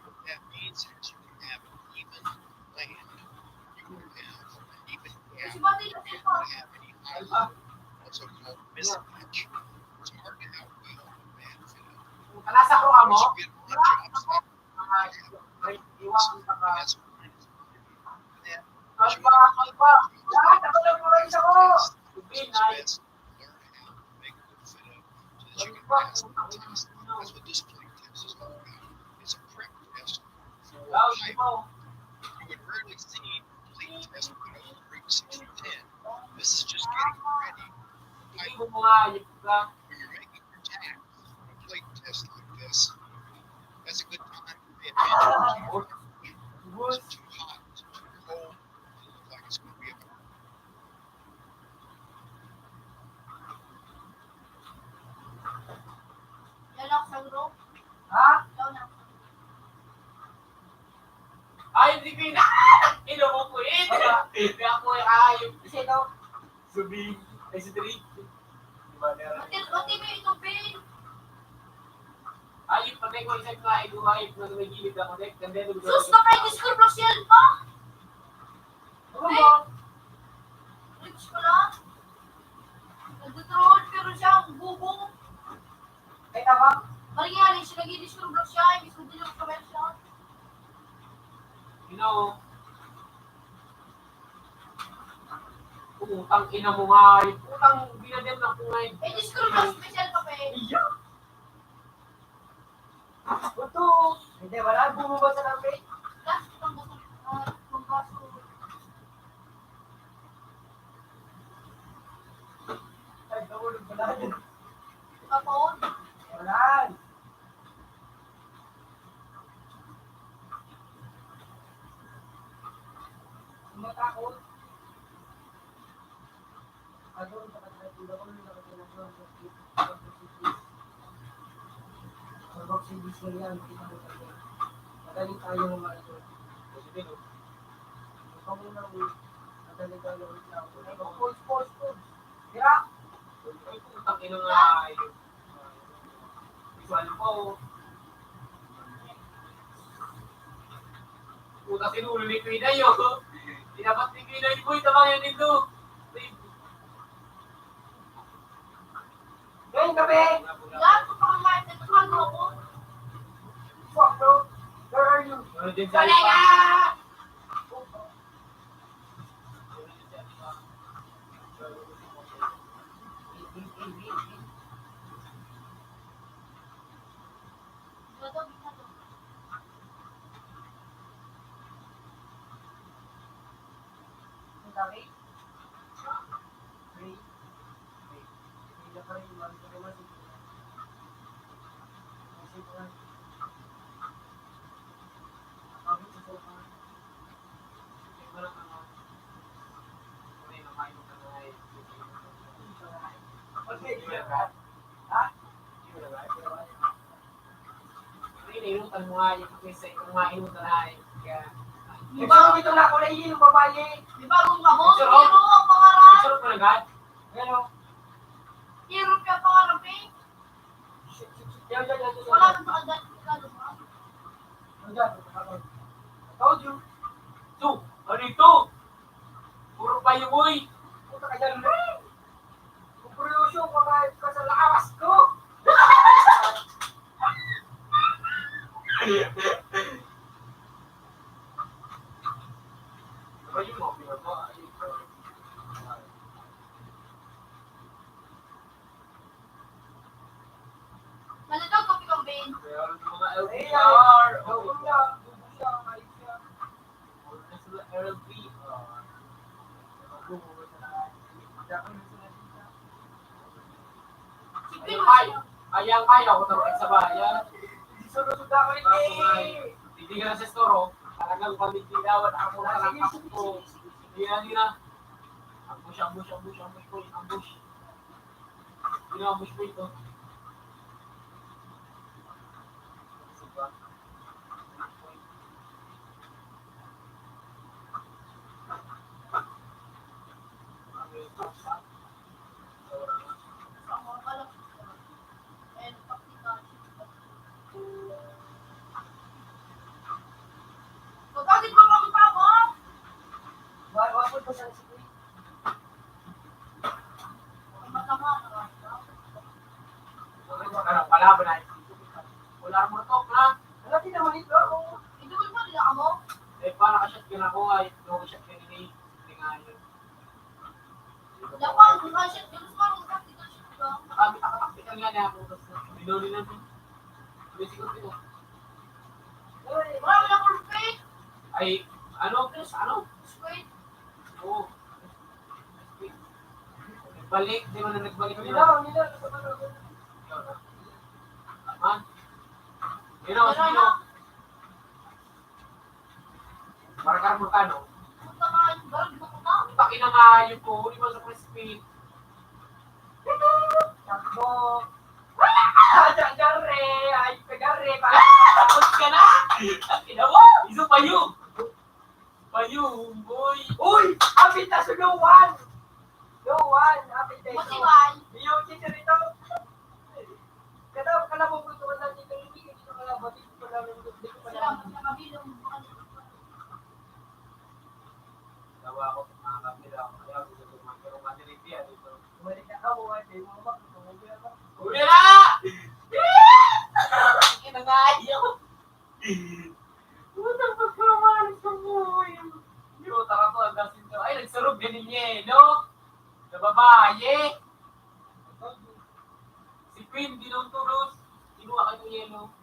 What that means is you can have an even land, you can have an even gap, you can have an even, also called mismatch. It's hard to have well and bad fit. Once you get on jobs, Learn how to make That's what this plate test is all about. It's a prep test for a pilot. You would rarely see a plate test when a group sixty ten. This is just getting ready. Pilot, when you're making your tack on a plate test like this, that's a good time to pay attention to your temperature. Is it too hot? Is it too cold? Does it look like it's going to be a Yan lang sa group. Ha? Ikaw na. Ay, hindi ko yun. Ino mo po yun? Hindi ako yung ayop. Kasi ito. Sabi, ay si Drake. Di ba, meron? Mati-, mati mo ito, Ben. Ayop, patay ko, isang kain ko, ayop na may gilid ako, Drake. Ganda yung Sus, nakay-discover lang siya pa. Ano ba? Rich pala. Nagtutroll, pero siya ang bubo. Ay, tama. Maringaling siya, nag-i-disturb lang siya, imbis na dinurog sa meron siya. You know, putang ina mo nga, eh. Putang binadyan na ko nga, eh. Eh, disturb lang, special pa pa, eh. Iya. Buto. Hindi, wala. Bumaba sa kape. Last, itong baso. Ah, itong baso. Ay, nahulog pala. Kapon? Wala. Sumatakot. Adon sa katilapilaon na katilapilaon sa Pagbaksilis na yan, kita mo tayo. Magaling tayo ng mga ito. Ito muna ang magaling tayo ng ito. Sports, sports, sports. Tira! Ay, putang ina nga, ayun. Visual po. Puta, sinulo ni Queen ay, oh. Tinapat ni Queen ay, boy, tabang yan dito. Ngayong gabi. Lahat ko pang live, nagkakalo ako. Fuck, bro. Where are you? Wala na! Ang dami. Three. Three. Hindi na pa rin, mami ko naman, sige na. Kasi mga, abot sa sofa. Hindi ko lang ano, hindi na kayo ka na eh. Okay, ha? Hindi na kayo. Ay, nainutan mo nga, yung isa, yung mga inutan na, eh, kaya Di ba, ito na ako, naiinom, babae. Di ba, kung ako, Sir, oh. Pero ang pangarap. Sir, oh, talaga? Ano? Hirap ka pangarap, eh. Shit, shit, shit. Yan, yan, yan, yan. Wala nang pangarap, wala nang pangarap. Yan, yan, yan. I told you. So, ano ito? Puro pa yung uy. Puta ka dyan, Ray. Kung kuryoso ka, kahit ka sa lawas ko. Ano yung mga pinagawa? Malagaw ko, Pinoy Ben. Kaya ang mga L P R, ay, ay, okay. Double na, double na, ayos na. Sila L P R. Sige, ay, ay, ang kaya ko, tapos sa bayan. Susunod ako, hindi. Hindi ka na sa store, oh. Talagang pamiginawan ako na lang ako. Sige, sige, sige, sige. Hindi na, hindi na. Ambush, ambush, ambush, ambush, boy, ambush. Ginamit ko ito. Pagkagit mo, pagkagit mo. Wala, wala po ito sa recipe. Wala mo ito, ha? Wala, di naman ito, oh. Ito mo ba, di na ako? Eh, para ka-shot ka na ako, ay, no, shot ka nini. Hindi nga yun. Lapang, mga shot, yun, mas marunong ka, di ka shot. Nakakita ka taktikal nga niya ako. Tapos, binuli na din. May sigot din, ah. Uy, wala mo na pulpit. Ay, ano, Chris, ano? Squid. Oo. Balik, di ba na nagbalik Hindi na? na, hindi na. Sa mga Yun, ah. Tama. Yun, ah, Wala sige, na. no? Para ka mukha, no? Puta ka, barag mo ka. Putang ina nga, yun po. Huli mo sa crispy. Takbo. Wala ka! Diyan ka, re! Ayun ka, re! Para Tapos ka na! Ang ina mo! Iso pa yun! Pa yun, boy! Uy! Apit na sa luwan! Luwan! Apit na ito! Masiway! Yung chichirito! Kada, kada mo gusto ka lang dito, hindi ka dito ka lang, bakit ko lang, hindi ko pa Sila, lang. Mas nakabilong, baka Tawa ako sa mga kamera, ako kaya gusto ko magkaroon ng diripiya dito. Bumalik na ako, ay, kayo mga mag-, Uli na! Ina nga, ayaw! Putang pagkamalas ng buhay. Yo, tara po, ang gasin to. Ay, nagsurog din yung yelo. Na babae. Si Queen, di nung tulos. Kinuha ka ng yelo.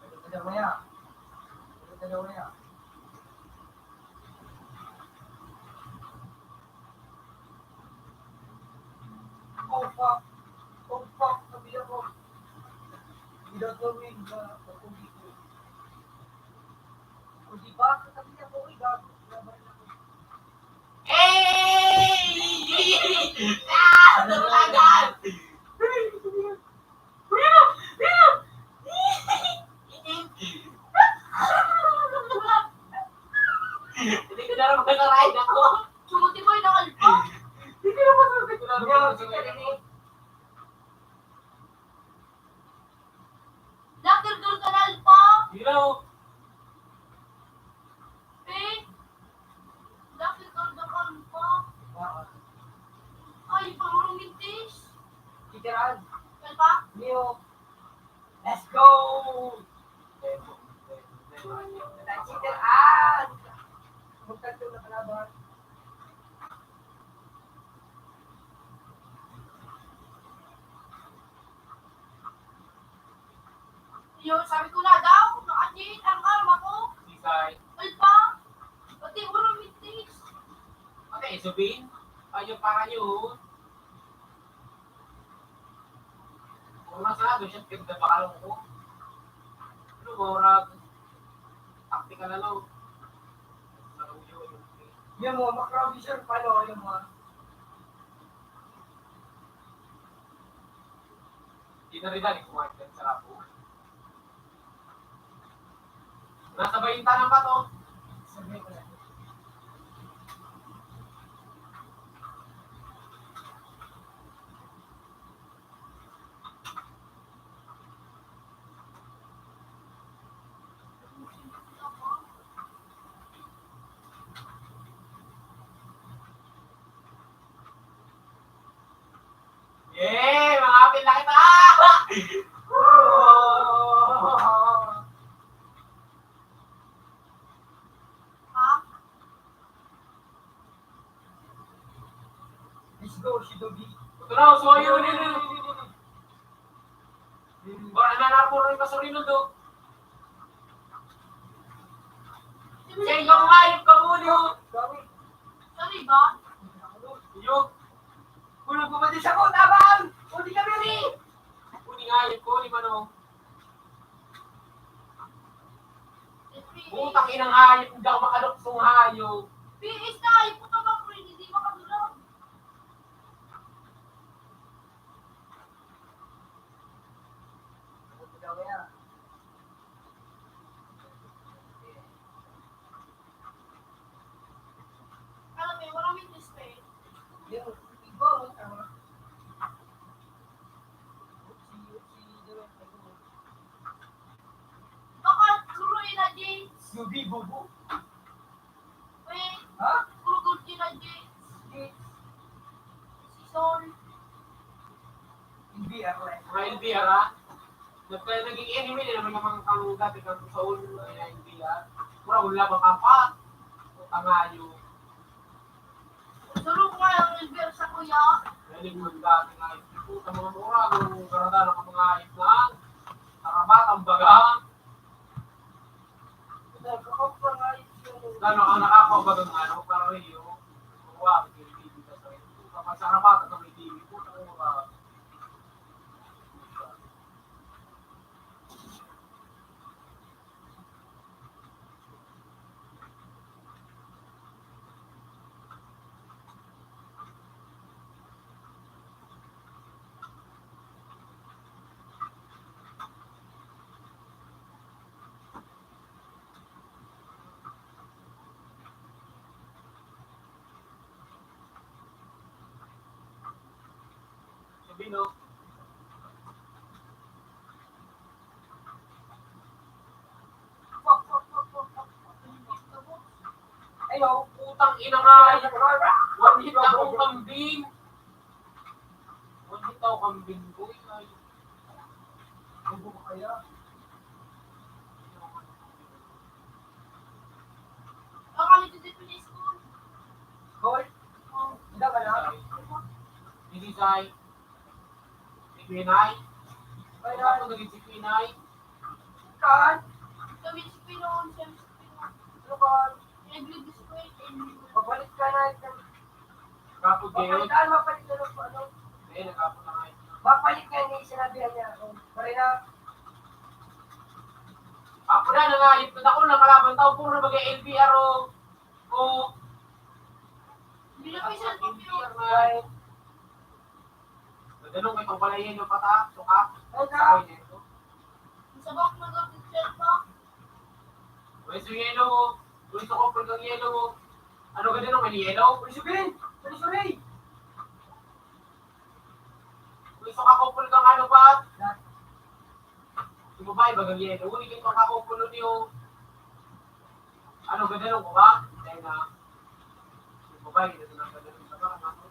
Ano ka daw kaya? Ano ka daw kaya? Oh, fuck. Oh, fuck. Sabi ako. Ginagawin na ako dito. O, di ba? Sabi niya, "Uy, gago, laban ako." Hey! Ah! Natawagan! Hindi ko na naman narahin ako. Sumuti mo yung alpa. Hindi ko naman sabi ko na Hindi, naman hindi ka rin eh. Doctor Gordon Alpa! Hello! Eh? Doctor Gordon Alpa! Ay, pangurong mintis! Teacher Al! Alpa? Neo! Let's go! Teacher Al! Magtatlo na kalaban. Yun, sabi ko na daw, naka-change ang arma ko. Sisay. Alpa, pati ulo mitis. Ate, Subin, ayaw pa kayo. Kung nasa ano siya, pagdabakal ko. Ano mo, Rag? Taktikal na, no? Sa luyo, yung Yan mo, makrami, sir, palo, yan mo. Di na rin dali kumain ka sa labo. Nasa bayintanan pa to. Sabi ko lang. Eh, mga apil na kita! Let's go, Shidobi. Ito na, so yun, yun, yun. Ba, nanapuro yung kasurino do. Sa ikaw nga, yung kamuli, oh. Sorry ba? Iyo. Kulang pa ba din sa ko, tabang! O di kami rin! Kunin nga, yun, kunin, mano. Putang inang hayop, hindi ako makaluksong hayop. P S na, ipot ang mga hindi makadulog. Alam mo, maraming respect. Yung iba, oh, tama. Baka suruin na, James. Sugi, bobo. Wait. Ha? Puro gold yun, J. J. Si Sol. Hindi ako eh. Mga N B R, ha? Nagka-, naging enemy na naman naman ang dati kang Saul, mga N B R. Pura, wala bang apat? Pangayo. Saro ko nga ang Elvira sa kuya. Galing man dati nga ito. Sa mga mura, ang karagdagan ng mga ito na, karabatan baga. Gano'n ang nakakabagang ano, para rin yung kuha, ang T V ka sa ito. Kapag sa karabatan ka may T V po, sa mura. Sabi, no? Ay, no, putang ina nga, eh. One hit akong kambing. One hit ako kambing ko, eh, ay. Ano ba kaya? Baka may dito sa school. Hoy, hindi ka na? Hindi, Sai. Si Pinay? Ay, ako naging si Pinay. Kaan? Kami si Pinon, siya si Pinon. Ano ba? Every display, every. Mabalik ka na, ito. Kapag yun. Mabalik ka, mabalik ka na po, ano? Eh, nagkapon na nga yun. Mabalik ka, hindi sinabihan niya ako. Pare na. Ako na, nangayip na ako, nakalaban tao, puro na mag-L B R o, o. Hindi na kayo sa L B R na. Nadanong may pagpalayan yung pata, suka. Ay, ka. Sa bak, mag-update pa. Uy, sa yelo, uy, sa couple kang yelo. Ano ka din ang yelo? Uy, si Ben! Sorry, sorry! Uy, sa couple kang ano pa? Yung babae, bagang yelo. Uy, yung pagkakouple niyo. Ano, gadalong ko ba? Dahil na, yung babae, gadalong, gadalong ka ba? Ano?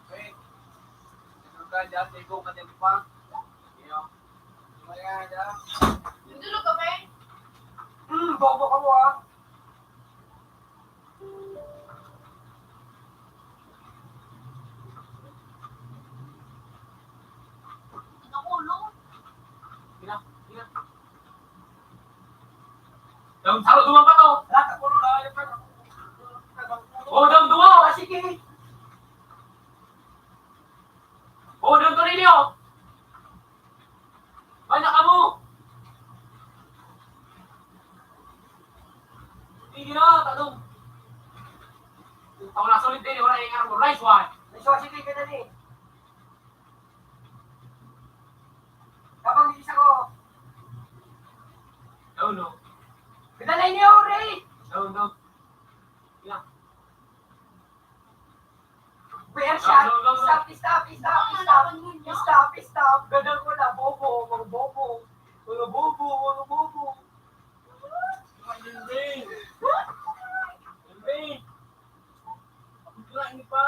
Okay. Gadalong ka dyan, sa ikaw, gadalong pa. Iyo. Maya dyan. Nandulog ka ba eh? Hmm, bobo ka mo ah. Ang ulo. Ina, ina. Daw, saro duman pa to. Lahat ako na, ano pa, oh, daw, duwa, oh, sige. Oh, daw, Tornilyo. Bana ka mo. Sige na, tanong. Tao na solid din, wala yung armor. Nice one. Nice one, sige, ganda ni. Kapag isa ko. Daw, no? Ganda na inyo, Ray! Daw, no? Yeah. Where shot? Stop, stop, stop, stop. Stop, stop. Gadal mo na, bobo, mga bobo. Mga bobo, mga bobo. Hindi. Hindi. Hindi pa.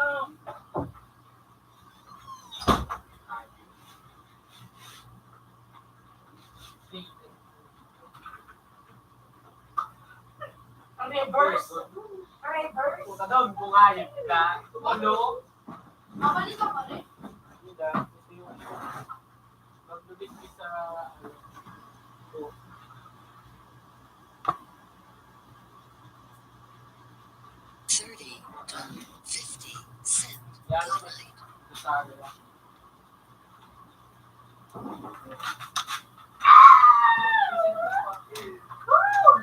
Reverse. Reverse. Puta daw, kung hayop ka. Ano? Mabalik ka pa rin. Hindi, gusto yung maglubis ka sa, ano, to. Thirty dollar fifty cent. Yan. Good night. Sa, ano,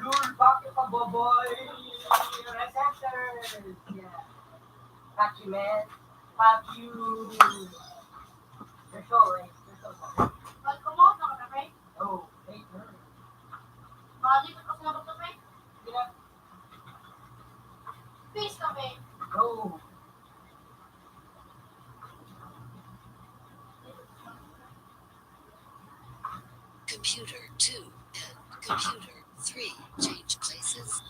Lord, bakit pa, boboy? Receptors. Yeah. Fuck you, man. Fuck you. You're so late. You're so sorry. Pag kumaw na ka na, Ray? Oh, late na. Baka di ko pa sinagot na, Ray? Hindi na. Peace ka, Ray. Go. Computer two and computer three change places.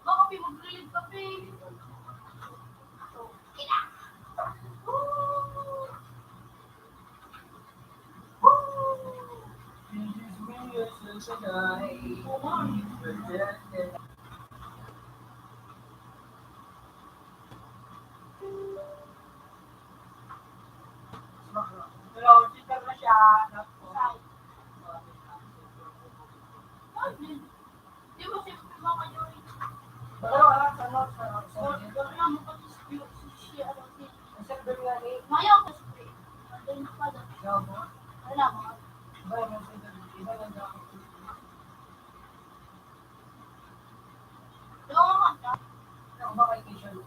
Baka pi-, mag-relieve ka, pi. Di ba siyempre, mga yun? Pero, ah, sa, sa, sa, wala mo kasi si, si, si, ano, si, ang server nga ni, mayaw ko si, ano, yung pala. Yaw mo? Wala mo. Iba yung server, iba lang daw. Doon ka. Ano, baka yung issue.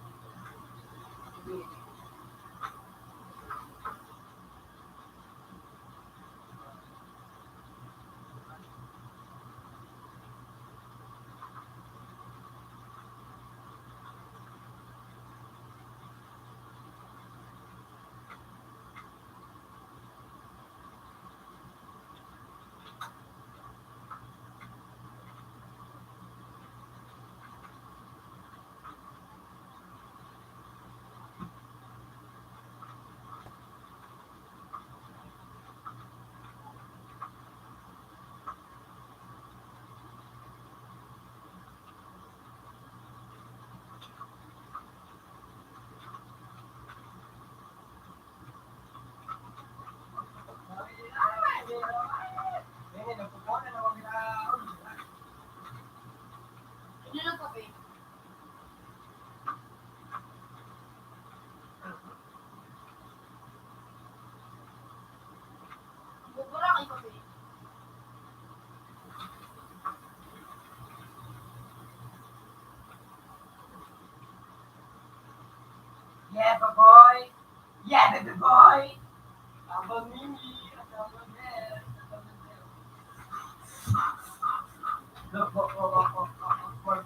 Yeah, baboy. Yeah, baby boy. Abang mimi, abang bebe, abang bebe. Look, look, look, look, look, look, look.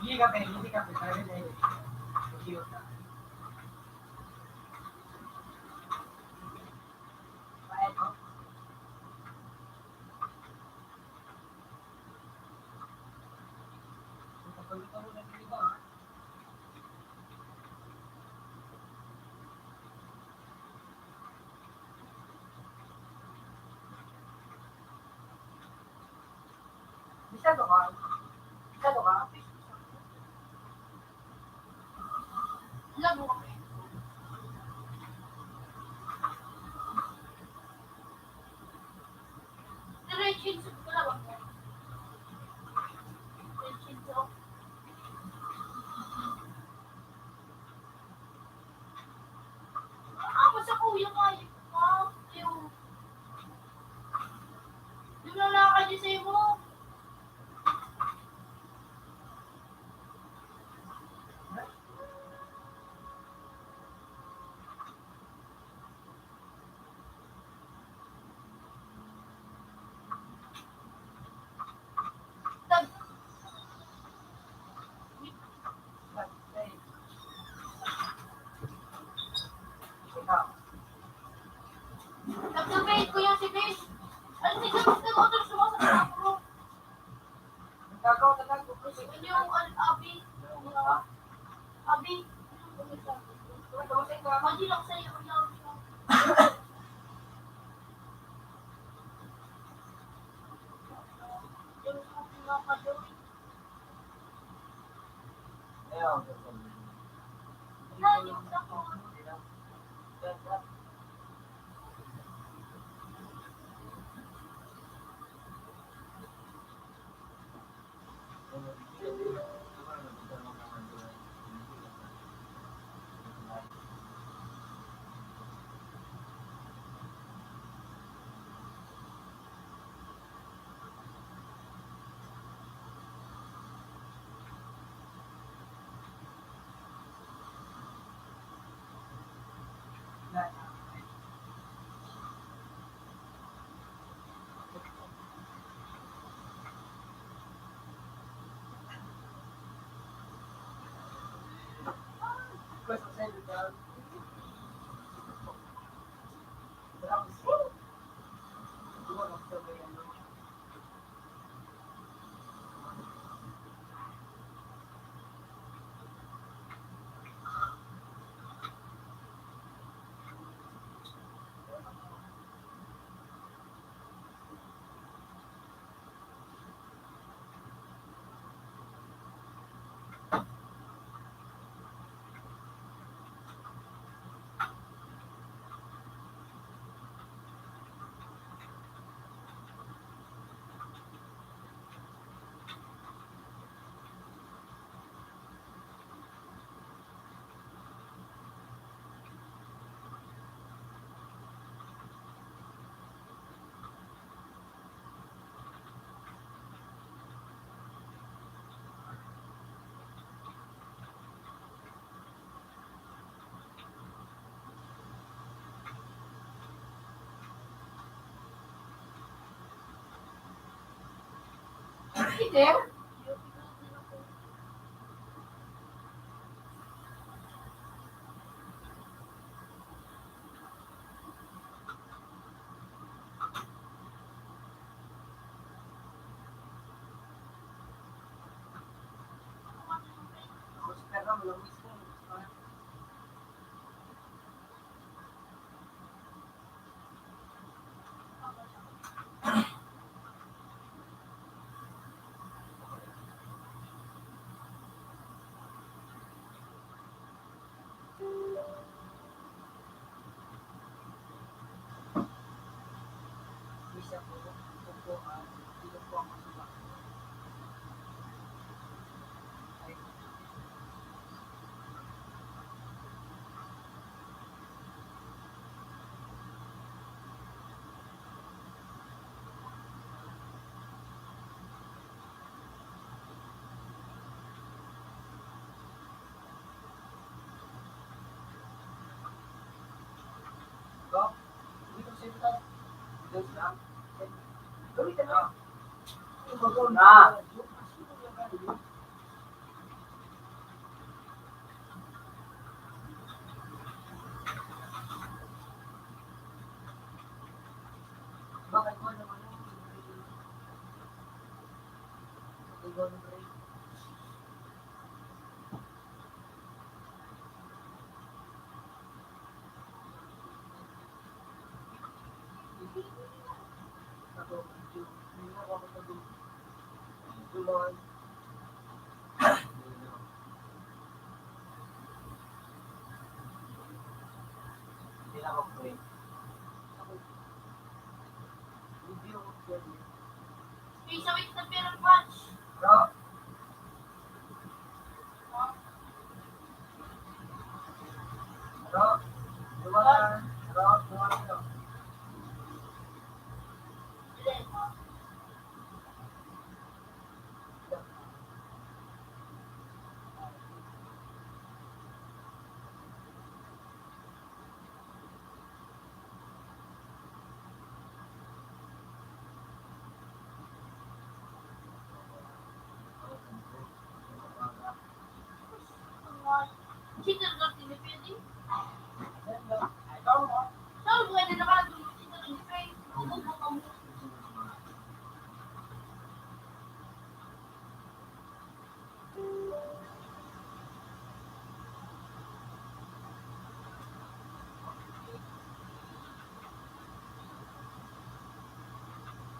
Hindi ka pwede, hindi ka pwede. Hindi ka pwede. Bisado ka? Bisado ka? Labo ka, pre. Diretso yung suot ko na ba? Diretso yung suot. Ah, basta kuya, kaya ko. Yung, yung lalakad niya sa'yo mo.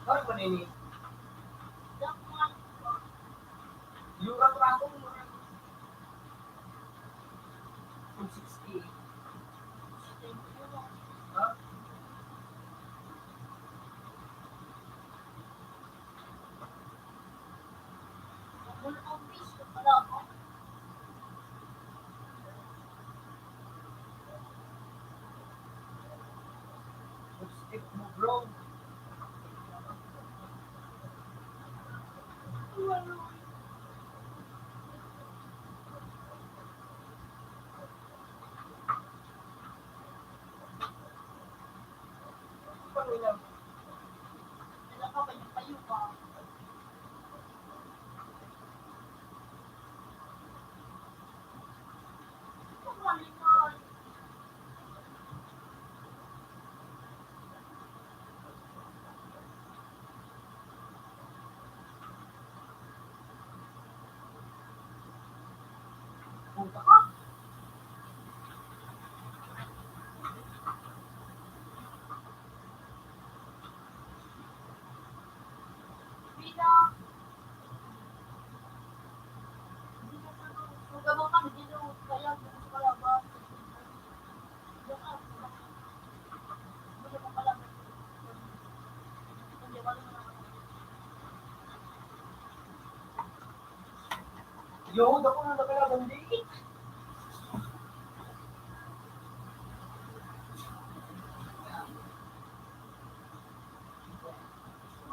Ano ba nini? Yung rato ako, yung sixty. Ha? Step mo, bro. Yo, dako na talaga, hindi.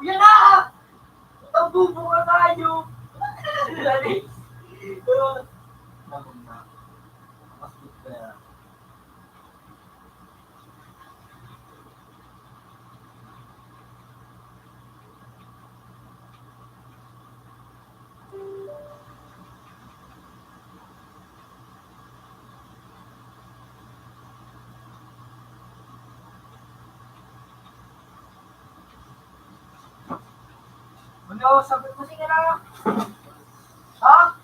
Yan na! Tambubo ka tayo! Lalis! Pero, naman na. Mas good na yan. Ano, sabi mo, sige na. Ha?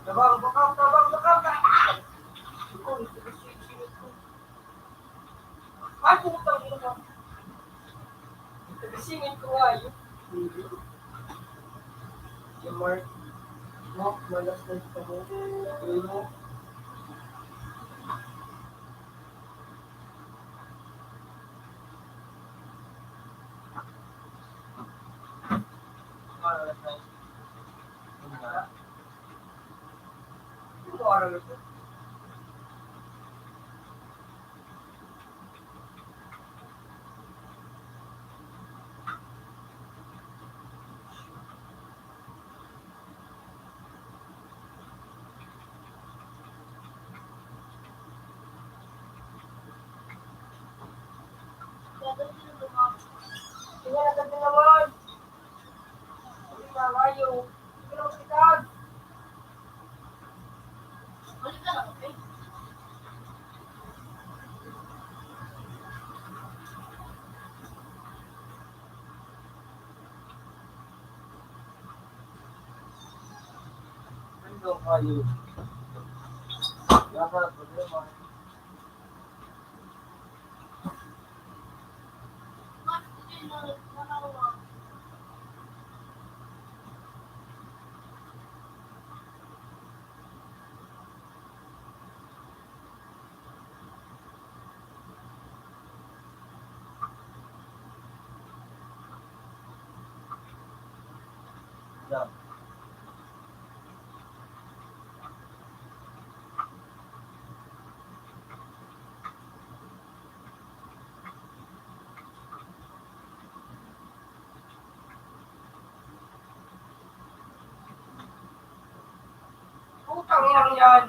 Tabang, bakang, tabang, bakang, bakang! Ay, putang ina ka. Nagisingin ko nga yun. Si Mark. Mark, malas na ito mo. Ulo. Tingnan natin naman. Tingnan tayo. Tingnan ang ospital. Ano kayo? Yata problema. Putang ina mo yan!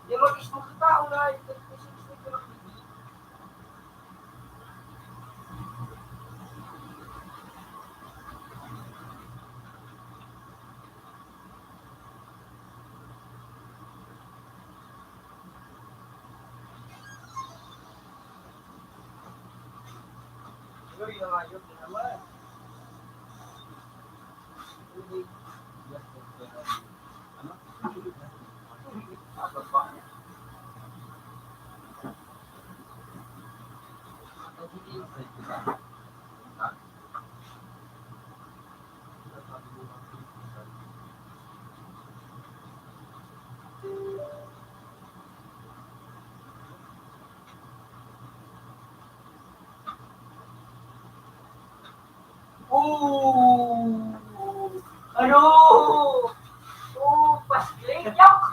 Di mag-ismok sa tao na, Oh! Ano? Oh, pasli! Yak!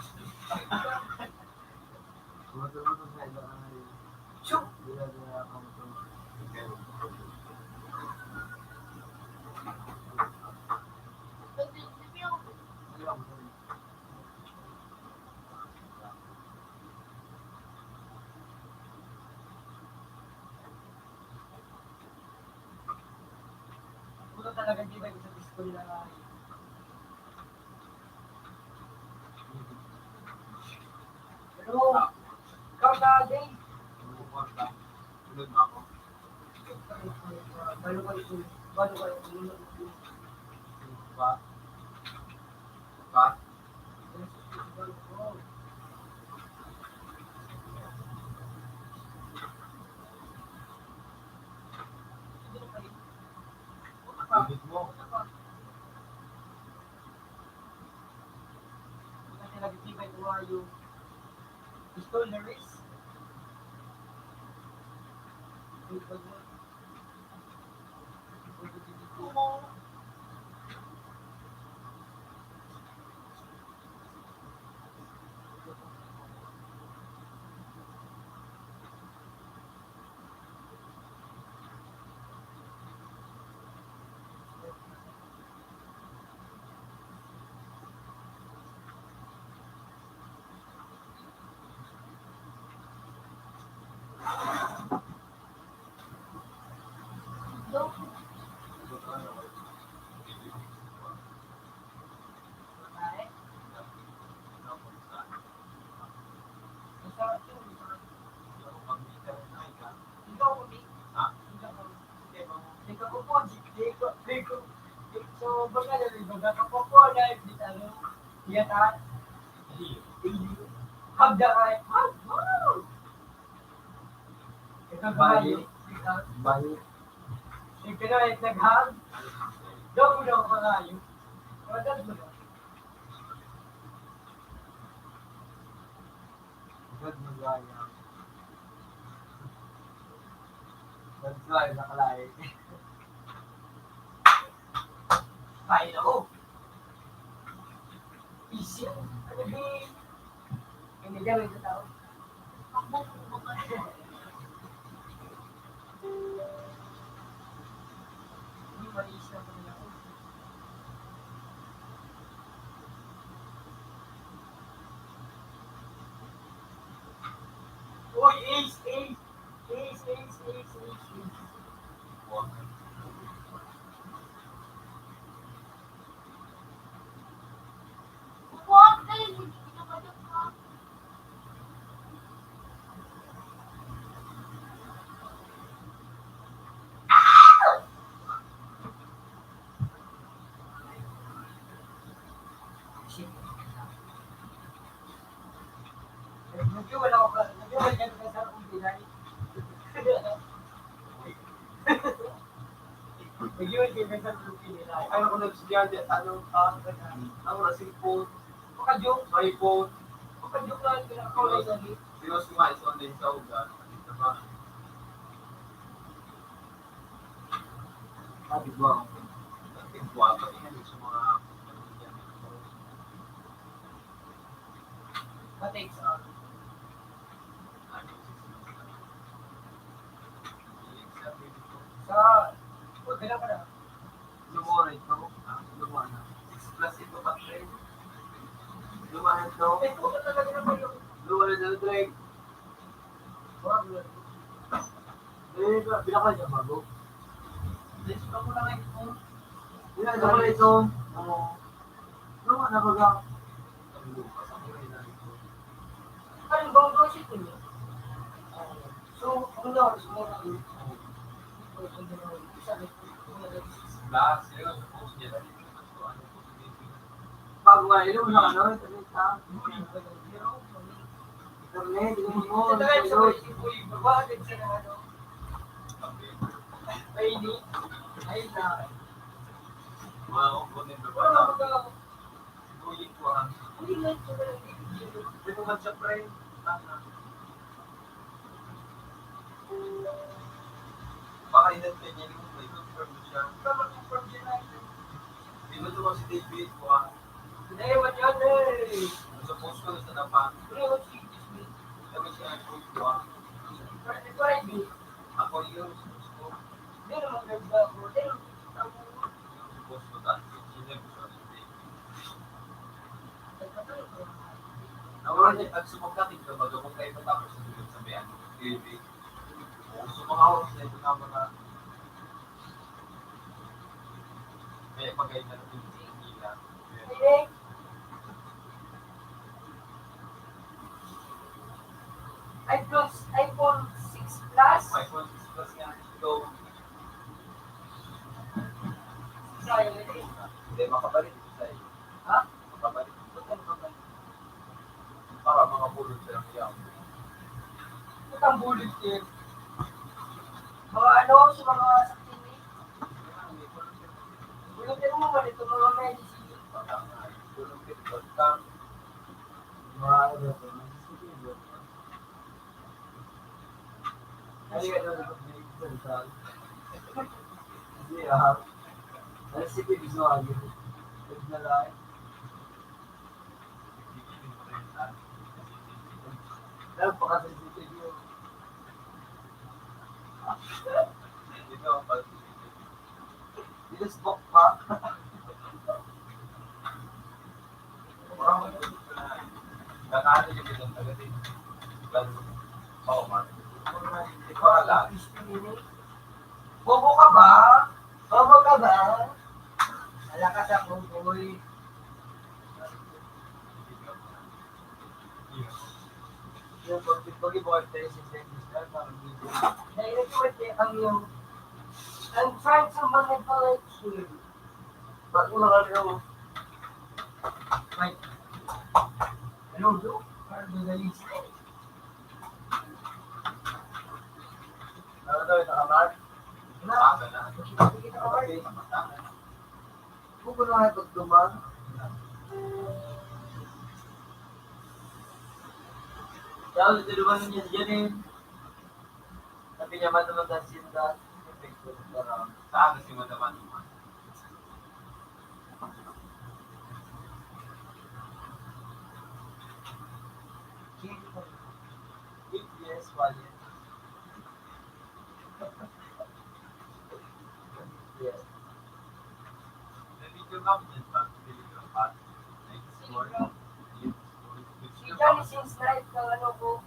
Shoo! Pero, ikaw sa day. Paano ka ito? Paano ka ito? Ba? Ba? Bibig mo. Kasi nagtibay ko nga yung pistol na wrist. So, baga na rin, baga ka pa po, dahil di ano, yata. Hagda ka, hag, wow! Ito, bayo. Bayo. Ito na, ito, hag. Doon mo na ako malayo. Madad mo na. Agad magaya. Agad sa nakalay. Kaya na ko. Easy. Ano di? Hindi ka rin sa tao. Uy, ace, ace. Ace, ace, ace, ace, ace. Ano ko nag-estudyante, ano, ah, ano na, cellphone. Makajoke. May phone. Makajoke lang, pinaka-college lagi. Pinos ko nga, ito, ano yung sa ugat. Ano ba? Sabi ko, ang tigwa, pati nga sa mga, ano, yan. Pati sa, ano, sa, okay na pala. Luma na ito. Ah, luma na. Six plus ito, patre. Luma na ito. Luma na ito, Drake. Eh, bila ka niya bago? Bila ka ito? Oo. Luma na baga. Ano ba ang project ninyo? So, ang lawas mo na yun. Lahat sila, supposed nila. Bago nga, yun, ano, ano, ano, ano, internet, yun mo, sa tayo, sa tayo, sa tayo, sa tayo, sa tayo, ay, na. Mga component ba? Wala, wala. Uy, kuha. Uy, may kuha. May kuha siya, pre. Tama. Baka ingat ka niya, yung may confirm siya. Tama, confirm siya na. Di ba ito si David? Kuha. Hindi, man yan, eh. Sa post ko, sa napan. Pero, si David. Sabi siya, kuha. Friday, Friday. Ako yun, sa post ko. Hindi naman ganda ako. Hindi naman ganda ako. Yung sa post ko, dati, sila gusto ko si David. Nawala niya, pag sumagkat, ito, baga kung kayo matapos sa dulong sabihan, David. Kung gusto mo nga, huwag na ito naman na. Kaya pag kayo na natin, hindi lang. iPhone, iPhone six Plus. iPhone six Plus nga. Ito. Hindi, makabalik sa iyo. Ha? Makabalik. Ba't ka makabalik? Para mga bulod sa iyo. Ba't ang bulod, sir? Mga ano, sa mga sakit ni? Bulod mo man ito, mga medicine. Baka nga, bulod ito. Mga ano, mga medicine. Ay, ano, nagpapinigsan sa, hindi, ah. Ano si Pibis mo, ano? Huwag na lang. Napaka-sensitive yun. Dito, pag-, dito sa bok pa. Bobo ka ba? Bobo ka ba? Malakas ako, boy. Yung pag-, pag-, pag-, Direct ko kay ang yung, ang friends ng mga collection. Ba't mo naman yung, like, ano, do? Parang may nalisip. Ano daw, ito ka, Mark? Wala. Sige, sige, sige, sige. Kung ano nga pagduman. Kaya ulit, duman niya dyan eh. Sabi niya, "Matamatay sinda." Saan na si Matamatay? Yes, wala. Yes. Nandito kami dyan sa Telegram. Si Johnny Sins, night ng ano ko.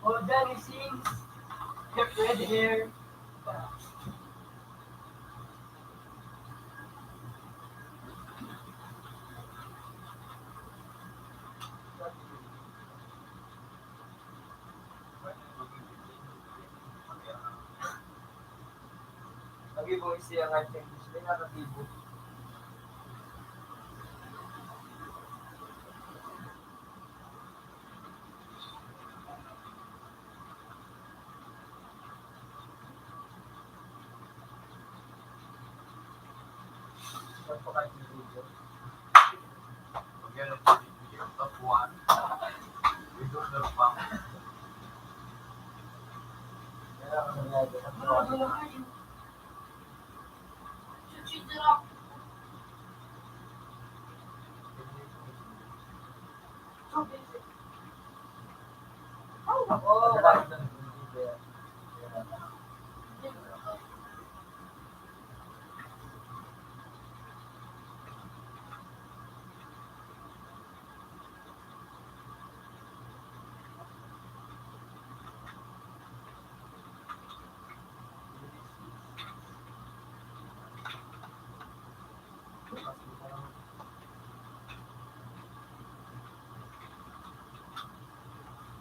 Oh, Johnny Sins. Red hair. Lagi mo isiyang at yung gusto niya, katibo.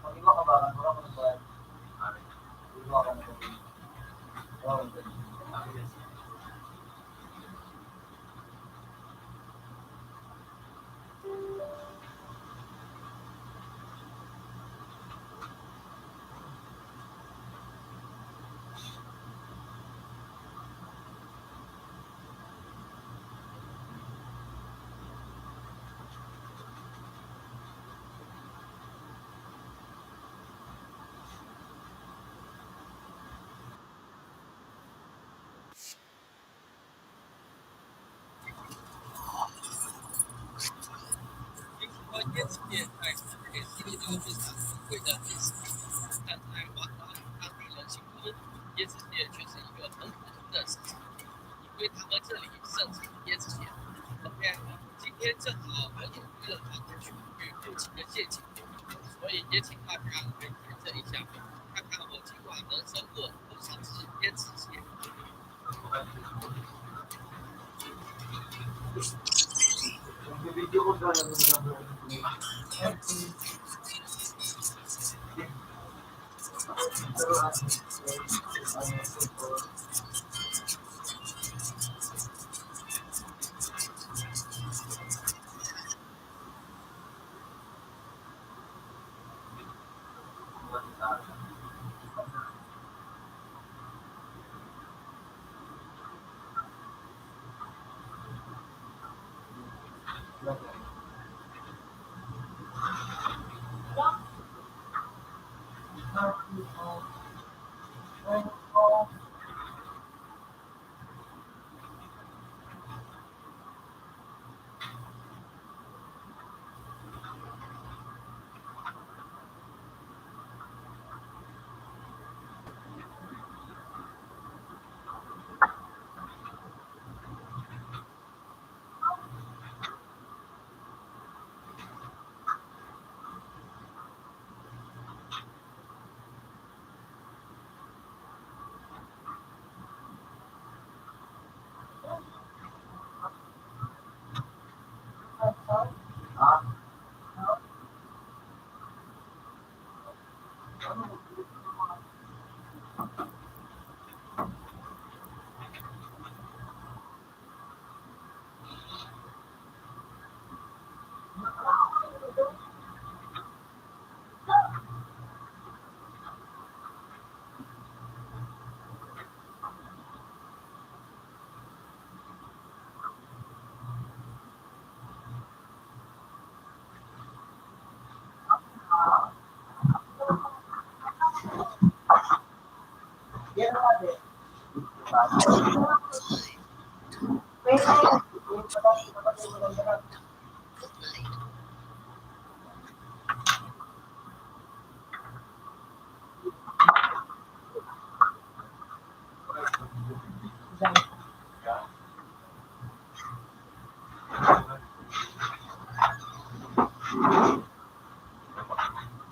Pag-iba ka ba? Ano ka ba? Pag-iba ka na ba? Wow.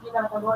Ginagawa